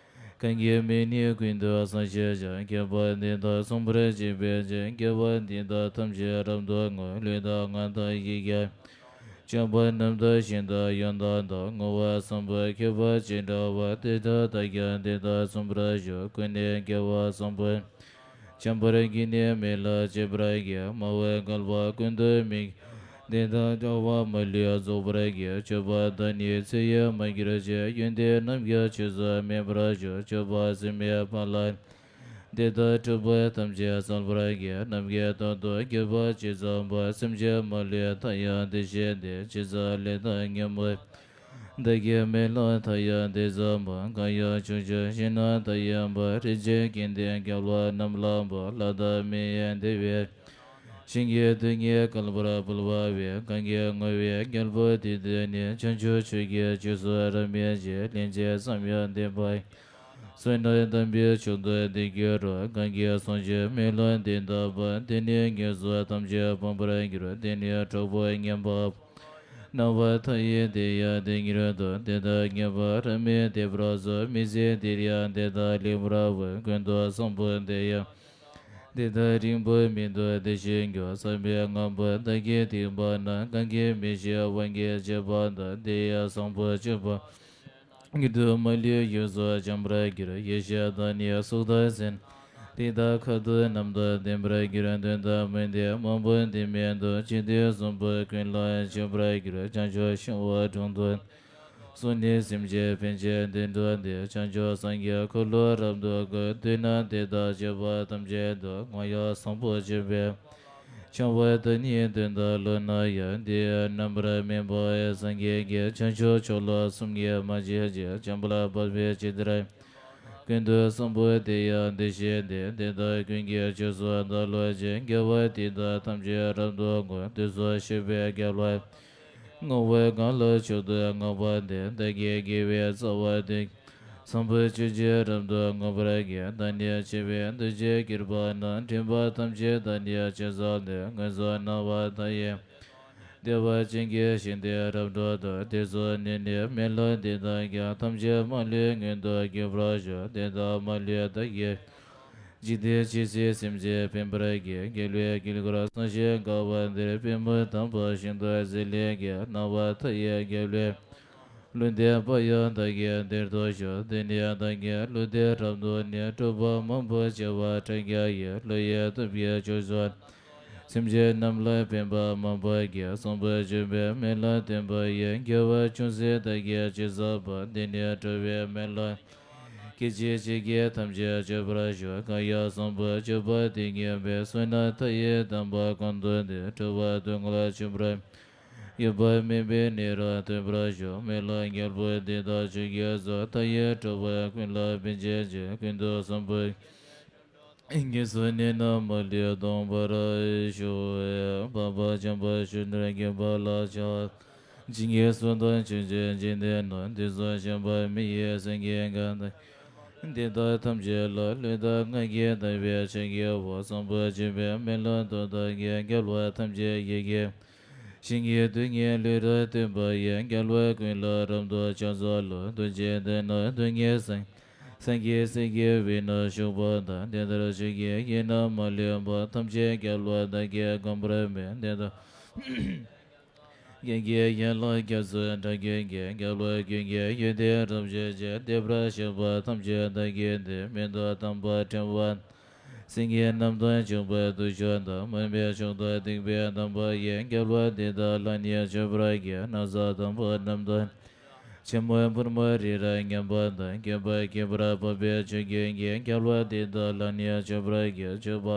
གང་གི་མིང་ནི་ཀུན་ཏུ་བཟང་ཞེས་བྱ། མཁས་པ་འདི་དག་གསུང་པར་བྱེད་པའི་ཕྱིར། མཁས་པ་འདི་དག་ཐམས་ཅད་རབ་ཏུ་བསྔོ། ལུས་དང་ངག་དང་ཡིད་ཀྱིས། བྱམས་པ་རྣམས་དང་ཞིང་དང་ཡང་དག་དང་། བསྔོ་བ་བཟང་པོ་མཁས་པ་ཅི་འདྲ་བ། དེ་དག་བདག་ཀྱང་འདི་ལྟར་གསུང་པར་ཞུ། ཀུན་ནས་རྒྱལ་བ་བཟང་པོ། བྱམས་པར་བགྱི་ནས་མི་ལ་སྤྱད་པར་བགྱི། མ་འོངས་བསྐལ་པ་ཀུན་ཏུ་མི། དེ་དག་ཐོབ་པ་མ་ལུས་རྫོགས་པར་བགྱི། སྤྱོད་པ་དང་ནི་ཚེ་ཡི་མ་གྱུར་ཅིག། ཡོན་ཏན་རྣམས་ཀྱང་ཆོས་སུ་སྨིན་པར་ཤོག། སྤྱོད་པ་སེམས་མེད་པ་ལ། དེ་དག་འཁྲུལ་པ་ཐམས་ཅད་སེལ་བར་བགྱི། ནམ་མཁའི་མཐའ་སྟོང་གྱུར་པ་ཇི་ཙམ་པ། སེམས་ཅན་མ་ལུས་མཐའ་ཡང་དེ་བཞིན་ཏེ། ཇི་ཙམ་ལས་དང་ཉོན་མོངས་བདག་གི་མེ་ལྷ་མཐའ་ཡང་དེ་ཙམ་པ། གང་ཡང་བྱང་ཆུབ་ཤིང་རྣམས་མཐའ་ཡས་པ། རིན་ཆེན་སྐལ་ལྡན་རྒྱལ་བ་རྣམས་ལ་འབུལ། ལྷ་དང་མི་ཡི་བདེ་བའི་ཞིང་གི་རྡུལ་སྙེད་བསྐལ་པར་འབུལ་བ་བས། གང་གིས་བསྔོ་བའི་རྒྱལ་པོ་དེ་དག་ནི། བྱང་ཆུབ་མཆོག་གི་རྗེས་སུ་རབ་མི་མཇལ། ལན་ཅིག་ཙམ་ཡང་བདེན་པ་ཡི། བསོད་ནམས་དམ་པའི་མཆོག་ཏུ་དེ་འགྱུར་རོ། གང་གིས་བསངས་ཀྱིས་མེ་ལྷ་འདི་དག་འབུལ། དེ་ནི་ངན་སོང་ཐམས་ཅད་སྤངས་པར་འགྱུར། དེ་ནི་གྲོགས་པོ་ངན་པ་སྣང་བ་མཐའ་ཡས་དེ་ཡང་དེ་ཉིད་དུ། དེ་དག་ངེས་པར་རབ་མི་བདེ་བར་གསུངས། མི་ཚེ་འདིར་ཡང་དེ་དག་ལེགས་པར་འབུལ། ཀུན་ཏུ་བཟང་པོ་དེ་ཡང་དེ་དག་རིང་པོ་མི་ཐོགས་བདེ་ཞིང་འགྱུར། བསམ་པའི་ངང་པོ་བདག་གིས་ཐོས་པ་ན། གང་གིས་མི་ཤེས་དབང་གིས་བྱས་པ་དག། དེ་ཡང་བཟང་པོ་སྤྱོད་པ་མྱུར་དུ་མ་ལུས་ཡོངས་སུ་འཇོམས་པར་འགྱུར། ཡེ་ཤེས་དང་ནི་གཟུགས་དང་སེམས། དེ་དག་ཁ་ཏོན་རྣམས་དང་ལྡན་པར་འགྱུར། དོན་དམ་མུན་སྡེ་མང་པོ་འདི་མེད་དོ། ཇི་སྟེ་བཟང་པོ་ཀུན་ལ་སྤྱོད་པར་འགྱུར། བྱང་ཆུབ་ཤིང་དབང་དྲུང་དུ་སོང་ནས། སེམས་ཅན་ཕན་ཕྱིར་བདེ་འགྲོ་སྟེ། བྱང་ཆུབ་སངས་རྒྱས་འཁོར་ལོ་རབ་ཏུ་བསྐོར། དེ་ན་དེ་དག་སྤྱོད་པ་ཐམས་ཅད་དུ། ངོ་ཡང་བཟང་པོ་སྤྱོད་པའི་འཆང་བ་དང་ནི་དོན་དམ་ལུས་ན་ཡང་། དེ་ཡང་རྣམ་པར་སྨིན་པ་སངས་རྒྱས་ཀྱི། བྱང་ཆུབ་མཆོག་ལ་བསམ་གྱིས་མ་ཁྱབ་ཅིང་། འཇམ་དཔལ་དཔའ་བོས་ཇི་ལྟར། ཀུན་ཏུ་བཟང་པོ་དེ་ཡང་དེ་བཞིན་ཏེ། དེ་དག་ཀུན་གྱི་རྗེས་སུ་བདག་སློབ་ཅིང་། དགེ་བ་འདི་དག་ཐམས་ཅད་རབ་ཏུ་བསྔོ། དུས་གསུམ་གཤེགས་པའི་རྒྱལ་བ། བསྔོ་བས་གང་ལ་མཆོག་ཏུ་བསྔགས་པ་འདི། བདག་གི་དགེ་བའི་རྩ་བ་སྟེ། བཟང་པོ་སྤྱོད་ཕྱིར་རབ་ཏུ་བསྔོ་བར་བགྱི། བདག་ནི་ཆེ་བའི་འདུ་བྱེད་གྱུར་པ་ན། འདྲེན་པ་ཐམས་ཅད་དང་ནི་ཆོས་མཚུངས་ཏེ། ངན་སོང་སྣང་བ་མཐའ་ཡས། བདེ་བ་ཅན་གྱི་ཞིང་དེར་རབ་འགྲོ་དུས། དེ་ཚུ་ནི་ནི་མེ་ལྷ་འདི་དག་ཀྱང་། ཐམས་ཅད་མ་ལུས་མངོན་དུ་གྱུར་པར་ཤོག། དེ་དག་མ་ལུས་བདག་གིས། འཇིག་རྟེན་ཇི་སྲིད་སེམས་ཅན་ཕན་པར་བགྱི། རྒྱལ་བའི་དཀྱིལ་འཁོར་བསམ་ཞིང་དགའ་བ་འདིར། པུས་མོ་དམ་པ་ཤིན་ཏུ་བརྩེ་ལེགས་ཀྱིས། སྣང་བ་མཐའ་ཡས་རྒྱལ་བའི་ལུས་འདི་པ་ཡང་བདག་གིས་འདིར་ཐོབ་ཤོག། དེ་ནས་བདག་གིས་ལུས་འདི་རབ་ཏུ་ནི། སྤྲུལ་པ་མང་པོ་བྱེ་བ་ཕྲག་བརྒྱ་ཡིས། ལྷ་ཡི་སྟོབས་ཀྱིས་ཕྱོགས་བཅུ་སེམས་ཅན་རྣམས་ལ་ཕན་པ་མང་པོ་བགྱི། བཟང་པོ་སྤྱོད་པའི་མེ་ལྷ་ལྡན་པ་ཡི། དགེ་བ་ཅུང་ཟད་བདག་གིས་ཅི་བསགས་པ། དེ་ནི་སྤྲུལ་པའི་མེ་ལྷ་སྐད་ཅིག་གཅིག་གིས་ཐམས་ཅད་གཅོད་པར་ཤོག། གང་ཡང་བཟང་པོ་སྤྱོད་པ་དེ་ཉིད་པའི། བསོད་ནམས་མཐའ་ཡས་དམ་པ་གང་བསྡུས་ཏེ། སྤྲུལ་པ་སྡུག་བསྔལ་ཆེན་པོར་ཡོད་པ་མེད་པའི་གནས་རབ་ཐོབ་པར་ཤོག། མེ་ལྷ་རྒྱལ་པོ་འདི་དག་མཆོག་གི་གཙོ། མཐའ་ཡས་གྲུབ་པ་ཀུན་ལ་ཕན་བྱེད་ཅིང་། ཀུན་ཏུ་བཟང་པོ་ དགེ་སོགས་ནི་ནམ་མ་ལུས་སྟོང་པར་ཤོག། འཕགས་པ་འཇམ་དཔལ་ཆོས་སྒྲོན་གྱི་དཔལ་ལ་ཕྱག་འཚལ། ཇི་སྙེད་སུ་དང་ཆོས་ཀྱི་འཇིག་རྟེན་ན། དུས་གསུམ་བྱོན་པ་མི་ཡི་སེང་གེ་གང་དག་དེ་དག་ཐམས་ཅད་ལ་ལུས་དང་ངག་གིས་བདག་པོའི་ཕྱག་བགྱིའོ། བཟང་པོ་སྤྱོད་པའི་མེ་ལྷ་གདུགས་དང་བརྒྱད། རྒྱལ་བ་ཐམས་ཅད་ཡི་གེ་ཞིང་གི་རྡུལ་སྙེད་ལུས་དང་བསྟན་པ་ཡི། རྒྱལ་བ་ཀུན་ལ་རབ་ཏུ་ཕྱག་འཚལ་ལོ། ཐུགས་རྗེའི་གདན་ན་རྡུལ་སྙེད་སེང་སེང་གེ་སྲིད་ཀྱི་དབུས་ན་བཞུགས་པ་དང་། དེ་ལྟར་ཆོས་ཀྱི་དབྱིངས་རྣམས་མ་ལུས་པ། ཐམས་ཅད་རྒྱལ་བ་བདག་གིས་གོམས་པར་མོས། དེ་དག་ཀུན་གྱི་ཡན་ལག་རྒྱ་མཚོའི་སྒྲ་ཀུན་གྱིས། རྒྱལ་བ་ཀུན་གྱི་ཡོན་ཏན་རབ་བརྗོད་ཅིང་། བསྟན་པར་གཤེགས་པ་ཐམས་ཅད་བདག་གིས་བསྟེན། མི་འདའ་དམ་པ་ཕྲེང་བ་སེང་གེ་རྣམས་དང་མཆོག་པའི་གདུལ་ཕྱོགས་དང་། མ་འོངས་པའི་ཕྱོགས་དང་སྡིག་པའི་དམ་པ་ཡི། རྒྱལ་བ་འདི་དག་ལ་ནི་མཆོད་པར་བགྱི། ན་བཟའ་དམ་པ་རྣམས་དང་། ཕྱེ་མ་ཕུར་མ་རི་རབ་མཉམ་པ་དང་། སྐྱེས་པ་སྐྱེས་པར་བབ་པའི་ཆོས་ཀུན་གྱི། རྒྱལ་བ་འདི་དག་ལ་ནི་མཆོད་པར་བགྱི། མཆོད་པ་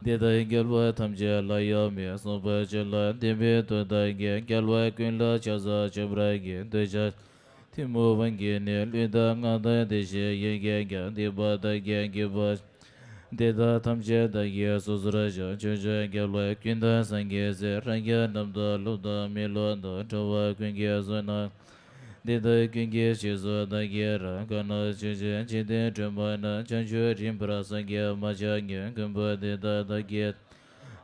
འདི་དག་རྒྱལ་བ་ཐམས་ཅད་ལ་ཡང་མོས། གསུངས་པ་ཆོས་ལ་བརྟེན་པའི་མཐུ་དང་བརྒྱད། རྒྱལ་བ་ཀུན་ལ་ཕྱག་འཚལ་མཆོད་པར་བགྱི། འདོད་ཆགས་ཐུན་མོང་དབང་གིས་ནི། ལུས་དང་ངག་དང་བདེ་གཤེགས་ཡིད་ཀྱིས་ཀྱང་། སྡིག་པ་དག་གིས་བགྱིས་པ་དེ་དག་ཐམས་ཅད་བདག་གིས་སོ་སོར་བཤགས། ཕྱོགས་བཅུའི་རྒྱལ་བ་ཀུན་དང་སངས་རྒྱས་སྲས། རང་རྒྱལ་རྣམས་དང་ཀླུ་དང་མི་ཀླུ་དང་། འགྲོ་བ་ཀུན་གྱི་བསོད་ནམས་དེ་དག་ཀུན་གྱི་རྗེས་སུ་བདག་གིས་རབ། གང་ན་ཆོས་ཀྱི་འཇིག་རྟེན་དྲོད་འབར་ན། བྱང་ཆུབ་རིམ་པར་སངས་རྒྱས་མ་ཆགས་ཉིད། མགོན་པོ་དེ་དག་བདག་གིས་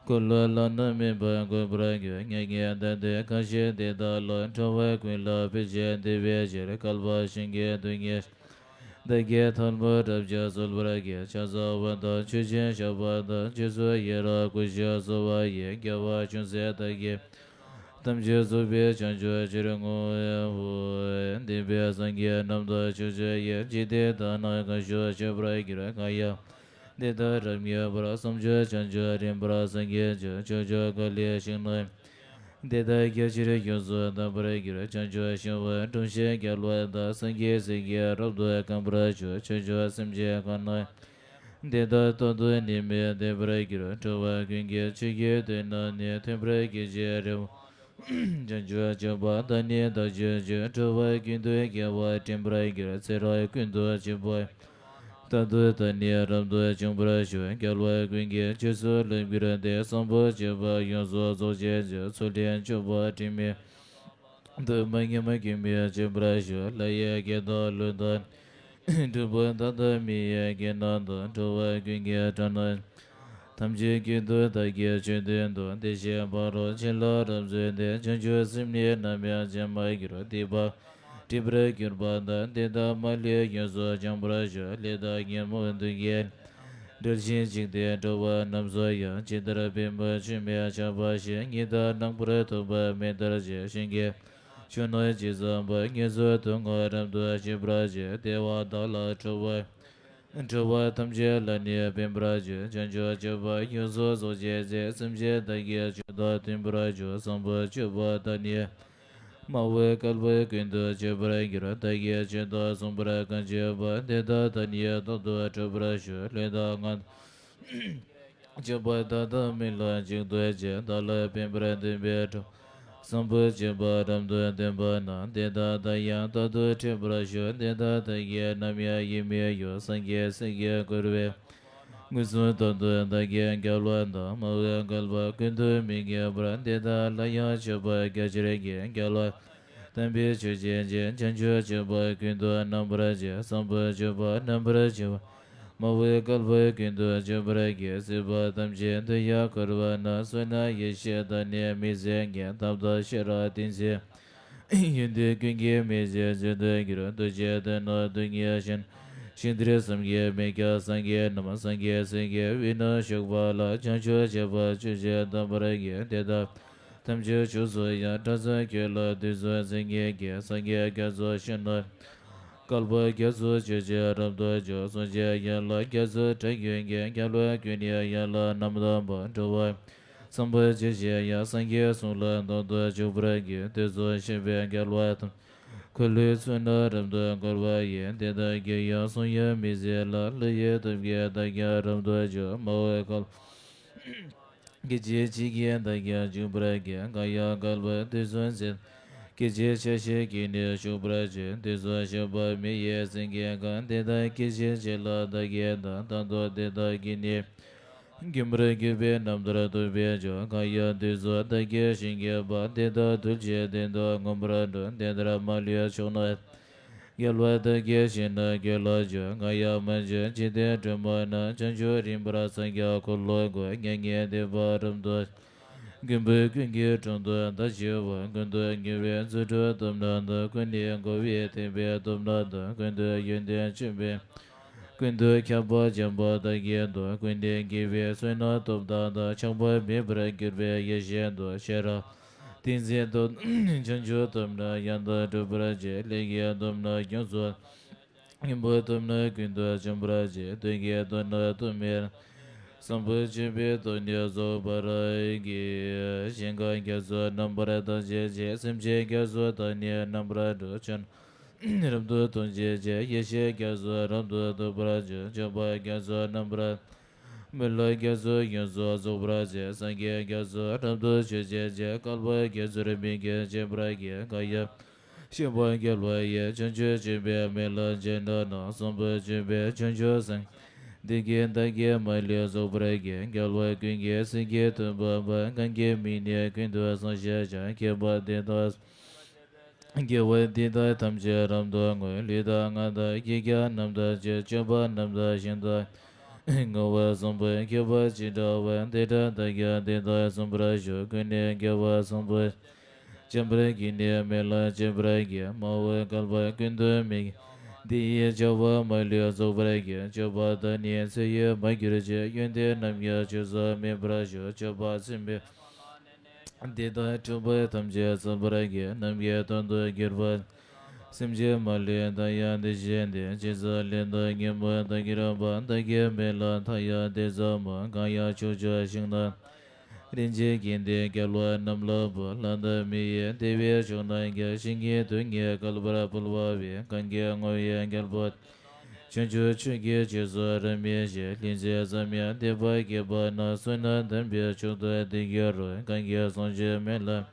འཁོར་ལོ་བླ་ན་མེད་པ་འགོད་པར་འགྱུར། མྱ་ངན་འདས་ཏེ་གང་ཞིག་དེ་དག་ལ། འགྲོ་བ་ཀུན་ལ་ཕན་ཕྱིར་བདེ་བའི་ཕྱིར། བསྐལ་པ་གཞན་གྱི་དུས་ངན་བདག་གིས་ཐལ་མོ་སྦྲབ་ཀྱིས་གསོལ་བར་བགྱི། ཕྱག་འཚལ་བ་དང་མཆོད་ཅིང་བཤགས་པ་དང་། རྗེས་སུ་ཡི་རང་བསྐུལ་ཞིང་གསོལ་བ་ཡི། རྒྱལ་བ་ཅུང་ཟད་བདག་གིས་ཐམས་ཅད་རྫོགས་པའི་བྱང་ཆུབ་ཕྱིར་བསྔོའོ། བདེན་པའི་སངས་རྒྱས་རྣམས་དང་ཕྱོགས་བཅུ་ཡི། འཇིག་རྟེན་དག་ན་གང་བཞུགས་མཆོད་པར་འགྱུར། གང་ཡང་དེ་དག་རབ་མཉེས་པར། བསམ་བརྗོད་བྱང་ཆུབ་རིམ་པར་སངས་རྒྱས་ཀྱི། ཕྱོགས་བཅུ་ག་ལའི་ཞིང་རྣམས་དེ་དག་རྒྱ་ཆེར་ཡོངས་སུ་དག་པར་འགྱུར། བྱང་ཆུབ་ཤིང་དབུས་འཁྲུངས་ཤིང་རྒྱལ་བ་དང་། སངས་རྒྱས་སྲས་ཀྱིས་རབ་ཏུ་གོམས་པར་ཞུ། ཕྱོགས་བཅུའི་སེམས་ཅན་གང་ན་དེ་དག་རྟག་ཏུ་ནི་མི་བདེ་བར་འགྱུར། འགྲོ་བ་ཀུན་གྱི་ཆོས་ཀྱི་དོན་རྣམས་ནི། མཐུན་པར་གྱུར་ཅིང་རེ་བ་བྱང་ཆུབ་སྤྱོད་པ་དག་ནི་བདག་སྤྱོད་ཕྱིར། འགྲོ་བ་ཀུན་ཏུ་དགེ་བ་འདྲེན་པར་འགྱུར། ཚེ་རབས་ཀུན་ཏུ་སྤྱོད་པ་དག་ཏུ་བདག་ནི་རབ་ཏུ་བྱུང་བར་ཤོག། རྒྱལ་བ་ཀུན་གྱི་རྗེས་སུ་བློས་བསྒྱུར་ཏེ། བཟང་པོ་སྤྱོད་པ་ཡོངས་སུ་རྫོགས་བྱེད་ཕྱིར། ཚུལ་ཁྲིམས་སྤྱོད་པ་དྲི་མེད་དུ་མ་ཉམས་སྐྱོན་མེད་སྤྱོད་པར་ཤོག། ལྷ་ཡི་སྐད་དང་ཀླུ་དང་། གྲུབ་པ་དག་དང་མི་ཡི་སྐད་རྣམས་དང་། འགྲོ་བ་ཀུན་གྱི་སྒྲ་རྣམས་ཐམས་ཅད་ཀུན་ཏུ་བདག་གིས་ཆོས་བསྟན་ཏོ། དེ་བཞིན་ཕ་རོལ་ཕྱིན་ལ་རབ་འཛིན་ཏེ། བྱང་ཆུབ་སེམས་ནི་ནམ་ཡང་བརྗེད་མ་གྱུར། སྡིག་པ་སྒྲིབ་པར་གྱུར་པ་དག་དེ་དག་མ་ལུས་ཡོངས་སུ་བྱང་བར་ཤོག། ལས་དང་ཉོན་མོངས་དུག་གིས་བསྒྲིབས་ཤིང་འཇིག་རྟེན་འགྲོ་བ་རྣམས་སུ་ཡང་། ཇི་ལྟར་བེམ་པོ་ཆུས་མི་ཆགས་པ་བཞིན། ཉིད་དང་རྣམ་པར་ཐར་པ་མེ་ལྟར་བརྗིད། ཞིང་གི་ཆུ་རྣམས་ཇི་ཙམ་པ། དངོས་སུ་དུག་ལྔ་རབ་ཏུ་ཞི་བར་བྱེད། བདེ་བ་དག་ལ་འགྲོ་བ་འགྲོ་བ་ཐམས་ཅད་ལ་ནི་ཕན་པར་བྱེད། བྱང་ཆུབ་སྤྱོད་པ་ཡོངས་སུ་རྫོགས་བྱེད་ཕྱིར། སེམས་ཅན་བདག་གིས་ཆོས་དང་མཐུན་པར་འཇུག། བཟང་པོ་སྤྱོད་པ་དག་ནི་མ་འོངས་བསྐལ་པ་ཀུན་ཏུ་སྤྱོད་པར་འགྱུར། བདག་གིས་ཆོས་དང་མཚུངས་པར་གང་སྤྱོད་པ། དེ་དག་ད་ནི་རྟག་ཏུ་སྒྲུབ་པར་ཤོག། ལུས་དང་ངག་དང་སྤྱོད་པ་དག་དང་མི་ལ་འཇིགས་འདོད་ཅིང་། བདག་ལ་ཕན་པར་འདོད་པའི་གྲོགས་བཟང་པོ་སྤྱོད་པ་རབ་ཏུ་བསྟན་པ་ན། དེ་དག་ད་ཡང་རྟག་ཏུ་འཕྲད་པར་ཤོག། དེ་དག་བདག་གིས་ནམ་ཡང་ཡིད་མི་གཡོ། སངས་རྒྱས་སྲས་ཀྱིས་བསྐུལ་བའི་མངོན་སུམ་རྟག་ཏུ་བདག་གིས་མཇལ་བ་དང་། མ་འོངས་བསྐལ་པ་ཀུན་ཏུ་མི་ངལ་བར། དེ་དག་ལ་ཡང་མཆོད་པ་རྒྱ་ཆེར་བགྱི། རྒྱལ་བ་དམ་པའི་ཆོས་བྱེད་ཅིང་། བྱང་ཆུབ་སྤྱོད་པ་ཀུན་ཏུ་རྣམ་པར་བྱེད། བཟང་པོ་སྤྱོད་པ་རྣམ་པར་བྱེད་པ། མ་འོངས་བསྐལ་པ་ཀུན་ཏུ་སྤྱོད་པར་བགྱི། སྲིད་པ་ཐམས་ཅད་དུ་ཡང་འཁོར་བ་ན། བསོད་ནམས་ཡེ་ཤེས་དང་ནི་མི་ཟད་རྒྱས། ཐབས་དང་ཤེས་རབ་ཏིང་འཛིན་ཡོན་ཏན་ཀུན་གྱི་མི་ཟད་རྫས་དུ་གྱུར། ཐུགས་རྗེའི་གདན་ན་རྡུལ་སྙེད་ཞིང་། ཞིང་དེར་བསམ་གྱིས་མི་ཁྱབ་སངས་རྒྱས་རྣམས། སངས་རྒྱས་སྲས་ཀྱི་དབུས་ན་བཞུགས་པ་ལ། བྱང་ཆུབ་སྤྱོད་པ་སྤྱོད་ཕྱིར་བསྟན་པར་བགྱི། དེ་དག་ཐམས་ཅད་མཆོག་སུ་ཡང་། སྒྲ་ཙམ་ཁྱོད་ལ་དུས་གསུམ་ཚིག་ངེས་ཀྱི། སངས་རྒྱས་རྒྱ་མཚོ་ཞིང་རྣམས་བསྐལ་པ་རྒྱ་མཚོ་སྤྱོད་ཕྱིར་རབ་ཏུ་འཇུག། གསུང་བྱེད་ཡན་ལག་རྒྱ་མཚོའི་སྒྲ་ཀུན་གྱིས། རྒྱལ་བ་ཀུན་ནི་ཡན་ལག་རྣམས་དང་པོ། འགྲོ་བ་བཟང་པོ་སྤྱོད་ཕྱིར་ཡང་། སངས་རྒྱས་གསུང་ལ་རྟག་ཏུ་འཇུག་པར་བགྱི། དུས་གསུམ་གཤེགས་པའི་རྒྱལ་བ་དང་། འཁོར་ལོའི་ཚུལ་རྣམས་རབ་ཏུ་བསྐོར་བ་ཡི། དེ་དག་གི་ཡང་གསུང་ཡང་མི་ཟད་ལ། ཀླུ་ཡི་སྟོབས་ཀྱིས་བདག་ཀྱང་རབ་ཏུ་འཇུག། མ་འོངས་བསྐལ་པ་སྐད་ཅིག་གཅིག་གིས་བདག་ཀྱང་འཇུག་པར་བགྱི། གང་ཡང་བསྐལ་པ་དུས་གསུམ་ཚེ་ སྐད་ཅིག་ཆ་ཤས་ཀྱིས་ནི་ཞུགས་པར་བྱེད། དེ་ཚོ་ཞུགས་པ་མི་ཡི་སེང་གེ་གང་། དེ་དག་སྐད་ཅིག་གཅིག་ལ་བདག་གིས་བལྟ། ད་དོ་དེ་དག་གིས་ནི་མགོན་པོར་གྱུར་པའི་རྣམ་ཐར་ཐོབ་པར་འགྱུར། གང་ཡང་དེ་ཚོ་བདག་གིས་ཤིང་གི་བ། དེ་དག་གདུལ་བྱའི་དོན་དུ་མངོན་པར་འགྲོ། དེ་ལྟར་མ་ལུས་ཕྱོགས་ན། རྒྱལ་བ་བདག་གིས་ཤིང་རྣམས་རྒྱུད་ལ་སྦྱོར། གང་ཡང་མ་བྱོན་འཇིག་རྟེན་སྒྲོན་མ་ན། བྱང་ཆུབ་རིམ་པར་སངས་རྒྱས་འཁོར་ལོ་བསྐོར། མྱ་ངན་འདས་པ་རབ་ཏུ། མགོན་པོ་ཀུན་གྱི་དྲུང་དུ་བདག་མཆིའོ། ཀུན་ཏུ་རྒྱལ་བའི་རྫུ་འཕྲུལ་སྟོབས་རྣམས་དང་། ཀུན་ནས་འགོ་བའི་ཐེག་པའི་སྟོབས་རྣམས་དང་། ཀུན་ཏུ་ཡོན་ཏན་ཆེན་པོའི། ཀུན་ཏུ་ཁྱབ་པ་འཇམ་དཔལ་དག་གི་མདོག་ཀུན་ནས་རྒྱལ་བའི་བསོད་ནམས་སྟོབས་དག་དང་། ཆགས་པ་མེད་པར་གྱུར་པའི་ཡེ་ཤེས་མདོག་ཤེས་རབ་ཏིང་འཛིན་སྟོབས། བྱང་ཆུབ་སྟོབས་རྣམས་ཡང་དག་སྒྲུབ་པར་བྱེད། ལས་ཀྱི་སྟོབས་རྣམས་ཡོངས་སུ། སྙིང་པོ་སྟོབས་རྣམས་ཀུན་ཏུ་འཇོམས་པར་བྱེད། དོན་གྱི་སྟོབས་རྣམས་སྟོབས་མེད། བཟང་པོ་སྤྱོད་པའི་སྟོབས་ནི་རྫོགས་པར་བགྱི། ཞིང་ཁམས་རྒྱ་མཚོ་རྣམ་པར་དག་བྱེད་ཅིང་། སེམས་ཅན་རྒྱ་མཚོ་དག་ནི་རྣམ་པར་སྒྲོལ། ཆོས་རབ་ཏུ་མཐོང་བྱེད་ཅིང་། ཡེ་ཤེས་རྒྱ་མཚོ་རབ་ཏུ་རྟོགས་པར་བྱེད། སྤྱོད་པ་རྒྱ་མཚོ་རྣམ་པར། སྨོན་ལམ་རྒྱ་མཚོ་ཡོངས་སུ་རྫོགས་པར་བྱེད། སངས་རྒྱས་རྒྱ་མཚོ་རབ་ཏུ་མཆོད་བྱེད་ཅིང་། བསྐལ་པ་རྒྱ་མཚོར་མི་སྐྱོ་བྱེད་པར་བགྱི། གང་ཡང་ཤེས་པ་རྒྱལ་བ་ཡི། བྱང་ཆུབ་སྤྱོད་པའི་སྨོན་ལམ་ཅི་འདྲ་ན། བཟང་པོ་སྤྱོད་པའི་བྱང་ཆུབ་སེམས། འདི་སྐད་བདག་གིས་མ་ལུས་རྫོགས་པར་བགྱི། རྒྱལ་བ་ཀུན་གྱི་སེང་གེ་ཐུབ་པ་པ། གང་གི་མིང་ནི་ཀུན་ཏུ་བཟང་ཞེས་བྱ། མཁས་པ་འདི་དག་དགེ་བ་འདི་དག་ཐམས་ཅད་རབ་ཏུ་བསྔོ། ལུས་དང་ངག་དང་ཡིད་ཀྱང་རྣམ་དག་བྱེད། སྤྱོད་པ་རྣམ་དག་ཞིང་དུ་བསྔོ་བ་བཟང་པོ་མཁས་པ་ཅི་འདྲ་བ། འདི་འདྲ་བདག་ཀྱང་འདི་དག་གསུང་བར་ཞུ། ཀུན་ནས་དགེ་བ་བཟང་པོ་སྦྱོང་བར་བགྱི་ནས་སྨོན་ལམ་བརྗོད་པར་བགྱི། མ་འོངས་བསྐལ་པ་ཀུན་ཏུ་མི་སྐྱོ། འདི་ཡི་བྱ་བ་མ་ལུས་རྫོགས་པར་བགྱི། སྤྱོད་པ་དག་ནི་ཚེ་ཡི་མ་གྱུར་ཅིག་ཡོན་ཏན་རྣམས་ཀྱང་ཆུད་ཟོས་མེད་པར་ཤོག་སྤྱོད་པ་སེམས་པའི་འདི་དག་འཁྲུལ་པ་ཐམས་ཅད་སེལ་བར་བགྱི། རྣམ་མཁྱེན་དོན་དུ་གྱུར་པ། སེམས་ཅན་མ་ལུས་བདག་ཡང་འདི་བཞིན་ཏེ། ཇི་ཙམ་ལས་དང་ཉོན་མོངས་དག་གིར་འབད། བདག་གི་སྨོན་ལམ་མཐའ་ཡང་དེ་ཙམ་མོ། གང་ཡང་ཕྱོགས་བཅུའི་ཞིང་རྣམས། རིན་ཆེན་གྱི་འདི་རྒྱལ་བ་རྣམས་ལ་འབུལ། ལྷ་དང་མི་ཡི་བདེ་བའི་མཆོག་རྣམས་ཀྱང་། ཞིང་གི་དུག་ནི་བསྐལ་པར་འབུལ་བ་བས། གང་གིས་བསྔོ་བའི་རྒྱལ་པོ། བྱང་ཆུབ་མཆོག་གི་རྗེས་སུ་རབ་མི་བྱེད། ལྷུང་བཟེད་ཙམ་ཡང་དད་པ་བསྐྱེད་པ་ན། བསོད་ནམས་དམ་པའི་མཆོག་ཏུ་འདི་འགྱུར་རོ། གང་གིས་བཟང་སྤྱོད་སྨོན་ལམ།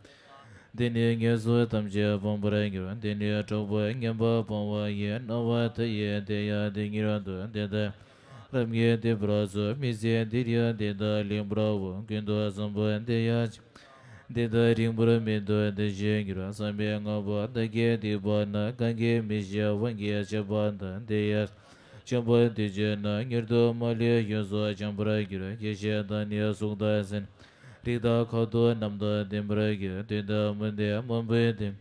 འདི་ནི་ངན་སོང་ཐམས་ཅད་སྤོང་བར་འགྱུར། འདི་ནི་གྲོགས་པོ་ངན་པ་སྤོང་བ་ཡིན། སྣང་བ་མཐའ་ཡས་དེ་ཡང་འདི་ཉིད་དུ། དེ་ལྟར་རབ་ངས་བསྟོད་པར་གསོལ། མི་ཚེ་འདིར་ཡང་འདི་དག་ལེགས་པར་འོང་། ཀུན་ཏུ་བཟང་པོ་འདི་ཡང་འདི་དག་རིང་པོར་མི་ཐོགས་དེ་བཞིན་འགྱུར། བསམ་པའི་དངོས་པོ་བདག་གིས་བསྡུས་པ་ན། གང་གིས་མི་ཤེས་དབང་གིས་བྱས་པ་དག་འདི་ཡང་བྱམས་པ་འདི་བྱས་ན། མྱུར་དུ་མ་ལུས་ཡོངས་སུ་བྱང་བར་འགྱུར། ཡེ་ཤེས་དང་ནི་གཟུགས་དང་སེམས། རིགས་དང་ཁ་དོག་རྣམས་དང་ལྡན་པར་འགྱུར། དུས་དང་མུ་སྟེགས་མང་པོའི་དུས།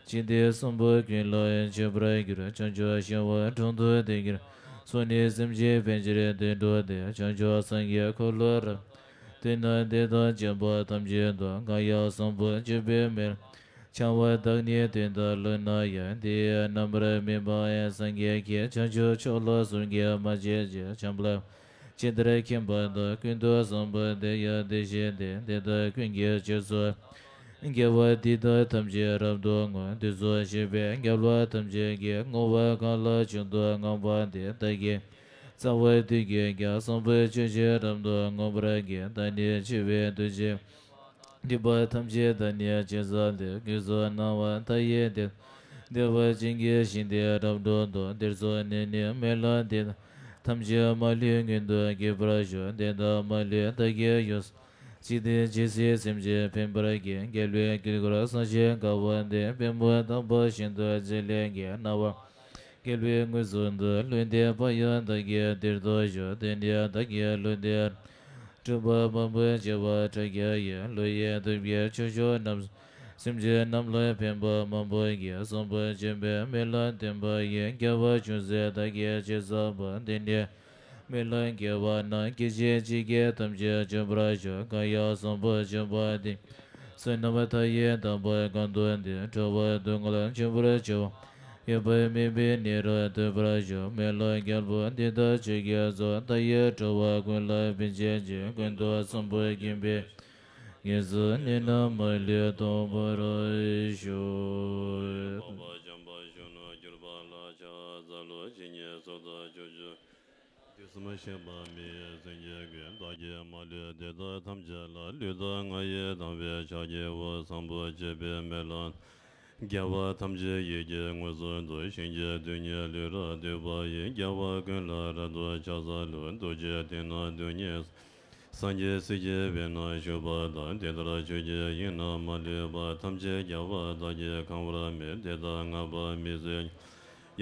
འཇིག་རྟེན་གསུམ་པོ་ཀུན་ལ་མཆོད་པར་འགྱུར། བྱང་ཆུབ་ཤིང་དབང་དྲུང་དུ་འདི་འགྱུར། སོགས་ནི་སེམས་ཅན་ཕན་ཕྱིར་དུད་འགྲོ་སྟེ། བྱང་ཆུབ་སངས་རྒྱས་འཁོར་ལོ་རབ། དེ་ན་དེ་དག་བྱམས་པ་ཐམས་ཅད་དང་། གང་ཡང་བཟང་པོ་སྤྱོད་པའི་སྨོན། འཆང་བ་དག་ནི་དུས་དང་ལུས་ན་ཡང་། དེ་ཡི་རྣམ་པར་སྨིན་པ་ཡང་སངས་རྒྱས་ཀྱིས། བྱང་ཆུབ་མཆོག་ལ་བཟུང་གིས་མ་བྱས་ཀྱི། བྱམས་པ་ཇི་ལྟར་མཁྱེན་པ་དང་། ཀུན་ཏུ་བཟང་པོ་དེ་ཡང་དེ་བཞིན་ཏེ། དེ་དག་ཀུན་གྱི་རྗེས་སུ། དགེ་བ་འདི་དག་ཐམས་ཅད་རབ་ཏུ་བསྔོ། དེ་ཚོ་ཤེས་པའི་རྒྱལ་བ་ཐམས་ཅད་ཀྱིས། བསྔོ་བ་གང་ལ་བྱུང་དུ་བསྔགས་པ་དེ། བདག་གི་རྩ་བ་དུས་ཀྱི་ཀྱང་། བཟང་པོ་སྤྱོད་ཕྱིར་རབ་ཏུ་བསྔོ་བར་བགྱི། བདག་ནི་འཆི་བའི་དུས་ཀྱི། སྒྲིབ་པ་ཐམས་ཅད་དག་ནི་ཕྱིར་བསལ་ཏེ། ཀུན་སོགས་སྣང་བ་མཐའ་ཡས་དེར། བདེ་བ་ཅན་གྱི་ཞིང་དེར་རབ་ཏུ་འགྲོ། དེར་སོགས་ནི་ནི་སྨོན་ལམ་འདི་དག་ཐམས་ཅད་མ་ལུས་མངོན་དུ་བགྱིད་པར་ཤོག་དེ་དག་མ་ལུས་བདག་གིས་ཡོངས་སུ། ཇི་སྟེ་ཇི་སྲིད་སེམས་ཅན་ཕན་པར་བགྱི། རྒྱལ་བའི་དཀྱིལ་འཁོར་བསམ་ཞིང་དགའ་བ་འདི། པདྨོ་དམ་པ་ཤིན་ཏུ་མཛེས་ལས་སྐྱེས། སྣང་བ་རྒྱལ་བའི་ངོས་བཟུང་དུ། ལུས་འདི་ཕར་ཡང་བདག་གིས་དེར་ཐོབ་ཤོག་དེ་ནས་བདག་གིས་ལུས་འདི། སྒྲིབ་པ་མང་པོས་བྱས་པ་དྲག་རྒྱལ་ཡིན། ལོ་ཡི་དུས་ཀྱི་ཆུ་ཤོག་རྣམས། སེམས་ཅན་རྣམས་ལ་ཕན་པ་མང་པོ་ཡིན། བཟང་པོ་སྤྱོད་པའི་སྨོན་ལམ་བརྟན་པ་ཡིས། དགེ་བ་ཅུང་ཟད་བདག་གིས་ཅི་བསགས་པ། འདི་ནི་སྨོན་ལམ་དགེ་བ་རྣམས། སྐད་ཅིག་གཅིག་གིས་ཐམས་ཅད་འཇོམས་པར་ཤོག་གང་ཡང་བཟང་པོ་སྤྱོད་པ་འདི། བསོད་ནམས་མཐའ་ཡས་དམ་པ་གང་དུ་འདུས། འགྲོ་བ་སྡུག་བསྔལ་འཇོམས་པར་བྱེད་པ། ཡོད་པ་མེད་པའི་གནས་རབ་ཐོབ་པར་ཤོག་སྨོན་ལམ་རྒྱལ་པོ་འདི་དག་ཆོས་ཀྱི་མཚོ། མཐའ་ཡས་འགྲོ་བ་ཀུན་ལ་ཕན་བྱེད་ཅིང་། ཀུན་ཏུ་བཟང་པོ་མཁྱེན་པའི། ངེས་སུ་གནས་རྣམས་མ་ལུས་ཐོབ་པར་ཤོག་འཕགས་པ་འཇམ་དཔལ་གཞོན་ནུར་གྱུར་པ་ལ། ཕྱག་འཚལ་ལོ། ཇི་སྙེད་སུ་དག་ཕྱོགས་བཅུ། དུས་གསུམ་གཤེགས་པ་མི་ཡི་སེང་གེ་ཀུན། བདག་གིས་མ་ལུས་དེ་དག་ཐམས་ཅད་ལ། ལུས་དང་ངག་ཡིད་དང་བས་ཕྱག་བགྱིའོ། བཟང་པོ་སྤྱོད་པའི་སྨོན་ལམ། རྒྱལ་བ་ཐམས་ཅད་ཡིད་ཀྱིས་མངོན་སུམ་དུ། ཞིང་གི་རྡུལ་སྙེད་ལུས་རབ་བཏུད་པ་ཡི། རྒྱལ་བ་ཀུན་ལ་རབ་ཏུ་ཕྱག་འཚལ་ལོ། རྡོ་རྗེ་གདན་ནི་རྡུལ་སྙེད། སངས་རྒྱས་སྲས་ཀྱི་དཔལ་ན་བཞུགས་པ་དང་། དེ་ལྟར་ཆོས་ཀྱི་དབྱིངས་རྣམས་མ་ལུས་པ། ཐམས་ཅད་རྒྱལ་བ་དག་གིས་གང་བར་མོས། དེ་དག་བསྔགས་པ་མི་བཟད།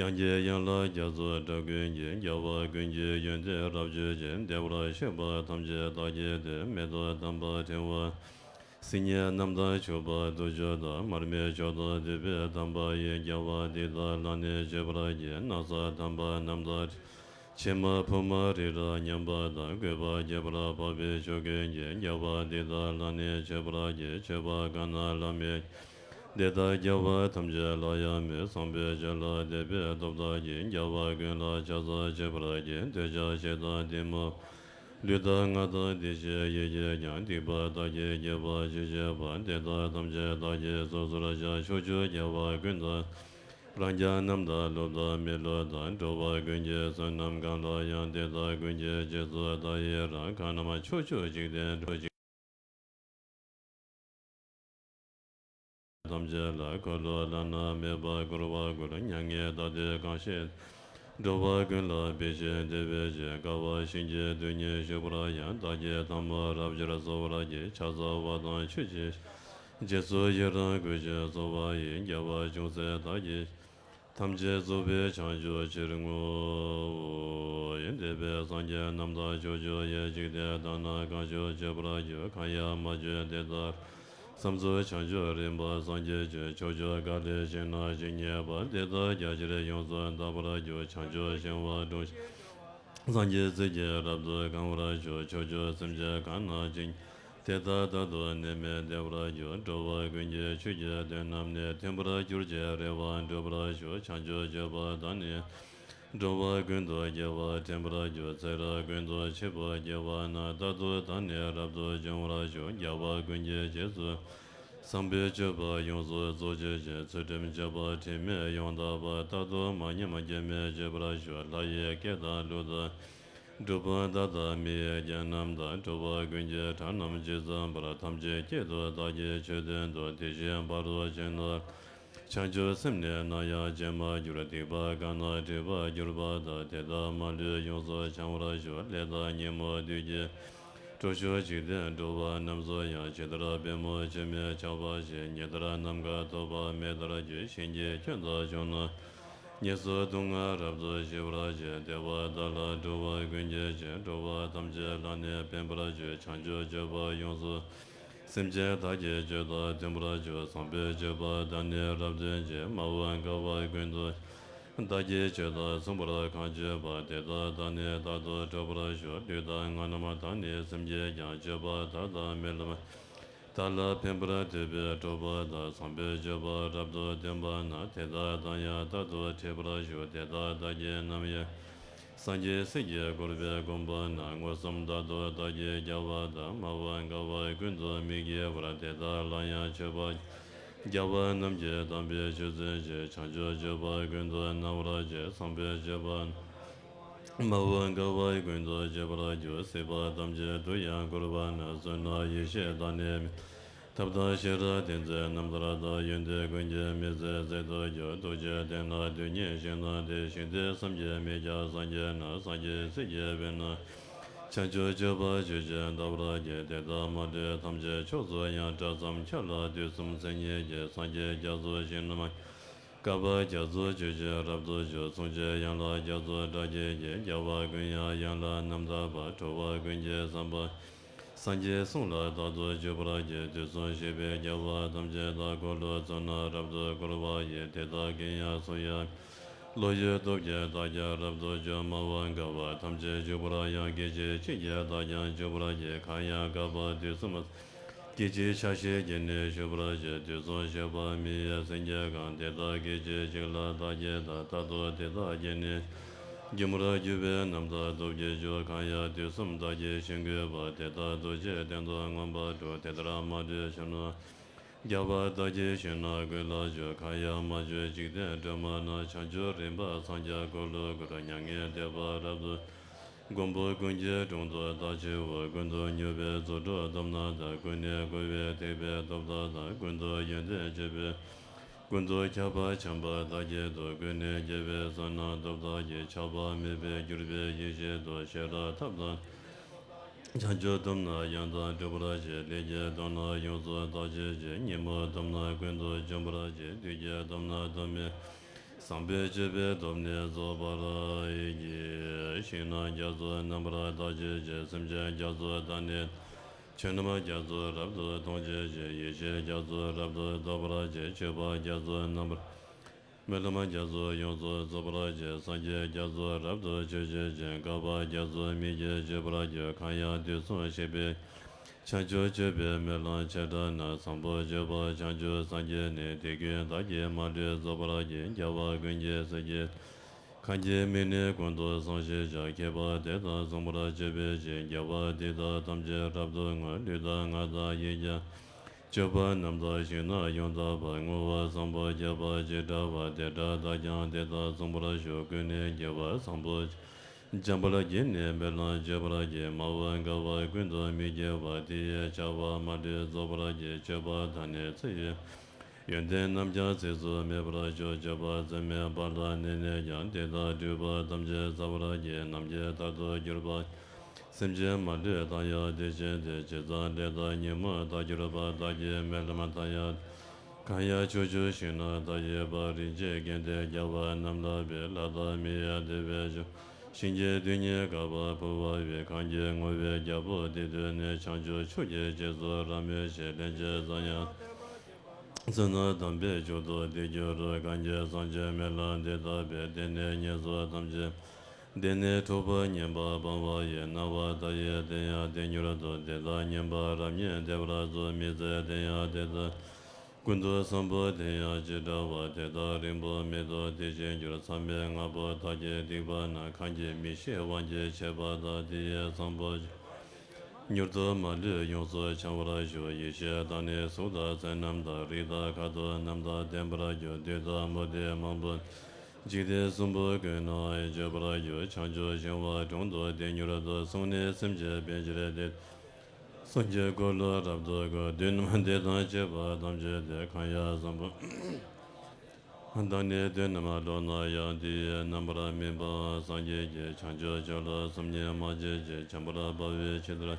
ཡང་ཀྱང་ཡང་ལ་རྒྱ་མཚོ་འཁྲབ་ཀུན་གྱི། རྒྱལ་བ་ཀུན་གྱི་ཡོན་ཏན་རབ་བརྗོད་ཅིང་། བདེ་བར་གཤེགས་པ་ཐམས་ཅད་བདག་གིས་བསྟོད། མེ་ཏོག་དམ་པ་ཕྲེང་བ། སིལ་སྙན་རྣམས་དང་ཕྱུག་པ་དུར་ཁྲོད་དང་། མར་མེ་མཆོག་དང་བདུག་པའི་དམ་པ་ཡིས། རྒྱལ་བ་འདི་དག་ལ་ནི་མཆོད་པར་བགྱི། ན་བཟའ་དམ་པ་རྣམས་དང་། ཕྱེ་མ་ཕུར་མ་རི་རབ་མཉམ་པ་དང་། བཀོད་པ་ཁྱད་པར་འཕགས་པའི་མཆོག་ཀུན་གྱི། རྒྱལ་བ་འདི་དག་ལ་ནི་མཆོད་པར་བགྱི། མཆོད་པ་གང་རྣམས་ལ་མི། དེ་དག་རྒྱལ་བ་ཐམས་ཅད་ལ་ཡང་མོས། བཟང་པོའི་ཆོས་ལ་དད་པའི་སྟོབས་དག་གིས། རྒྱལ་བ་ཀུན་ལ་ཕྱག་འཚལ་མཆོད་པར་བགྱི། འདོད་ཆགས་ཞེ་སྡང་གཏི་མུག་ལུས་དང་ངག་དང་བདེ་གཤེགས་ཡིད་ཀྱིས་ཀྱང་། སྡིག་པ་བདག་གིས་བགྱིས་པ་ཅི་མཆིས་པ། དེ་དག་ཐམས་ཅད་བདག་གིས་སོ་སོར་བཤགས། ཕྱོགས་བཅུའི་རྒྱལ་བ་ཀུན་དང་། རང་རྒྱལ་རྣམས་དང་སློབ་དང་མི་སློབ་དང་། འགྲོ་བ་ཀུན་གྱི་བསོད་ནམས་གང་ལ་ཡང་། དེ་དག་ཀུན་གྱི་རྗེས་སུ་བདག་ཡི་རང་། གང་རྣམས་ཕྱོགས་བཅུའི་འཇིག་རྟེན་འགྲོ་ཅིག་ཐམས་ཅད་ལ་འཁོར་ལོ་བླ་ན་མེད་པ་བསྐོར་བར་བསྐུལ། མྱ་ངན་འདའ་སྟོན་གང་བཞེད། འགྲོ་བ་ཀུན་ལ་ཕན་ཕྱིར་བདེ་བའི་ཕྱིར། དགའ་བ་བཞིན་གྱི་རྡུལ་སྙེད་བཞུགས་པར་ཡང་། བདག་གིས་ཐལ་མོ་རབ་སྦྱར་གསོལ་བར་བགྱི། ཕྱག་འཚལ་བ་དང་མཆོད་ཅིང་། རྗེས་སུ་ཡི་རང་བསྐུལ་ཞིང་གསོལ་བ་ཡི། རྒྱལ་བ་ཅུང་ཟད་བདག་གིས། ཐམས་ཅད་རྫོགས་པའི་བྱང་ཆུབ་ཕྱིར་བསྔོ་བའི། འདས་པའི་སངས་རྒྱས་རྣམས་དང་ཕྱོགས་བཅུ་ཡི། འཇིག་རྟེན་དག་ན་གང་བཞུགས་མཆོད་པར་འགྱུར། གང་ཡང་མ་བྱོན་དེ་དག་བསམ་རྫོགས་བྱང་ཆུབ་རིམ་པར་སངས་རྒྱས་ཀྱི། ཕྱོགས་བཅུ་ག་ལས་ཞིང་རྣམས་ཇི་སྙེད་པ། དེ་དག་རྒྱ་ཆེར་ཡོངས་སུ་དག་པར་འགྱུར། བྱང་ཆུབ་ཤིང་དབང་དྲུང་ཞིང་། སངས་རྒྱས་སྲས་ཀྱིས་རབ་ཏུ་གང་བར་བཞུགས། ཕྱོགས་བཅུའི་སེམས་ཅན་གང་རྣམས་ཀྱིས། དེ་དག་རྟག་ཏུ་ནད་མེད་བདེ་བར་འགྱུར། འགྲོ་བ་ཀུན་གྱི་ཆོས་ཀྱི་དོན་རྣམས་ནི། ཐོས་པར་གྱུར་ཅིག་རེ་བ་འགྲུབ་པར་ཤོག། བྱང་ཆུབ་སྤྱོད་པ་དག་ནི། འགྲོ་བ་ཀུན་ཏུ་དགེ་བ་འདྲེན་པར་འགྱུར། ཚེ་རབས་ཀུན་ཏུ་འཆི་བར་འགྱུར་བ་ན། རྟག་ཏུ་བདག་ནི་རབ་ཏུ་འབྱུང་བར་ཤོག། རྒྱལ་བ་ཀུན་གྱི་རྗེས་སུ། བཟང་པོའི་སྤྱོད་པ་ཡོངས་སུ་རྫོགས་བྱེད་ཅིང་། ཚུལ་ཁྲིམས་སྤྱོད་པ་དྲི་མེད་ཡང་དག་པ། རྟག་ཏུ་མ་ཉམས་སྐྱོན་མེད་སྤྱོད་པར་ཤོག། ལྷ་ཡི་སྐད་དང་ཀླུ་དང་། གྲུབ་པ་དག་དང་མི་ཡི་སྐད་རྣམས་དང་། འགྲོ་བ་ཀུན་གྱི་སྒྲ་རྣམས་ཇི་ཙམ་པར། ཐམས་ཅད་སྐད་དུ་བདག་གིས་ཆོས་བསྟན་ཏོ། དེ་བཞིན་ཕ་རོལ་ཕྱིན་ནི། བྱང་ཆུབ་སེམས་ནི་ནམ་ཡང་བརྗེད་མ་གྱུར། སྡིག་པ་གང་རྣམས་སྒྲིབ་པར་གྱུར་པ་དག། དེ་དག་མ་ལུས་ཡོངས་སུ་བྱང་བར་ཤོག། ལས་དང་ཉོན་མོངས་བདུད་ཀྱི། གྲོགས་ཤོར་འཇིག་རྟེན་འགྲོ་བ་རྣམས་སུ་ཡང་། ཇི་ལྟར་པད་མོ་ཆུ་མིག་ཆགས་པ་བཞིན། ཉི་ལྟར་ནམ་མཁའ་ཐོགས་པ་མེ་ལྟར་གྱུར། བྱིན་གྱིས་ཁྱོན་དུ་ཕྱུང་ན། ཉེས་སུ་སྡུག་བསྔལ་རབ་ཏུ་ཞི་བར་བྱེད། བདེ་བ་དག་ལ་འགྲོ་བ་ཀུན་གྱི་སྤྱི། འགྲོ་བ་ཐམས་ཅད་ལ་ནི་ཕན་པར་བྱེད། བྱང་ཆུབ་སྤྱོད་པ་ཡོངས་སུ། སེམས་ཅན་དག་གི་སྤྱོད་དང་མཐུན་པར་སྤྱོད། བཟང་པོའི་སྤྱོད་པ་དག་ནི་རབ་སྟོན་ཅིང་། མ་འོངས་དགའ་བ་ཀུན་ཏུ། བདག་གི་སྤྱོད་དང་མཚུངས་པར་གང་སྤྱོད་པ། དེ་དག་དང་ནི་རྟག་ཏུ་འགྲོགས་པར་ཤོག། ལུས་དང་ངག་རྣམས་དང་ནི་སེམས་ཀྱིས་ཀྱང་། སྤྱོད་པ་དག་དང་མི་སློབ། བདག་ལ་ཕན་པར་འདོད་པའི་གྲོགས་པོ་དག། བཟང་པོའི་སྤྱོད་པ་རབ་ཏུ་སྟོན་པ་ན། དེ་དག་དང་ཡང་རྟག་ཏུ་འཕྲད་པར་ཤོག། དེ་དག་བདག་གིས་ནམ་ཡང་། སངས་རྒྱས་སྲས་ཀྱིས་བསྐོར་བའི་དགོན་པ་ན། མངོན་སུམ་རྟག་ཏུ་བདག་གིས་རྒྱལ་བ་དང་། མ་འོངས་དགའ་བ་ཀུན་ཏུ་མི་སྐྱེ་བར། དེ་དག་ལ་ཡང་མཆོད་པ། རྒྱལ་བ་རྣམས་ཀྱི་དམ་པའི་ཆོས་སྟོན་ཅིང་། བྱང་ཆུབ་སྤྱོད་པ་ཀུན་ཏུ་སྣང་བར་བྱེད། བཟང་པོའི་སྤྱོད་པ། མ་འོངས་དགའ་བ་ཀུན་ཏུ་སྤྱད་པར་འགྱུར། སྲིད་པ་ཐམས་ཅད་དུ་ཡང་བསྐོར་བ་ན། བསོད་ནམས་ཡེ་ཤེས་དང་ནི། ཐབས་དང་ཤེས་རབ་ཏིང་འཛིན་རྣམ་ཐར་དང་། ཡོན་ཏན་ཀུན་གྱི་མི་ཟད་ཟད་དུ་གྱུར། རྡོ་རྗེ་གདན་ནི་རྡུལ་སྙེད་ཞིང་རྣམས་ཏེ། ཞིང་དེ་བསམ་གྱིས་མི་ཁྱབ་སངས་རྒྱས་རྣམས། སངས་རྒྱས་སྲས་ཀྱི་དཔལ་རྣམས། བྱང་ཆུབ་སྤྱོད་པ་ཇི་བཞིན་དག་པར་བགྱི། དེ་དག་མ་ལུས་ཐམས་ཅད་ཕྱོགས་སུ་ཡང་། ཕྲ་ཙམ་ཁྱབ་ལ་དུས་གསུམ་མཚན་ཉིད་ཀྱི། སངས་རྒྱས་རྒྱ་མཚོ་ཞིང་རྣམས། བསྐལ་པ་བརྒྱ་རྩ་བཅུ་ཞིང་རབ་ཏུ་བཞུགས། གསུང་ཆོས་ཡན་ལག་བརྒྱ་རྩ་བརྒྱད་ཀྱིས། རྒྱལ་བ་ཀུན་དབྱངས་ཡན་ལག་རྣམ་དག་པ། འགྲོ་བ་ཀུན་གྱི་བསམ་པ། སངས་རྒྱས་གསུང་ལ་རྟག་ཏུ་འཇུག་པར་བགྱི། དུས་གསུམ་གཤེགས་པའི་རྒྱལ་བ་ཐམས་ཅད་དག། འཁོར་ལོ་བཙུན་རྣམས་རབ་ཏུ་བསྐོར་བ་ཡི། དེ་དག་གི་ཡང་གསུང་ཡང་། བློ་ཡི་སྟོབས་ཀྱིས་བདག་ཀྱང་རབ་ཏུ་འཇུག། མ་འོངས་དགའ་བ་ཐམས་ཅད་འཇུག་པར་ཡང་། སྐད་ཅིག་གཅིག་གིས་བདག་ཀྱང་འཇུག་པར་བགྱི། གང་ཡང་དགའ་བ་དུས་གསུམ། སྐད་ཅིག་ཆ་ཤས་ཀྱིས་ནི་ཞུགས་པར་བགྱི། དུས་གསུམ་གཤེགས་པ་མི་ཡི་སེང་གེ་གང་། དེ་དག་སྐད་ཅིག་གཅིག་ལ་བདག་གིས་བལྟ། རྟག་ཏུ་དེ་དག་གིས་ནི། སྒྱུ་མར་གྱུར་པའི་རྣམ་ཐར་སྟོབས་ཀྱིས་བསྒྱུར། གང་ཡང་དུས་གསུམ་བདག་གིས་ཞིང་བཀོད་པ། དེ་དག་རྡོ་རྗེ་གདན་དུ་མངོན་པར་བསྒྲུབ། དེ་ལྟར་མ་བགྲོད་ཞིང་རྣམས། རྒྱལ་བ་དག་གི་ཞིང་རྣམས་ཀུན་ལ་བཞུགས། གང་ཡང་མ་བྱོན་འཇིག་རྟེན་སྒྲོན་མ་ན། བྱང་ཆུབ་རིམ་པར་འཚང་རྒྱ་འཁོར་ལོ་བསྐོར། མྱ་ངན་འདས་པ་རབ་ཏུ། མགོན་པོ་ཀུན་གྱི་དྲུང་དུ་བདག་མཆིའོ། ཀུན་ཏུ་མྱུར་བའི་རྫུ་འཕྲུལ་སྟོབས་རྣམས་དང་། ཀུན་ནས་བསྐོར་བའི་ཐེག་པའི་སྟོབས་དག་དང་། ཀུན་ཏུ་ཡོན་ཏན་སྤྱོད་པའི། ཀུན་ཏུ་ཁྱབ་པ་འཆམ་པ་བདག་བསྐྱེད་དོ། ཀུན་ནས་རྒྱལ་བའི་བསོད་ནམས་སྟོབས་དག་གིས། ཆགས་པ་མེད་པར་གྱུར་པའི་ཡེ་ཤེས་སུ། ཤེས་རབ་ཐབས་དང་བྱང་ཆུབ་ཐོབ་ནས། ཡང་དག་སྒྲུབ་པར་བྱེད། ལས་ཀྱི་སྟོབས་ནི་ཡོངས་སུ་དག་བྱེད་ཅིང་། ཉོན་མོངས་སྟོབས་ནི་ཀུན་ཏུ་འཇོམས་པར་བྱེད། བདུད་ཀྱི་སྟོབས་ནི་དོན་མེད་བཟང་པོའི་སྤྱོད་པའི་སྟོབས་ནི་རྫོགས་པར་བགྱི། ཞིང་རྣམས་རྒྱ་མཚོ་རྣམ་པར་དག་བྱེད་ཅིང་། སེམས་ཅན་རྒྱ་མཚོ་བདག་ནི། ཆོས་རྣམས་རྒྱ་མཚོ་རབ་ཏུ་མཐོང་བྱེད་ཅིང་། ཡེ་ཤེས་རྒྱ་མཚོ་རབ་ཏུ་རྫོགས་པར་བྱེད། སྤྱོད་པ་རྒྱ་མཚོ་རྣམ་པར། སྨོན་ལམ་རྒྱ་མཚོ་ཡོངས་སུ་རྫོགས་པར་བྱེད། སངས་རྒྱས་རྒྱ་མཚོ་རབ་ཏུ་མཆོད་བྱེད་ཅིང་། བསྐལ་པ་རྒྱ་མཚོ་མིག་གིས་མཆོད་པར་འགྱུར། གང་ཡང་དུས་གསུམ་གཤེགས་པའི་བྱང་ཆུབ་སྤྱོད་པའི་སྨོན་ལམ་ཆེ་དྲགས་ན། བཟང་པོ་སྤྱོད་པ་བྱང་ཆུབ་སངས་རྒྱས་ནི། དེ་ཀུན་བདག་གིས་མ་ལུས་རྫོགས་པར་བགྱི། རྒྱལ་བ་ཀུན་གྱི་སྲས་ཀྱི། གང་གི་མིང་ནི་ཀུན་ཏུ་བཟང་ཞེས་བྱ། མཁས་པ་དེ་དག་གསུངས་པར་བྱ་བའི་ཕྱིར། རྒྱལ་བ་འདི་དག་ཐམས་ཅད་རབ་ཏུ་བསྔོ། ལུས་དང་ངག་དང་ཡིད་ཀྱང་སྤྱོད་པ་རྣམས་དང་། ཞིང་རྣམས་ཡང་དག་པར། བསྔོ་བ་བཟང་པོ་རྒྱས་པ་ཇི་འདྲ་བ། དེ་འདྲ་བདག་ཀྱང་དེ་དག་གསུངས་པར་ཞུ། ཀུན་ནས་རྒྱལ་བ་བཟང་པོ་འཇམ་དཔལ་གྱིས་ནི། སྨོན་ལམ་བརྗོད་པར་བགྱི། མ་འོངས་བསྐལ་པ་ཀུན་ཏུ་མི་སྐྱེ་བར། དེ་ཡི་བྱ་བ་མ་ལུས་རྫོགས་པར་བགྱི། སྤྱོད་པ་དང་ནི་ཚེ་ཡི། ཡོན་ཏན་རྣམས་ཀྱང་ཚིགས་སུ་མེད་པར་ཞུ། སྤྱོད་པ་ཚད་མེད་པ་ལ་གནས་ནས་ཀྱང་། དེ་དག་སྒྲུབ་པ་ཐམས་ཅད་བྱ་བར་བགྱི། ནམ་མཁའི་མཐར་ཐུག་གྱུར་པ། སེམས་ཅན་མ་ལུས་མཐའ་ཡས་དེ་བཞིན་ཏེ། ཇི་ཙམ་ལས་དང་ཉོན་མོངས་དག་གྱུར་པ། བདག་གིས་སྨོན་ལམ་མཐའ་ཡས། གང་ཡང་ཕྱོགས་བཅུའི་ཞིང་རྣམས་མཐའ་ཡས་པ། རིན་ཆེན་གན་དྷའི་རྒྱལ་བ་རྣམས་ལ་འབུལ། ལྷ་དང་མི་ཡི་དེ་བས་ཆོས། ཞིང་གི་རྡུལ་སྙེད་ག་པར་འཕོ་བ་ཡི། གང་གིས་བསྔོ་བའི་རྒྱལ་པོ་དེ་ཐོས་ནས། བྱང་ཆུབ་མཆོག་གི་རྗེས་སུ་རབ་མོས་ཤིང་། སླན་ཆད་ས་ཡང་བསོད་ནམས་དམ་པའི་མཆོག་ཏུ་དེ་འགྱུར་རོ། གང་གིས་བསངས་མཆོད་སྨོན་ལམ་འདི་བཏབ་པས། དེ་ནས་ངན་སོང་ཐམས་ཅད། དེ་ནས་འཁྲུགས་པ་ཉམས་པ་སྤངས་པ་ཡི། སྣང་བ་མཐའ་ཡས་དེ་ཡང་དེར་གྱུར་ཏོ། དེ་དག་ཉམས་པ་རབ་ཉིད་བདེ་བར་གསུངས། མི་ཚེ་དེ་ཡང་དེ་ལྟར། ཀུན་ཏུ་བཟང་པོ་དེ་ཡང་ཇི་འདྲ་བ། དེ་དག་རིང་པོ་མེད་དོ་དེ་བཞིན་གྱུར། མཚམས་མེད་ལྔ་པོ་དག་གི་སྡིག་པ་རྣམས། གང་གིས་མི་ཤེས་དབང་གིས་བྱས་པ་དག་དེ་ཡི་བཟང་པོ་མྱུར་དུ་མ་ལུས་ཡོངས་སུ་བྱང་བར་ཤོག། ཡེ་ཤེས་དང་ནི་གཟུགས་དང་ཚེ་རྣམས་དང་། རིགས་དང་ཁ་དོག་རྣམས་དང་ལྡན་པར་གྱུར། བདུད་དང་མུ་སྟེགས་མང་པོ། འཇིག་རྟེན་གསུམ་པོ་ཀུན་ན་ཡང་སྤྱོད་པར་འགྱུར། བྱང་ཆུབ་ཤིང་དབང་དྲུང་དུ་དེ་གྱུར་ཏོ། གསུང་ནི་སེམས་ཅན་ཕན་ཕྱིར་ཏེ། གསུང་གི་འཁོར་ལོ་རབ་ཏུ་བསྐོར། བདུད་རྣམས་སྡེ་དང་བཅས་པ་ཐམས་ཅད་དེ། གང་ཡང་བཟང་པོ་དང་ནི་བདུད་རྣམས་བསླངས་ན་ཡང་། དེ་ཡི་རྣམ་པར་སྨིན་པའང་སངས་རྒྱས་ཀྱི། བྱང་ཆུབ་མཆོག་ལ་སོམ་ཉི་མ་བྱེད་ཅིག། འཇམ་དཔལ་དཔའ་བོས་ཇི་ལྟར།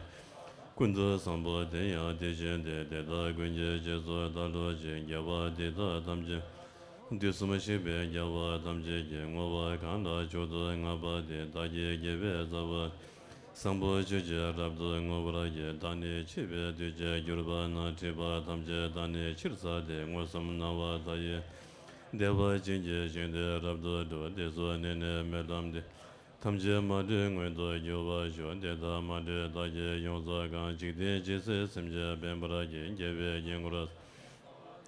ཀུན་ཏུ་བཟང་པོ་དེ་ཡང་དེ་བཞིན་ཏེ། དེ་དག་ཀུན་གྱི་རྗེས་སུ་བདག་སློབ་ཅིང་། རྒྱལ་བ་འདི་དག་ཐམས་ཅད། དུས་གསུམ་གཤེགས་པའི་རྒྱལ་བ་ཐམས་ཅད་ཀྱིས། བསྔོ་བ་གང་ལ་མཆོག་ཏུ་བསྔགས་པ་དེས། བདག་གི་དགེ་བའི་རྩ་བ། བཟང་པོ་ཆོས་ཀྱི་རབ་ཏུ་བསྔོ་བར་བགྱི། བདག་ནི་འཆི་བའི་དུས་ཀྱིས་གྱུར་པ་ན། སྒྲིབ་པ་ཐམས་ཅད་བདག་ནི་ཕྱིར་བསལ་ཏེ། མངོན་སུམ་སྣང་བ་མཐའ་ཡས། བདེ་བ་ཅན་གྱི་ཞིང་དུ་རབ་ཏུ་འགྲོ། དེ་སོགས་ནི་ནི་སྨོན་ལམ་འདི། ཐམས་ཅད་མ་ལུས་མངོན་དུ་འགྱུར་བར་ཤོག། དེ་དག་མ་ལུས་བདག་གིས་ཡོངས་སུ་བཀང་། འཇིག་རྟེན་ཇི་སྲིད་སེམས་ཅན་ཕན་པར་བགྱི། རྒྱལ་བའི་དཀྱིལ་འཁོར།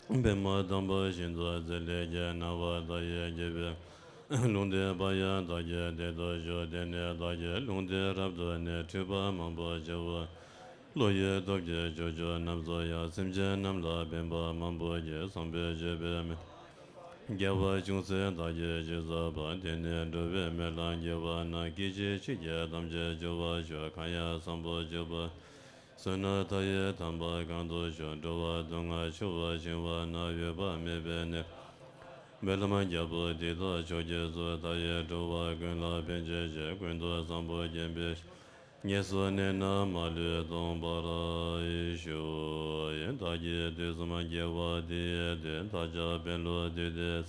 པདྨ་དམ་པ་ཤིན་ཏུ་མཛེས་ལས་སྐྱེས། སྣང་བ་མཐའ་ཡས་རྒྱལ་བའི། ལུང་བསྟན་པ་ཡང་བདག་གིས་བདེ་དུ་ཞུ། དེ་ནས་བདག་གིས་ལུང་བསྟན་རབ་ཏུ་ནི། འཁྲུལ་པ་མང་པོ་བྱེ་བ། བློ་ཡི་སྟོབས་ཀྱིས་ཕྱོགས་བཅུ་རྣམས་སུ་ཡང་། སེམས་ཅན་རྣམས་ལ་ཕན་པ་མང་པོ་བགྱི། བཟང་པོའི་སྤྱོད་པའི་སྨོན། དགེ་བ་ཅུང་ཟད་བདག་གིས་ཅི་བསགས་པ། དེ་ནི་འགྲོ་བའི་སྨོན་ལམ་དགེ་བ་རྣམས། སྐད་ཅིག་གཅིག་གིས་ཐམས་ཅད་འབྱོར་བར་ཤོག། གང་ཡང་བཟང་པོ་སྤྱོད་པ། བསོད་ནམས་མཐའ་ཡས་དམ་པ་གང་དུ་བཞུགས། འགྲོ་བ་སྡུག་བསྔལ་ཆུ་བོ་ཕྱིན་པ་ན། འོད་དཔག་མེད་པའི་གནས། སྨོན་ལམ་རྒྱལ་པོ་འདི་དག་མཆོག་གི་གཙོ། མཐའ་ཡས་འགྲོ་བ་ཀུན་ལ་ཕན་བྱེད་ཅིང་། ཀུན་ཏུ་བཟང་པོ་བརྒྱན་པའི། ངེས་སུ་གནས་ན་མ་ལུས་སྟོན་པར་ཤོག། བདག་གིས་དུས་གསུམ་དགེ་བ་འདི་ཡི་དོན། བདག་ཅག་དཔོན་སློབ་འདུས་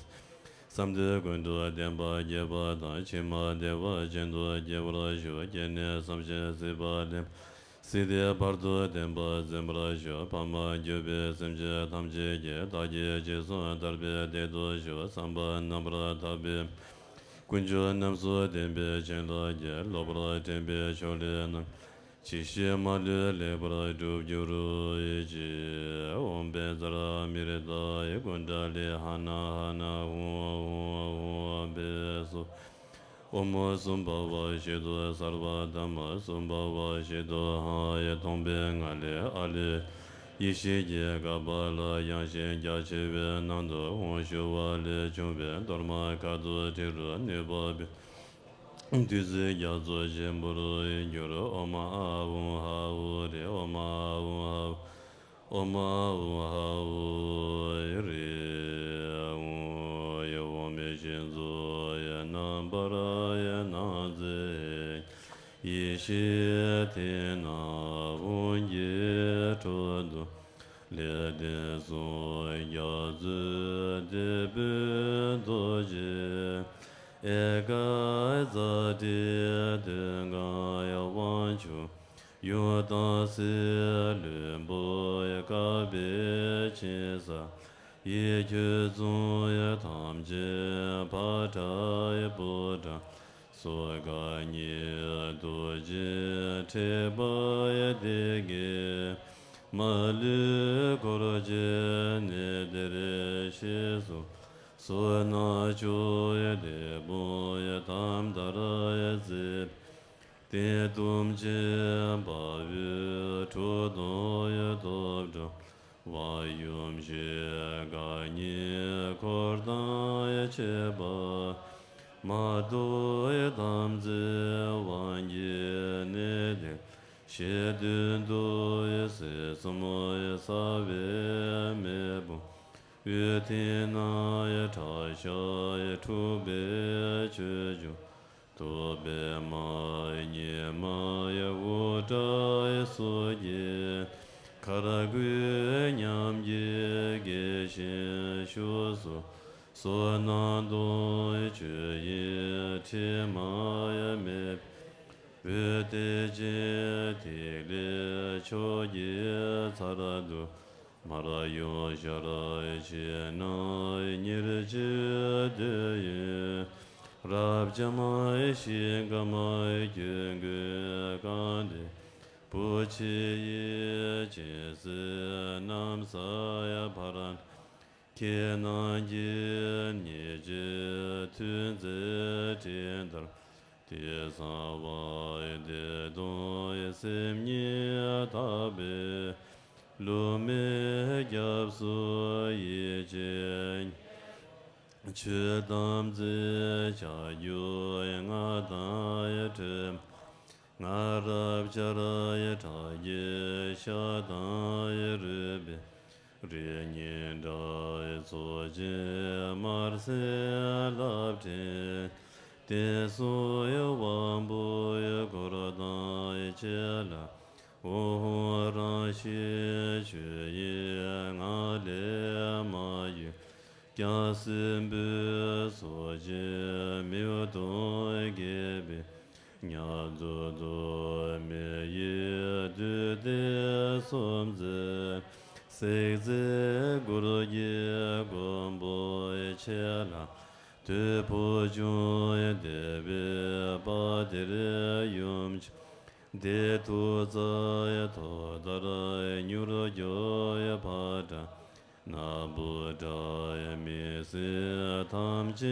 སྡེ། བསམ་དོན་ཀུན་ཏུ་བདེན་པ་རྒྱས་པ་དང་། ཕྱི་མ་བདེ་བ་ཅན་དུ་སྐྱེ་བར་ཤོག། སྐྱེས་ནས་བསམ་བཞིན་སྲིད་པ་ལེན། སྲིད་དེ་བར་དུ་བརྟན་པར་འཛིན་པར་ཤོག། ཕ་མར་གྱུར་པའི་སེམས་ཅན་ཐམས་ཅད་ཀྱིས། བདག་གིས་ཅི་གསུངས་དར་སྤེལ་བདེ་དུ་ཤོག། བསམ་པ་རྣམ་པར་དག་པའི། ཀུན་སྦྱོར་རྣམས་སུ་ལྡན་པའི་བྱིན་རླབས་ཀྱིས། ལོག་པར་དྲན་པའི་ཕྱོགས་ལས་རྣམ། ཇི་སྲིད་མ་ལུས་ལེགས་པར་འགྲུབ་གྱུར་ཅིག། ཨོཾ་བཛྲ་མི་རི་ཏ་ཡེ་ཀུཎྜ་ལི་ཧ་ན་ཧ་ན་ཧཱུྃ་ཧཱུྃ་ཧཱུྃ་བྷཻ་སྭཱ་ཧཱ། ཨོཾ་སྭ་བྷཱ་བ་ཤིདྡྷོ་སརྦ་དྷརྨ་སྭ་བྷཱ་བ་ཤིདྡྷོ་ཧཱ་ཡེ། སྟོང་པའི་ངང་ལས་ཨ་ལས་ཡེ་ཤེས་ཀྱི་ཀ་པཱ་ལ་ཡངས་ཤིང་རྒྱ་ཆེ་བའི་ནང་དུ་ཧཱུྃ་ཞུ་བ་ལས་བྱུང་བའི་གཏོར་མ་ཁ་དོག་དྲི་རོ་ནུས་པ་བདུད་རྩི་རྒྱ་མཚོ་ཆེན་པོར་གྱུར། ཨོཾ་ཨཱཿཧཱུྃ་ཧཱུྃ་ཧྲཱིཿ། ཨོཾ་ཨཱཿཧཱུྃ་ཧཱུྃ། ཨོཾ་ཨཱཿཧཱུྃ་ཧཱུྃ་ཧྲཱིཿ། ཡི་ནང་མཛད། ཡེ་ཤེས་ཐིག་ནག་ཧཱུྃ་གི་འཕྲོ་འདུ། ལེགས་ལྡན་གསུང་རྒྱ་མཚོའི་དེད་དཔོན་རྡོ་རྗེ། ཨེ་ཀ་ཛ་ཊི་ཟློས་གར་དབང་ཕྱུག། ཡུམ་དང་སྲས་བློན་པོ་བཀའ་བབས་མཁྱེན་བརྩེ། ཡིད་ཁྱོད་བཟུང་ཡི་ཐམས་ཅད་ཕ་ཁྲ་ཡི་བུ་ཁྲ། སོ་ག་ཉིད་རྡོ་རྗེ་ཕྲེང་བ་ཡི་སྡེ་དགེ། མ་ལུས་འཁོར་བཅས་གནས་འདིར་གཤེགས་སུ། བསོད་ནམས་མཆོག་ཡི་དེད་དཔོན་ཡི་དམ་དར་ཡི་རྩེ། གཏེར་སྟོན་ཆེན་དཔའ་བོས་ཁྲོ་ཐུང་ཡི་སྟོབས་སྒྲོག། དབང་ཡུམ་གཞི་ག་ཉིད་འཁོར་དང་ཡི་བཅས་པ། མ་ཐུབ་ཡི་དམ་རྫས་དབང་གིས་གནས་འདིར། གཤེགས་དུས་འདུ་ཡི་སྲིད་གསུམ་ཡི་ས་བོན་མེ་དཔུང་། དབུས་མཐིང་ནག་ཡི་ཁྲག་ཞགས་ཡི་འཁྲུགས་པའི་ཆོས་སྐྱོང་། ཐུབ་པའི་དམག་ཉི་མ་ཡི་དབུ་སྐྲ་ཡི་སོགས་ཀྱི། མཁར་དགུའི་ཉམས་ཀྱིས་དགྱེས་ཤིང་བཞུགས་སུ། བསོད་ནམས་དང་ཡི་ཆོས་དབྱིངས་དྲི་མ་ཡི་མེ། འོད་དཔལ་ཅན་ཐིག་ལེ་ཕྱོགས་ཀྱི་མཚར་སྡུག། སྨྲ་བརྗོད་ཤར་ཕྱིན་ཉེར་གཅིག་འདོད་ཡོན། རབ་འབྱམས་ཤིང་ཀ་མ་ཡི་ཀུན་དགའི་དཀའ་འདི། བུ་ཁྱི་ཡི་སྤྱན་གཟིགས་གནམ་ས་ཡི་ཕར། ཁྱེད་རྣམས་ཀྱིས་ཉིད་ཀྱི་མཐུས་མཛད་དྲིན་ལྟར། དེང་སང་བདེ་སྟོང་སེམས་ཉིད་དག་པའི། བསླུ་མེད་སྐྱབས་སུ་ཡིད་ཆེས། ཆོས་དམ་རྫས་ཕྱག་རྒྱ་ཡི་རྔ་དང་ཡི་ཁྲོས་མ། སྔ་རབས་ཆར་ཡི་ཁྲག་གི་ཤ་དང་ཡི་རུས་པའི། རིགས་ངན་དགྲ་ཡི་ཚོགས་ཀྱིས་དམར་སེར་རླབས་ཕྲེང་། བསྟན་སྲུང་ཡི་དབང་པོ་ཡི་འཁོར་དང་ཡི་བཅས་ལ། འོད་ཧཱུྃ་རང་བཞིན་ཆོས་དབྱིངས་ངང་ལས་མ་གྱུར། སྐྱབས་སེམས་དཔའི་ཚོགས་ཀྱིས་མིག་ཏོ་བརྒྱད་པའི། ཉ་རྡུལ་དུ་མེ་ཡིས་བསྡུས་ཏེ་སྲུང་མཛད། སྲེག་རྫས་གུར་གྱི་མགོན་པོ་ཡི་ཆེ་ལ། དུས་འཕོ་ཆུང་ཡི་དེད་དཔོན་དཔའ་གཏེར་ཡུམ་ཆེན། བདེ་ཐུགས་རྩ་ཡི་ཐོག་ལྟར་མྱུར་མགྱོགས་ཡི་ཕ་ཁྲ། ནག་པོ་ཁྲ་ཡི་མིང་སྲིང་ཐམས་ཅད་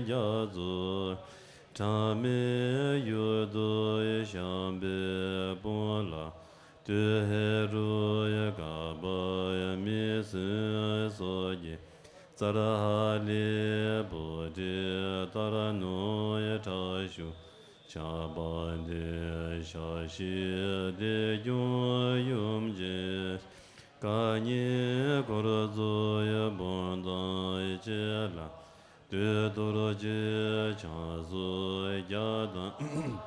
རྒྱ་མཚོ། ཁྲ་མོའི་ཡུལ་དུ་ཡི་བཤམས་པའི་དཔུང་ལ། སྟོད་ཧེ་རུ་ཡི་ག་པ་ཡི་མིང་སྲིང་སོགས་ཀྱི། ཙར་ཧ་ལའི་བུ་ཁྲིད་ལྟར་ནོར་ཡི་ཁྲག་ཤུགས། ཆགས་པ་འདི་ཤ་ཤེད་བདེ་སྐྱོང་ཡུམ་ཆེན། སྐད་སྙན་འཁོར་ཚོགས་ཡི་འབུམ་དང་ཡི་བཅས་ལ། བསྟོད་གཏོར་གྱི་ཆང་གསོལ་རྒྱ་དང་།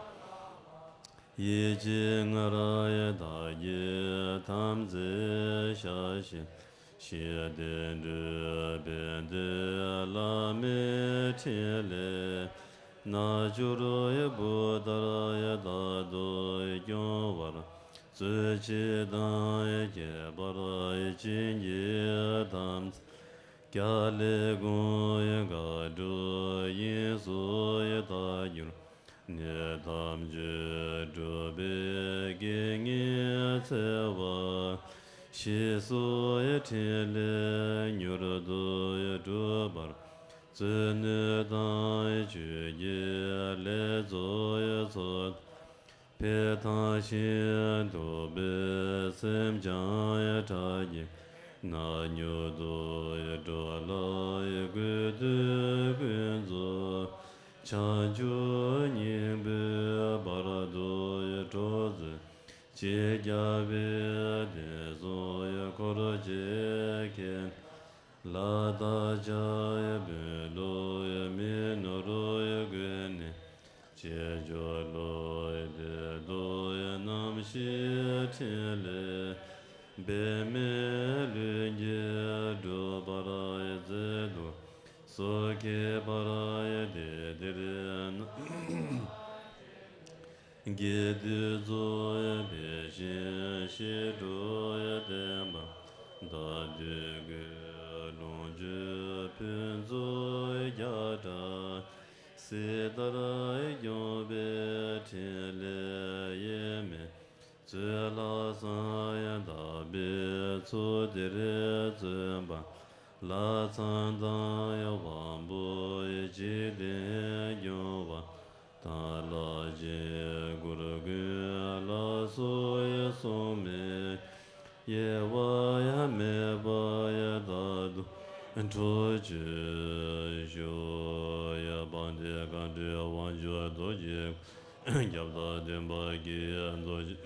ཡིད་ཀྱི་ང་ར་ཡི་བདག་གི་དམ་རྫས་ཤ་ཤེད། ཤེས་ལྡན་འགྲོ་བའི་བདེ་བླ་མའི་ཕྲིན་ལས། རྣལ་འབྱོར་ཡི་བུ་ལྟར་ཡི་བདག་ཏུ་སྐྱོང་བར། གཙོ་ཆེ་དང་ཡི་ཁྱད་པར་ཡི་བྱིན་གྱིས་དམ། རྒྱ་ལས་དགོངས་ཡི་དགག་སྒྲུབ་དབྱིངས་སུ་ཡི་དག་གྱུར། གནད་ཐམས་ཅད་གྲུབ་པའི་དགེ་བསྙེན་འཚལ་བ། ཞེས་སོགས་ཡི་ཕྲིན་ལས་མྱུར་དུ་ཡི་འགྲུབ་པར། བཙུན་ནུ་དང་ཡི་ཆོས་ཀྱི་ལས་ཚོགས་ཡི་ཚོགས། ཕེབས་ཐང་ཞིང་འདུག་པའི་སེམས་ཅན་ཡི་ཕྲ་རྒྱས། ནག་ཉུག་ཏུ་ཡི་འགྲོ་ལ་ཡི་དགོས་འདོད་ཀུན་རྫོགས། བྱང་ཆུབ་སྙིང་པོའི་བར་དུ་ཡི་འགྲོ་མཛད། ཅེས་རྒྱལ་བའི་བསྟན་སྲུང་ཡི་འཁོར་བཅས་མཁྱེན། ལ་དྭགས་ཡི་བོན་ལུ་ཡི་མི་ནོར་ཡི་དགོས་ནས། ཅེས་བརྗོད་ལོ། དེ་དུས་རྣམ་ཤེས་ཕྲིན་ལས་འབད་མེད་ལྷུན་གྱིས་གྲུབ་པར་མཛད་དུ་སོ་སྐྱེས་པར་དེ་འདིར་ན། དགེ་འདུན་ཚོགས་འཕེལ་ཞིང་ཞི་ཁྲོ་བསྟན་པ་དང་དུས་ཀུན་ལོངས་སྤྱོད་ཕུན་ཚོགས་རྒྱ་གྲགས་སྲིད་མཐར་སྐྱོང་བའི་ཕྲིན་ལས་ཡེངས་མེད་སྩོལ་ལ་གསང་ཡང་དག་པའི་ཚོགས་འདིར་བརྩོན་པ་ལྷ་ཚངས་དང་ཡང་དབང་པོ་འཇིག་རྟེན་སྐྱོང་བ་དང་ལྷ་ཆེན་གུ་རུ་ཀུན་ལ་སོགས་སྲུང་མའི་དབྱེ་བ་ཡང་མེད་པ་ཡང་རྟག་ཏུ་འཕྲོག་བྱེད་ཤོག། ཡ། དཔལ་ལྡན་མཁའ་འགྲོའི་དབང་ཕྱུག་རྡོ་རྗེ། སྐྱབས་དང་ལྡན་པ་དགེ་བའི་རྡོ་རྗེ།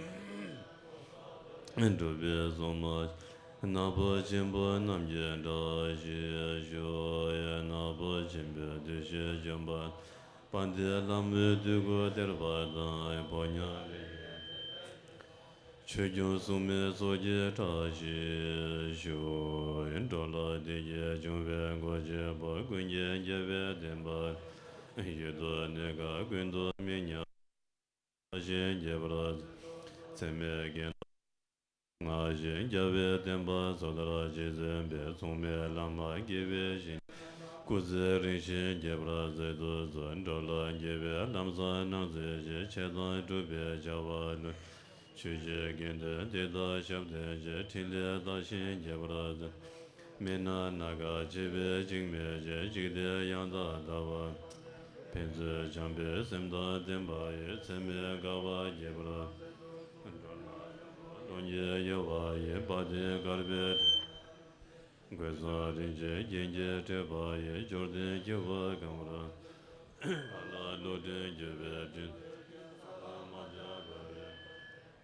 གྲུབ་པའི་སྲུང་མ། ནག་པོ་ཆེན་པོ་རྣམས་ཀྱི་བཀྲ་ཤིས་ཤོག། ཡ། ནག་པོ་ཆེན་པོའི་བདུད་བཞི་འཇོམས་པ། དཔལ་ལྡན་ལྷ་མོའི་བདུད་སྐོར་སྟེར་བ་དང་། ཕོ་ཉ་ཆོས་སྐྱོང་སྲུང་མའི་ཚོགས་ཀྱིས་བཀྲ་ཤིས་ཤོག། འགྲོ་ལ་བདེ་སྐྱིད་འབྱུང་བའི་གོ་ཆེན་པོ། ཀུན་མཁྱེན་རྒྱལ་བའི་བསྟན་པ། ཡུལ་དུ་གནས་སྐབས་ཀུན་ཏུ་མི་ཉམས། བཀྲ་ཤིས་རྒྱས་པར་མཛད། ཚད་མེད་རྒྱན་དང་། སྔར་བཞིན་རྒྱལ་བའི་བསྟན་པ་སོ་ཐར་རྗེས་འཛིན་པའི། མཚུངས་མེད་བླ་མ་དགེ་བའི་བཤེས་གཉེན། སྐུ་ཚེ་རིང་ཞིང་རྒྱས་པར་མཛད་དུ་གསོལ། འགྲོ་ལ་དགེ་བའི་ལམ་བཟང་རྣམས་མཛད་ཅིང་། ཆེ་མཐོང་གྲུབ་པའི་བྱ་བ་ལ། ཆོས་ཀྱི་དགེ་འདུན་འདི་དག་ཞབས་བརྟན་ཅིང་། ཕྲིན་ལས་དར་ཞིང་རྒྱས་པར་མཛད། མི་ནག་ནམ་མཁའ་ཆེ་བའི་འཇིགས་མེད་ཅིང་། འཇིག་རྟེན་ཡང་དག་ལྟ་བ། ཕན་ཚུན་བྱམས་པའི་སེམས་དང་ལྡན་པ་ཡི། ཚད་མེད་དགའ་བ་རྒྱས་པར། འགྲོ་རྣམས་ཀློང་གི་དབྱེ་བ་ཡི། དཔལ་ལྡན་དཀར་པོའི་སྤྲིན། གོས་བཟང་རིན་ཆེན་རྒྱན་གྱིས་སྤྲས་པ་ཡི། འབྱོར་ལྡན་སྐྱེ་བོ་གང་བར། ལ་བློ་གྲོས་འགྱུར་བའི་སྤྲིན། མ་བྱ་བ་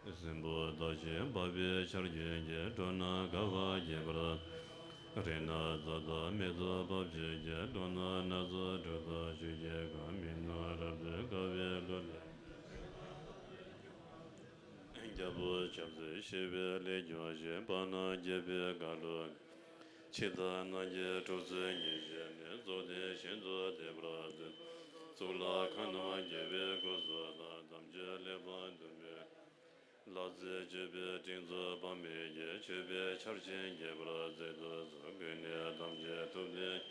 རེ། སྲིན་པོ་དག་ཞིང་འབར་བའི་ཆར་རྒྱུན་གྱིས། འགྲོ་རྣམས་དགའ་བ་རྒྱས་པར། རིགས་སྣ་རྩ་དང་མི་རྫོགས་འབབ་ཆུ་སྐྱེས། ཀླུ་ནག་སྣ་ཚོགས་གྲུབ་རྟགས་ཆུ་སྐྱེས་གང་། མི་ནག་རབ་ཏུ་དགའ་བའི་གླུ་ལེན། རྒྱལ་པོ་ཆབ་སྲིད་ཞི་བའི་ལས་སྐྱོང་ཞིང་། དཔའ་ནག་རྒྱལ་པོའི་དགའ་ལུ། འཆི་བདག་རྣམས་ཀྱི་འཁྲུག་རྩོད་ཉེན་བཤད་ནས། རྫོགས་ལྡན་ཞིང་དུ་བདེ་བར་མཛོད། གཙུག་ལག་ཁང་རྣམས་རྒྱལ་བའི་སྐུ་གཟུགས་དང་། དམ་ཆོས་གླེགས་བམ་དུ་མས། ལྷ་རྫས་སྤྱོད་པའི་སྤྲིན་ཚོགས་དཔག་མེད་ཀྱིས། མཆོད་པའི་ཆར་ཆེན་རྒྱས་པར་མཛད་དུ་གསོལ། ཀུན་ནས་ཐམས་ཅད་ཐུབ་བསྟན།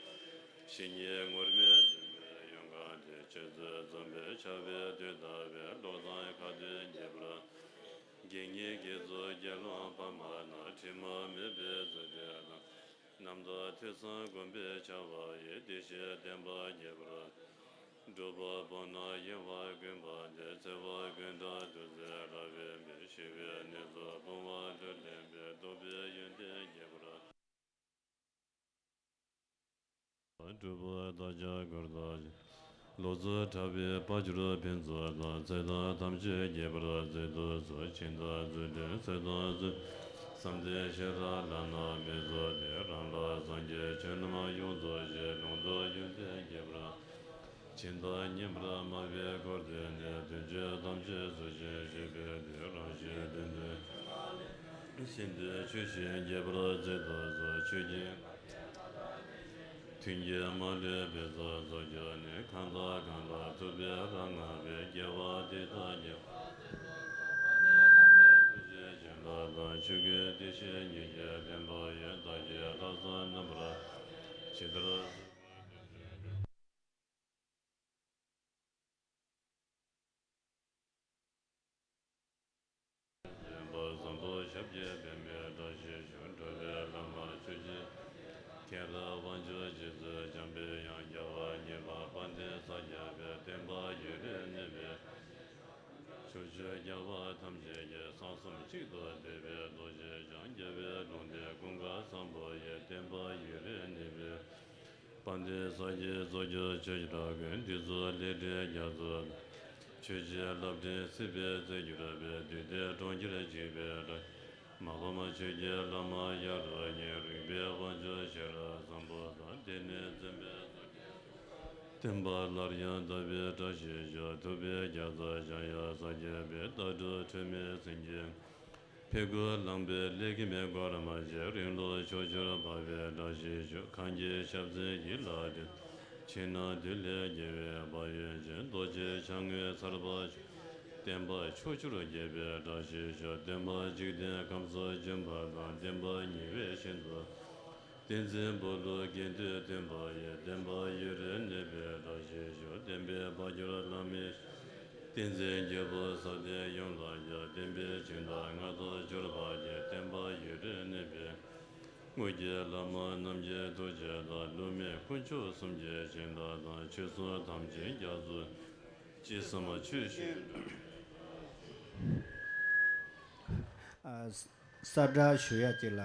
བཤེས་གཉེན་ངུར་སྨྲིག་འཛིན་པའི་ཡུལ་གང་དེར། ཆོས་རྫས་འཛོམས་པས་ཁྱབ་པའི་དུས་ལྟ་བུའི། ཀློག་དང་ཁ་ཏོན་རྒྱས་པར། དགེ་བསྙེན་དགེ་ཚོགས་དགེ་སློང་ཕ་མ་རྣམས། དྲི་མ་མེད་པའི་མཛོད་བརྟན་དང་། རྣམ་དག་ཐོས་བསམ་སྒོམ་པའི་བྱ་བ་ཡིས། བདེ་གཤེགས་བསྟན་པ་རྒྱས་པར། སྒྲུབ་པ་པོ་རྣམས་གཡེང་བ་ཀུན་སྤངས་ཏེ། འཚེ་བ་ཀུན་དག་ཐུགས་བརྩེས་བསླབ་པའི་དཔལ། ཞི་བའི་གནས་སུ་སྤོང་བ་ལྷུར་ལེན་པའི། རྟོགས་པའི་ཡོན་ཏན་རྒྱས་པར། སྒྲུབ་པ་བདག་ཅག་གུར་དང་བཅས། ལོ་ཙཱ་གྲགས་པའི་དཔལ་གྱུར་ཕུན་ཚོགས་དང་། ཚེ་དང་ཐམས་ཅད་རྒྱས་པར་མཛད་དུ་གསོལ། ཕྱིན་དང་རྫུ་འཕྲུལ་ཚུལ་དང་བརྩོན། བསམ་གཏན་ཤེས་རབ་ལམ་སྣ་མི་རྫོགས་ཏེ། རང་ལ་སངས་རྒྱས་ཆོས་རྣམས་ཡོངས་རྫོགས་ཤིང་། ལུང་རྟོགས་ཡོན་ཏན་རྒྱས་པར། ཕྱིན་དང་སྙན་པར་སྨྲ་བའི་འཁོར་དེ་ནི། དོན་ཆོས་ཐམས་ཅད་ཚུལ་བཞིན་ཤེས་པའི་མཐུས། རང་གཞན་དོན་དུ་ཤིན་ཏུ་ཆོས་བཞིན་རྒྱས་པར་མཛད་དུ་གསོལ། ཆོས་ཀྱི་མཐུན་རྐྱེན་མ་ལུས་དཔེ་བཟང་རྫོགས་གྱུར་ནས། གང་དང་གང་ལ་ཐུབ་པའི་རབ་བསྔགས་པའི། དགེ་བ་འདི་དག་རྒྱས་པར་ཐུགས་རྗེ་ཅན་ལགས་དང་། ཆོས་ཀུན་བདེ་གཤེགས་ཉིད་ཀྱི་བསྟན་པ་ཡི། བདག་གིས་ལྷག་བསམ་རྣམ་པར་ཇི་ལྟར། སྦྱིན་པ་བཟང་པོ་ཞབས་ཀྱིས་འབད་མེད་བཀྲ་ཤིས་ཤོག། འགྲོ་བའི་བླ་མ་ཆོས་ཀྱི་མཁྱེན་རབ་དབང་ཕྱུག་རྗེ་བཙུན་འཇམ་པའི་དབྱངས། རྒྱལ་བ་གཉིས་པ་དཔལ་ལྡན་ས་སྐྱ་པའི། བསྟན་པ་ཡུན་རིང་གནས་པའི། ཕྱོགས་བཅུའི་རྒྱལ་བ་ཐམས་ཅད་ཀྱིས། གསང་གསུམ་གཅིག་ཏུ་བསྡུས་པའི་རྡོ་རྗེ་འཆང་། རྒྱལ་བའི་ལུང་བསྟན་ཀུན་དགའ་བཟང་པོ་ཡི། བསྟན་པ་ཡུན་རིང་གནས་པའི། དཔལ་ལྡན་ས་སྐྱའི་གཙོ་གྱུར་ཆོས་གྲྭ་ཀུན། འདི་ཚོ་ལས་འབྲས་རྒྱ་མཚོ་དང་། ཆོས་ཀྱི་རླབས་ཕྲེང་སྲིད་པའི་རྩེར་གྱུར་པའི། འདུས་སྡེ་གྲོང་ཁྱེར་གཅིག་པའི་བཀྲ། མ་ཕམ་ཆོས་ཀྱི་བླ་མ་གཡུ་རལ་གཉིས། རིག་པའི་དབང་ཕྱུག་ཤེས་རབ་བཟང་པོ་དང་། དེང་ནས་འཛིན་པའི་གཙུག་གི། བསྟན་པ་སླར་ཡང་དར་བའི་བཀྲ་ཤིས་ཤོག་ཐུབ་པའི་རྒྱལ་ཚབ་འཇམ་དབྱངས་སངས་རྒྱས་པའི་ལྟ་གྲུབ་འཁྲུལ་མེད་སེང་གེ་ཕས་རྒོལ་ལངས་པའི་ལས་ཀྱི་མེ་འཁོར་མ་ཆེན་རིང་ལུགས་ཕྱོགས་བཅུར་འཕགས་པའི་བཀྲ་ཤིས་ཤོག་གངས་ཀྱི་ཞབས་རྩེ་ཡིད་ལ་དྲན། ཕྱི་ནང་འདི་ལས་རྒྱལ་བའི་དཔལ་ཡོན་ཅན། རྡོ་རྗེ་འཆང་ངོས་ཚར་པ་ཆོས། བསྟན་པ་ཕྱོགས་བཅུར་རྒྱས་པའི་བཀྲ་ཤིས་ཤོག་བསྟན་པ་འཇིག་རྟེན་ཁམས་སུ་འབྱོན་པ་དང་། བསྟན་པ་ཉེ་བའི་ཞིང་དུ། བསྟན་འཛིན་བུ་སློབ་དགེ་འདུན་སྟོན་པ་ཡི། བསྟན་པ་ཡུན་རིང་གནས་པའི་བཀྲ་ཤིས་ཤོག་བསྟན་པའི་དཔལ་འབྱོར་ལམ་མེ། བསྟན་འཛིན་རྒྱལ་པོ་ས་སྟེང་ཡོངས་ལ་ཡ། བསྟན་པའི་སྦྱིན་བདག་ལྔ་དང་འབྱོར་པ་ཡི། བསྟན་པ་ཡུན་རིང་གནས་པའི། དངོས་ཀྱི་བླ་མ་རྣམས་ཀྱི་ཐུགས་རྗེ་དང་། བསླུ་མེད་དཀོན་མཆོག་གསུམ་གྱི་སྦྱིན་བདག་དང་། ཆོས་སྲུང་དམ་ཅན་རྒྱ་མཚོ། ཅི་བསམ་ཆོས་བཞིན་འགྲུབ། ཨ། ས་བསྒྲགས་ཞུ་ཡ་གཅིག་ལ།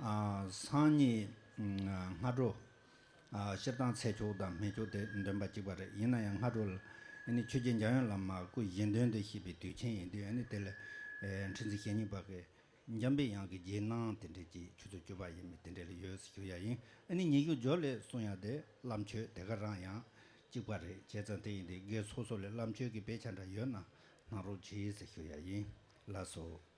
ཨ། སང་ཉིན་སྔ་དྲོ། ཨ། སྤྱིར་བཏང་འཚལ་ཆོག་དང་མི་ཆོག་དེ་འདོན་པ་གཅིག་པ་རེད། ཡིན་ན་ཡང་སྔ་དྲོ་ལ་ཨ་ནི་ཆོས་རྗེ་འཇམ་དབྱངས་བླ་མ་སྐུ་བཞེངས་དོན་དུ་བཤད་པའི་དུས་ཆེན་ཡིན་དུས། ཨ་ནི་དེ་ལ་ཨེ་ཁྲི་འཛིན་ཞེ་གཉིས་པ་གིས་འཇམ་པའི་དབྱངས་ཀྱི་རྗེས་གནང་དེ་འདྲ་ཅིག་ཆུ་ཚོད་བཅུ་པ་ཡིན་མིན་དེ་འདྲ་ལ་ཡོད་ཟེར་ཞུ་ཡ་ཡིན། ཨ་ནི་ཉིན་གུང་མཇུག་ལ་གསུང་ཡ་དེ་བླ་མཆོད་དེ་ག་རང་ཡང་གཅིག་པ་རེད། བྱས་ཙང་དེ་ཡིན་དུས་སྒེར་སོ་སོ་ལ་བླ་མཆོད་ཀྱི་དཔེ་ཆ་འདྲ་ཡོད་ན་གནང་རོགས་གྱིས་ཟེར་ཞུ་ཡ་ཡིན། ལགས་སོ།